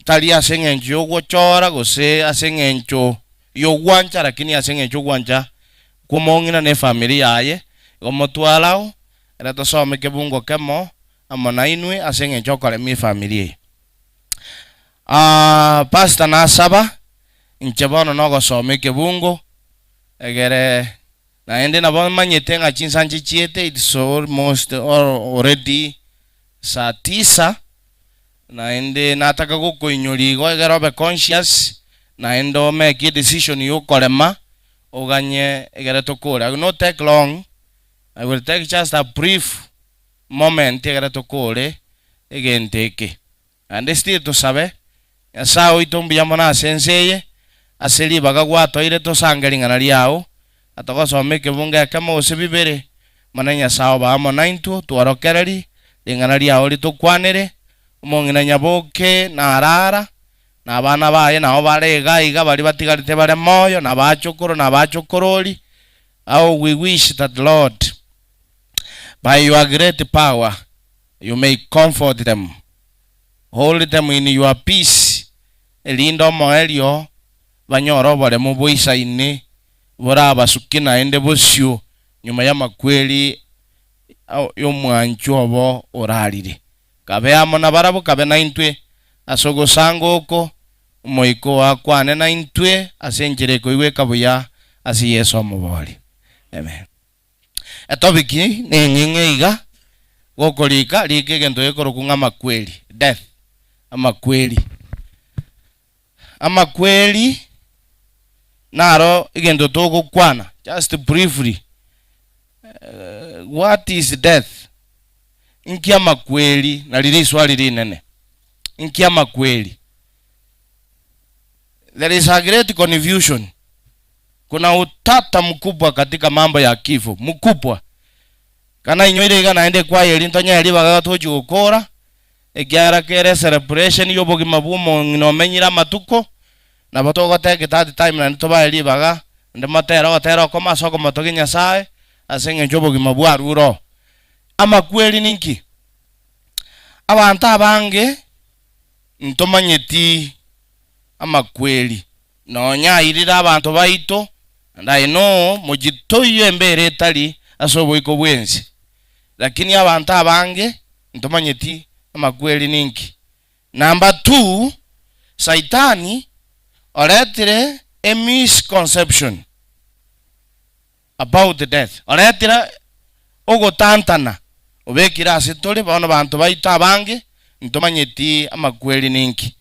tari ase eng'encho y'ogochora gose ase eng'encho y'ogwancha lakini ase eng'encho y'ogwancha kw'omong'ina na efamiri yaye, igo motware ao, ere tosome kebungo kemo amo nainwe ase eng'encho y'okoremia efamiri eye. Pastor nasaba, inche bono nogosoma ekebungo, egere Naende nabo manyete ng'a chinsa nchichiete, it's almost already saa tisa. Naende nataka gokoinyoria igo egere obe conscious, naende o make edecision ya okorema, oganye egere tokore. I will not take long, I will take just a brief moment egere tokore egento eke. Naende still tosabe, Nyasae oito mbuya mono ase ense eye, ase ribaga gwatoeire tosange ring'ana riao, na togosoma ekebungo ekemo gose bibere, Monene Nyasae obe amo naintwe, tworokererie, ring'ana riao ritokwanere, omong'ina nyaboke narara, na abana baye nao bare iga iga baria batigarete bare moyo, na abachokoro na abachokorori, how we wish that Lord, by your great power, you may comfort them, hold them in your peace, erinde omoerio banyore oboremu boisaine borabasukie naende bosio nyuma y'amakweri y'omwanchwa obo orarire. Kabe amo nabarabwo, kabe naintwe ase ogosanga oko, Omoika oo akwane naintwe ase enchera ekoigweka buya ase Yeso Omobori. Amen. Etopiki neng'eng'e iga, gokorika, rika egento gekorokwa ng'a amakweri, death, amakweri. Amakweri naro egento togokwana, just briefly, what is death? Inki amakweri? Nari riswali rinene. Inki amakweri? There is a great confusion. Kuna utata mkubwa katika mambo ya kifo, mkubwa. Kana inyoire iga naende ekwaya eri ntonyare ribaga tochi gokora, Ekiagera kere ecelebration y'obogima bw'omong'ina omenyire amatuko, nabo togotake that time naende tobae ribaga, naende motere ogotera okomo ase okomotogia Nyasae, ase eng'encho obogima bwarure oo. Amakweri ninki? Abanto abange ntomanyeti amakweri, nonya airire abanto baito, and I know mochie toiyo embera etari ase oboiko bwensi, lakini abanto abange Ntomanyeti amakweri ninki. Number two, Saitani oretire a misconception about death, oretire ogotantana obekire ase tore bono banto baito abange ntomanyeti amakweri ninki.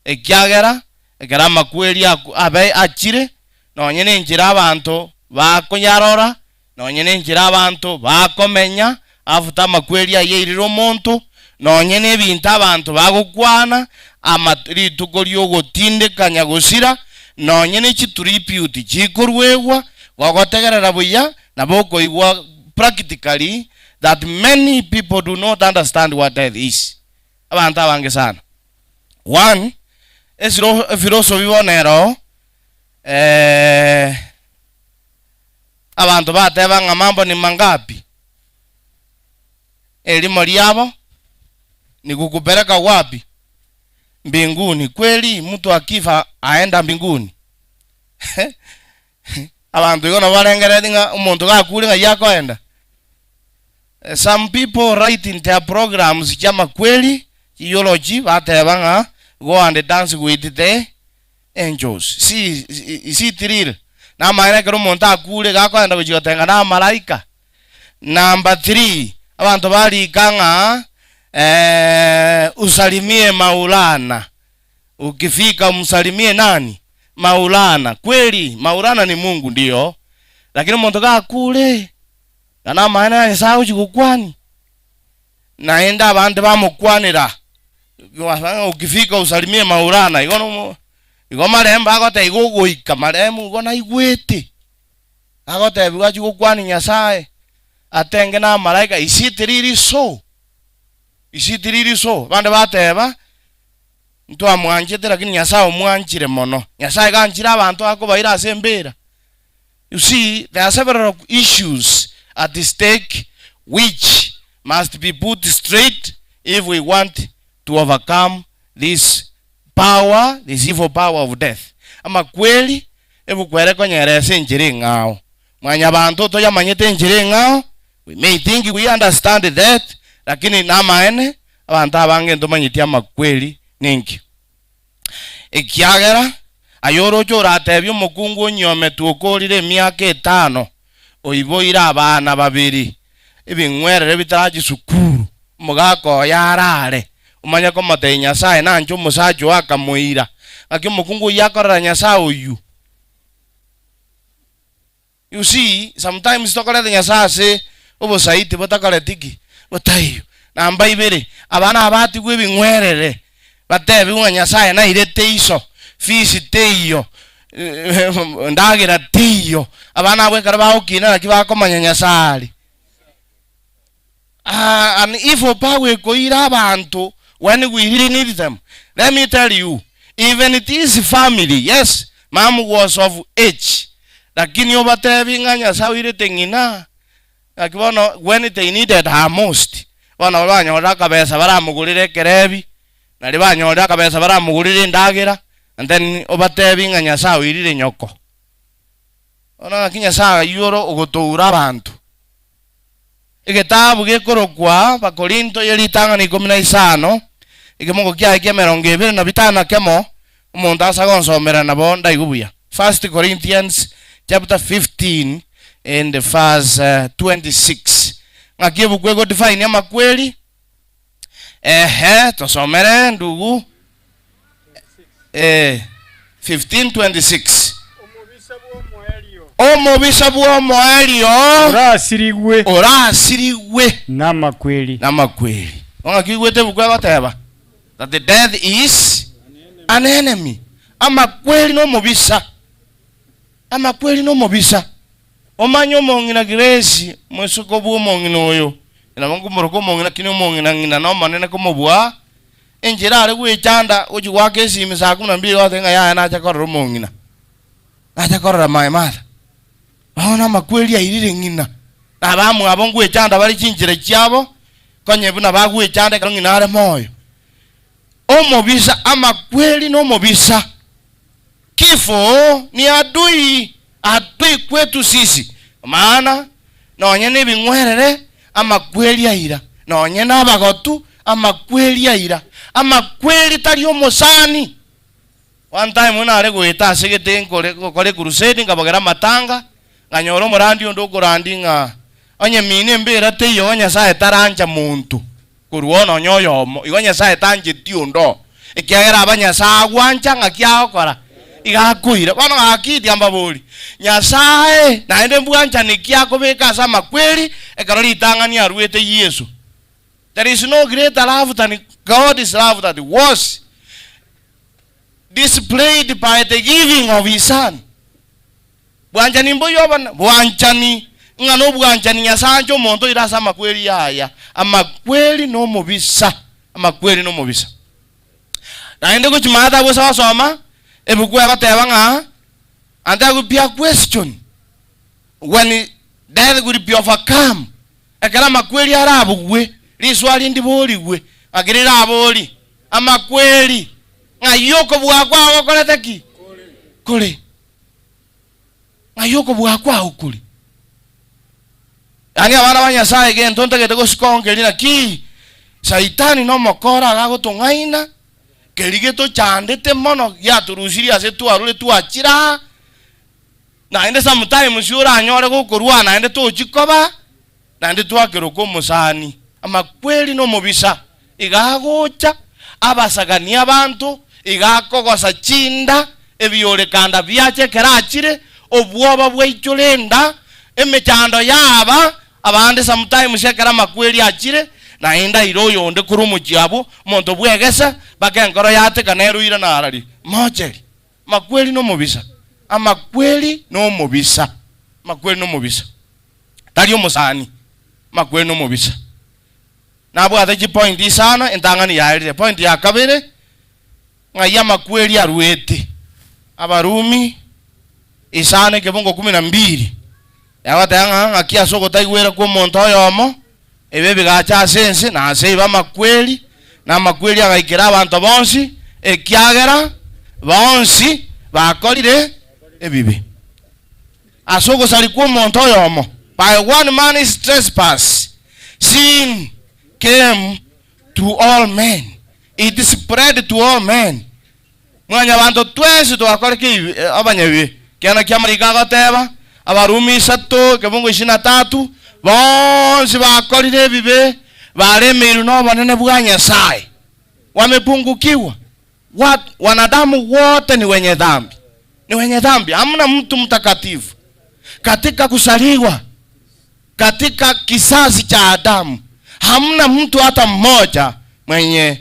Ekiagera ekero amakweri abe achire, nonye nenchera abanto bakoyarora, nonye nenchera abanto bakomenya, after amakweri ayio airire omonto, nonye nebinto abanto bagokwana, ama rituko ri'ogotindekanya gosira, nonye ne chitribute chikoruegwa, gogotegerera buya, nabo okoigwa practically that many people do not understand what death is. Abanto abange sana. One, esiro efilosofi bono ero eh, abanto bateba ng'a mambo ni mangapi? Erimo riabo ni kukupeleka wapi? Mbinguni. Kweli mtu akifa aenda mbinguni? Abanto igo nabo barengereretie ng'a omonto gakure ng'ai akoenda. Some people write in their programs chi'amakweri, chi'eulogy, bateba ng'a go and dance with the angels. Si, is it real? Namaene ekero omonto akure iga akoenda gochia gotenga na amalaika? Number three, abanto barika ng'a usalimie Maulana. Ukifika umsalimie nani? Maulana. Kweli Maulana ni Mungu ndio, lakini omonto gakure ng'a namaene ya Nyasaye agochia gokwania, naende abande bamokwanera ukifika usalimie Maulana, igo nomo igo marembo agoteba igo ogoika maremu igo naigwete, agotebiwa achie gokwania Nyasaye, atenge na amalaika, is it really so? Is it really so? Abande bateba. Ntwamwanchete, lakini Nyasae omwanchire mono. Nyasae ganchire abanto akobaira ase embera. You see, there are several issues at stake which must be put straight if we want to overcome this power, this evil power of death. Amakweri ebuku ere konyera ase enchera eng'ao. Mwanyabanto toyamanyete enchera eng'ao, we may think we understand death, lakini namaene Abanto abange ntomanyeti amakweri ninki. Ekiagera aye oroche oratebie omokungu onyiometwe okoorire emiaka etano, oiboire abana babere, ebing'werere bitarachi sukuru, omogaka oye arare, Omanye komotebia Nyasae nanche omosacha oo akamoira. Ng'aki omokungu oyio akorera Nyasae oyio? You see, sometimes tokoreta Nyasae ase obosaiti botakoreti ki? Botaiyo. Namba ibere, abana aba batigwe ebing'werere, batebigwe ng'a Nyasae nairete iso, fees teiyo, endagera teiyo, abana abwo ekero bagokina naki bakomanya Nyasae are. Ah, and if power ekoira abanto when we really need them, let me tell you, even this family, yes, mum was of age, lakini obatebi ng'a Nyasae oirete ng'ina, naki bono when they needed her most, bono banyorire akabesa baramogorere ekerebi, naria banyorire akabesa baramogorere endagera, and then obatebi ng'a Nyasae oirire nyoko. Bono naki Nyasae ayio ore ogotoura abanto. Egetabu gekorokwa Abakorinto ye ritang'ani ikomi na isano, ekemogo kiaye ki'emerongo ebere na bitano na kemo, omonto ase agonsomera nabo ndaigwe buya. First Corinthians chapter 15 and verse 26. Ng'aki ebuku egodefine amakweri? Ehe, tosomere ndugu. Eh, 15:26. Omobisa bw'omoerio Orasirigwe. Orasirigwe. Namakweri. Namakweri. Ng'aki oigwete ebuku egoteba? That the death is an enemy. Amakweri nomobisa. Amakweri nomobisa. Omanye omong'ina Grace, moiseke bw'omong'ina oyo, nabo nkomoroka omong'ina lakini omong'ina ng'ina nomonene komobua, enchera are gwechanda gochia goaka esimi saa kumi na mbili goteba ng'a yaya nacha korora omong'ina, nacha korora my mother. Bono amakweri airire ng'ina, na abamwabo ngwechanda bare chinchera chiabo, konye buna bagwechanda ekero ng'ina are moyo. Omobisa, amakweri nomobisa. Kifo ni adui, adui kwetu sisi, maana nonye nebing'werere amakweri aira, nonye nabagotu amakweri aira, amakweri tari omosani. One time nare goeta ase gete nkore gokora ecrusade nkabogera amatanga, nkanyora omorandi onde okorandi ng'a onye mino embera teiyo igo Nyasaye tarancha monto. Korwa oo nonya oyomo, igo Nyasae tancheti onde oo, ekiagera aba Nyasae agwancha ng'aki agokora, iga akoira. Bono gaki tiga mbaborie, Nyasae naende mbwanchani ki akobeka ase amakweri ekero ritang'ani aruete Yeso? There is no greater love than God's love that was displayed by the giving of his son. Bwanchani mboiyo obone? Bwanchani, ng'a nobwanchani Nyasae anche omonto oire ase amakweri aya. Amakweri nomobisa, amakweri nomobisa. Naende gochia maate agwo ase gosoma, ebuku egoteba ng'a and there will be a question when death will be overcome, ekero amakweri arabugwe, riswali ndiborigwe, ng'aki rirabori? Amakweri, ng'ai okobua kwao gokorete ki? Kore. Ng'ai okobua kwao kore? Yaani abana ba Nyasaye egento ntagete gosika nkeri naki Saitani nomokora agagotong'aina, keri getochandete mono giatorusirie ase twarure twachire aa, naende sometimes oranyore gokorwa naende tochi koba, naende twakeroka omosani. Amakweri nomobisa iga agocha abasaganie abanto, iga akogosa chinda, ebiorekanda biacha ekero achire, obwoba bwaichora enda, emechando yaba, abande sometimes ekero amakweri achire, naende aire oyonde korwa omochie abwo, omonto bwegesa, mpaka enkoro yateka nere oirana arari mocheri. Amakweri nomobisa, amakweri nomobisa, amakweri nomobisa. Tari omosani, amakweri nomobisa. Nabwate chipoint isano, entang'ani yaerire. Point ya kabere, ng'ai amakweri aruete? Abarumi isano ekebungo kumi na mbili, yagoteba ng'a ng'aki ase ogotaigwera kw'omonto oyomo, ebibe bigacha ase ense, na ase igo amakweri, na amakweri agaikera abanto bonsi, ekiagera bonsi bakorire ebibe. Ase ogosaria kw'omonto oyomo, by one man's trespass, sin came to all men, it spread to all men. Mwanyabanto twensi twakora ki abanyabibe? Kiana ki'amariko agoteba, Abarumi isato, ekebungo isini na tatu, bonsi bakorire ebibe, baremeirwe nobonene bwa Nyasae. Wamepungukiwa. Wat, wanadamu wote ni wenye dhambi, ni wenye dhambi. Hamna mtu mtakatifu katika kusaliwa, katika kizazi cha Adamu hamna mtu hata mmoja mwenye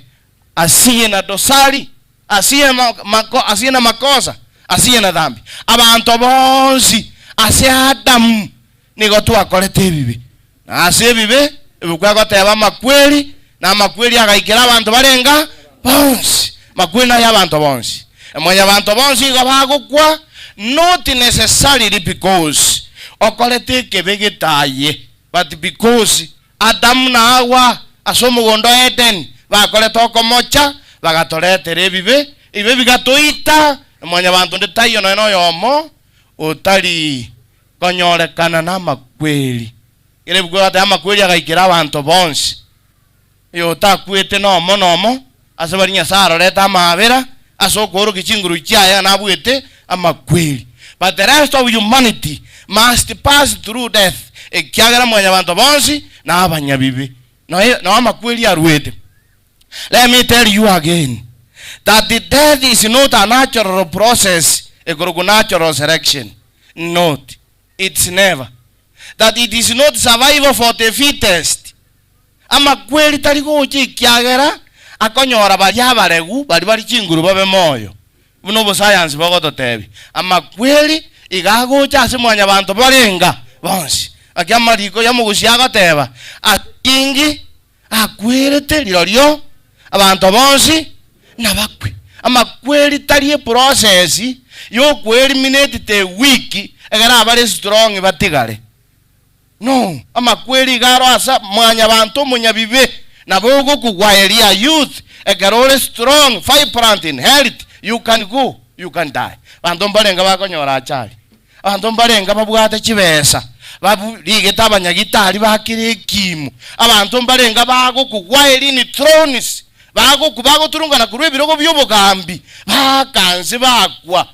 asiye na dosari, asiye, mako, asiye na makosa, asiye na dhambi. Abantu bonsi ase Adamu nigo twakorete ebibe, na ase ebibe ebuku egoteba amakweri, na amakweri agaikera abanto barenga bonsi. Makweri naye abanto bonsi, mwanyabanto bonsi igo bagokwa, not necessarily because okorete ekebe getaye, but because Adamu na Hawa ase omogondo o Edeni bakorete okomocha, bagatoretera ebibe, ebibe bigatoita, na mwanyabanto onde taiyo nonya noyomo otari konyorekana namakweri. Ekero ebuku egoteba amakweri agaikera abanto bonsi, oyotakwete nomo nomo ase baria Nyasae arorete amaabera ase okoorokia chinguru chiaye nabuete amakweri. But the rest of humanity must pass through death, ekiagera mwanyabanto bonsi nabanyabibe, nao amakweri aruete. Let me tell you again that the death is not a natural process ekorokwa natural selection. Not. It's never. That it is not survival for the fittest. Amakweri tari gocha ekiagera akonyora baria abaregu baria bare chinguru babe moyo, buna obosayansi bogototebia. Amakweri iga agocha ase mwanyabanto barenga bonsi. Gaki amariko y'omogusia agoteba, Ase kingi akwerete rirorio abanto bonsi nabakwe. Amakweri tari eprocess yokoeliminate the weak egere abare strong batigare. No, amakweri iga aro ase mwanyabanto omonyabibe, nabo ogokugwa eria youth ekero ore strong, vibrant in health, you can go, you can die. Abanto mbarenge bakonyora achari, abanto mbarenge babwate chibesa, babu rigete abanyagitari bakire ekimo, abanto mbarenge bagokugwa eri in thrones, bagokwa bagoturungana korwa ebirogo bia obogambi, baaka nse bakwa.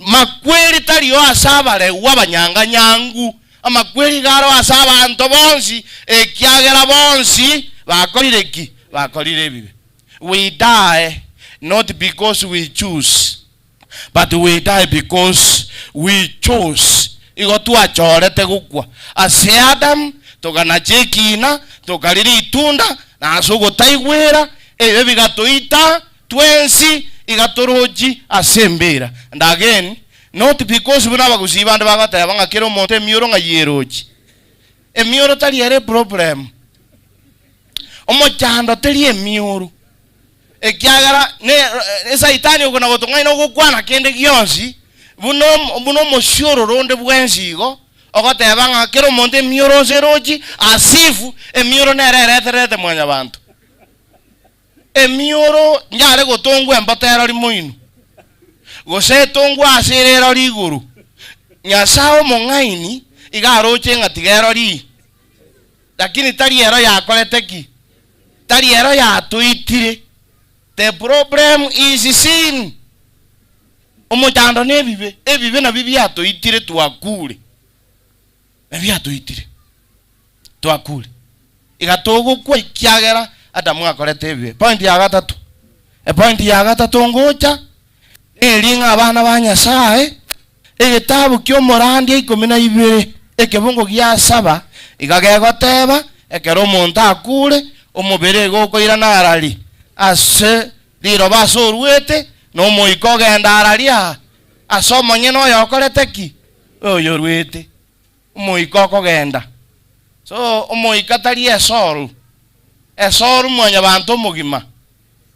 Makweri tario ase abaregwa abanyanganyangu, amakweri iga aro ase abanto bonsi, ekiagera bonsi bakorire ki? Bakorire ebibe. We die not because we choose, but we die because we chose. Igo twachorete gokwa ase Adamu, tokanacha ekiina, tokaria ritunda, na ase ogotaigwera, ebibe bigatoita, Twensi iga torochi ase embera. And again, not because buna abagusii bande bagoteba ng'a kera omonto emioro ng'a yerochi. Emioro tari ere eproblem. Omochando teri emioro. Ekiagera ne esaitani okona gotong'aina ogokwana kende gionsi, buna buna omosiororo onde bwensi igo, ogoteba ng'a kera omonto emioro onsi erochi, as if emioro nere ereterete mwanyabanto. Emioro nyare gotongwa emboto erori moino, gose etongwe ase ere erori igoro. Nyasae omong'aini iga aroche ng'a tiga erori, lakini tari ero yakorete ki? Tari ero yatoitire. The problem is sin. Omochando nebibe, ebibe nabio biatoitire twakure. Ebiatoitire, twakure. Iga togokwa ekiagera Adamu akorete ebibe. Point ya gatato, epoint ya gatato ngocha neri ng'a abana ba Nyasaye, egetabu kia omorandia ikomi na ibere, ekebungo gia saba, iga gegoteba, ekero omonto akure, omobere igo okoirana arari ase riroba ase oruete, na omoika ogenda arari aa ase omonyene oyokorete ki? Oyoruete omoika okogenda. So omoika tari esoru, esoru mwanyabanto omogima,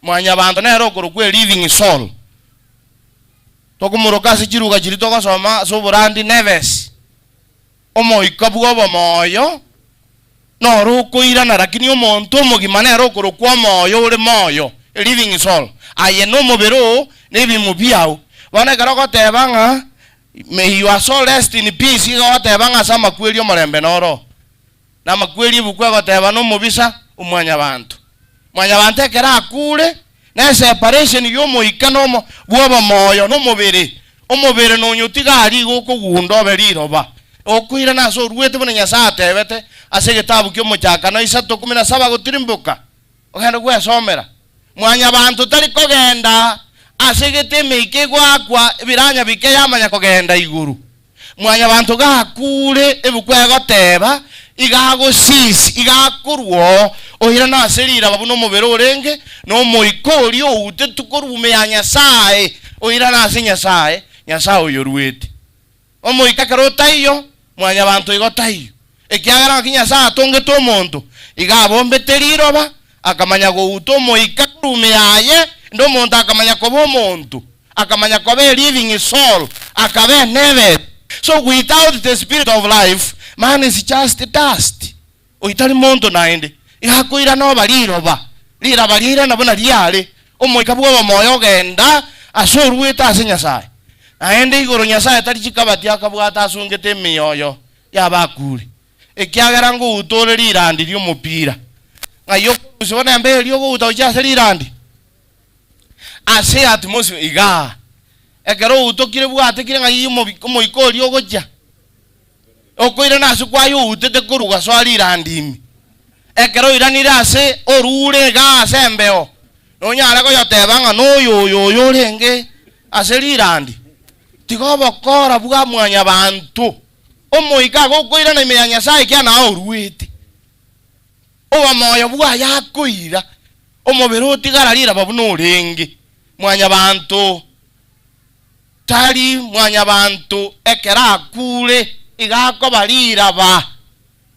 mwanyabanto nere okorokwa a living soul. Tokomoroka ase chiruga chiria togosoma ase oborandi neves, omoika bwa obomoyo noro okoirana lakini omonto omogima nere okorokwa omoyo ore moyo, a living soul. Aye na omobere oo na ebimo biao. Bono ekero ogoteba ng'a May your soul rest in peace iga ogoteba ng'a ase amakweri omorembe noro. Na amakweri ebuku egoteba nomobisa omwanyabanto. Mwanyabanto ekero akure ne separation yomoika na omo bwobomoyo na omobere. Omobere nonya otiga aria iga okogunda obe riroba. Okoirana ase oruete buna Nyasae atebete ase egetabu kia omochakano isato kumi na saba gotirimboka ogende gwesomera. Mwanyabanto tari kogenda ase gete emeika egoakwa ebiranya bike yamanya kogenda igoro. Mwanyabanto gakure, ebuku egoteba, iga agosisi, iga akorwa oo, oirane ase riraba buna omobere orenge, na omoika oria outetwe korwa ime ya Nyasae, oirane ase Nyasae, Nyasae oyoruete. Omoika ekero otaiyo, mwanyabanto igo taiyo. Ekiagera ng'aki Nyasae atongete omonto, iga abombete riroba, akamanya gouta omoika korwa ime yaye, inde omonto akamanya koba omonto, akamanya koba a living soul, akaba enebeti. So without the spirit of life, man is just dust. Oyio tari monto naende, iga akoirana oba riroba, riraba riairana buna riare, omoika bw'obomoyo ogenda ase oruete ase Nyasae. Naende igoro Nyasae tari chikabati akabwata asungete emioyo y'abakure, ekiagera ngouta ore rirandi ri'omopira. Ng'ai okorusia bono embeo eria ogouta gochia ase rirandi? Ase atmosphere igaa. Ekero outokire bwatekire ng'ai omoika oria ogochia? Okoirana ase kwaye outete korwa gosoa rirandi ime. Ekero oiranire ase orure igaa ase embeo, nonyare koyoteba ng'a noyo oyo oyo orenge ase rirandi. Tiga obokora bwa mwanyabanto, omoika agokoirana ime ya Nyasae ekiagera naye oruete. Obomoyo bwaye akoira, omobere otigara riraba buna orenge. Mwanyabanto Tari mwanyabanto ekero akure iga akoba riraba,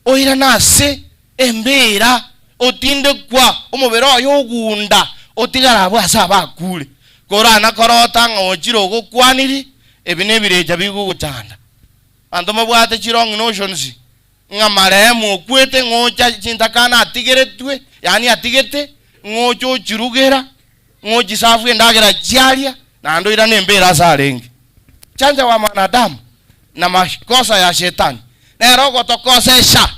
oirane ase embeera, otindekwa omobere oye ogunda, otigare abwo ase abakure. Korana korota ng'a ochire ogokwaniri, ebi nebirecha bigogochanda. Abanto mobwate chirong notions ng'a marehemu okwete ng'a ocha chintakana atigeretwe, yaani atigete, ng'a oche ochirugera, ng'a ochisafu endagera chiaria, naende oirane embeera ase arenge. Chanja wa mwanadamu na makosa ya shetani nere ogotokosesha.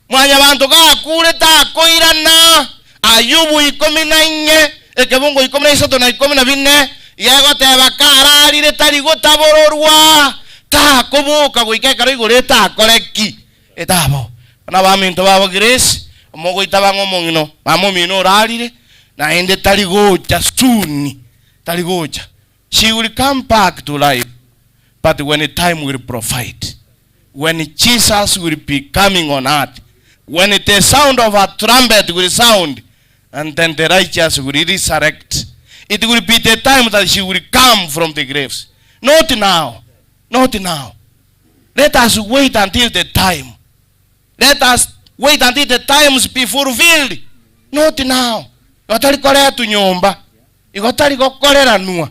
Mwanyabanto gakure takoirana. Ayubu ikomi na inye, ekebungo ikomi na isato na ikomi na bine, gegoteba kararire tari gotabororwa, takoboka goika ekero igoro etakore ki? Etabo. Bono abaminto babo Grace, omogoitaba ng'a omong'ina mama omino orarire, naende tari gocha soon, tari gocha. She will come back to life, but when time will provide, when Jesus will be coming on earth, when the sound of a trumpet will sound, and then the righteous will resurrect. It will be the time that she will come from the graves. Not now. Not now. Let us wait until the time. Let us wait until the times be fulfilled. Not now. Igo tari koretwa nyomba. Igo tari gokoreranwa.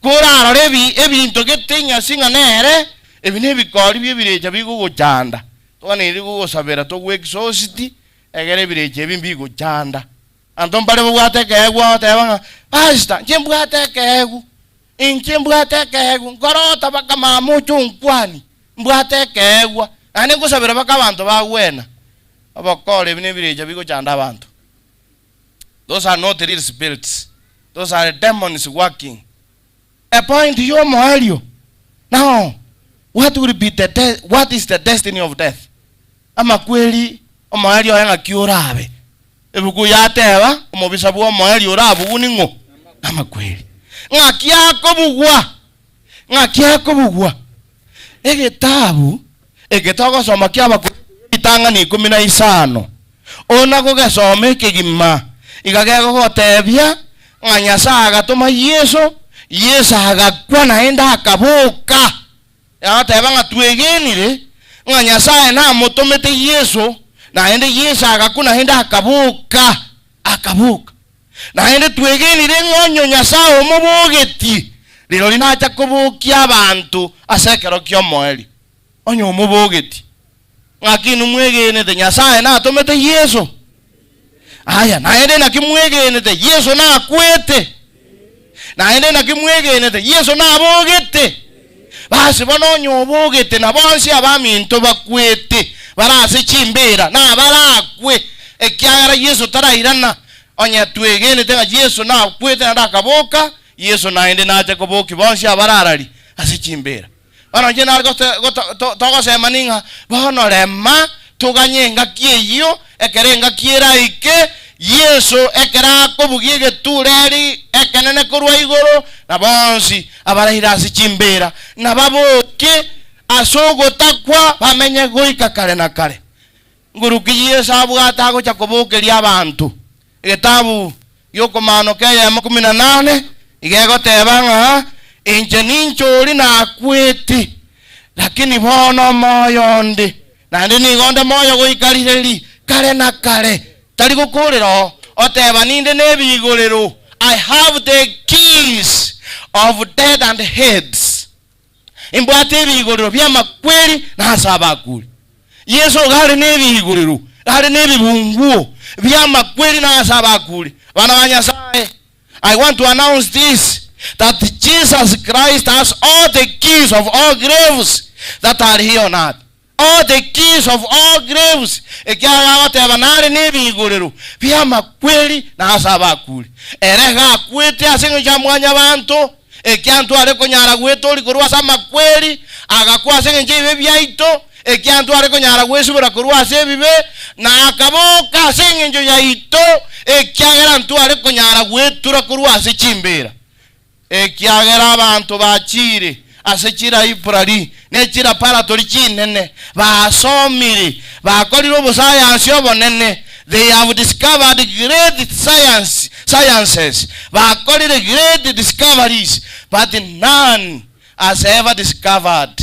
Korarore ebi ebinto gete enyasi ng'a nere, ebi nebikori bi'ebirecha bigogochanda. Toganeirie gogosabera togwe exhaust, egere ebirecha ebi mbigochanda. Abanto mbare babwate ekeegwa ogoteba ng'a, Pastor, inche mbwate ekeegwa, inche mbwate ekeegwa, nkorota baka mama oche onkwanie, mbwate ekeegwa. Naende ngosabera baka abanto bagwena. Obokora ebi nebirecha bigochanda abanto. Those are not real spirits, those are demons working. Epoint y'omoerio, now what will be the de what is the destiny of death? Amakweri omoerio oye ng'aki orabe? Ebuku yateba omobisa bw'omoerio orabugwe ning'o? Namakweri. Ng'aki akobugwa? Ng'aki akobugwa? Egetabu eke togosoma ki'Abakorintho ritang'ani ikomi na isano, ona gogesoma ekegima, iga gegogotebia ng'a Nyasae agatoma Yeso, Yeso agakwa naende akaboka. Egoteba ng'a twegenire ng'a Nyasae namotomete Yeso, naende Yeso agakwa naende akaboka, akaboka. Naende twegenire ng'a onye Nyasae omobogetie, rirorio nacha kobokia abanto ase ekero ki'omoerio. Onye omobogetie, ng'aki inwe mwegenete Nyasae natomete Yeso? Aya, naende naki mwegenete Yeso nakwete? Naende naki mwegenete Yeso nabogete? Basi bono onye obogete na bonsi abaminto bakwete bare ase chimbeera, nabarakwe, ekiagera Yeso tarairana. Onye twegenete ng'a Yeso nakwete naende akaboka, Yeso naende nache kobokia bonsi abararari ase chimbeera. Bono inche nare togosemani ng'a bono rema toganye engaki eyio, ekero engaki eraike, Yeso ekero akobugia egetureri ekenene korwa igoro, na bonsi abaraire ase chimbeera nababoke ase ogotakwa bamenye goika kare na kare. Nguruki Yeso abwate agocha kobokeria abanto. Egetabu gi'Okomaanoka eyemo ikomi na nane iga egoteba ng'a, Inche ninche oria nakwete, lakini bono moyo onde, naende nigo onde moyo goika rireri kare na kare. Tari gokoorera oo, oteba ninde nebigorero, I have the keys of death and Hades. Imbwate ebigorero bi'amakweri na ase abakure. Yeso iga are nebigorero, are nebibunguo bi'amakweri na ase abakure. Abana ba Nyasae, I want to announce this, that Jesus Christ has all the keys of all graves that are here on earth. All the keys of all graves, ekiagera agoteba nare nebigorero bi'amakweri na ase abakure. Ere iga akwete ase engencho ya mwanyabanto, ekianto are konyara gwetoria korwa ase amakweri, agakwa ase engencho y'ebibe biaito, ekianto are konyara gwesibora korwa ase ebibe, na akaboka ase engencho yaito, ekiagera ntware konyara gwetura korwa ase chimbeera. Ekiagera abanto bachiire ase chilaibrari ne chilaparatori chinene, basomire, bakorire obosayansi obonene, they have discovered great science, sciences, bakorire great discoveries, but none has ever discovered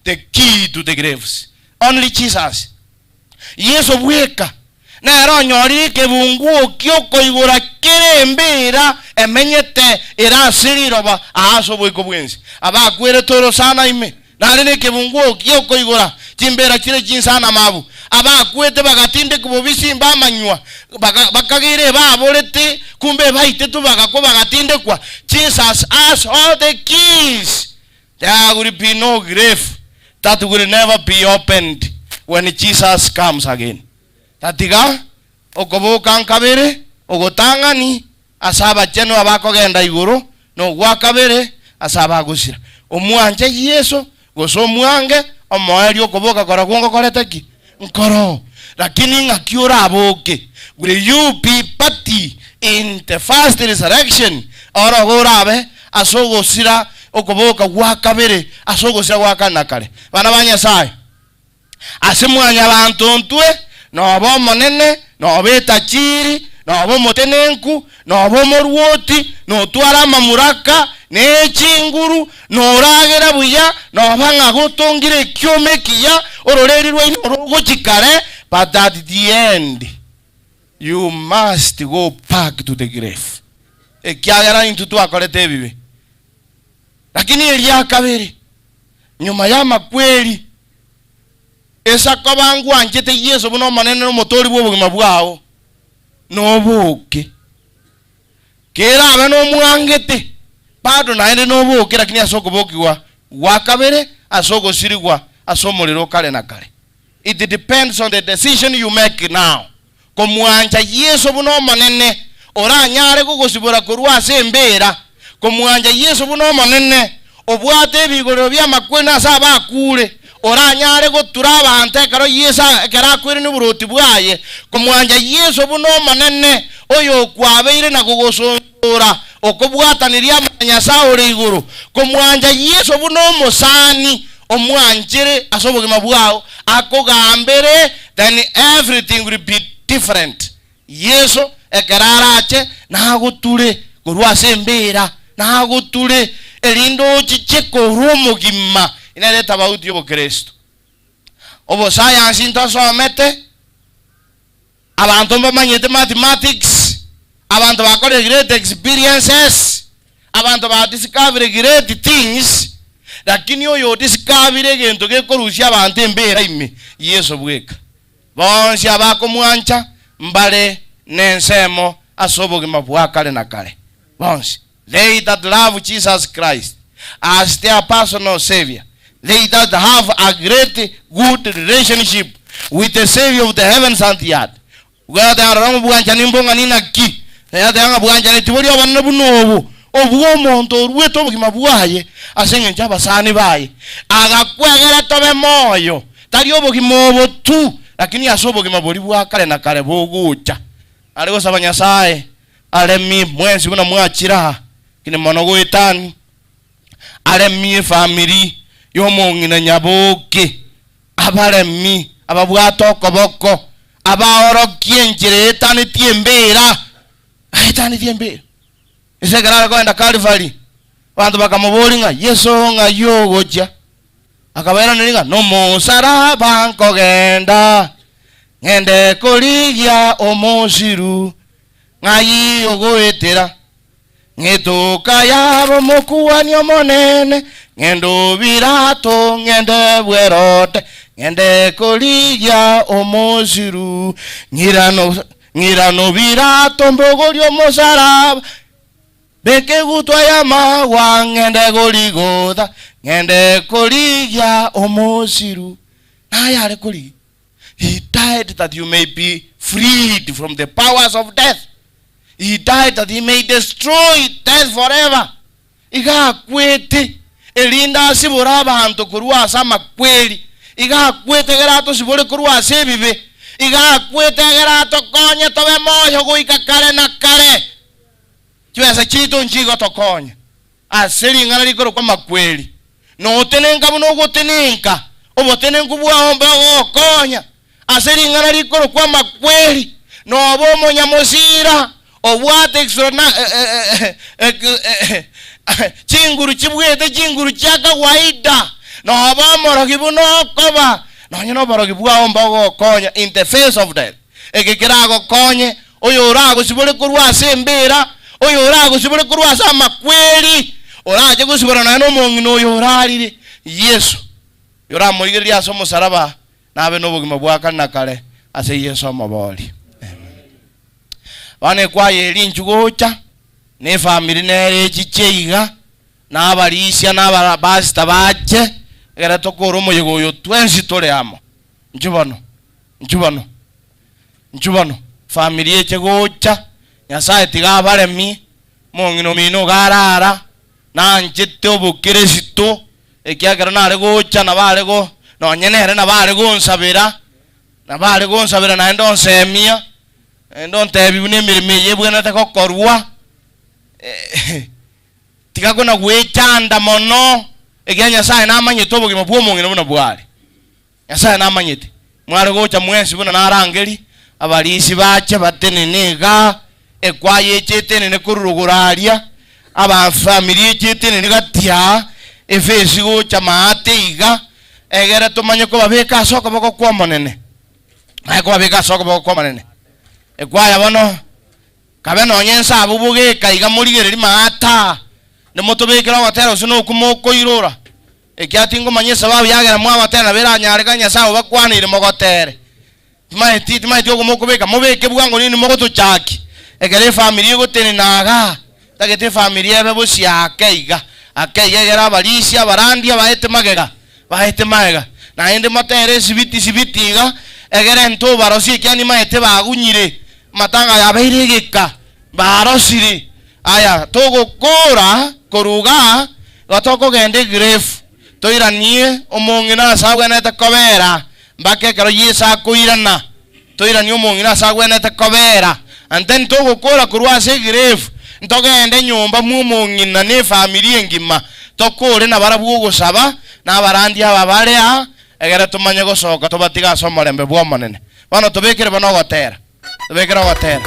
the key to the graves. Only Jesus. Yeso bweka nere onyorire ekebunguo ki'okoigora kere embeera emenyete ere ase riroba aase oboiko bw'ense. Abakwerete orosana ime nare nekebunguo gi'okoigora chimbeera chire chinsana mabu. Abakwete bagatindekwa bobisi mbamanywa, bakageire ebaborete, kumbe ebaitetwe bagakwa bagatindekwa. Jesus has all the keys. There will be no grave that will never be opened when Jesus comes again. Tatiga okoboka nkabere ogotang'ani ase abachenu abakogenda igoro, na ogwa kabere ase abagosira. Omwanche Yeso gose omwange omoerio okoboka korokwo ngokorete ki? Nkoroo. Lakini ng'aki oraboke? Will you be party in the first resurrection? Orogo orabe ase ogosira okoboka gwa kabere ase ogosira gwa kare na kare. Bana ba Nyasae, ase mwanyabanto ntwe, noba omonene, noba etachiri, noba omotenenku, noba omorwoti, notware amamuraka, ne chinguru, noragera buya, noba ng'a gotongire ekioma ekiya, ororeri rwaino rogochia kare, but at the end you must go back to the grave, ekiagera intwe twakorete ebibe. Lakini eria kabere, nyuma y'amakweri, ase koba ngwanchete Yeso buna Omonene na Omotoori bw'obogima bwao, noboke. Kerabe nomwangete, bado naende noboke, lakini ase okobokigwa gwa kabere, ase ogosirigwa ase omorero o kare na kare. It depends on the decision you make now. Komwancha Yeso buna Omonene, oranyare gogosibora korwa ase embeera. Komwancha Yeso buna Omonene, obwate ebigorero bi'amakweri ase abakure, oranyare gotura abanto ekero Yeso ekero akwerania oboroti bwaye. Komwancha Yeso buna Omonene, oyokwabeire na kogosonsora okobwataniria amo na Nyasae ore igoro. Komwancha Yeso buna omosani, omwanchere ase obogima bwao, akogambere, then everything will be different. Yeso ekero arache nagoture korwa ase embeera, nagoture erinde ochiche korwa omogima. Nere etabauti y'obokristo. Obosayansi ntosomete, abanto mbamanyete mathematics, abanto bakorire great experiences, abanto ba discovered great things, lakini oyo odiscovered egento gekorusia abanto embeera ime, Yeso bweka. Bonsi abakomwancha mbare nensemo ase obogima bwa kare na kare. Bonsi. They that love Jesus Christ as their personal Saviour, they that have a great good relationship with the Saviour of the heavens and the earth. Gwateba rora ng'a obwanchani mbong'ani naki, yateba ng'a bwanchani tibori obonene buna obo, obwo omonto oruete obogima bwaye ase engencho y'abasani baye, agakwegera tobe moyo, Tari obogima obo tu, lakini ase obogima boria bwa kare na kare bogocha. Nare gosaba Nyasae aremie mwensi buna mwachire aa, lakini mono goetania aremie efamiri y'omong'ina Nyaboke, abaremi ababwate okoboko, abaorokie enchera etanetie embera, aetanetie embera. Ase ekero are kogenda Kalvari, abanto bakamoboria ng'a, Yeso, ng'ai ogochia? Akabairaneria ng'a, Nomosaraba nkogenda, ng'ende korigia omosiru, ng'ai ogoetera? Ng'etuka yabo Omokuani omonene, ng'ende o Pilato, ng'ende bw'Herode, ng'ende korigia omosiru, ng'irano ng'irano Pilato mbogorie omosaraba, Beka egutwa y'amagwa, ng'ende Goligotha, ng'ende korigia omosiru. Naye are korigia. He died that you may be freed from the powers of death. He died that he may destroy death forever. Iga akwete erinde asibore abanto korwa ase amakweri. Iga akwete egere atosibore korwa ase ebibe. Iga akwete egere atokonye tobe moyo goika kare na kare. Chibesa chiaito nchigotokonya ase ring'ana rikorokwa amakweri. Notenenka buna ogotenenka, obotenenku bwao mbogokonya ase ring'ana rikorokwa amakweri. Nobe omonyamosira obwate chinguru chibwete chinguru chia kawaida, nobe omorogi buna okoba, nonye noborogi bwao mbogokonya in the face of death. Eke keragokonye, oyoragosibore korwa ase embeera, oyoragosibore korwa ase amakweri, orache gosibora nonya nomong'ina oyo orarire, Yeso, oyoramorigererie ase omosaraba, nabe nobogima bwa kare na kare ase Yeso Omobooria. Amen. Bono ekwaya eria inchuo gocha, na efamiri nere echiche iga, na abarisia na abapastor bache, ekero tokore omoyega oyo twensi tore amo. Inchuo bono. Inchuo bono, inchuo bono, famiri eche gocha, Nyasae tiga abaremie, omong'ina omino iga arara, nanchete obokeresito, ekiagera nare gocha nabo are go nonye nere nabo are gonsabera, nabo are gonsabera naende onsemia, naende ontebia buna emeremo eye ebwenerete gokorwa, tiga kona gwechanda mono, ekiagera Nyasae namanyete obogima bwa omong'ina buna bware. Nyasae namanyete, mware gocha mwensi buna narangeri abarisi bache batenene igaa, ekwaya eche etenene korwa rogoro aria, abafamiri eche etenene gati aa, efesi gocha maate iga, egere tomanye kobabeka ase okoboko kw'Omonene. Manye kobabeka ase okoboko kw'Omonene. Ekwaya bono, kabe nonye ense abwo bogeka iga morigererie maate aa, nimotobekere ogotera gose nokwo mokoirora. Ekiagera tingomanya esababu yagera mwagotera nabo eranyarekane Nyasae obakwaneire mogotere. Timaeti timaeti ogo mokobeka mobeke bwango nini mogotochakia ekero efamiri egotenena igaa ntagete efamiri ebe bosio ake iga ake iga egere abarisia abarandia baete magega baete magega naende motere esibiti sibiti iga egere ntobarosie ekiagera nimaete bagunyire amatanga aya abeire egeka barosire Aya togokora korwa igaa, igo tokogenda egirefu, toiranie omong'ina ase agwenerete kobera mpaka ekero Yeso akoirana, toiranie omong'ina ase agwenerete kobera. And then togokora korwa ase egirefu, ntogende nyomba mw'omong'ina na efamiri engima, tokore nabarabwo ogosaba, na abarandia aba bare aa, egere tomanye gosoka tobatige ase omorembe bw'Omonene. Bono tobekere bono ogotera. Tobekere ogotera.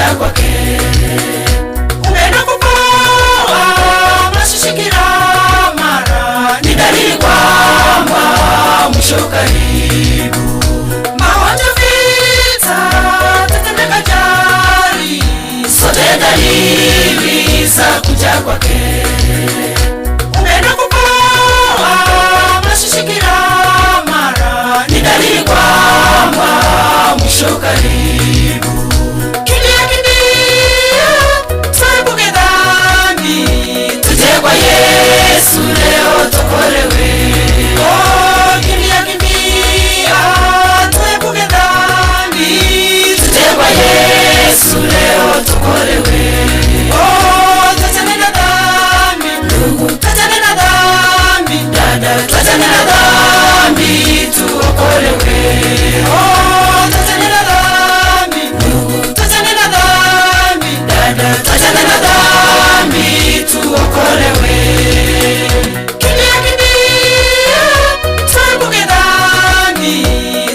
kuja kwake. Umeenda kupoa mashishi kila mara, ni dalili kwamba mwisho karibu. Magonjwa, vita, tetemeko, ajali, zote dalili za kuja kwake. Umeenda kupoa mashishi kila mara, ni dalili kwamba mwisho karibu. Kimbia, kimbia, tuepuke dhambi, tuje kwa Yesu leo tuokolewe. Oh, kimbia, kimbia, tuepuke dhambi, tuje kwa Yesu leo tuokolewe. Oh, tuachane na dhambi, ndugu, tuachane na dhambi, dada, tuachane na dhambi, tuokolewe. Oh, tuachane na dhambi, ndugu, tuachane na dhambi, dada, tuachane na dhambi, tuokolewe. Kimbia, kimbia, tuepuke dhambi,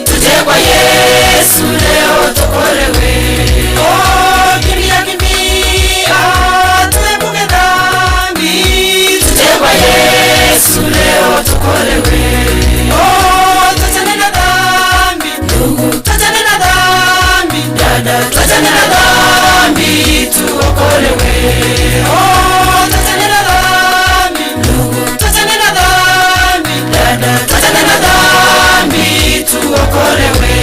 tuje kwa Yesu leo tuokolewe. Oh, kimbia, kimbia, tuepuke dhambi, tuje kwa Yesu leo tuokolewe. Oh, tuachane na dhambi, ndugu, tuachane na dhambi, dada, tuachane na dhambi, tuokolewe. Oh, tuachane na dhambi, ndugu, tuachane na dhambi, dada, tuachane na dhambi, tuokolewe.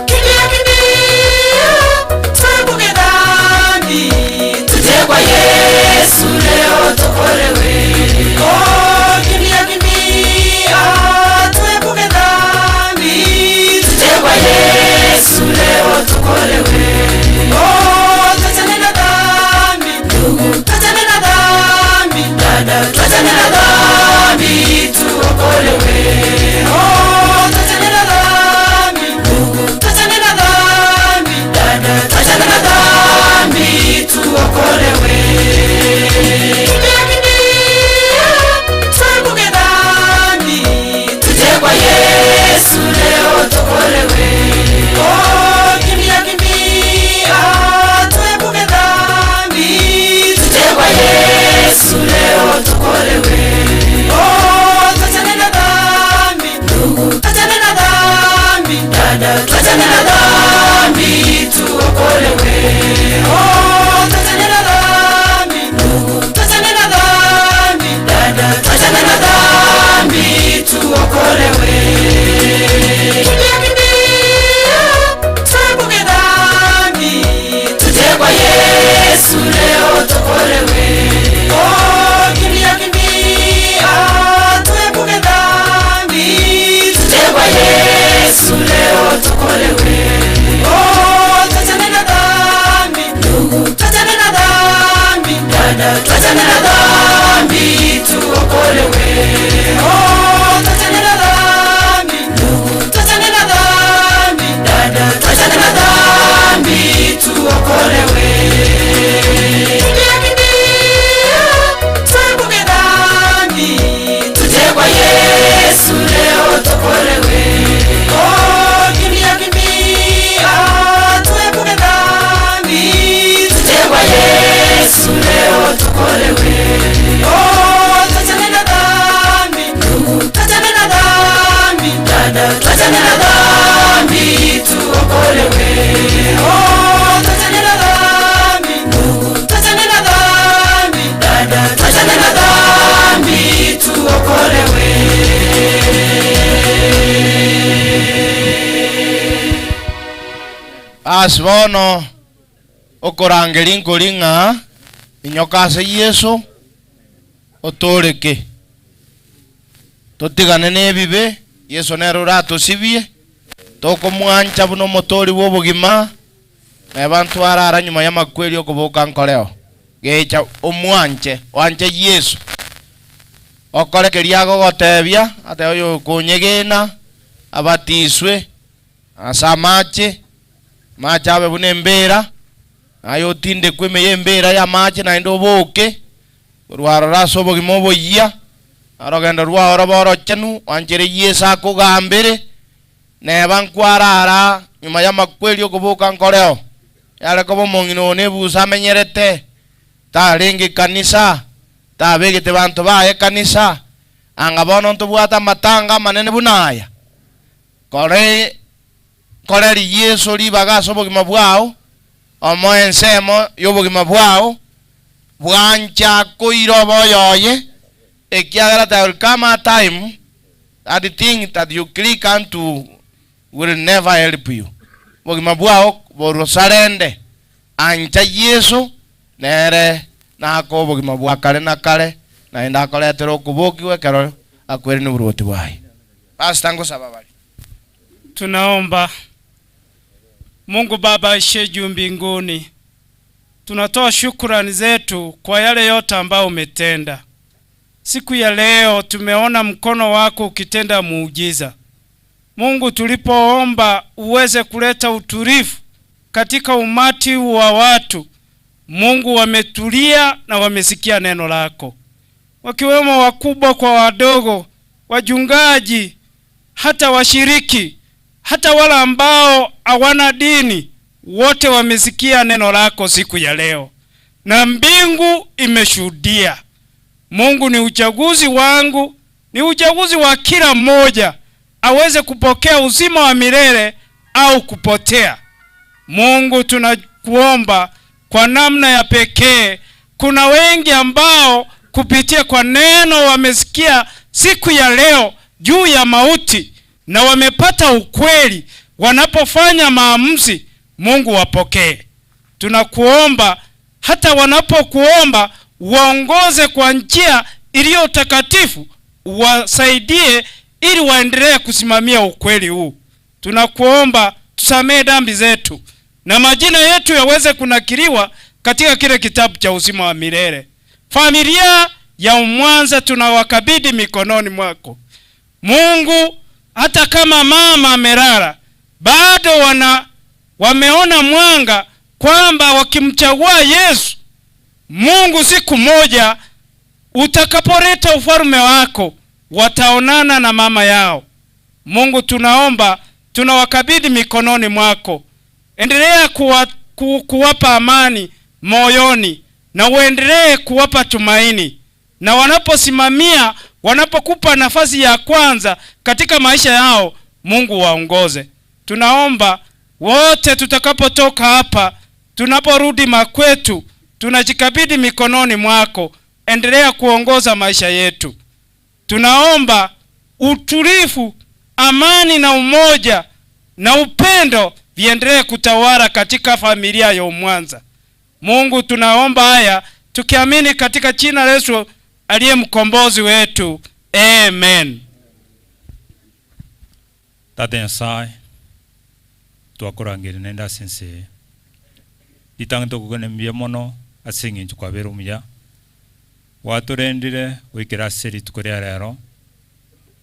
Kimbia, kimbia, tuepuke dhambi, tuje kwa Yesu leo tuokolewe. Oh, kimbia, kimbia, tuepuke dhambi, tuje kwa Yesu leo tuokolewe. Oh, tuachane na dhambi, ndugu, tuachane na dhambi, dada, tuachane na dhambi, tuokolewe. Oh, tuachane na dhambi, ndugu, tuachane na dhambi, dada, tuachane na dhambi, tuokolewe. Kimbia, kimbia, tuepuke dhambi, tuje kwa Yesu leo tuokolewe. Oh, kimbia, kimbia, tuepuke dhambi, tuje kwa Yesu leo tuokolewe. Oh, tuachane na dhambi, ndugu, tuachane na dhambi, dada, tuachane na dhambi, tuokolewe. Oh, tuachane na dhambi, ndugu, tuachane na dhambi, dada, tuachane na dhambi, tuokolewe. Kimbia, kimbia, tuepuke dhambi, tuje kwa Yesu leo tuokolewe. Oh, kimbia, kimbia, tuepuke dhambi, tuje kwa Yesu leo tuokolewe. Oh, tuachane na dhambi, ndugu, tuachane na dhambi, dada, tuachane na dhambi, tuokolewe. Oh, tuachane na dhambi, ndugu, tuachane na dhambi, dada, tuachane na dhambi, tuokolewe. Kimbia, kimbia, tuepuke dhambi, tuje kwa Yesu leo tuokolewe. Oh, kimbia, kimbia, tuepuke dhambi, tuje kwa Yesu leo tuokolewe. Oh, tuachane na dhambi, ndugu, tuachane na dhambi, dada, tuachane na dhambi, tuokolewe. Oh, tuachane na dhambi, ndugu, tuachane na dhambi, dada, tuachane na dhambi, tuokolewe. Basi bono okorangeria nkori ng'a inyoka ase Yeso otooreke. Totigane na ebibe, Yeso nere oratosibie, Tokomwancha buna omotoori bw'obogima, Neba ntwarara nyuma y'amakweri okoboka nkoreo. Gecha omwanche, oanche Yeso. Okore keria agogotebia, atebe oyokonyegena abatiswe ase amache, amache abe buna embera, naye otindekwe ime y'embera y'amache naende oboke, korwa aroro ase obogima oboyia, orogendo rwao robe orochenu, oanchere Yeso akogambere, Neba nkwarara nyuma y'amakweri okoboka nkoreo, yare koba omong'ina one ebusa amenyerete, tarenge ekanisa, tabegete banto baye ekanisa, anga bono ntobwate amatanga amanene buna aya. Kore nkoreri Yeso ribaga ase obogima bwao, omoe ensemo y'obogima bwao, bwancha koira obe oyoye, ekiagera there will come a time that thing that you click unto will never help you. Obogima bwao borosarende, ancha Yeso, nere nakoe obogima bwa kare na kare, naende akoretere okobokigwa ekero akwerire oboruoti bwaye. Pastor ngosaba bare. Tunaomba. Mungu Baba aishiye juu mbinguni, tunatoa shukrani zetu kwa yale yote ambayo umetenda. Siku ya leo tumeona mkono wako ukitenda muujiza. Mungu, tulipoomba uweze kuleta utulivu katika umati wa watu, Mungu wametulia na wamesikia neno lako, wakiwemo wakubwa kwa wadogo, wachungaji, hata washiriki, hata wale ambao hawana dini, wote wamesikia neno lako siku ya leo, na mbingu imeshuhudia. Mungu, ni uchaguzi wangu, ni uchaguzi wa kila mmoja aweze kupokea uzima wa milele au kupotea. Mungu, tunakuomba kwa namna ya pekee. Kuna wengi ambao kupitia kwa neno wamesikia siku ya leo juu ya mauti na wamepata ukweli. Wanapofanya maamuzi, Mungu wapokee. Tunakuomba hata wanapokuomba waongoze kwa njia iliyo takatifu, wasaidie ili waendelee kusimamia ukweli huu. Tunakuomba tusamehe dhambi zetu na majina yetu yaweze kunakiliwa katika kile kitabu cha uzima wa milele. Familia ya Umwanza tunawakabidhi mikononi mwako Mungu. Hata kama mama amelala, bado wana wameona mwanga kwamba wakimchagua Yesu Mungu, siku moja utakapoleta ufalme wako wataonana na mama yao. Mungu, tunaomba tunawakabidhi mikononi mwako. Endelea kuwapa amani moyoni na uendelee kuwapa tumaini, na wanaposimamia, wanapokupa nafasi ya kwanza katika maisha yao, Mungu waongoze. Tunaomba wote tutakapotoka hapa, tunaporudi makwetu, tunajikabidhi mikononi mwako. Endelea kuongoza maisha yetu. Tunaomba utulivu, amani na umoja na upendo viendelee kutawala katika familia ya Umwanza. Mungu, tunaomba haya tukiamini katika jina la Yesu aliye mkombozi wetu. Amen. Tata Nyasaye twakorangeria naende ase ense eye, ritang'ani tokogenda mbuya mono ase eng'encho kwabere omuya, gwatorendire goikera ase rituko ria rero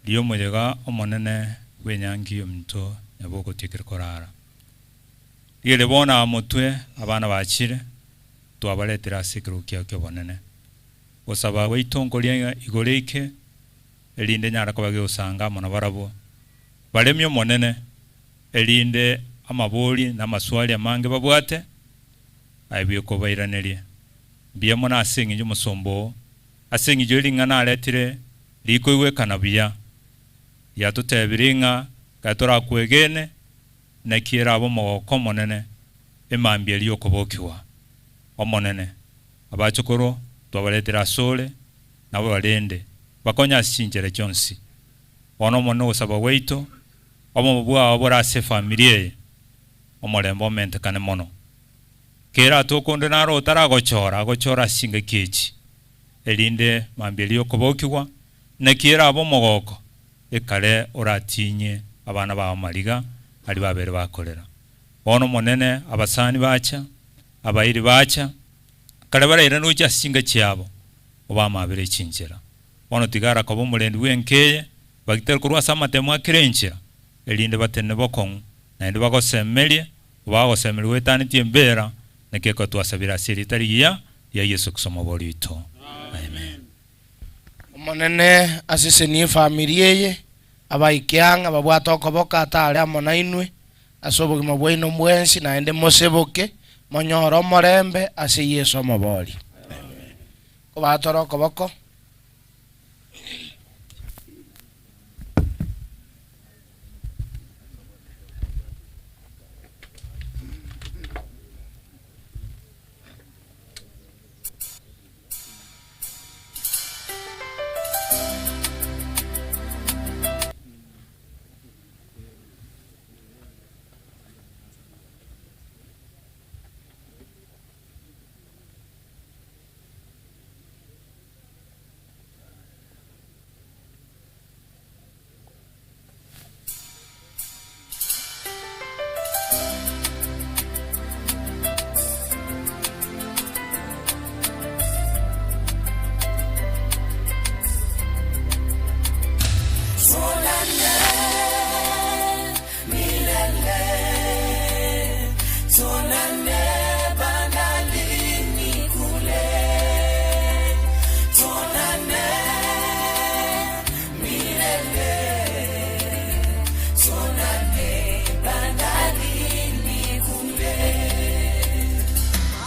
ri'omoyega omonene bw'enyangi y'ominto nabo ogotiekire korara. Rigereria bono aa motwe abana bachire, twabaretire ase ekerogo kiao ki'obonene. Gosaba gwaito nkoria ng'a igoro eike, erinde nyare koba gegosanga amo nabarabwo. Baremie Omonene, erinde amabori na amaswali amange babwate, aye bweka obairanerie. Mbuya mono ase eng'encho y'omosomba oo, ase eng'encho ye ring'ana aretire rikoigwekana buya, riatotebirie ng'a ekero torakwegene, naki erabe omogoko omonene emambia eria y'okobokigwa. Omonene, abachokoro twabaretire asore, nabo barende, bakonye ase chinchera chionsi. Bono Omonene ogosaba gwaito, obomo bwao bore ase efamiri eye, omorembe omentekane mono. Kera atoke onde naro otaragochora, agochore ase chingaki echi, erinde mambia eria y'okobokigwa, naki erabe omogoko. ekare oratinyie abana bao amariga aria babere bakorera. Bono Omonene abasani bacha, abairi bacha, kare barairane gochia ase chinka chiabo, obamabere chinchera. Bono tiga arakoba omorendi bw'enka eye, bagitere korwa ase amatemo a kera enchera, erinde batenene bokong'u, naende bagosemerie, obagosemeria goetanetie embera, naki ekero twasabire ase erieta rigiya ria Yeso Kristo Omobori oito. Amen. Omonene asesenie efamiri eye, abaike ang'e babwate okoboko atare amo nainwe ase obogima bwaino bwensi, naende moseboke, monyore omorembe ase Yeso Omobori. Amen. Kobatore okoboko.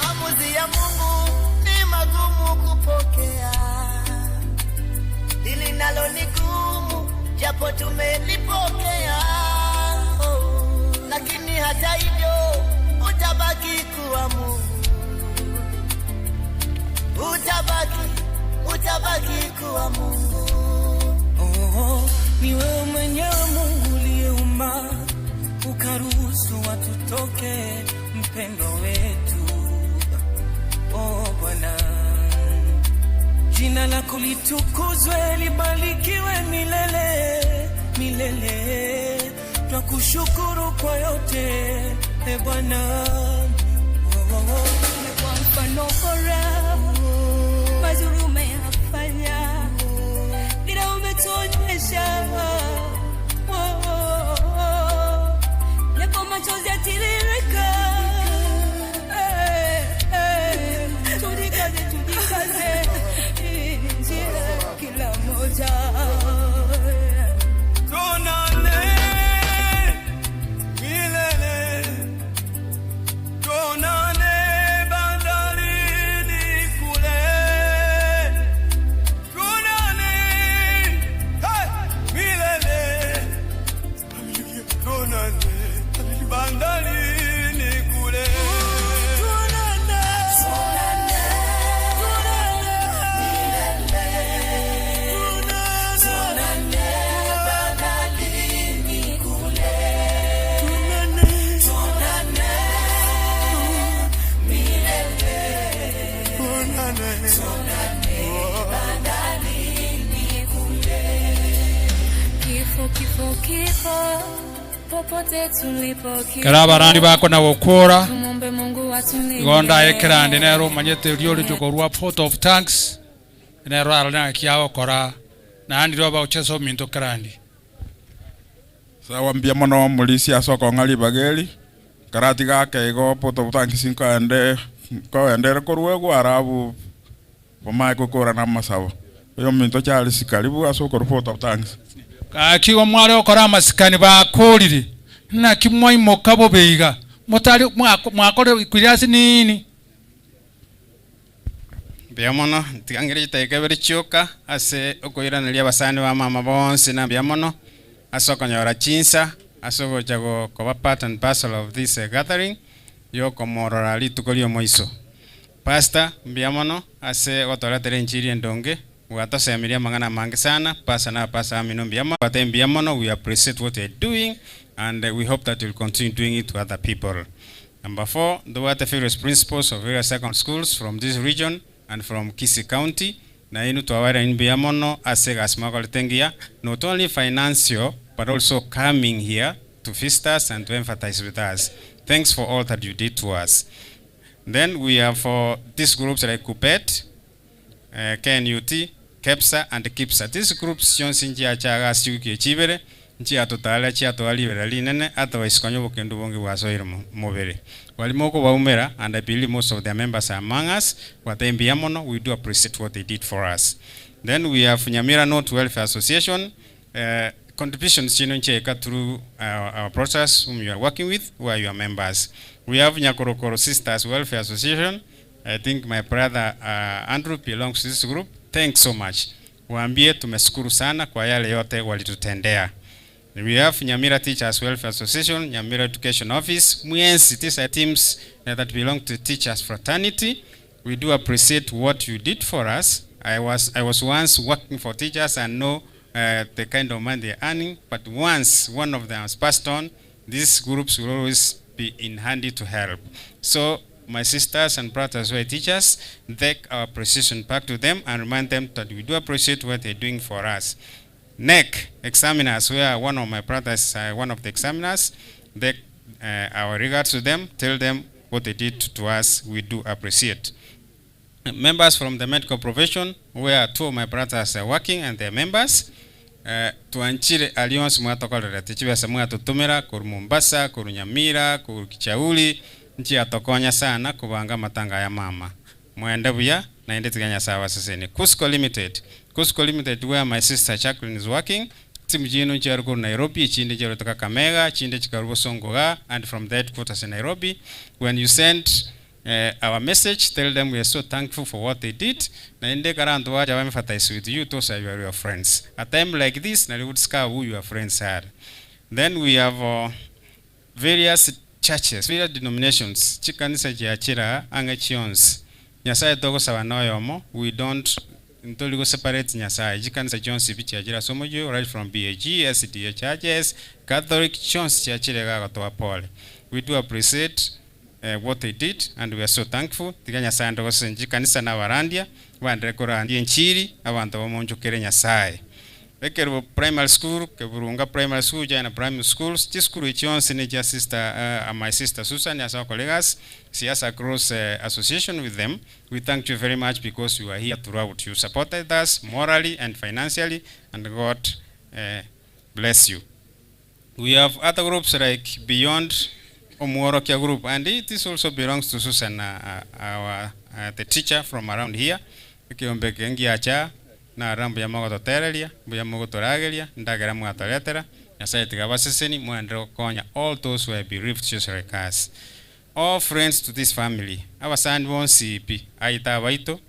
Maamuzi ya Mungu ni magumu kupokea, hili nalo ni gumu, japo tumelipokea. Oh, lakini hata hivyo utabaki kuwa Mungu, utabaki, utabaki kuwa Mungu. Oh, ni wewe mwenyewe Mungu uliyeumba ukaruhusu watu toke, mpendo wetu. Oh Bwana, jina lako litukuzwe, libarikiwe milele milele. Twakushukuru kwa yote e Bwana. Oh, oh, oh. Umekuwa mfano bora, mazuri umeyafanya, dira umetuonyesha. Oh, oh, oh. Japo machozi yatiririka, eh, eh, tujikaze, tujikaze, hii ni njia kila mmoja. Tuonane milele, tuonane bandarini kule, tuonane hey, milele, tuonane bandarini kule. Tuonane, tuonane, milele, tuonane bandarini kule, tuonane, milele, tuonane bandarini kule. Kifo, kifo, kifo, popote tulipo kifo. Kera abarandi bako na gokora Tumwombe Mungu atulinde. igo ndaekerandi nero omanyete ria orichoko rwa vote of thanks nero arore naki agokora naende riria bagochesa ominto kerandi. Sawa mbuya mono omorisia ase okong'a ribaga eri, karatiga ake igo vote of thanks nkoende nkoendere korwa egwarabu bomae gokora na amasabo. Oyo ominto Charles karibu ase okorwa vote of thanks. Gaki igo mware gokora amasikani bakorire, naki mwaimoka bobe iga, motari mwako mwakore ikuria ase nini? Mbuya mono, tiga ng'ire chidakika ibere chioka ase okoiraneria abasani ba mama bonsi na mbuya mono ase okonyora chinsa ase ogocha go koba part and parcel of this eh, gathering yokomorora rituko ria omoiso. Pastor, mbuya mono ase ogotoretera enchiri endonge, gwatosemeria amang'ana amange sana, pastor na abapastor bamino mbuya mono, twateba mbuya mono, we appreciate what you are doing and eh, we hope that you'll continue doing it to other people. Number four, ntobwate various principals of various secondary schools from this region and from Kisii County. Nainwe twabairaneire mbuya mono ase egasi mwakorete engiya, not only financial but also coming here to visit us and to emphatise with us. Thanks for all that you did to us. Then we have for these groups like KUPPET, KNUT, KEPSA and KIPSA. These groups chionsi nchiacha ase chiwiki echi ibere, nchiatotaarera chiatoa riberera rinene, otherwise konya obokendu obonge bwasoire mobere. Baria mokobaumera and I believe most of their members are among us, gwatebia mbuya mono, we do appreciate what they did for us. Then we have Nyamira North Welfare Association, contributions chiaino nchiaika through our process whom you are working with, who are your members. We have Nyakorokoro Sisters Welfare Association, I think my brother Andrew belongs to this group, thanks so much. Waambie tumeshukuru sana kwa yale yote walitutendea. We have Nyamira Teachers Welfare Association, Nyamira Education Office, Mwensi, these are teams that belong to Teachers Fraternity. We do appreciate what you did for us. I was once working for teachers and know the kind of money they're earning, but once one of them has passed on, these groups will always be in handy to help. So my sisters and brothers who are teachers, take our appreciation back to them and remind them that we do appreciate what they're doing for us. NEC examiners, where one of my brothers, one of the examiners, take our regards to them, tell them what they did to us, we do appreciate. Members from the medical profession, where two of my brothers are working and they're members, twanchire alliance mwatokorerete chibesa mwatutumira kuru Mombasa, kuru Nyamira, kuru Kichauri, nchiatokonya sana kubanga matanga ya mama. Mwende buya naende tiga Nyasaye abaseseni. Cusco Limited, Cusco Limited where my sister Jacqueline is working, timu chino nchiaru kuru Nairobi, chinde chiaru Kakamega, chinde chikaru Bosongoga, and from the headquarters in Nairobi. When you send our message, tell them we are so thankful for what they did. Naende karantu wacha wamemphasize with you, those are your friends. A time like this, na would discover who your friends are. Then we have various churches, various denominations. Chikanisa chiachira anga chionsi. Nyasaye togosaba noyomo, we don't ntoli go separate Nyasaye. Chikanisa chionsi bichiachira somojo, right from BAG, SDA churches, Catholic chionsi chiachire gagotoa pole. We do appreciate what they did and we are so thankful. Tiga Nyasaye ndogosenji kanisa na barandia, bandire korandia enchiri, abanto bamonchokere Nyasaye. Ekerubo Primary School, Keburunga Primary School, China Primary School, chiskuru chionsi ni cha sister, my sister Susan as our colleagues, she has a cross association with them. We thank you very much because you are here throughout. You supported us morally and financially, and God bless you. We have other groups like Beyond Omworokia Group, and it also belongs to Susan, our the teacher from around here. Kiombe kengiacha na rambu ya magototereria, mbuya mogotorageria, ndagera mwatoretera, Nyasaye tiga baseseni mwendere gokonya all those who have bereaved just like us. All friends to this family, abasani bonsi pi, aita abaito,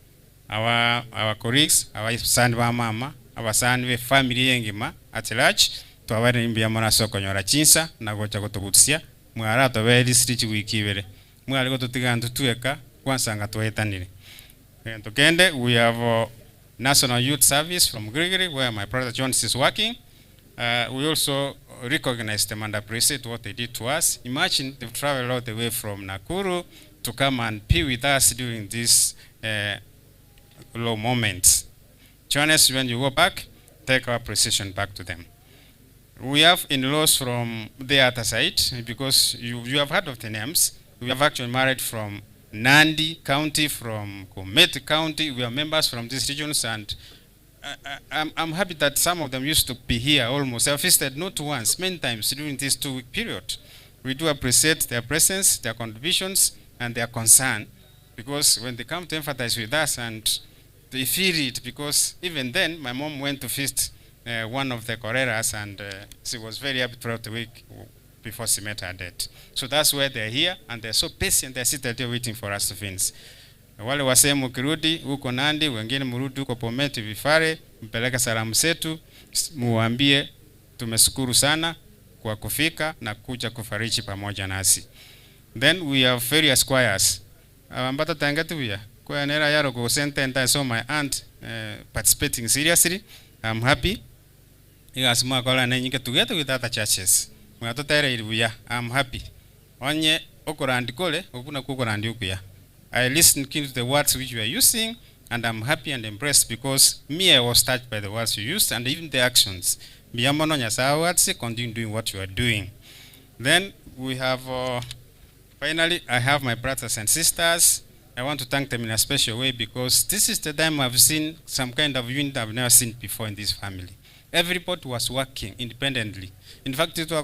our colleagues, abasani ba mama, abasani be family yengima at large, twabare mbuya mona sokonyora chinsa na gocha gotogutsia, mwara toberi siri wiki ibere. Mwari gototiga ntu tweka kwansanga twetanire. Tokende, we have National Youth Service from Gregory, where my brother Jones is working. We also recognize them and appreciate what they did to us. Imagine they've traveled all the way from Nakuru to come and be with us during these low moments. Jonas, when you go back, take our appreciation back to them. We have in-laws from the other side, because you have heard of the names. We have actually married from Nandi County, from Komet County. We are members from these regions, and I'm happy that some of them used to be here almost. I've visited not once, many times during this 2-week period. We do appreciate their presence, their contributions, and their concern, because when they come to emphasize with us, and they feel it, because even then, my mom went to feast one of the Koreras, and she was very happy throughout the week before she met her death. So that's why they're here, and they're so patient, they're seated there waiting for us to finish. Wale wasee mukirudi huko Nandi, wengine murudi huko Bomet Vifare, mpeleke salamu zetu, muambie tumeshukuru sana kwa kufika na kuja kufariji pamoja nasi. Then we have various choirs. Ambata tangatuya. Kwa nera yaro ko sentence, I saw my aunt participating seriously. I'm happy. Igasima kola na nyinge together with other churches. Mwatotere iruya. I'm happy. Onye okorandi kole, okuna kukorandi ukuya. I listen to the words which you are using. And I'm happy and impressed because me, I was touched by the words you used and even the actions. Mbuya mono Nyasaye awatsie, continue doing what you are doing. Then we have, finally, I have my brothers and sisters. I want to thank them in a special way because this is the time I've seen some kind of unit I've never seen before in this family. Everybody was working independently. In fact, it was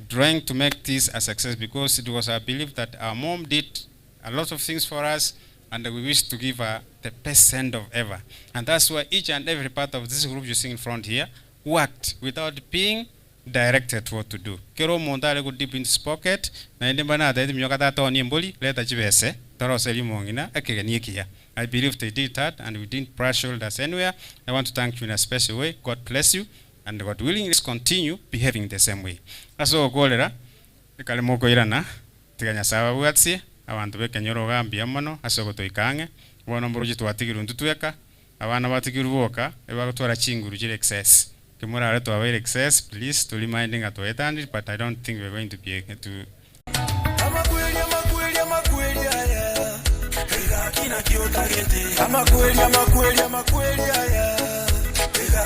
trying to make this a success because it was our belief that our mom did a lot of things for us and we wish to give her the best send off ever. And that's why each and every part of this group you see in front here worked without being directed what to do. Kero omonto are go deep in his pocket, naende mbana atebeti minyoka tata one embori, reta chibese, toroserie omong'ina ekegeni ekiya. I believe they did that and we didn't brush shoulders anywhere. I want to thank you in a special way. God bless you and God willing let's continue behaving the same way. Ase ogokorera, ekare mokoirana, tiga Nyasaye ababwatie, abanto b'ekenyoro iga mbuya mono ase ogotoika ang'e, bono mboroche twatigirwe intwe tweka, abana batigirwe boka, ebagotwara chinguru chire excess. Kimorare twabeire excess, please to remind ng'a twaetandire but I don't think we're going to be to Amakweli amakweli amakweli aya Kina kiotagete Amakweli amakweli amakweli aya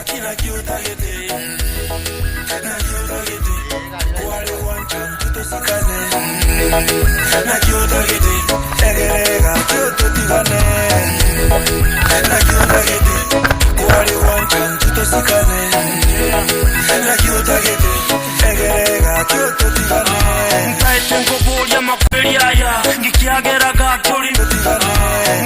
Kina kiotagete Na kiotagete Kwale wancha tutosikane Na kiotagete Egerega kiototigane Na kiotagete Kwale wancha tutosikane Na kiotagete Egerega kiototigane Ntaete nkoboria makweli aya ngikiageraga tuli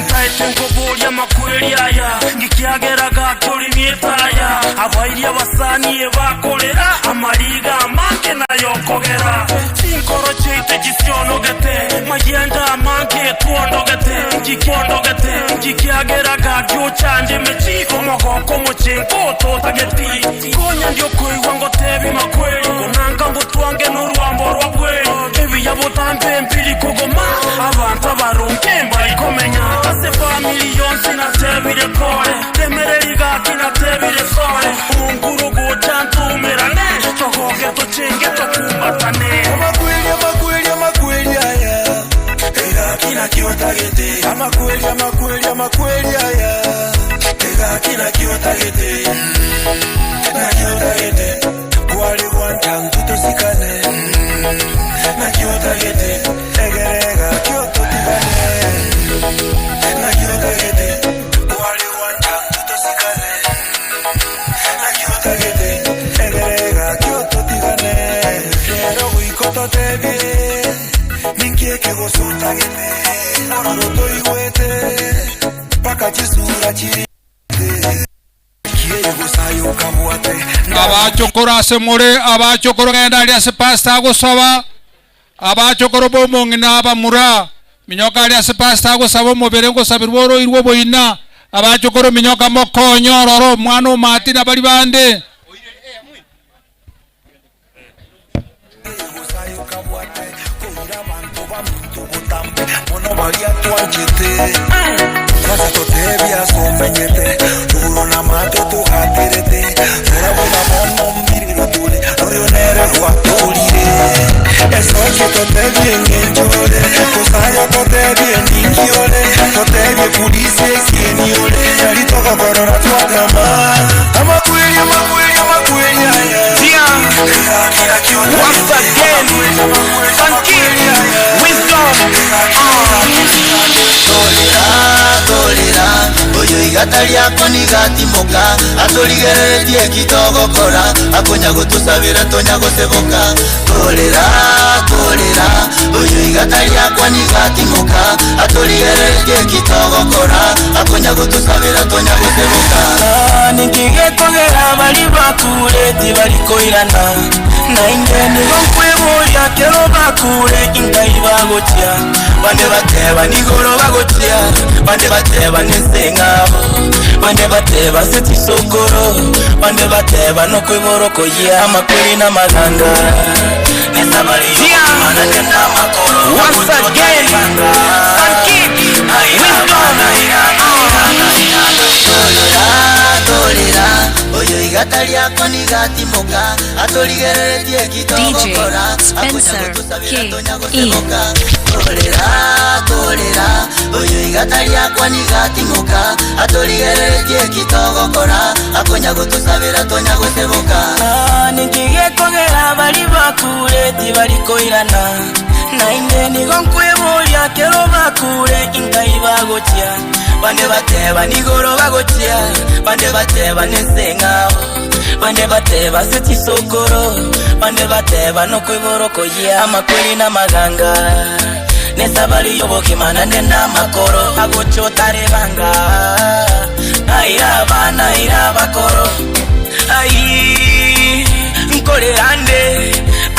ntaete nkoboria makweli aya ngikiageraga tuli mietaya abairi abasanie bakorera amariga amange nayokogera chinkoro chiaite chisionogete mayenda amange twondogete ngikiondogete ngikiageraga giochande mechi omogoko mochenko totageti konya ndiokoigwa ngotebi makweli konanga ngotwange n'orwambo rwa bweri ebiya butambe mpiri kogoma abantu abarunge mbarikomenya ase famili yonse natebire pole temereri gaki natebire sore unguru gucha ntumirane togoge tuchinge tukumbatane Amakweli amakweli amakweli aya Kina kiotagete Amakweli amakweli amakweli aya Kina kiotagete Na kiotagete Kwale wancha tutosikane Na kiotagete Egerega kiototigane Na kiotagete Kwale wancha tutosikane Na kiotagete Egerega kiototigane Kero gwikototebie Ninkieke gosutagete Ororo toigwete Paka chisura chiri Abachokoro ase more abachokoro genda aria ase pastor agosaba abachokoro bomong'ina abamura minyoka aria ase pastor agosaba omobere ngosabirwa oroirwe oboina abachokoro minyoka mokonye ororo omwana omati na bari bande. Mono baria twanchete Sasa totebia somenyete Ruguru na mato tugatirete Turabona mono mbiriro tule Rurionere rwatũrire Esoke totebie ng'enjore Kusaya totebie ningiore Totebie pulise kieniore Yari togokorora twatama Amakweli amakweli amakweli aya Once again, Funky Wisdom. Tolera oyo igata lyako nigatimoka atoligereretie kitogokora akonya gotusabira tonya goseboka tolera tolera oyo igata lyakwa nigatimoka atoligereretie kitogokora akonya gotusabira tonya goseboka Nikigetogera bari bakure tibarikoirana nainge nigo nkweboria kero bakure ingai bagochia bande bateba nigoro bagochia bande bateba n'ensengabo bande bateba se tisokoro bande bateba nokwiborokoyia amakweri n'amaganga. Once again, Funky Wisdom. Tolera oyo igata lyako nigatimoka atoligereretie DJ kitogokora Spencer akonya gotusabira K tonya E. goseboka. Torera torera oyo igata riakwa nigatimoka atorigereretie ekitogokora akonya gotusabira tonya goseboka. Nikigekogera bari bakure tibarikoirana nainde nigo nkweboria kero bakure inkai bagochia bande bateba nigoro bagochia bande bateba neseng'ao bande bateba se chisokoro bande bateba nokwiborokoyia amakweri n'amaganga nesabari y'obokimana nde n'amakoro agochotarebanga aira abana aira abakoro ai nkorerande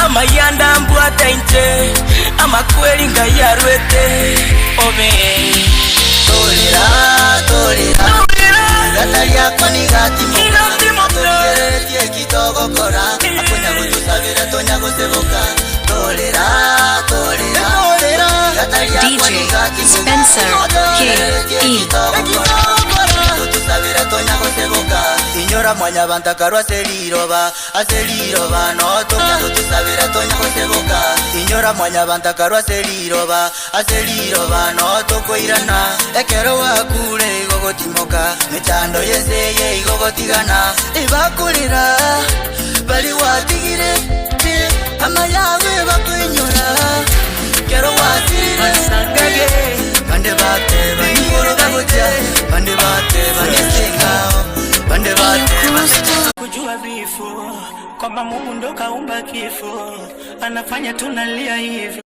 amayanda mbwata inche amakweri ngayarwete obe. Torera torera igata riakwa nigatimoka atorigereretie ekitogokora akonya gotusabira tonya goseboka. Torera torera igata riakwa DJ nigatimoka Spencer K E. Gotusabira tonya goseboka inyora mwanya bantakarwa aseriroba aseriroba no tonya gotusabira tonya goseboka inyora mwanya bantakarwa aseriroba aseriroba no tokoirana ekero wakure igogotimoka mechando yeseye igogotigana ibakurira bari watigire amayawe bakuinyora kero wasirire bande bateba nigoro bagocha bande bateba nesengao bande bateba kujua vifo kwamba Mungu ndo kaumba kifo anafanya tunalia hivi.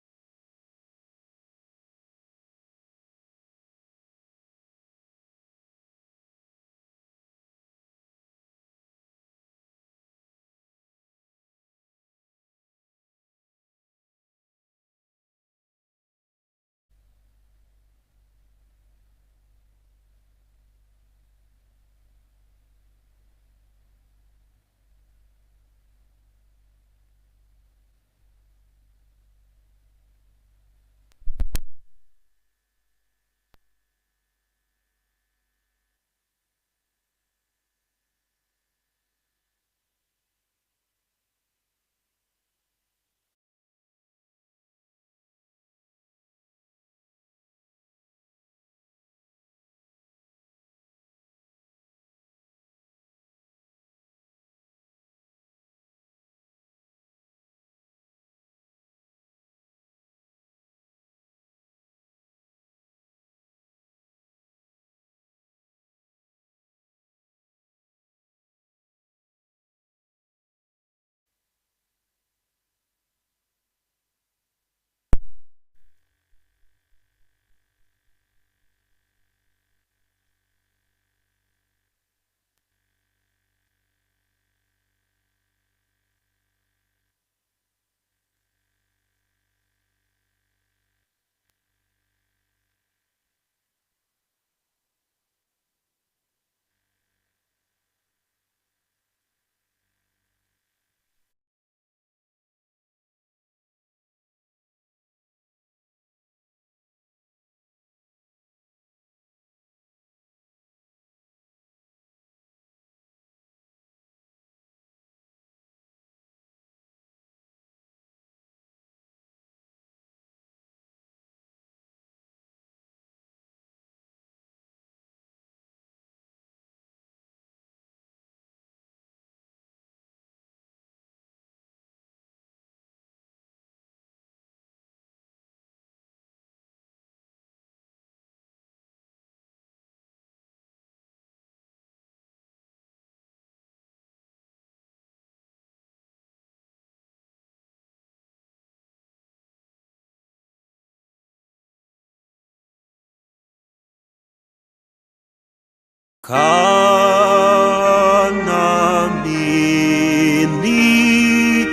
Kanamini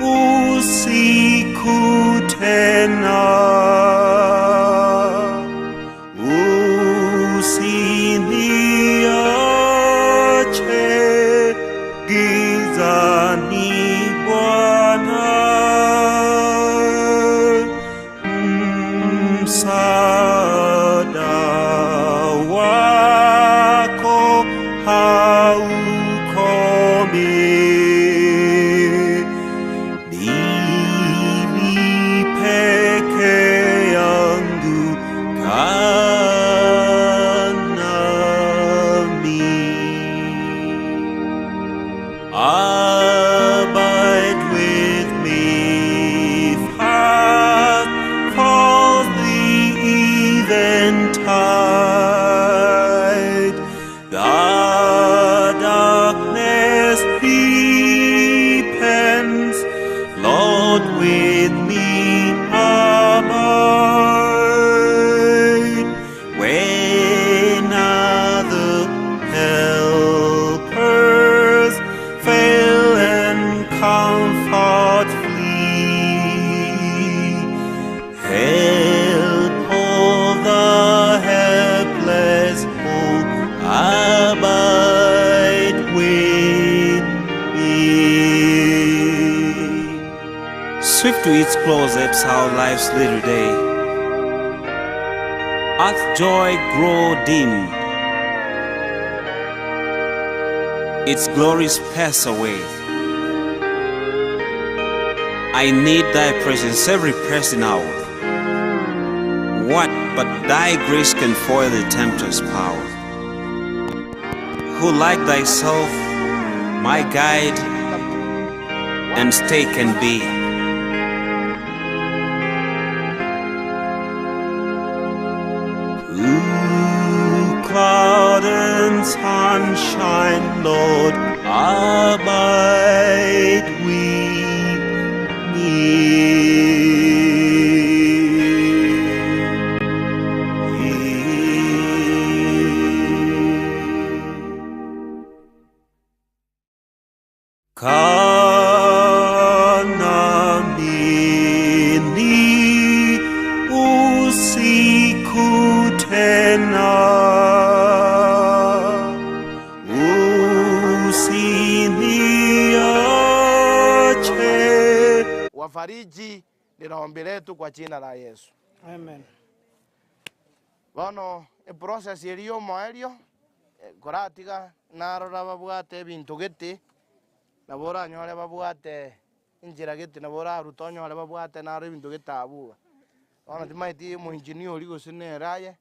usiku tena, usiniache gizani Bwana, msaada wako Swift to its close ebbs our life's little day. Earth's joy grow dim, its glories pass away. I need thy presence every passing hour. What but thy grace can foil the tempter's power? Who like thyself, my guide and stay can be? Through cloud and sunshine, Lord, abide with me. Kanamini usiku tena, usiniache. Wafariji ndilo ombi letu kwa jina la Yesu. Amen. Bono eprocess eria omoerio koratiga narora babwate ebinto gete nabo oranyore babwate enchera gete nabo oraruta onyore babwate naro ebinto gete abwo iga. Bono timaeti omoengineer oria gose nere aye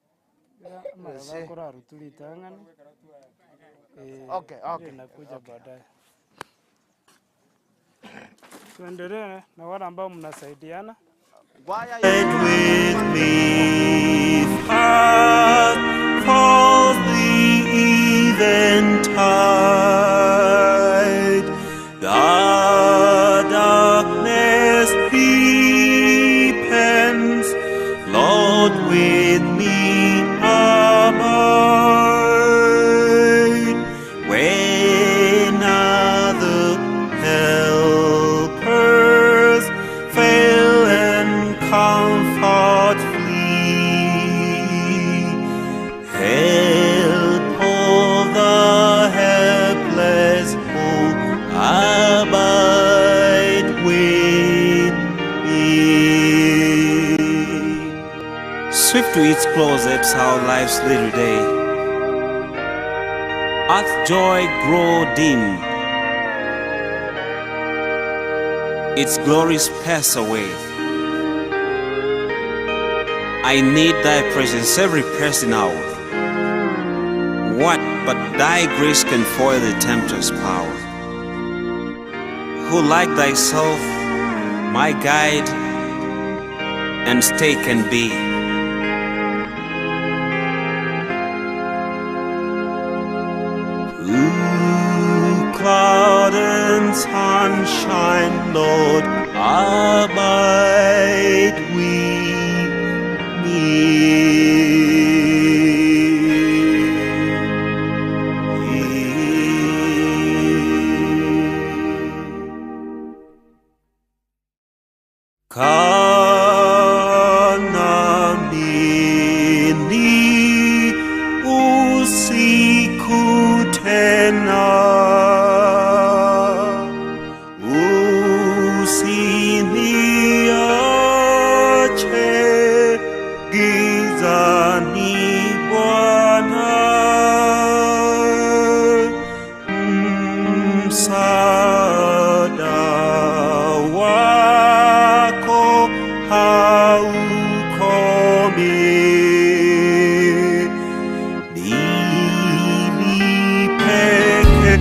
Amaraba akorarutu ritang'ani. Okay, okay, Inakuja baadaye. Tuendelee na wale ambao mnasaidiana. With me, fast falls the eventide. The darkness deepens, Lord, with me abide. When other helpers fail and comfort flee, help all the helpless who abide with me. Swift to its close ebbs our life's little day. Earth's joy grow dim, its glories pass away. I need thy presence every passing hour. What but thy grace can foil the tempter's power? Who like thyself, my guide and stay can be? Through cloud and sunshine, Lord, abide with me. Kanamini usiku tena, usiniache gizani Bwana, msaada wako haukomi. Mimi peke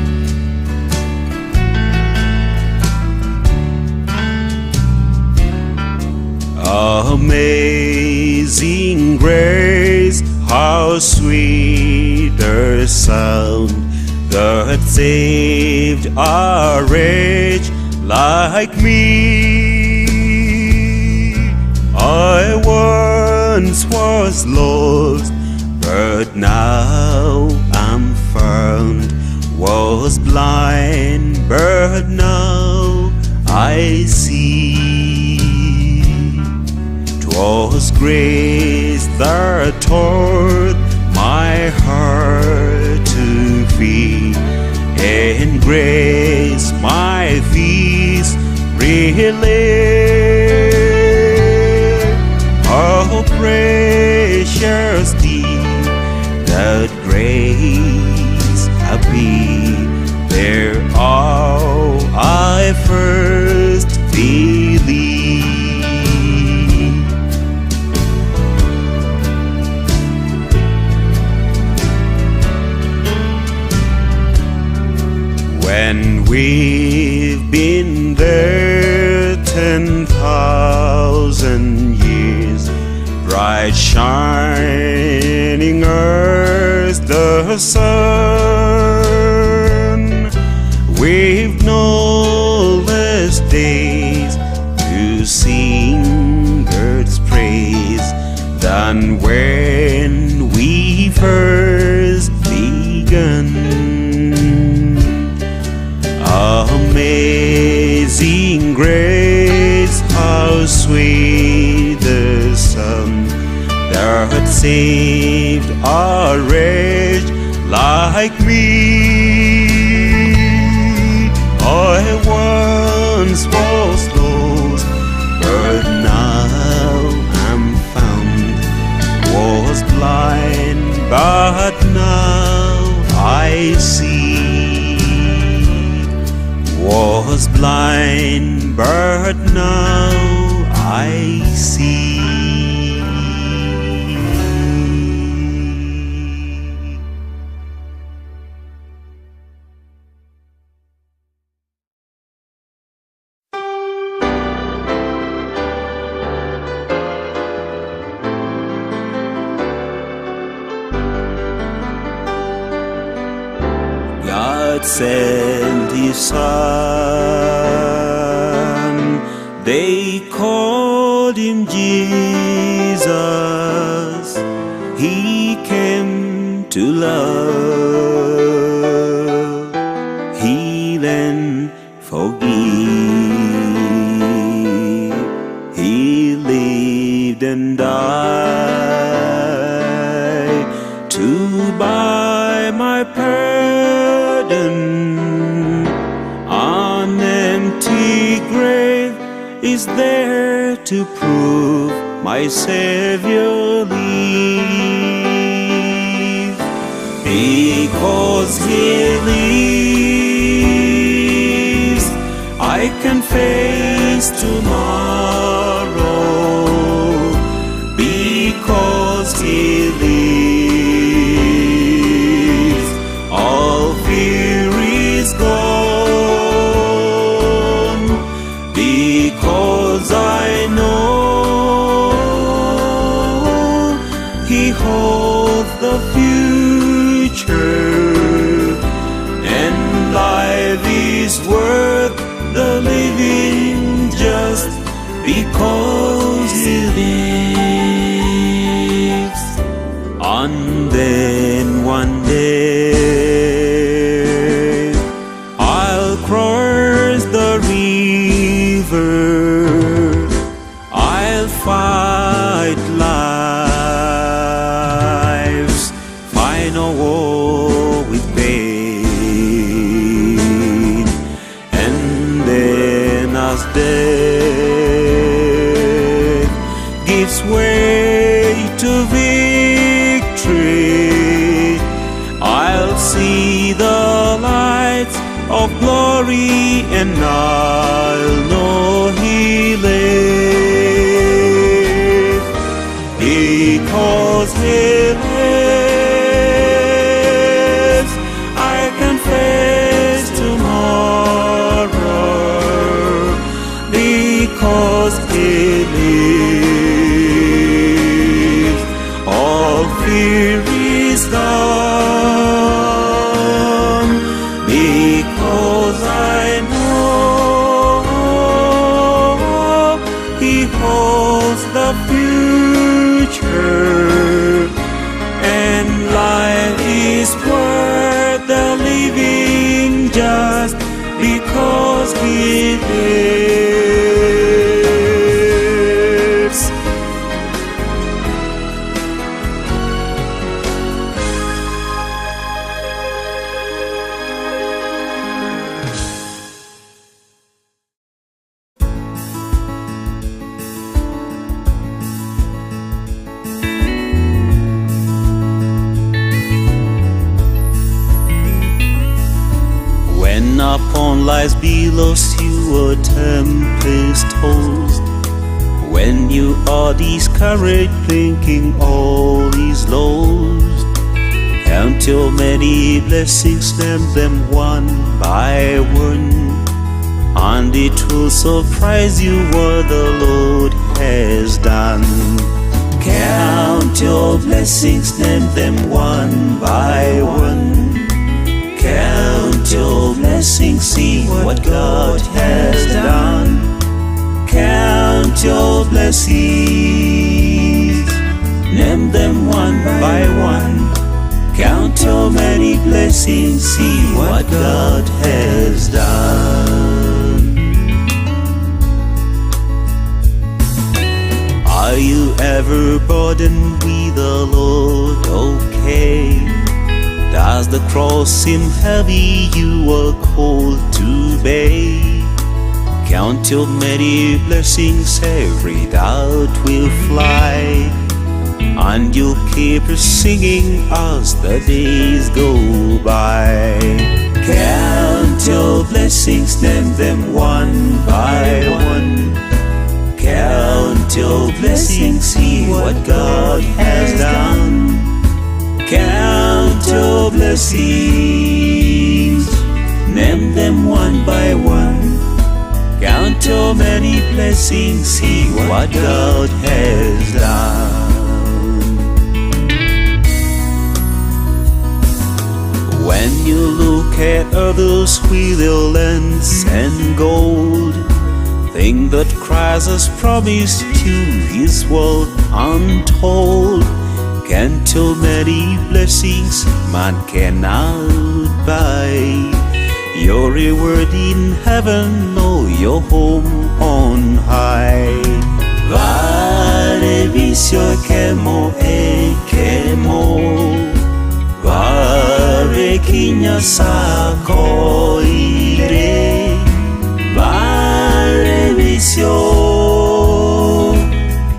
Amazing grace, how sweet the sound that saved a wretch like me. I once was lost, but now I'm found. Was blind, but now I see. 'Twas grace that taught my heart to feel, and grace my fears relieved. And we've been there 10,000 years, bright shining as the sun. We've no less days to sing God's praise than when we first began. Amazing grace, how sweet the sound that saved a wretch like me. I once was lost, but now I'm found. Was blind, but now I see. Was blind, but now I see. God sent His Son. They called him Jesus. He came to love, heal, and forgive. He lived and died to buy my pardon. An empty grave is there to prove my Savior lives. Because He lives, I can face tomorrow. Because He lives, all fear is gone. Because I know He holds the future, and life is worth the living just because He lives. And then one day I'll cross the river. I'll fight life's final war with pain. And then as death gives way to victory, I'll see the lights of glory and I'll know He lives because He lives. I can face tomorrow because He lives. All fear is gone because I know He holds the future, and life is worth the living just because He lives. When upon life's billows you a tempest tossed, when you are discouraged, thinking all is lost, Count your many blessings, name them one by one, and it will surprise you what the Lord has done. Count your blessings, name them one by one. Count your blessings, see what God has done. Count your blessings, name them one by one. Count your many blessings, see what God has done. Are you ever burdened with the Lord? Okay. Does the cross seem heavy you are called to bear? Count your many blessings, every doubt will fly, and you'll keep singing as the days go by. Count your blessings, name them one by one. Count your blessings, see what God has done. Count your blessings, name them one by one. Count your many blessings, see what God has done. When you look at others with their lands and gold, think that Christ has promised you his world untold. Count your many blessings man cannot buy. Your reward in heaven or your home on high. Vale visio kemo e kemo. Vare kinya sako ire. Vale visio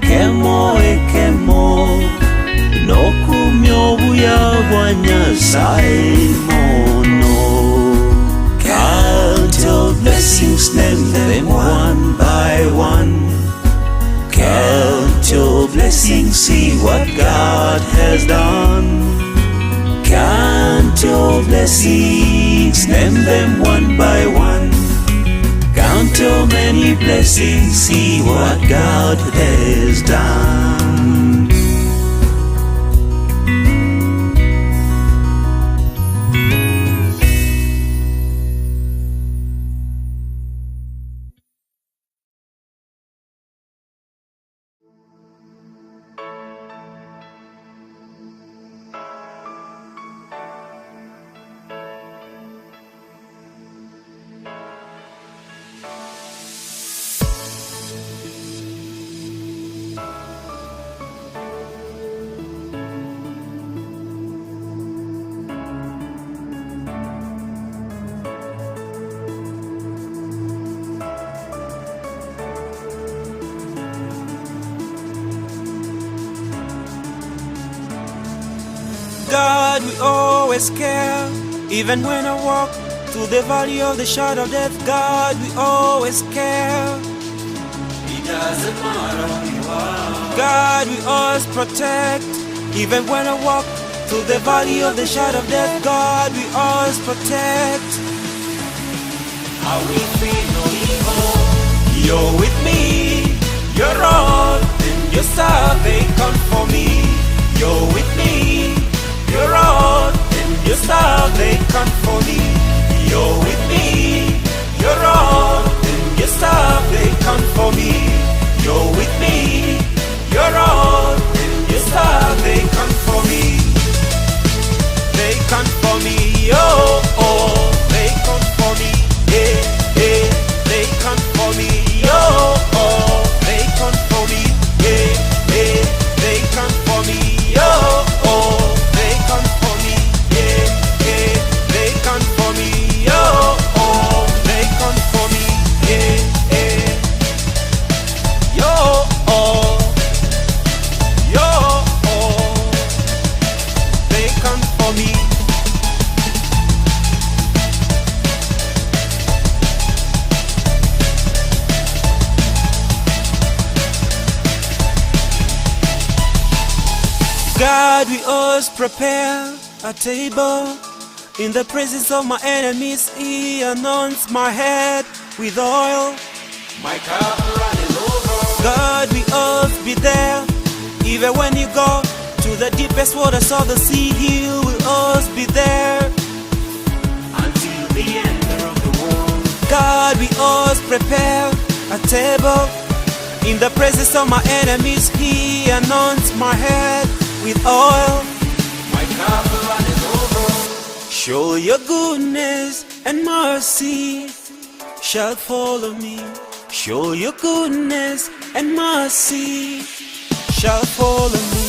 kemo e kemo. No kumyo buya bwa Nyasaye mono. Count your blessings, name them one by one. Count your blessings, see what God has done. Count your blessings, name them one by one. Count your many blessings, see what God has done. God, we always care. Even when I walk through the valley of the shadow of death, God, we always care. It doesn't matter who you are. God, we always protect. Even when I walk through the valley of the shadow of death, God, we always protect. I will fear no evil. You're with me, your rod and your staff, they come for me. You're with me, your rod and your staff, they come for me. You're with me, your rod and your staff, they come for me. You're with me, your rod and your staff, they come for me. They come for me, oh, oh, they come for me, eh, eh. They come for me, oh, oh, they come for me, eh, eh. They come for me, oh, oh, they come for me, eh, eh. They come for me, oh, oh, they come for me, eh, eh. Yo, oh, yo, oh, they come for me. God, we always prepare. a table in the presence of my enemies. He anoints my head with oil. My cup runneth over. God will always be there. Even when you go to the deepest waters of the sea, He will always be there. Until the end of the world. God will always prepare a table in the presence of my enemies. He anoints my head with oil. My cup runneth over. Show your goodness and mercy shall follow me. Show your goodness and mercy shall follow me.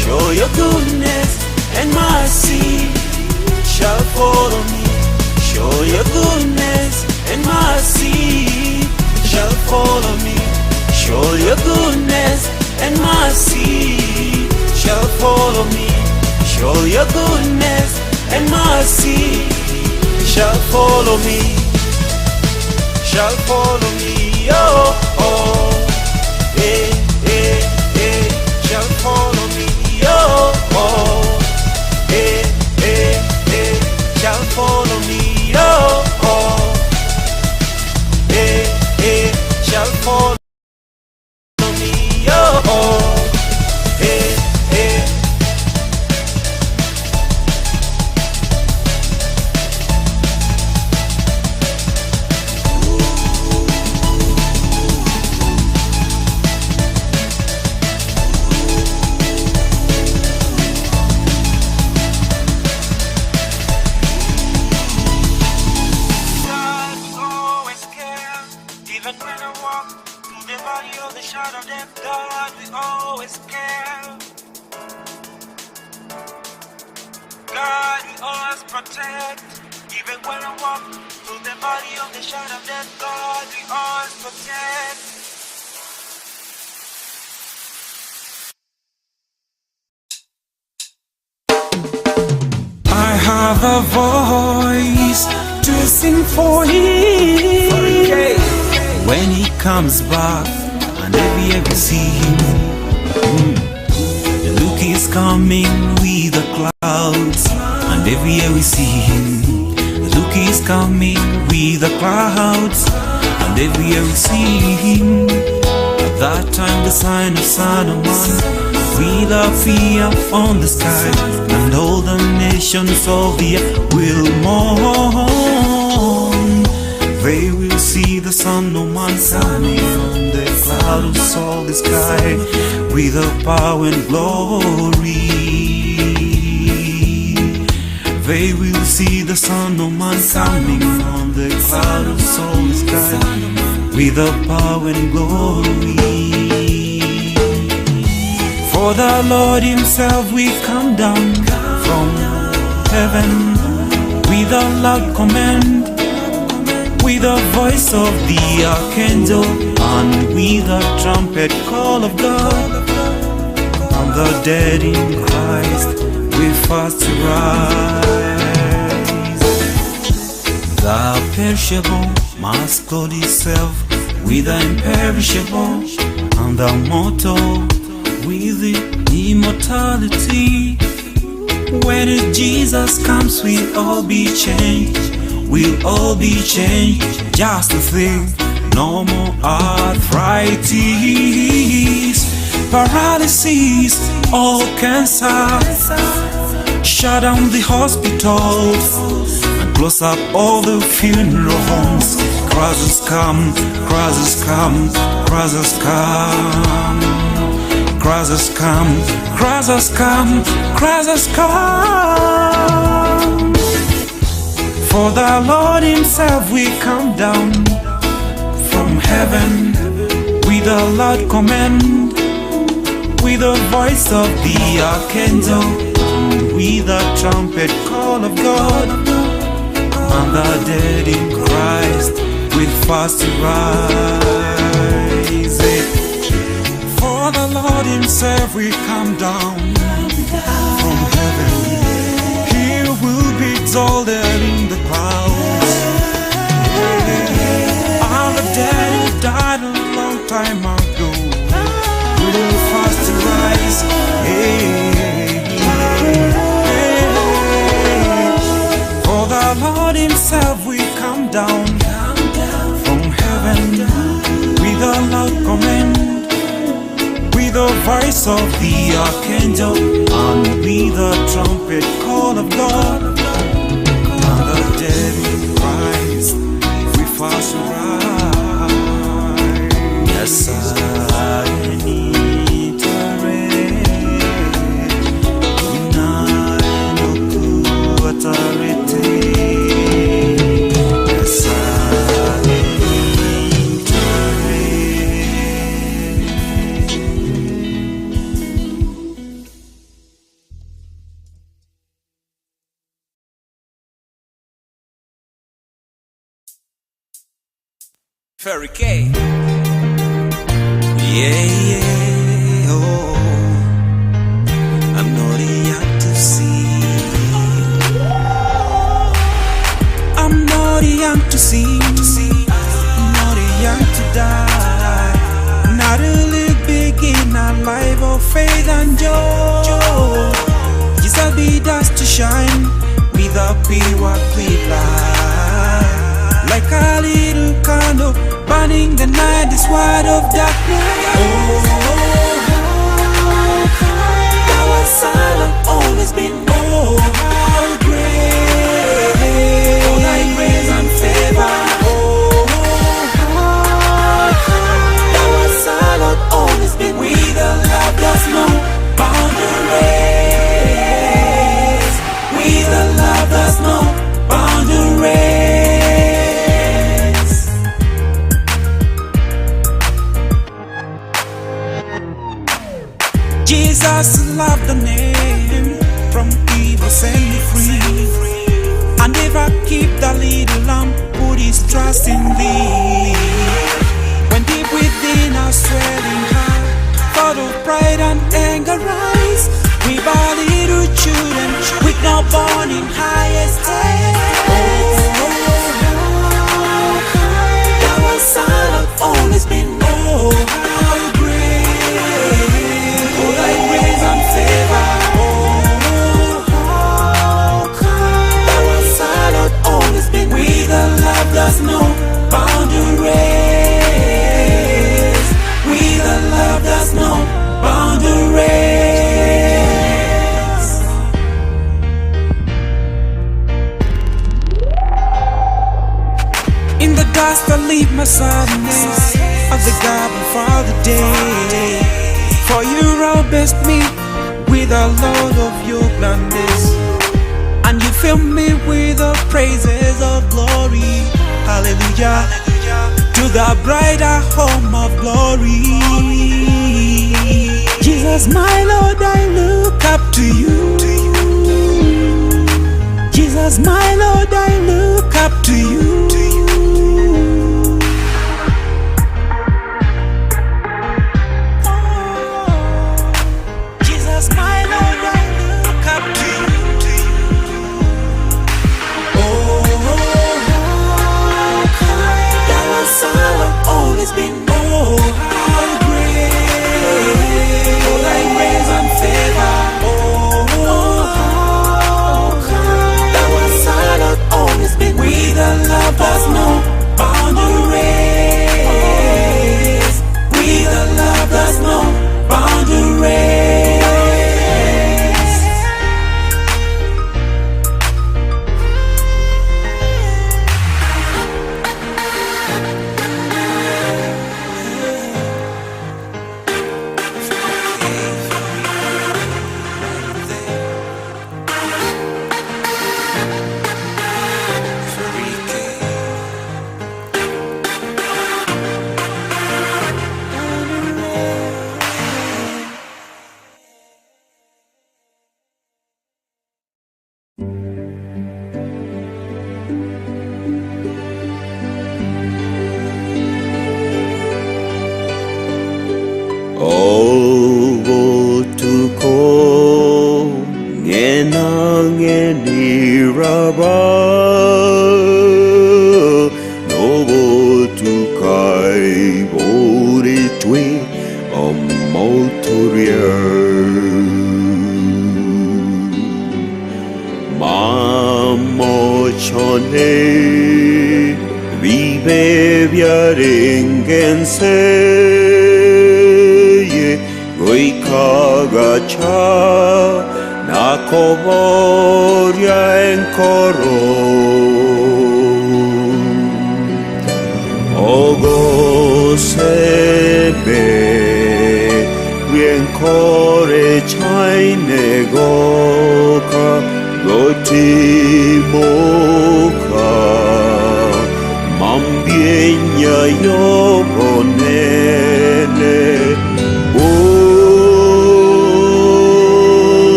Show your goodness and mercy shall follow me. Show your goodness and mercy shall follow me. Show your goodness and mercy shall follow me. Show your goodness and mercy shall follow me. Shall follow me. Oh, oh, eh, eh, eh. Shall follow me. Oh, oh, eh, eh, eh. Shall follow me. Oh, oh, eh, eh. Shall follow me. Oh, oh, eh, eh. God will always care. Even when I walk through the valley of the shadow of death, God will always care. God will always protect. Even when I walk through the valley of the shadow of death, God will always protect. I have a voice to sing for him. When he comes back, and every ear will see him. Look, he's coming with the clouds, and every year we see him. Look, he's coming with the clouds, and every year we see him. At that time, the sign of Son of Man will appear on the sky, and all the nations of the earth will mourn. They will see the Son of Man coming on the clouds of the sky with the power and glory. They will see the Son of Man coming on the clouds of the sky with the power and glory. For the Lord Himself will come down from heaven with a loud command, with the voice of the archangel, and with the trumpet call of God. And the dead in Christ will first rise. The perishable must clothe itself with the imperishable, and the mortal with the immortality. When Jesus comes, we'll all be changed. We'll all be changed. Just a thing. No more arthritis, paralysis, all cancer. Shut down the hospitals and close up all the funeral homes. Crisis come, crisis come, crisis come. Crisis come, crisis come, crisis come. For the Lord Himself will come down from heaven with a loud command, with the voice of the archangel, and with the trumpet call of God, and the dead in Christ will fast rise. For the Lord Himself will come down from heaven. He will be exalted in the clouds. All the dead who died a long time ago will fast rise. Hey, hey, hey. Come down from heaven with a loud command, with the voice of the archangel, and with the trumpet call of God. And the dead in Christ we first rise. Nyasaye nitare, unaenokuatarete. Nyasaye nitare. Ferry K. Yeah, yeah, oh. I'm not young to see. I'm not young to see, not young to die. Not a little begin a life of faith and joy. Jesus be dust to shine with a pure clear light. Like a little candle burning the night, this world of darkness. Oh, how our silent always been. Oh, how great, oh, thy grace and favor. Oh, how our silent always been. With a love that's no boundaries. With a love that's no boundaries. Jesus loved the name from evil set me free. And if I keep the little lamb, put his trust in thee. When deep within our swelling heart, thought of pride and anger rise, we are little children with no born in highest estate. Oh, how our son always been. Oh, how great, oh, thy grace and favor. Oh, how kind our son always been. With a love that's no boundaries. With a love that's no boundaries. In the dust I leave my sadness of the garden for the day. For you best me with a load of your gladness, and you fill me with the praises of glory. Hallelujah. To the brighter home of glory. Jesus, my Lord, I look up to you. Jesus, my Lord, I look up to you. Jesus, my Lord, I look up to you. Oh, how kind our son always been. Oh, how great, oh, thy grace and favor. Oh, how kind our son always been. With a love that's no boundaries. With a love that's no boundaries. Obotuko ng'enang'eniraba Nobotukai boritwe omotoria Mamochone Bibe biarenge enseye goika gacha nakoboria enkoro. Ogosebe rienkore chaine goka gotimoka mambienya yobonene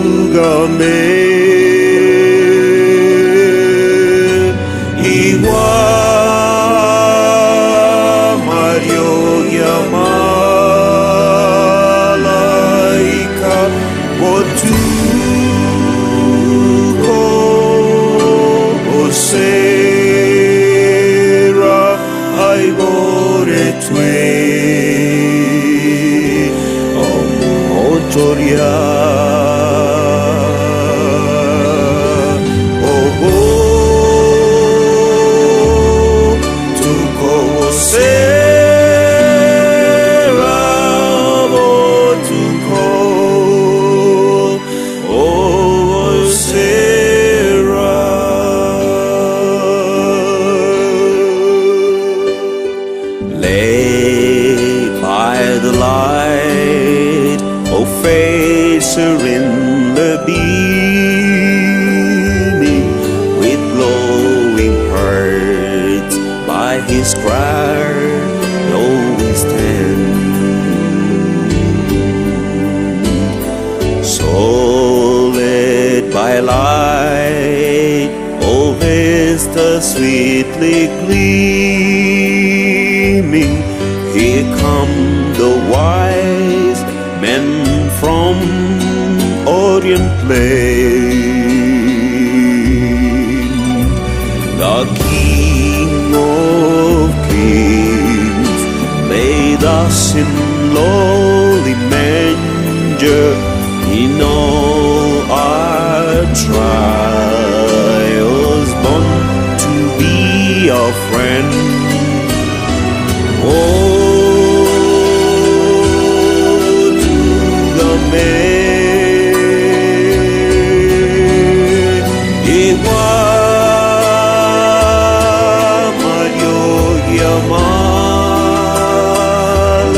otugame igwa Mario malaika botuko osera aiboretwe omotoria obo tuko osera botuko osera. Lay by the light, O face serenely beaming, with glowing hearts by his cradle we stand. So led by light, O vista sweetly gleaming, here come the wise men from Orient plain. The King of Kings lay thus in lowly manger, in all our trials born to be our friend. Oh, to the man, Igwa Mario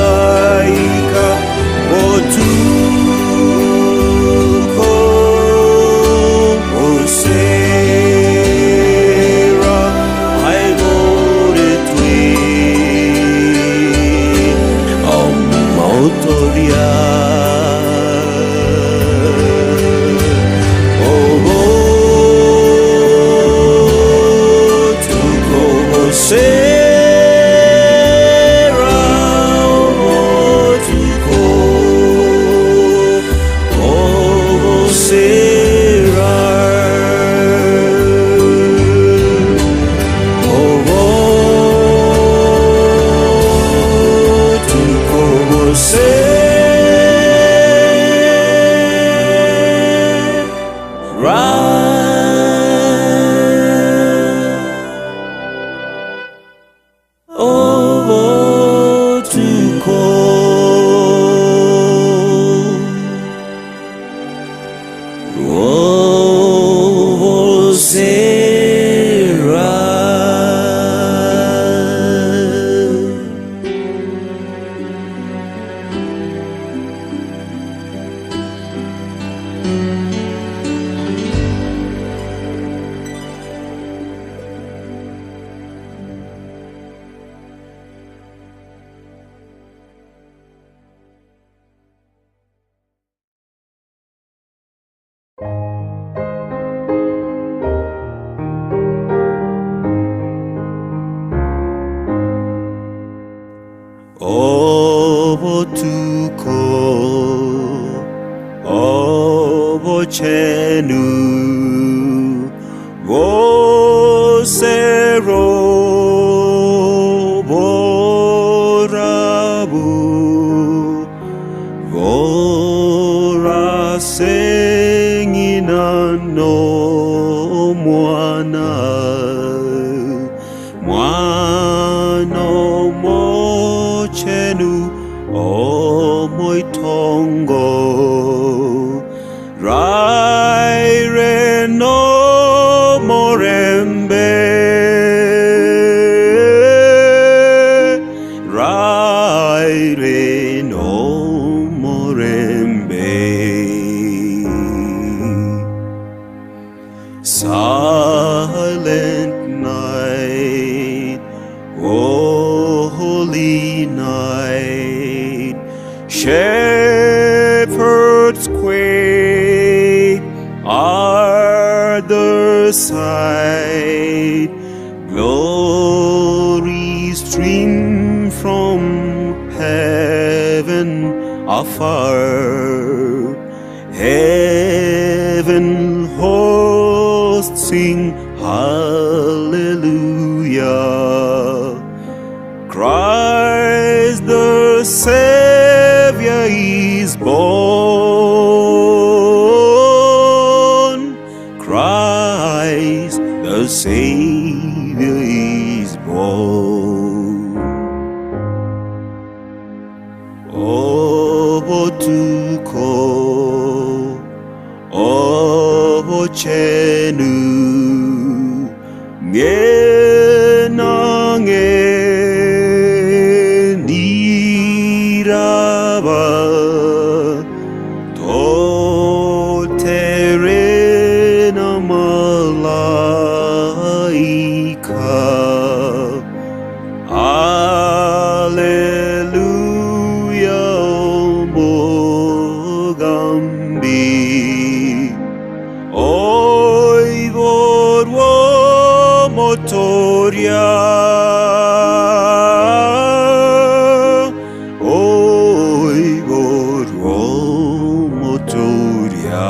Malaika Botuko Osera Aiboretwe Omotoria Obo tuko Osera Obo tuko Osera Obo tuko Osera. Obo tuko Obo Sera. Obotuko Obochenu Bosero Borabu Bora sengina no mwana. Mwana omochenu omoitongo, Raire nomorembe, Raire nomorembe. Silent night, holy night, shepherds quake at the sight, glory stream from heaven afar. Heaven hosts sing hallelujah. Christ the Savior is born. Christ the Savior is born. Obotuko, obochenu, ngenange niraba, totere na malaika. Alleluia, Mogambi. Oi vorwo motoria. Oi vorwo motoria.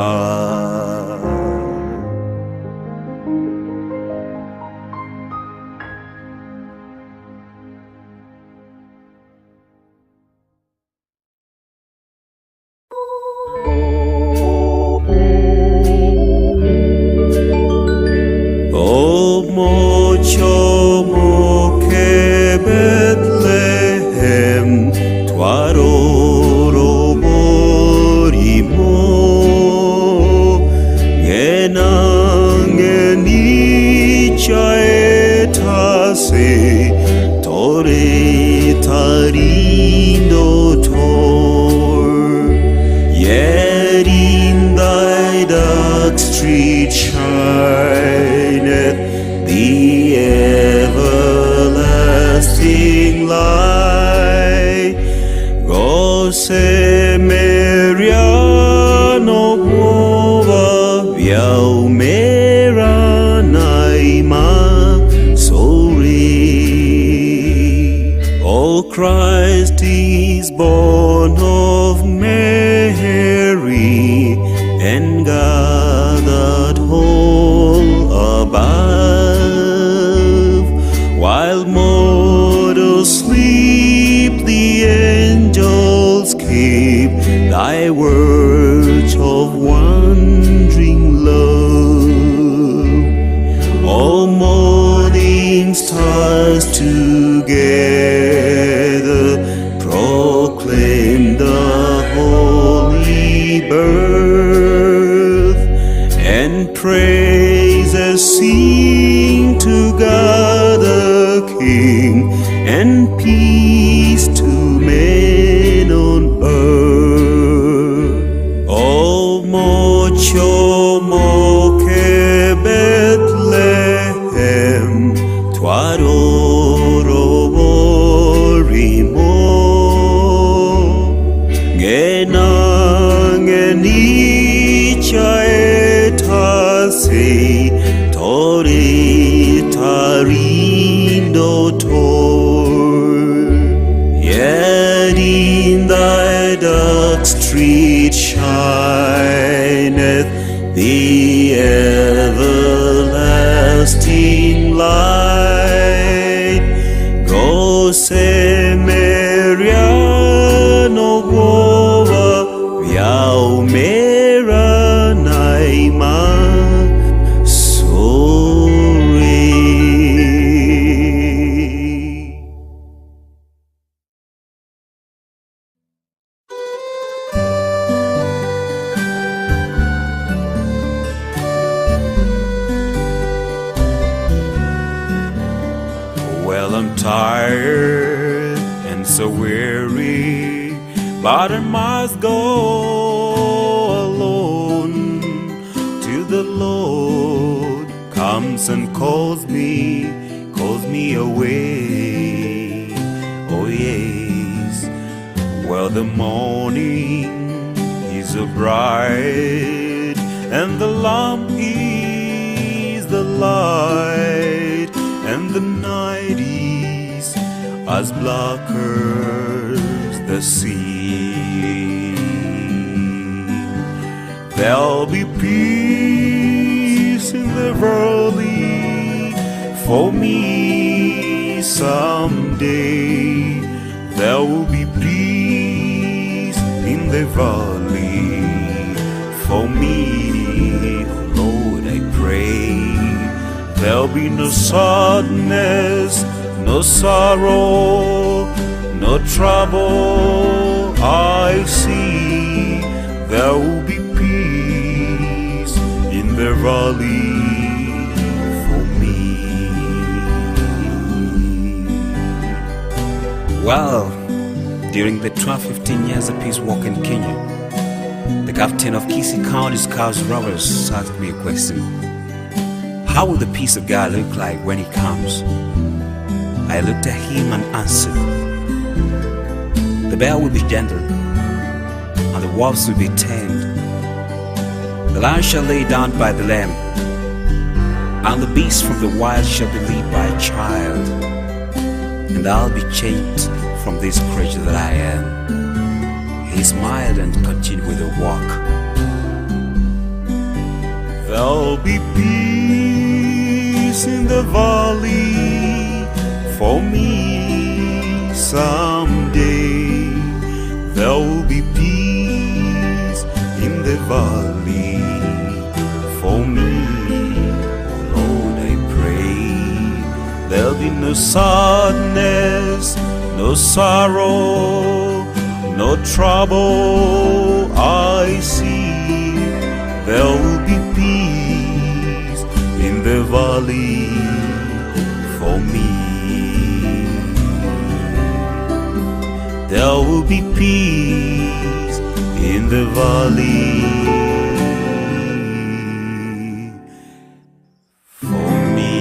Omochomoke Bethlehem, twaroro borimo, ngenangeni chaetase, tore tarindo tor. Yet in thy dark street shineth the everlasting light. Gose Mariano Bova Viau Mera Naima Sori. O Christ is born of Mary and gathered whole above. While mortals sleep, the angels keep thy words of wondering love. All morning stars together proclaim the holy birth and praises sing to God the King and peace to men on earth. O mocho moke Bethlehem, twaroro borimo, ngenangeni chaetase, tori tarindo tor. Yet in thy dark street shineth the everlasting light. Gose Mariano Bova Viau Mera Naima Sori. Well, I'm tired and so weary, but I must go alone till the Lord comes and calls me, calls me away. Oh, yes. Well, the morning is so bright, and the lamp is the light, and the night is as black as the sea. There'll be peace in the valley for me someday. There will be peace in the valley for me, oh Lord, I pray. There'll be no sadness, no sorrow, no trouble I see. There will be peace in the valley for me. Well, during the 12 15 years of peace walk in Kenya, the captain of Kisii County Scouts Rovers asked me a question. How will the peace of God look like when He comes? I looked at him and answered, The bear will be gentle, and the wolves will be tamed. The lion shall lay down by the lamb, and the beast from the wild shall be led by a child, and I'll be changed from this creature that I am. He smiled and continued with the walk. There'll be peace in the valley for me someday. There will be peace in the valley for me. Oh Lord, I pray. There'll be no sadness, no sorrow, no trouble I see. There will be peace in the valley for me. There will be peace in the valley for me.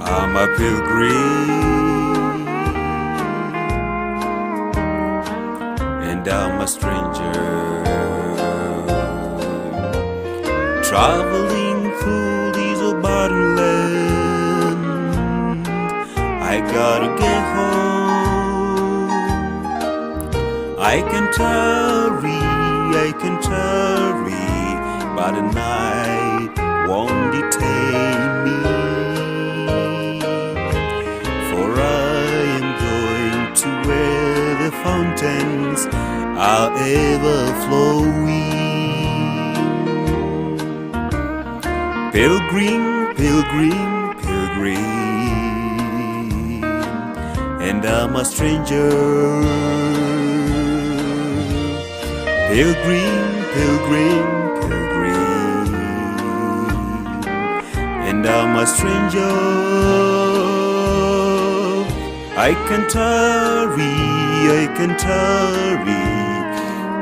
I'm a pilgrim and I'm a stranger traveling through this barren land. I gotta get home. I can tarry, I can tarry, but the night won't detain me. For I am going to where the fountains are ever flowing. Pilgrim, pilgrim, pilgrim, and I'm a stranger. Pilgrim, pilgrim, pilgrim, and I'm a stranger. I can tarry, I can tarry,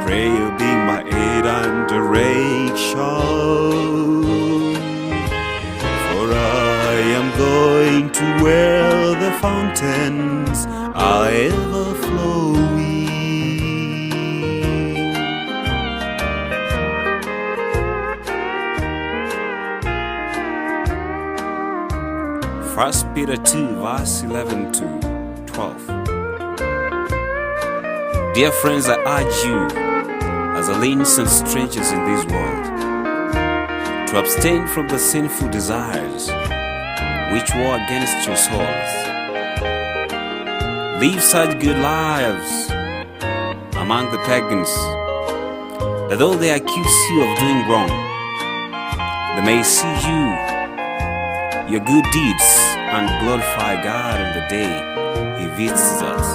prayer being my aid and direction. For I am going to where the fountains are ever flowing. First Peter 2, verse 11 to 12. Dear friends, I urge you, as aliens and strangers in this world, to abstain from the sinful desires which war against your souls. Live such good lives among the pagans that though they accuse you of doing wrong, they may see you, your good deeds, and glorify God on the day He visits us.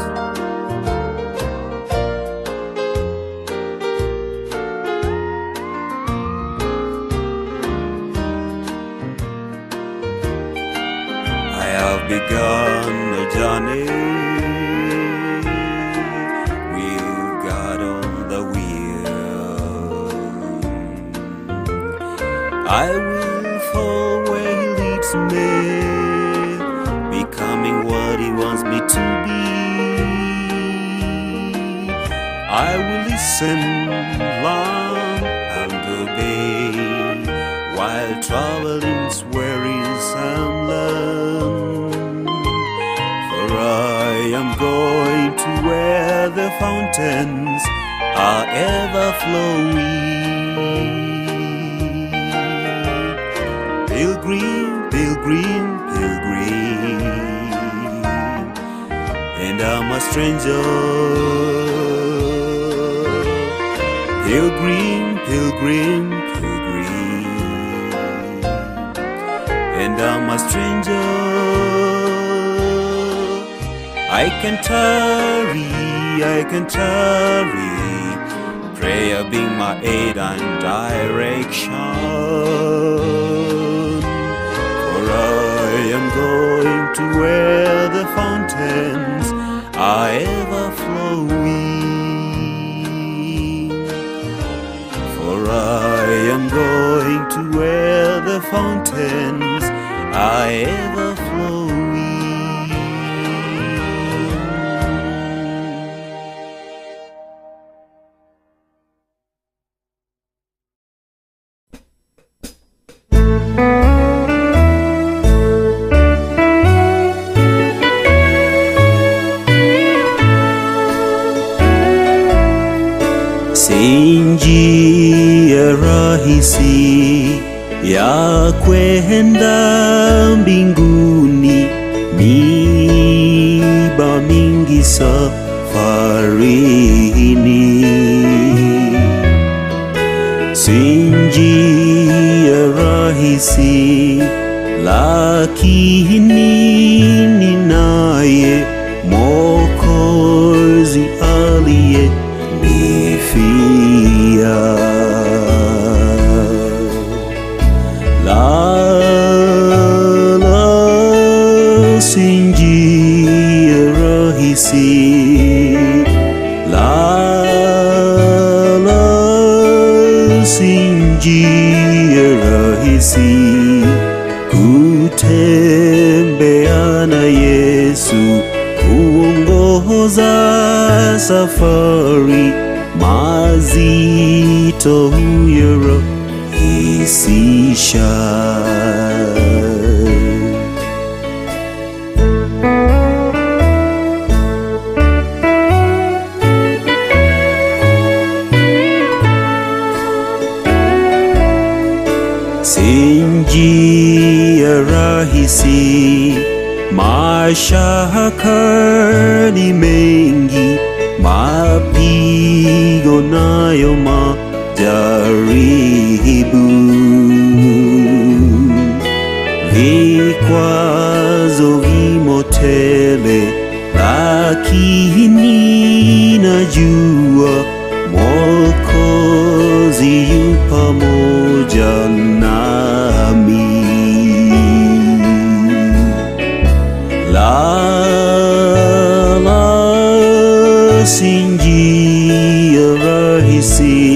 I have begun a journey with God on the wheel. I will follow where He leads me, becoming what He wants me to be. I will listen, learn, and obey while traveling wearisome land. For I am going to where the fountains are ever flowing. Pilgrim, pilgrim, pilgrim, and I'm a stranger. Pilgrim, pilgrim, pilgrim, and I'm a stranger. I can tarry, I can tarry, prayer being my aid and direction. For I am going to where the fountains are ever flowing. For I am going to where the fountains are ever flowing. Si njia rahisi ya kwenda mbinguni, miba mingi safarini. Si njia rahisi, lakini ninaye Mwokozi aliye nifia. La, la, si njia rahisi. La, la, si njia rahisi kutembea na Yesu huongoza safari mazito huyarahisisha. Si njia rahisi, mashaka ni mengi, mapigo nayo majaribu, vikwazo vimo tele, lakini najua Mwokozi yu pamoja nami. La, la, si njia rahisi.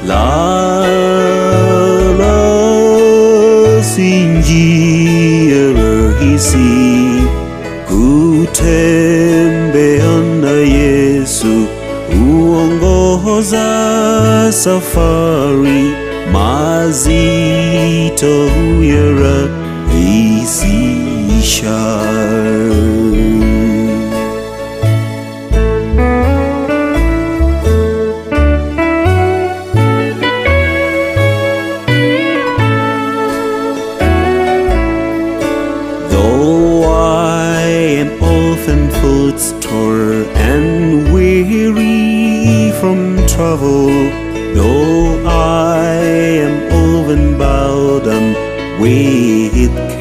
La, la, si njia rahisi kutembea na Yesu huongoza safari mazito huyarahisisha. Though I am often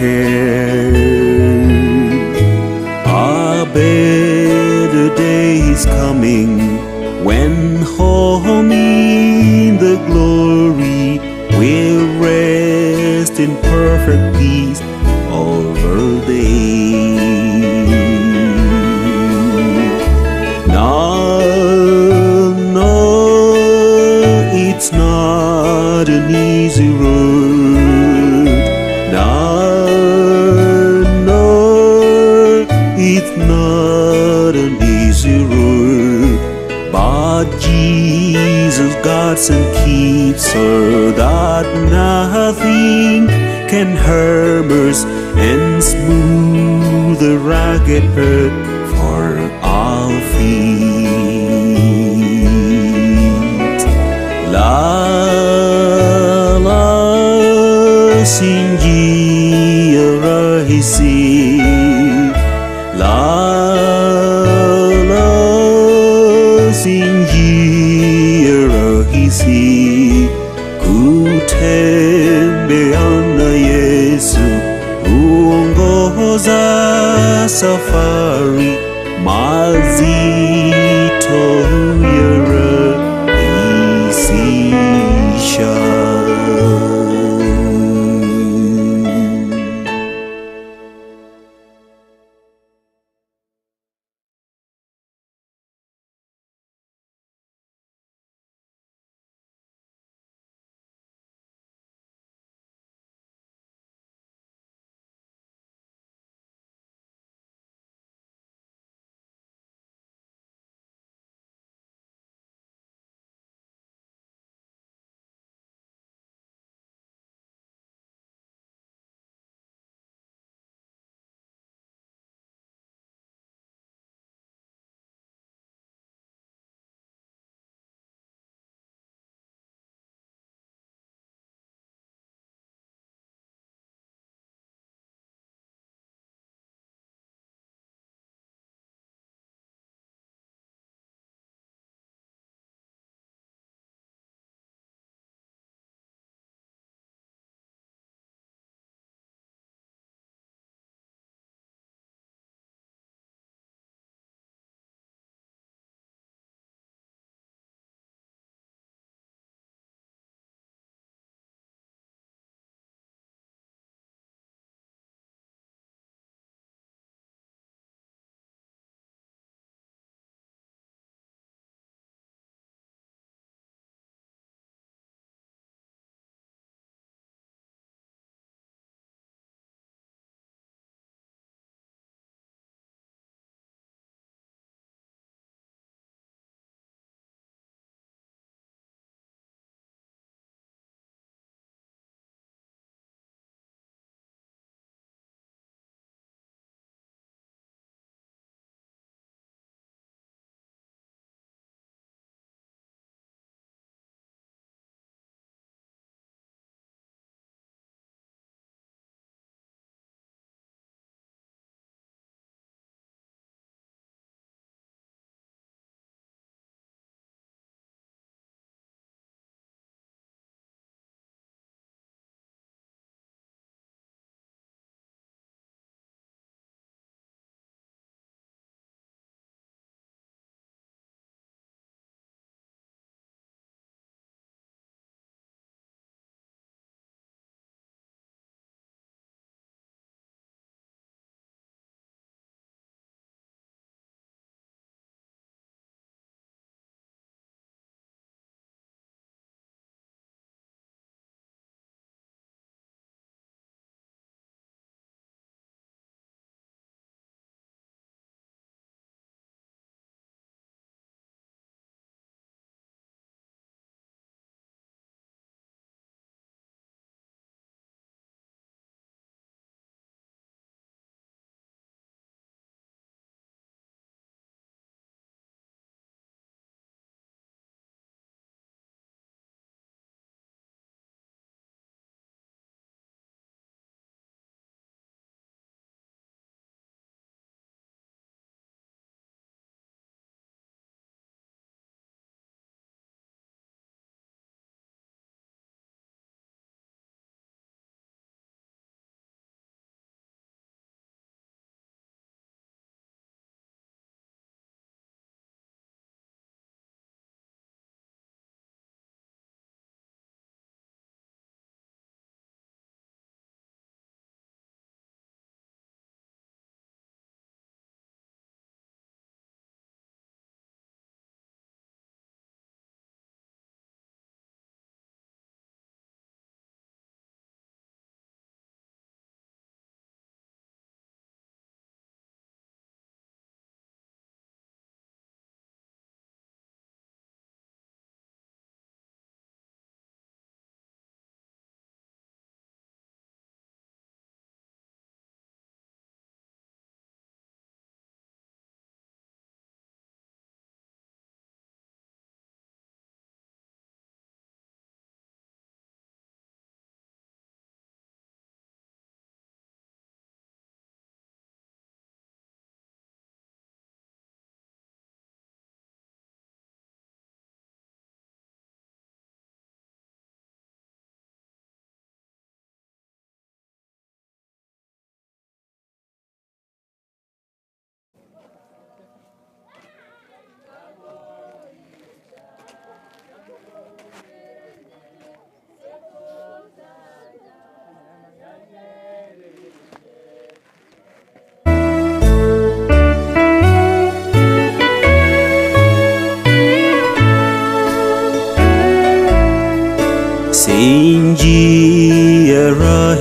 care. A better day is coming when home in the glory we'll rest in perfect peace all day. No, no, it's not an easy road. No, no, it's not an easy road. But Jesus guards and keeps so that nothing can harm us and smooth the rugged path for our feet. La la, sinjia rahisi. La la, sinjia rahisi. Kutembea na Yesu huongoza safari mazito huyarahisisha.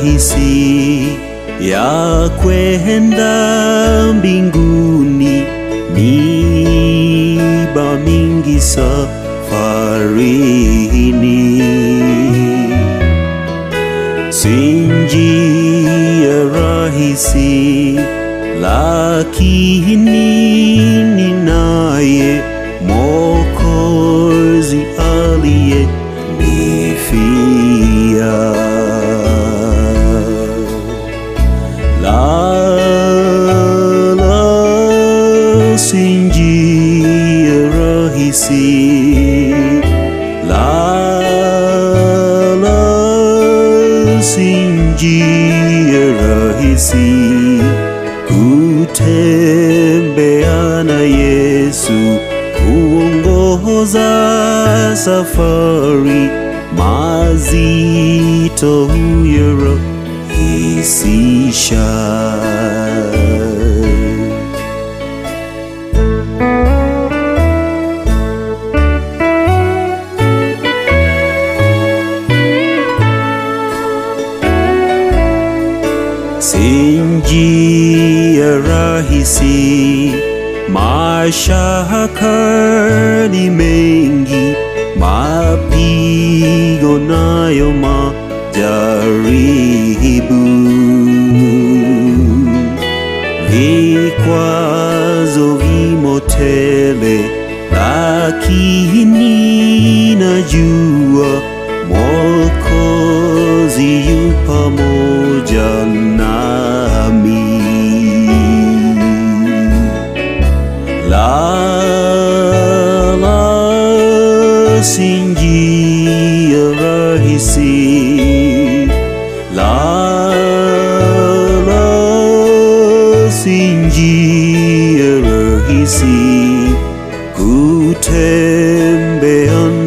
rahisi ya kwenda mbinguni, miba mingi safarini, si njia rahisi, lakini ninaye Mwokozi aliye nifia. La, la, si njia rahisi. La, la, si njia rahisi kutembea na Yesu huongoza safari mazito huyarahisisha. Si njia rahisi, mashaka ni mengi, mapigo nayo majaribu, vikwazo vimo tele, lakini najua Mwokozi yu pamoja nami. La, la, si njia rahisi. La, la, si njia rahisi kutembea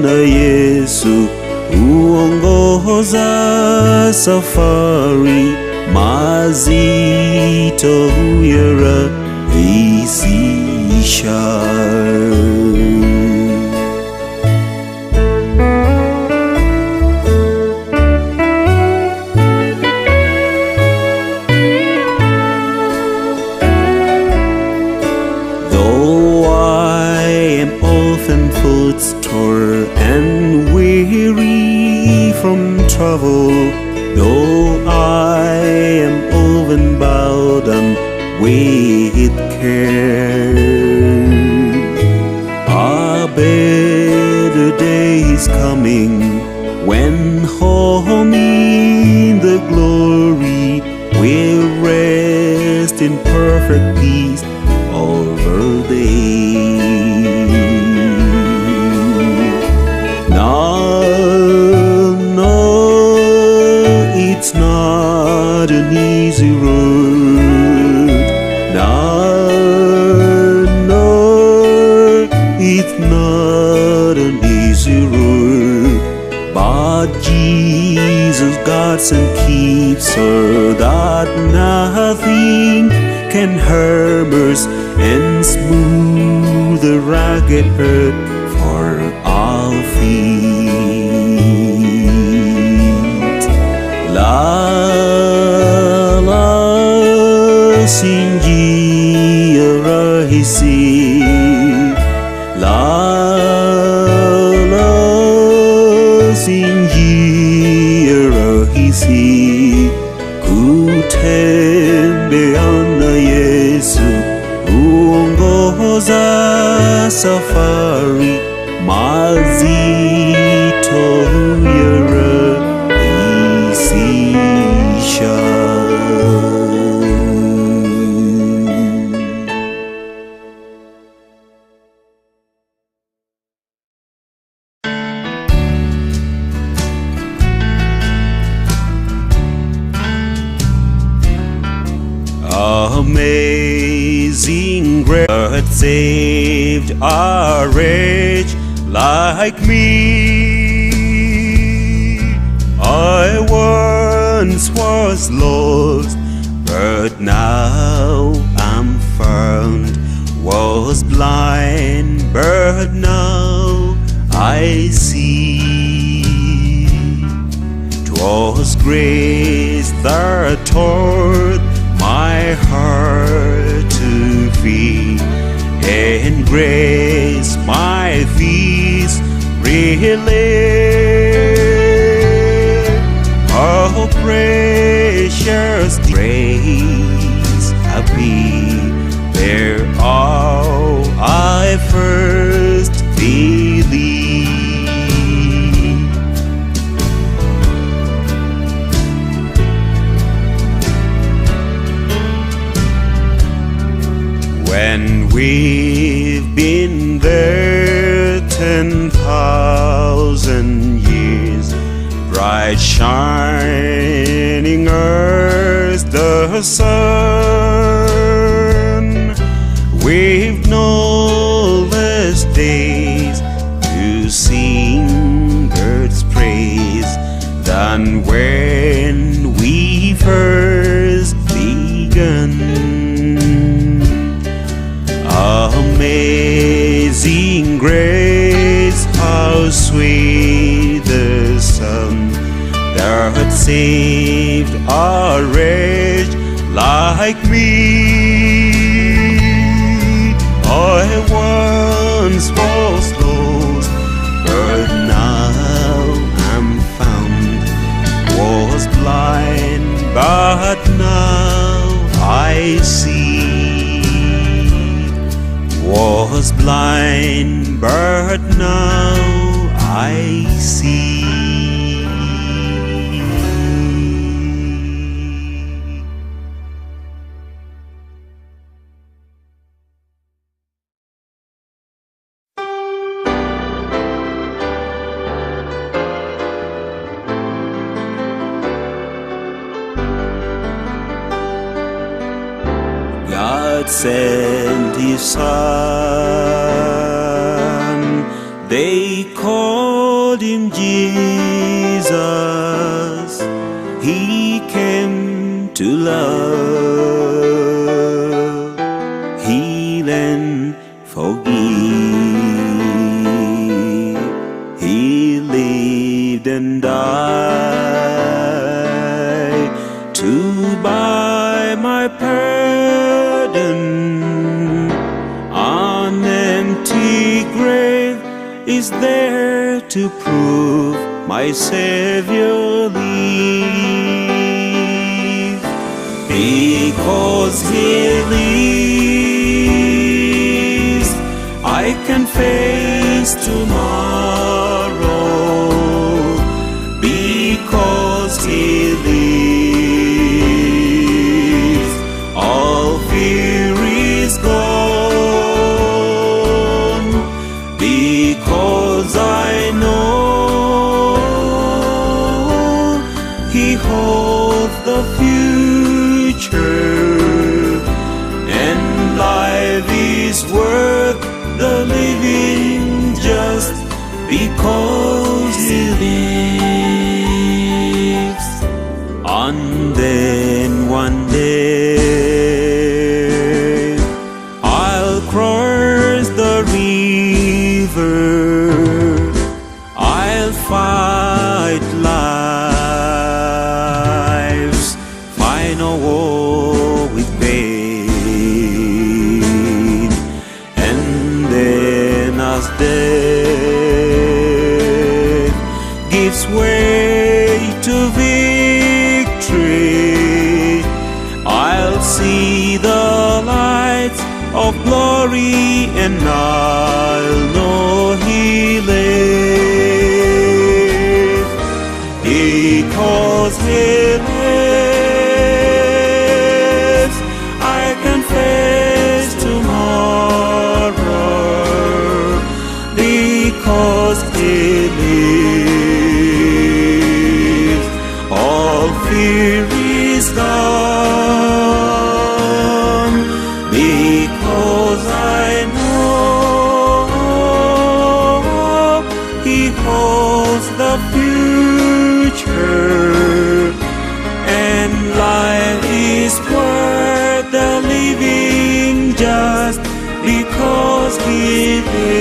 na Yesu huongoza safari mazito huyarahisisha. Though I am often footsore and weary from travel, though I am often bowed down with care, a better day is coming when home in the glory will rest in perfect peace over thee. No, no, it's not an easy road. No, no, it's not an easy road. But Jesus guards and keeps so that nothing can harm us and smooth the ragged earth for our feet. La la, si njia rahisi. La la, si njia rahisi kutembea na Yesu huongoza safari mazito huyarahisisha. Amazing grace that saved a wretch like me. I once was lost, but now I'm found. Was blind, but now I see. 'Twas grace that Grace, my fears relief. Oh, precious grace, happy there all I first believed. When we've been there 10,000 years, bright shining as the sun, we've no less days to sing God's praise than when we first began. Amazing grace, how sweet the sound that saved a wretch like me. I once was lost, but now I'm found. Was blind, but now I see. Was blind, but now I see. God sent His Son. They called him Jesus. He came to love, heal, and forgive. He lived and died to buy my pardon. An empty grave is there to prove my Savior lives. Because He lives, I can face tomorrow. Because He lives, all fear is gone. Because I know He holds the future, and life is worth the living just because He lives. And then one day I'll cross the river. I'll fight life's final war with pain. And then as death gives way to victory, I'll see the lights of glory and I'll know He lives. Because He lives, I can face tomorrow. Because He lives, all fear is gone. Because I know He holds the future, and life is worth the living just because He lives.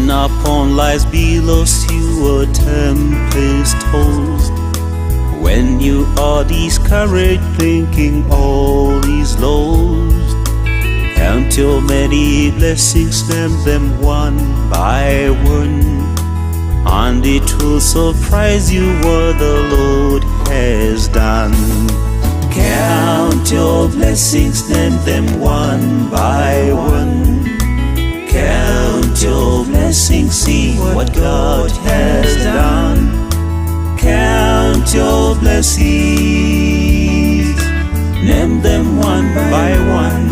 When upon life's billows you are tempest tossed, when you are discouraged, thinking all is lost, count your many blessings, name them one by one, and it will surprise you what the Lord has done. Count your blessings, name them one by one. Count your blessings, see what God has done. Count your blessings, name them one by one.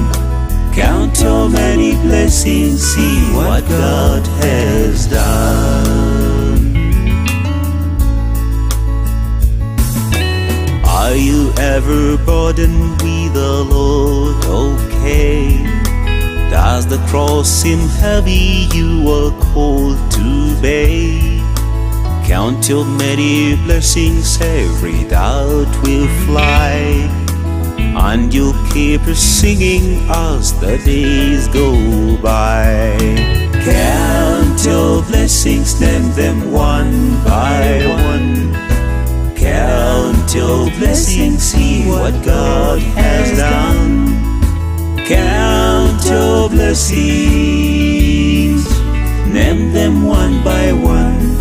Count your many blessings, see what God has done. Are you ever burdened with the Lord? Okay. Does the cross seem heavy you are called to bear? Count your many blessings, every doubt will fly, and you'll keep singing as the days go by. Count your blessings, name them one by one. Count your blessings, see what God has done. Count your blessings, name them one by one.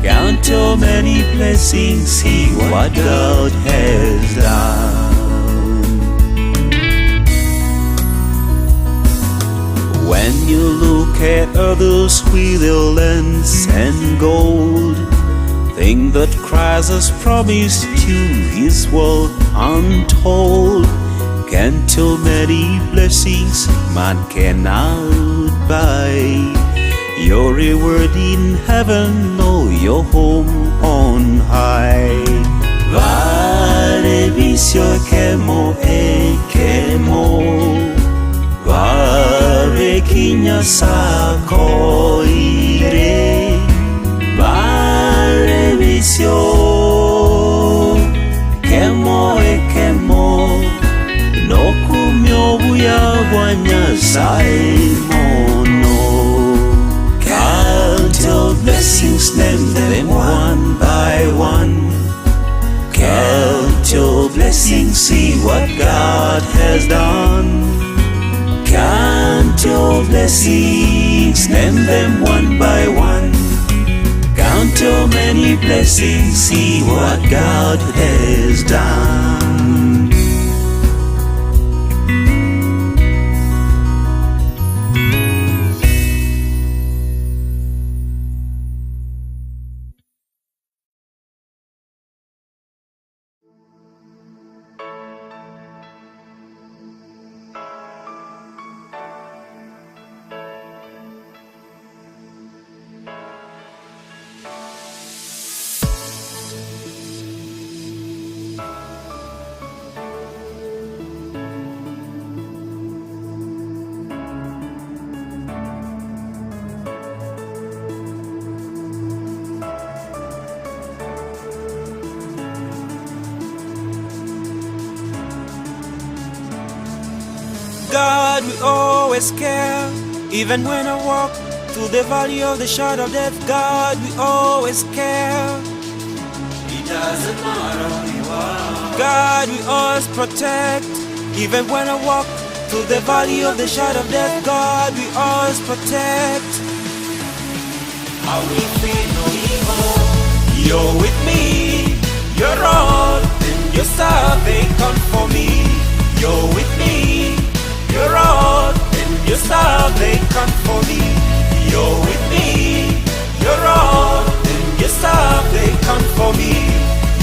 Count your many blessings, see what God has done. When you look at others with their lands and gold, think that Christ has promised you his world untold. Count your many blessings man cannot buy. Your reward in heaven or your home on high. Vale visio kemo ekemo. Vare kinya sako ire. Vale visio kemo ekemo. Nokumyo buya bwa Nyasaye mono. Count your blessings, name them one by one. Count your blessings, see what God has done. Count your blessings, name them one by one. Count your many blessings, see what God has done. God will always care. Even when I walk through the valley of the shadow of death, God will always care. It doesn't matter who you are. God will always protect. Even when I walk through the valley of the shadow of death, God will always protect. I will fear no evil. You're with me, your rod and your staff, they come for me. You're with me, your rod and your staff, they come for me. You're with me, your rod and your staff, they come for me.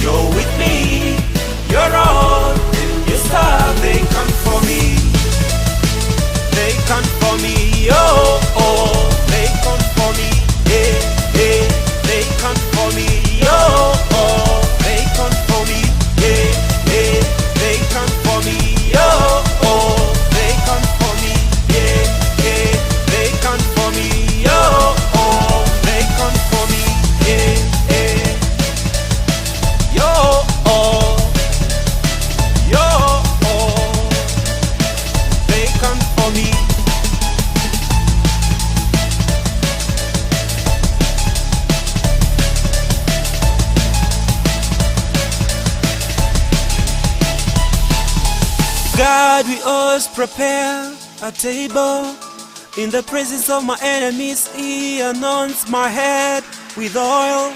You're with me, your rod and your staff, they come for me. They come for me, oh, oh, they come for me, eh, eh, they come for me, oh, oh, they come for me, eh, eh, they come for me, oh, oh, they come for me, eh, eh, they come for me, we always prepare a table in the presence of my enemies. He anoints my head with oil.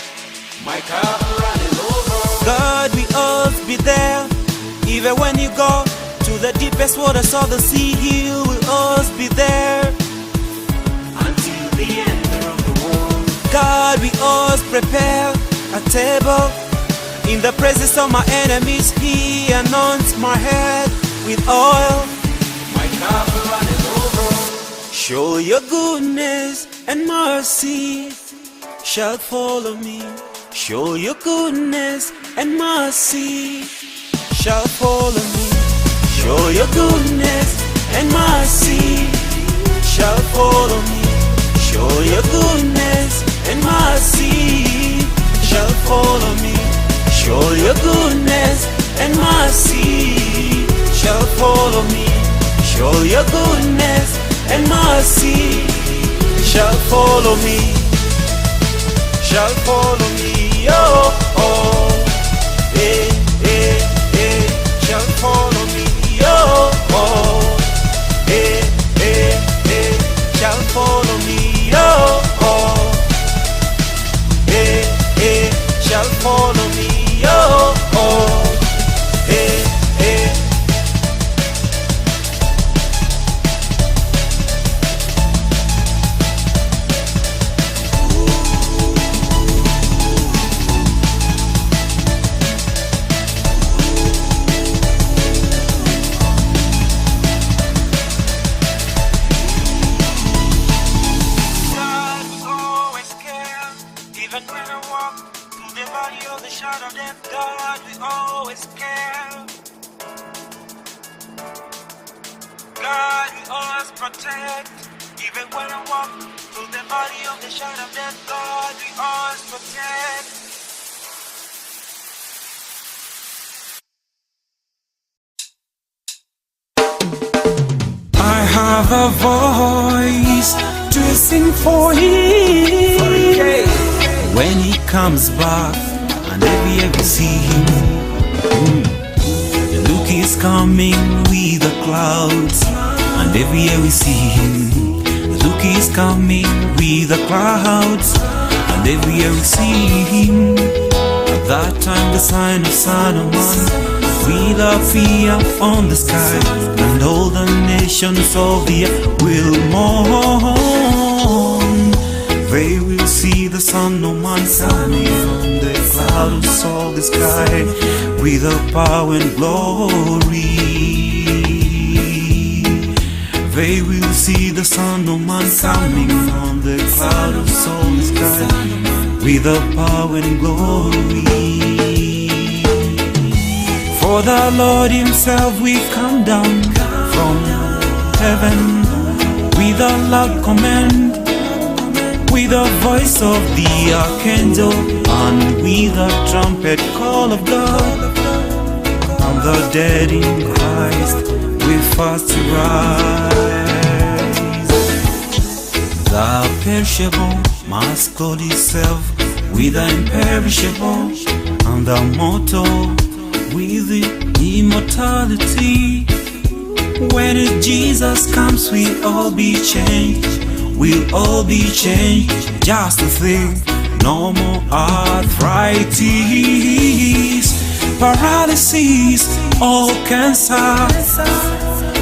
My cup runneth over. God will always be there. Even when you go to the deepest waters of the sea, He will always be there. Until the end of the world. God will always prepare a table in the presence of my enemies. He anoints my head with oil. My cup runneth over. Show your goodness and mercy shall follow me. Show your goodness and mercy shall follow me. Show your goodness and mercy shall follow me. Show your goodness and mercy shall follow me. Show your goodness and mercy shall follow me. Show your goodness and mercy shall follow me. Shall follow me. Oh, oh, eh, eh, eh. Shall follow me. Oh, oh, eh, eh, eh. Shall follow me. Oh, oh, eh, eh. Shall follow me. Oh, oh, eh, eh. God will always care. Even when I walk through the valley of the shadow of death, God will always care. God will always protect. Even when I walk through the valley of the shadow of death, God will always protect. I have a voice to sing for him. When he comes back, and every ever see him. Look, he's coming with the clouds, and every year we see him. Look, he's coming with the clouds, and every year we see him. At that time, the sign of Son of Man will appear on the sky, and all the nations of the earth will mourn. They will see the Son of Man coming on the clouds of the sky with the power and glory. They will see the Son of Man coming on the clouds of the sky with the power and glory. For the Lord Himself will come down from heaven with a loud command, with the voice of the archangel, and with the trumpet call of God. And the dead in Christ will first rise. The perishable must clothe itself with the imperishable, and the mortal with the immortality. When Jesus comes, we'll all be changed. We'll all be changed. Just to think, no more arthritis, paralysis, all cancer.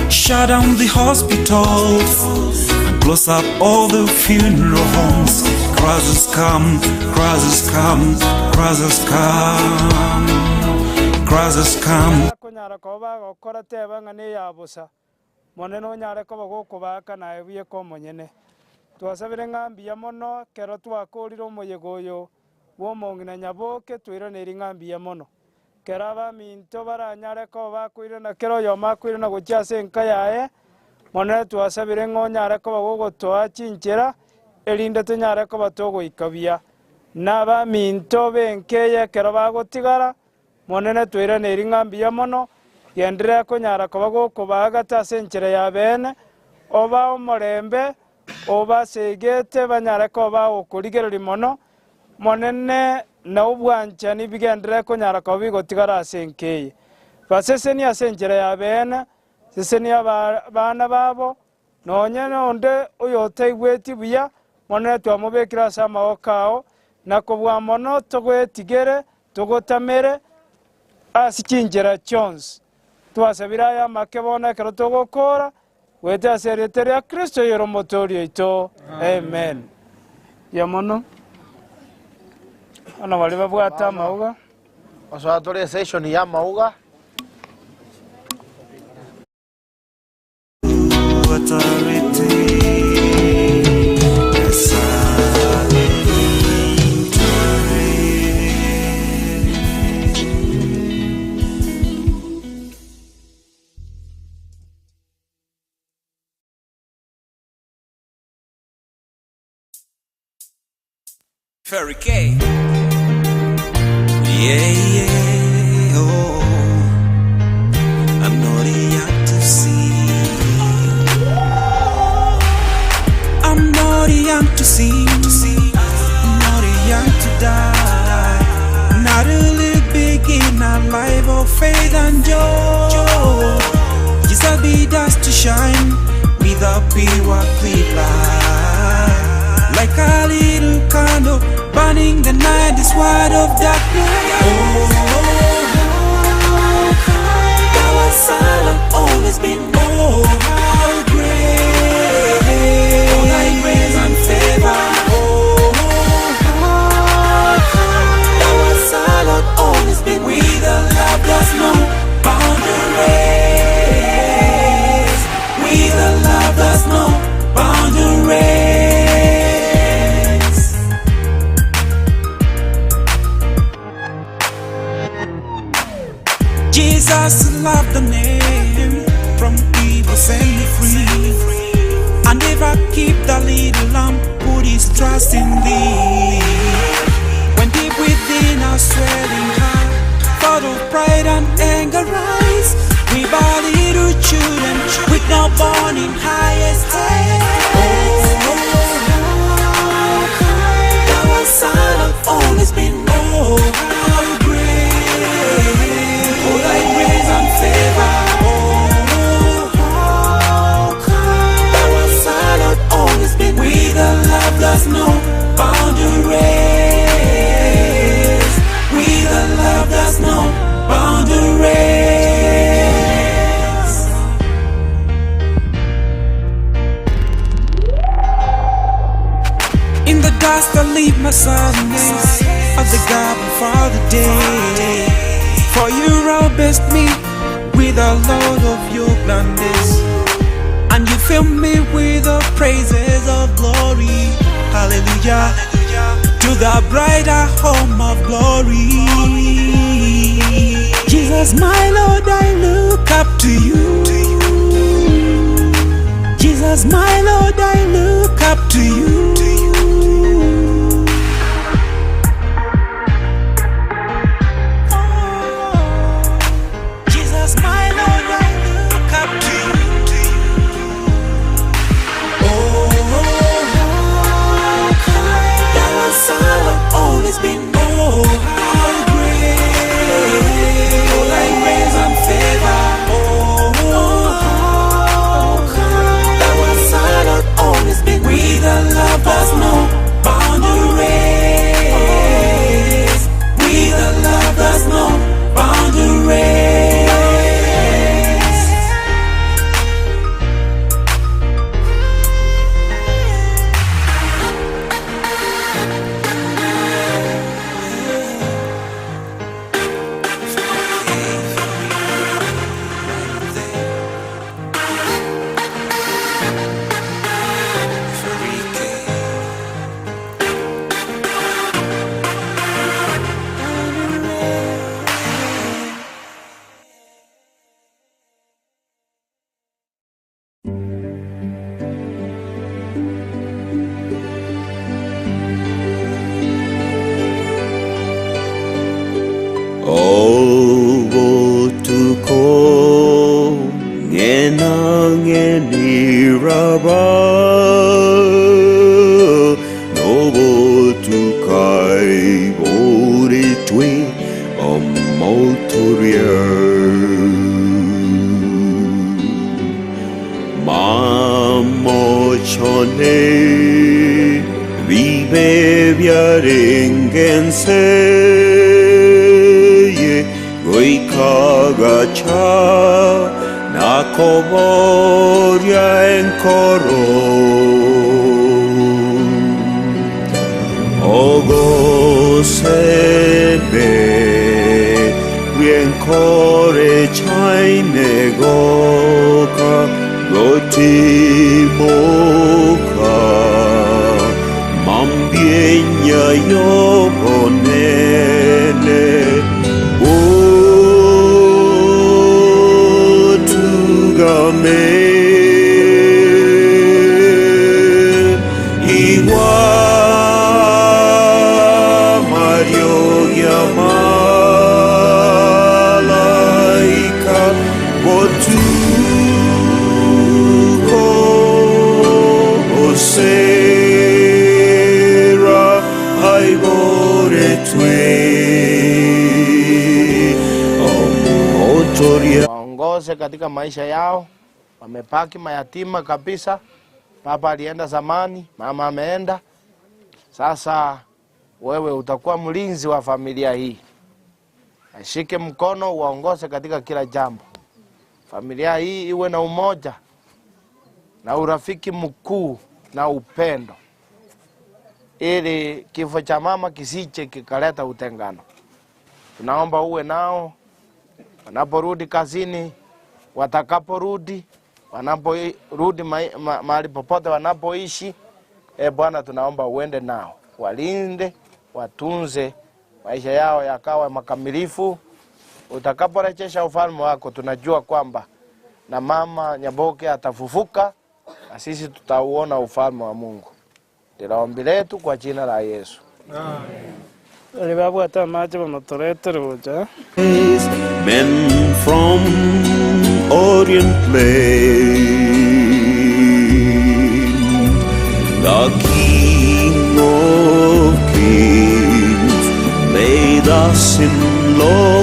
Shut down the hospitals and close up all the funeral homes. Crisis come, crisis come, crisis come, crisis come. Konyara koba bagokora teba ng'a neya bosa, Monene onyare koba gokobaaka naye bweka omonyene. Twasabire ng'a mbuya mono ekero twakorire omoyega oyo bw'omong'ina Nyaboke, twairaneirie ng'a mbuya mono. Ekero abaminto baranyare koba bakoirana kera oyomo akoirana gochia ase enka yaye, Monene twasabire ng'a onyare koba gogotoa chinchera, erinde tonyare koba togoika buya. Na abaminto b'enka eye ekero bagotigara, Monene twairaneirie ng'a mbuya mono, genderera konyara koba gokobaagata ase enchera ya beene, obae omorembe, obasegete banyare koba bagokorigereria mono, Monene, na obwanchani bigenderere konyara koba bigotigara ase enka eye. Basesenie ase enchera ya beene, Sesenia abana babo, Nonya nonde oyotaigweti buya, Omonene twamobekire ase amaboko ao, na kobua mono togoetigere, togotamere ase chinchera chionsi. Twasabire aya amake bono ekero togokoora, goetera ase erieta ria Kristo oyore Omotoori oito. Amen. Mbuya mono. Bono baria babwate amauga. Osoa tore esession ya amauga. Ferry K. Yeah, yeah, oh. I'm not young to see. I'm not young to see. Not young to die. Not a little big in our life of faith and joy. Jesus be dust to shine with a pure clear light. Like a little candle burning the night, this world of darkness. Oh, our silent always been. Oh, how great! Oh, thy grace and favor. Oh, how our silent always been. With a love that's no boundaries. With a love that's no boundaries. Jesus loved the name from evil set me free. I never keep the little lamb, put his trust in thee. When deep within our swelling heart, thought of pride and anger rise, we are little children with no born in highest estate. Oh, our son have always been oh how great, oh thy grace and favor. Oh, how kind our son have always been with a love that's no boundaries. With a love that's no boundaries. In the dust I leave my sadness of the garden for the day. For you best me with a load of your gladness. And you fill me with the praises of glory. Hallelujah. To the brighter home of glory. Jesus, my Lord, I look up to you. Jesus, my Lord, I look up to you. Jesus, my Lord, I look up to you. Oh, how kind our son always been. Oh, how great! Oh, thy grace and favor. Oh, how kind our son always been. With a love that's Bibe biarenge enseye goika gacha na koboria enkoro. Ogosebe rienkore chaine goka gotimoka mambienya yobonene otugame igwa mariogi malaika botuko osera aiboretwe omotoria Waongoze katika maisha yao. Wamepaki mayatima kabisa. Baba alienda zamani, mama ameenda. Sasa wewe utakuwa mlinzi wa familia hii. Ashike mkono, uwaongoze katika kila jambo. Familia hii iwe na umoja na urafiki mkuu na upendo, ili kifo cha mama kisiche kikaleta utengano. Tunaomba uwe nao wanaporudi kazini, watakaporudi, wanaporudi mahali popote wanapoishi. E Bwana, tunaomba uende nao, walinde, watunze, maisha yao yakawa makamilifu. Utakaporejesha ufalme wako, tunajua kwamba na mama Nyaboke atafufuka na sisi tutauona ufalme wa Mungu. Ndilo ombi letu kwa jina la Yesu. Bari babwate amache bamatoretere gocha. Men from Orient plain, the King of Kings lay thus in lowly